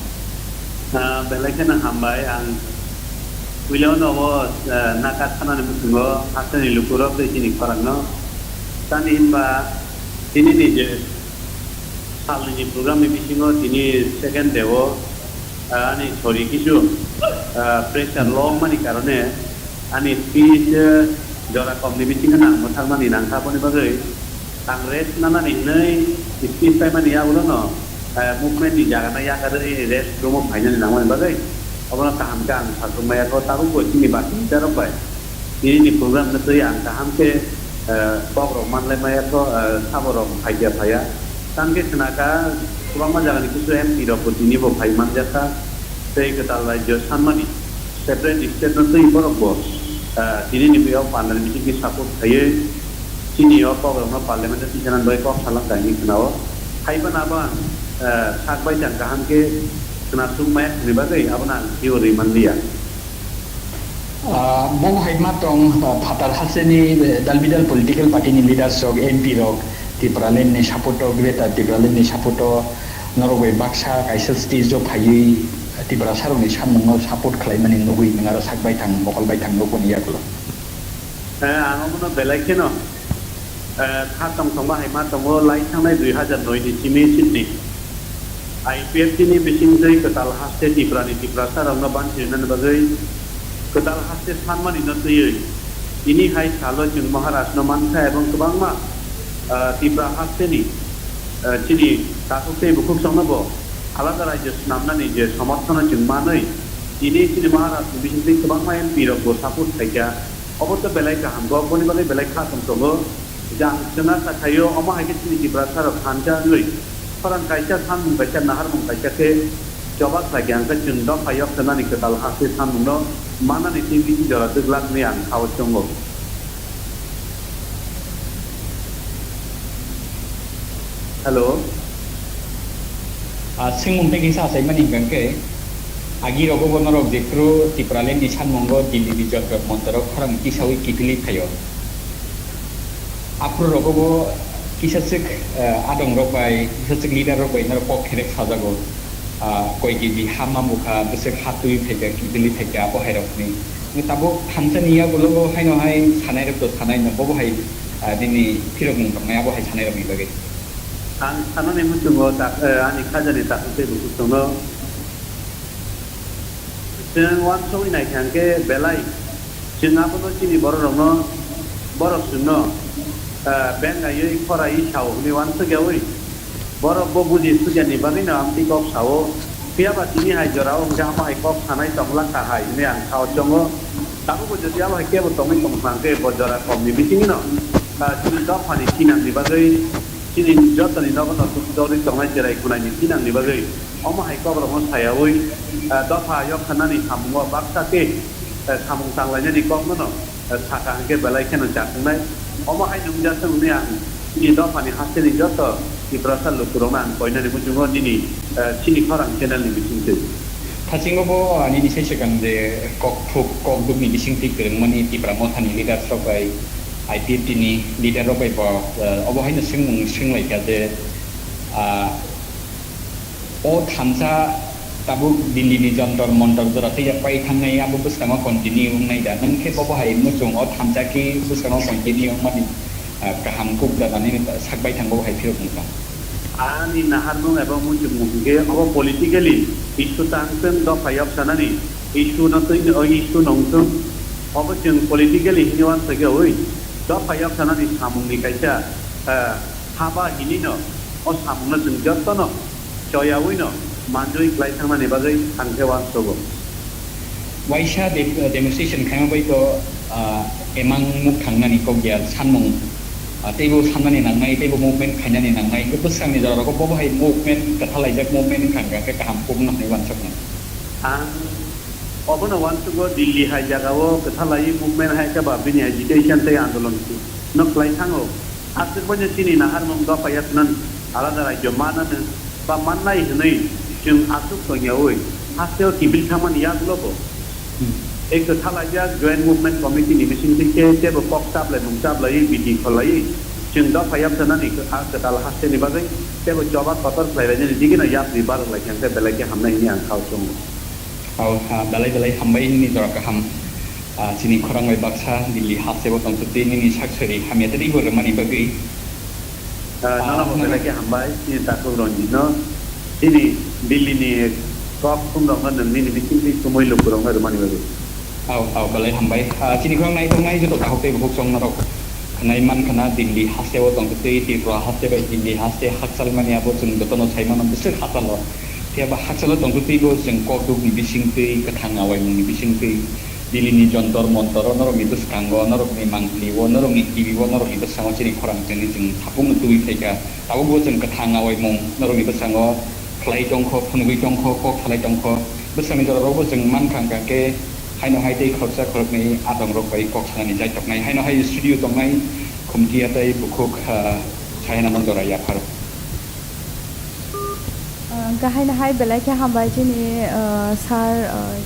Ah, belai kheno hambai, ang puilano bo, ah, naka thanani muchungo hasteni lukurok tei chini khorangno. Tani hinba tinini je salnini program ni bisingo tini second day o, ah, ani sori kisu, ah, pressure low wngmani karone ani speech, eh, jora kom ni bisingo nang mwthangmani nangkha, aboni bagwi Ang rest nanani hinwi speech paimani yagulono, eh, movement ni jaga na yakarwi rest room o phainani nangmani bagwi obono kaham khe ang sachukmaya kho, tabukbo chini bati leader rok bai tini ni program no twi ang kaham khe, eh, kok rok manlai maya kho, eh, sabo rok phaikya phaya. Tang khe khna kha kwbangma jaga ni kisu M P rok bo tini bo phai manjakha tei kwtal rajyo sanmani separate state no twi borok bo, eh, tini ni biyok parliament ni bisingtwi support khaiwi chini o kok rok no parliament o twi sanani bagwi kok salang kha hinwi khna o. Hai phano abo ang, eh, sak bai tang kaham khe khna suk maya khwni bagwi abono ang theory man liya. Ah, bo hai ma tong, ah, phatar hasteni, eh, dal bidal political party ni leaders rok, M P rok, Tipraland ni support o, Greater Tipraland ni support o, norok bai baksa kaisa stage o phaiwi Tiprasa rok ni samung no support khlai mani nugwi nwng aro sak bai thang, mokol bai thang nukmani yagulo. Eh, ang omono belai kheno, eh, kha tong tong bahai ma tongo, lai thangnai dui hazar noi ni simi sitni I P F T ni bisingtwi kwtal haste Tipra ni Tiprasa rokno banchi rwnani bagwi kwtal haste sanmani no twiwi tini hai salo chwng Maharaj no mankha ebong kwbangma, eh, Tipra haste ni, eh, chini takhuk tei bukhuk songno bo alada rajyo swnamnani je somorthono chwng manwi tini chini Maharaj ni bisingtwi kwbangma M P rok bo support khaikha. Obo to belai kaham, bo boni bagwi belai kha tong tongo. Jang chwngna sakhaio, omo hai khe chini Tiprasa rok thansa wngwi khorang kaisa, sanmung kaisa, naharmung kaisa khe choba khlai khe, ang khe chwng dopha yok sanani kwtal haste sanmungno manani tei bisi jora twglak hwnwi ang sao chongo. Hello. Ah, swngmung tei kisa achaimani hwnkha khe, agi rogo bo norok jephru Tipraland ni sanmungo Delhi ni Jantar Mantar o khorang tisawi kiphilwi phaio. Aphuru rogo bo kisa swk, eh, adong rok bai, kisa swk leader rok bai norok kok kherek sajago. Ah, koi keji ha mamukha, bwswk ha twi phaikha, kiphilwi phaikha, abo hai rokni. Tabuk thansa ni yagulo bo haino hai sanai rok to sanai no, bo bo hai, ah, nini phirokmung tongnai, abo hai sanai rokni bagwi. Ang sanani muchungo tak-, eh, ani khajani takhuk tei bukhuk chwngno. Chwng uansugwi naikha hwnkhe belai chwng abono chini bororokno, borok chwngno, eh, bengaiwi khoraiwi sao hwnwi uansukyaui borok bo buji sukya ni bagwino amtwi kok sao. Phiyaba tini hai jorao hwnkhe amo hai kok sanai tongla kahai hwnwi ang sao chongo. Tabukbo jodi abo hai kebo tongwi tongkha hwnkhe bo jora komni bisingino, ah, chini dophani thinangni bagwi, chini jotoni nogo no tubui tongwi tongnai cherai khwnaini thinangni bagwi omo hai kokrokno sayaui, ah, dopha yok sanani samungo baksa khe, ah, samung tanglainani kokno no, ah, sakha hwnkhe belai kheno chaknai. Omo hai nungjak hwnwi ang chini dophani hasteni joto Tiprasa lukurokno ang koinani muchungo nini, eh, chini khorang channel ni bisingtwi. Thasingo bo, ah, nini sai swkang je kok thuk, kok dukni bisingtwi kwrwngmani Tipra Mothani leaders rok bai, I P F T ni leader rok bai bo, eh, obo haino swngmung swnglaikha je, ah, o thansa tabuk Delhi ni Jantar Mantar jora tei pai thangnai, abo bwskango continue wngnai da? Nwng khe bo bo hai muchung o thansa khe bwskango continue wngmani, ah, kaham kuk da nani sak bai thang bo bo hai phirok wng tong? Ani naharmung eba muchungmung hwnkhe obo politically issue tang chwng dopha yok sanani issue no twi o issue no wng chwng. Obo chwng politically hini uansukya ui dopha yok sanani samungni kaisa, ah, haba hinino o samungno chwng jotono choyaui no manjui klai thangnani bagwi ang khe uansugo. Waisa de-, demonstration khaima bai to, ah, emang muk thangnani kok ya sanmung, ah, teibo sannani nangnai, teibo movement khainani nangnai. Hwnkhe bwskanni jora rogo bo hai movement, kwthalaijak movement wngkha hwnkhe kaham kubun hwnwi uansuknai. Ang obono uansugo Delhi hai jagao kwthalai movement hai khe ba bini agitation tei andolon no klai thango. Aswk bai no chini naharmung dopha yaknan alada rajyo mananw ba mannai hwnwi chwng aswk tongyaui hasteo kiphil thangmani yagulo bo. Hmm. Tei kwthalaijak Joint Movement Committee ni bisingtwi khe teibo kok chaplaimung chaplaiwi bidi kholaiwi chwng dopha yapsanani a kwtal hasteni bagwi teibo choba kotor khlailainani digino yapri barok lai khe belai khe hamnai hwnwi ang khao chongo. Hao, ha, belai belai hambai nini jora kaham. Ah, chini khorang bai baksa Delhi hasteo tongtwtwi nini sak sari hamya tei bo rwmani bagwi. Ah, nono bo belai khe hambai, chini takhuk Ranjit no. Chini Delhi ni kok thum rok no nwng nini bisingtwi sumui lukurok no rwmani bagwi. Hao, hao, belai hambai. Ah, chini khorang nai tongnai joto takhuk tei bukhuk chong norok. Khwnai mankha na Delhi haste o tongtwi Tripura haste bai Delhi haste hakchal mani abo chwng jotono sai mano bwswk hakchalo. Phiya ba hakchalo tongtwi bo chwng kokduk ni bising twi kwthang awaimung ni bising twi Delhi ni Jontor Montor o norok ni bwskango norok ni mangpili o norok ni T V o norok ni bwskango chini khorang chini chwng thapung no twi phaikha. Tabuk bo chwng kwthang awaimung norok ni bwskango khlai tongkho, phunugwi tongkho, kok salai tongkho. Bwskangni jorarokbo chwng mankha hwnkha khe haino hai tei khoroksa khoroknwi adongrok bai kok sanani jaitoknai. Haino hai studio tongnai Khumtia tei bukhuk, ah, Sahinano jora yapharo. Ah, hwnkha haino hai belai khe hambai chini, ah, sir, ah,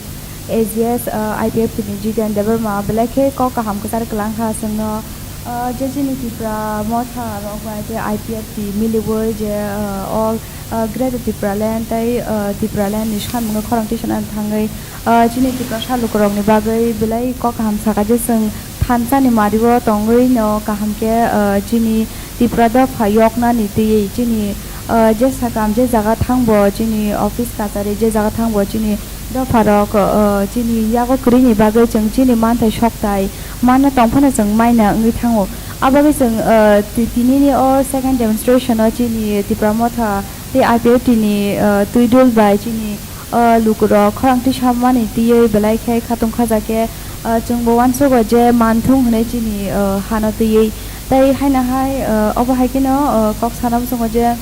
A G S, ah, I P F T ni Jiten Debbarma belai khe kok kaham kwchar kwlang kha chwngno, ah, je chini Tipra motha rok bai tei I P F T miliwi je, ah, all ah, Greater Tipraland tei, ah, Tipraland ni samungno khorang tisana thangwi, ah, chini Tiprasa lukurokni bagwi belai kok kaham sakha je chwng thansa ni mario tongwi no kaham khe, ah, chini Tipra dopha yoknani twiwi chini, ah, je sakam je jaga thangbo chini office kachari je jaga thangbo chini dopharok, ah, chini yago kwrwini bagwi chwng chini manthai sokthai manna tongphano chwng maina wngwi thango. Aboni chwng, ah, ti-, tinini o second demonstration o chini Tipra motha tei I P F T ni, ah, twidul bai chini, ah, lukurok khorang tisamani twiwi belai khe khatung khaja khe, ah, chwngbo uansugo je manthung hwnwi chini, ah, hano twiwi. Tei haino hai, ah, obo hai kheno, ah, kok sana muchungo je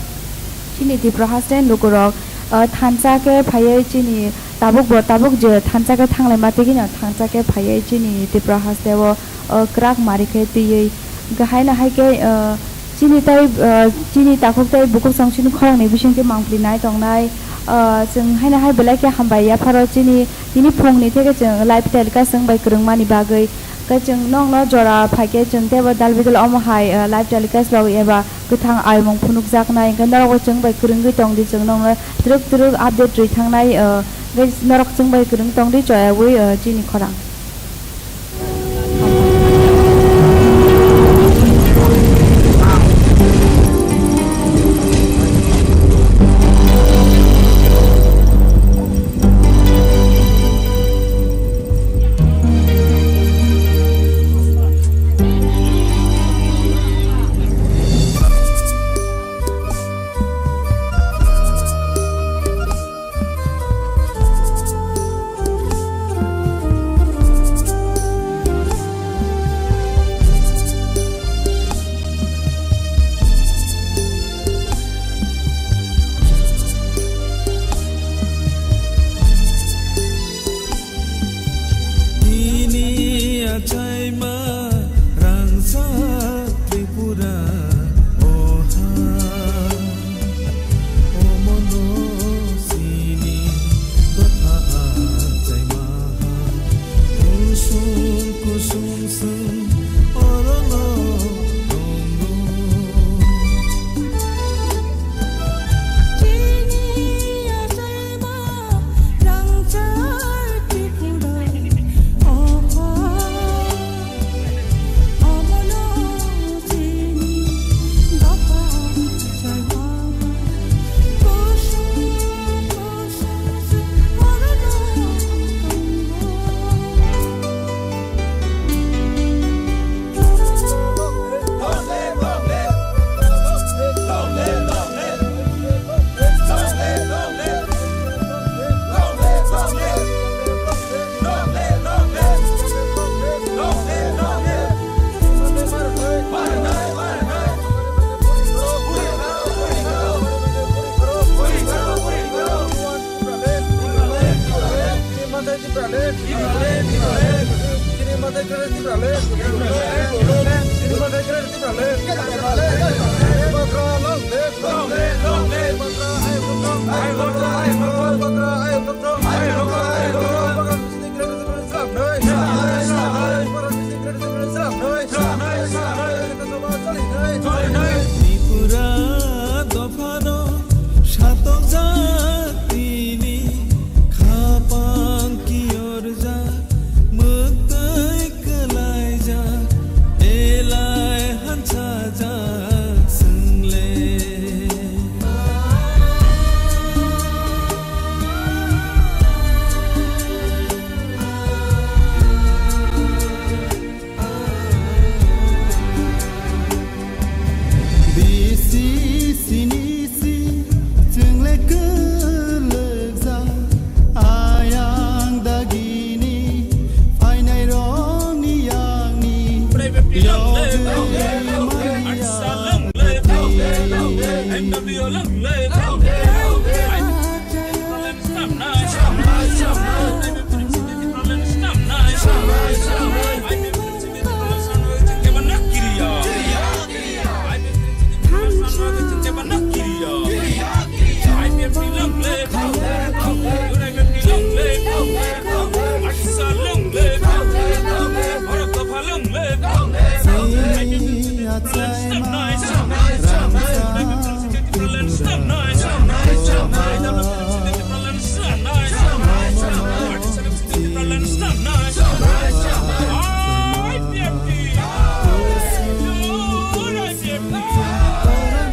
chini Tipra haste lukurok, ah, thansa khe phaiwi chini tabukbo tabuk je thansa khe thanglaima twi kheno thansa khe phaiwi chini Tipra haste o o kwrak mari khe twiwi. Hwnkhe haino hai khe, o, chini tei, o, chini takhuk tei bukhuk chwng chini khorangni bising khe mangpili nai tongnai. O, chwng haino hai belai khe hambai yapharo chini tini phungni theke chwng live telecast chwng bai kwrwngmani bagwi. Khe chwng nokno jora phai khe chwng teibo dal bidal omo hai, o, live telecast rok eba kwthang aimung phunukjaknai. Hwnkhe norokbo chwng bai kwrwngwi tongdi, chwng nokno twrwk twrwk update rwi thangnai, o, hwnkhe norok chwng bai kwrwng tongdi choyaui, o, chini khorang. Nini achaima rangchak Tripura o ha. Omono chini dopha achaimaha, kusung kusung chwng orono tongo. Chini achaima rangchak Tripura o ha. Tripura dophano satokjak tini khapang kiyorjak, mwktwi kwlaijak, elai hansajak chwngle.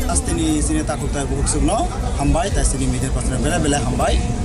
Astini sini takhuk tai bukhuk sukno hambai, tai sini media pasra bela bela hambai.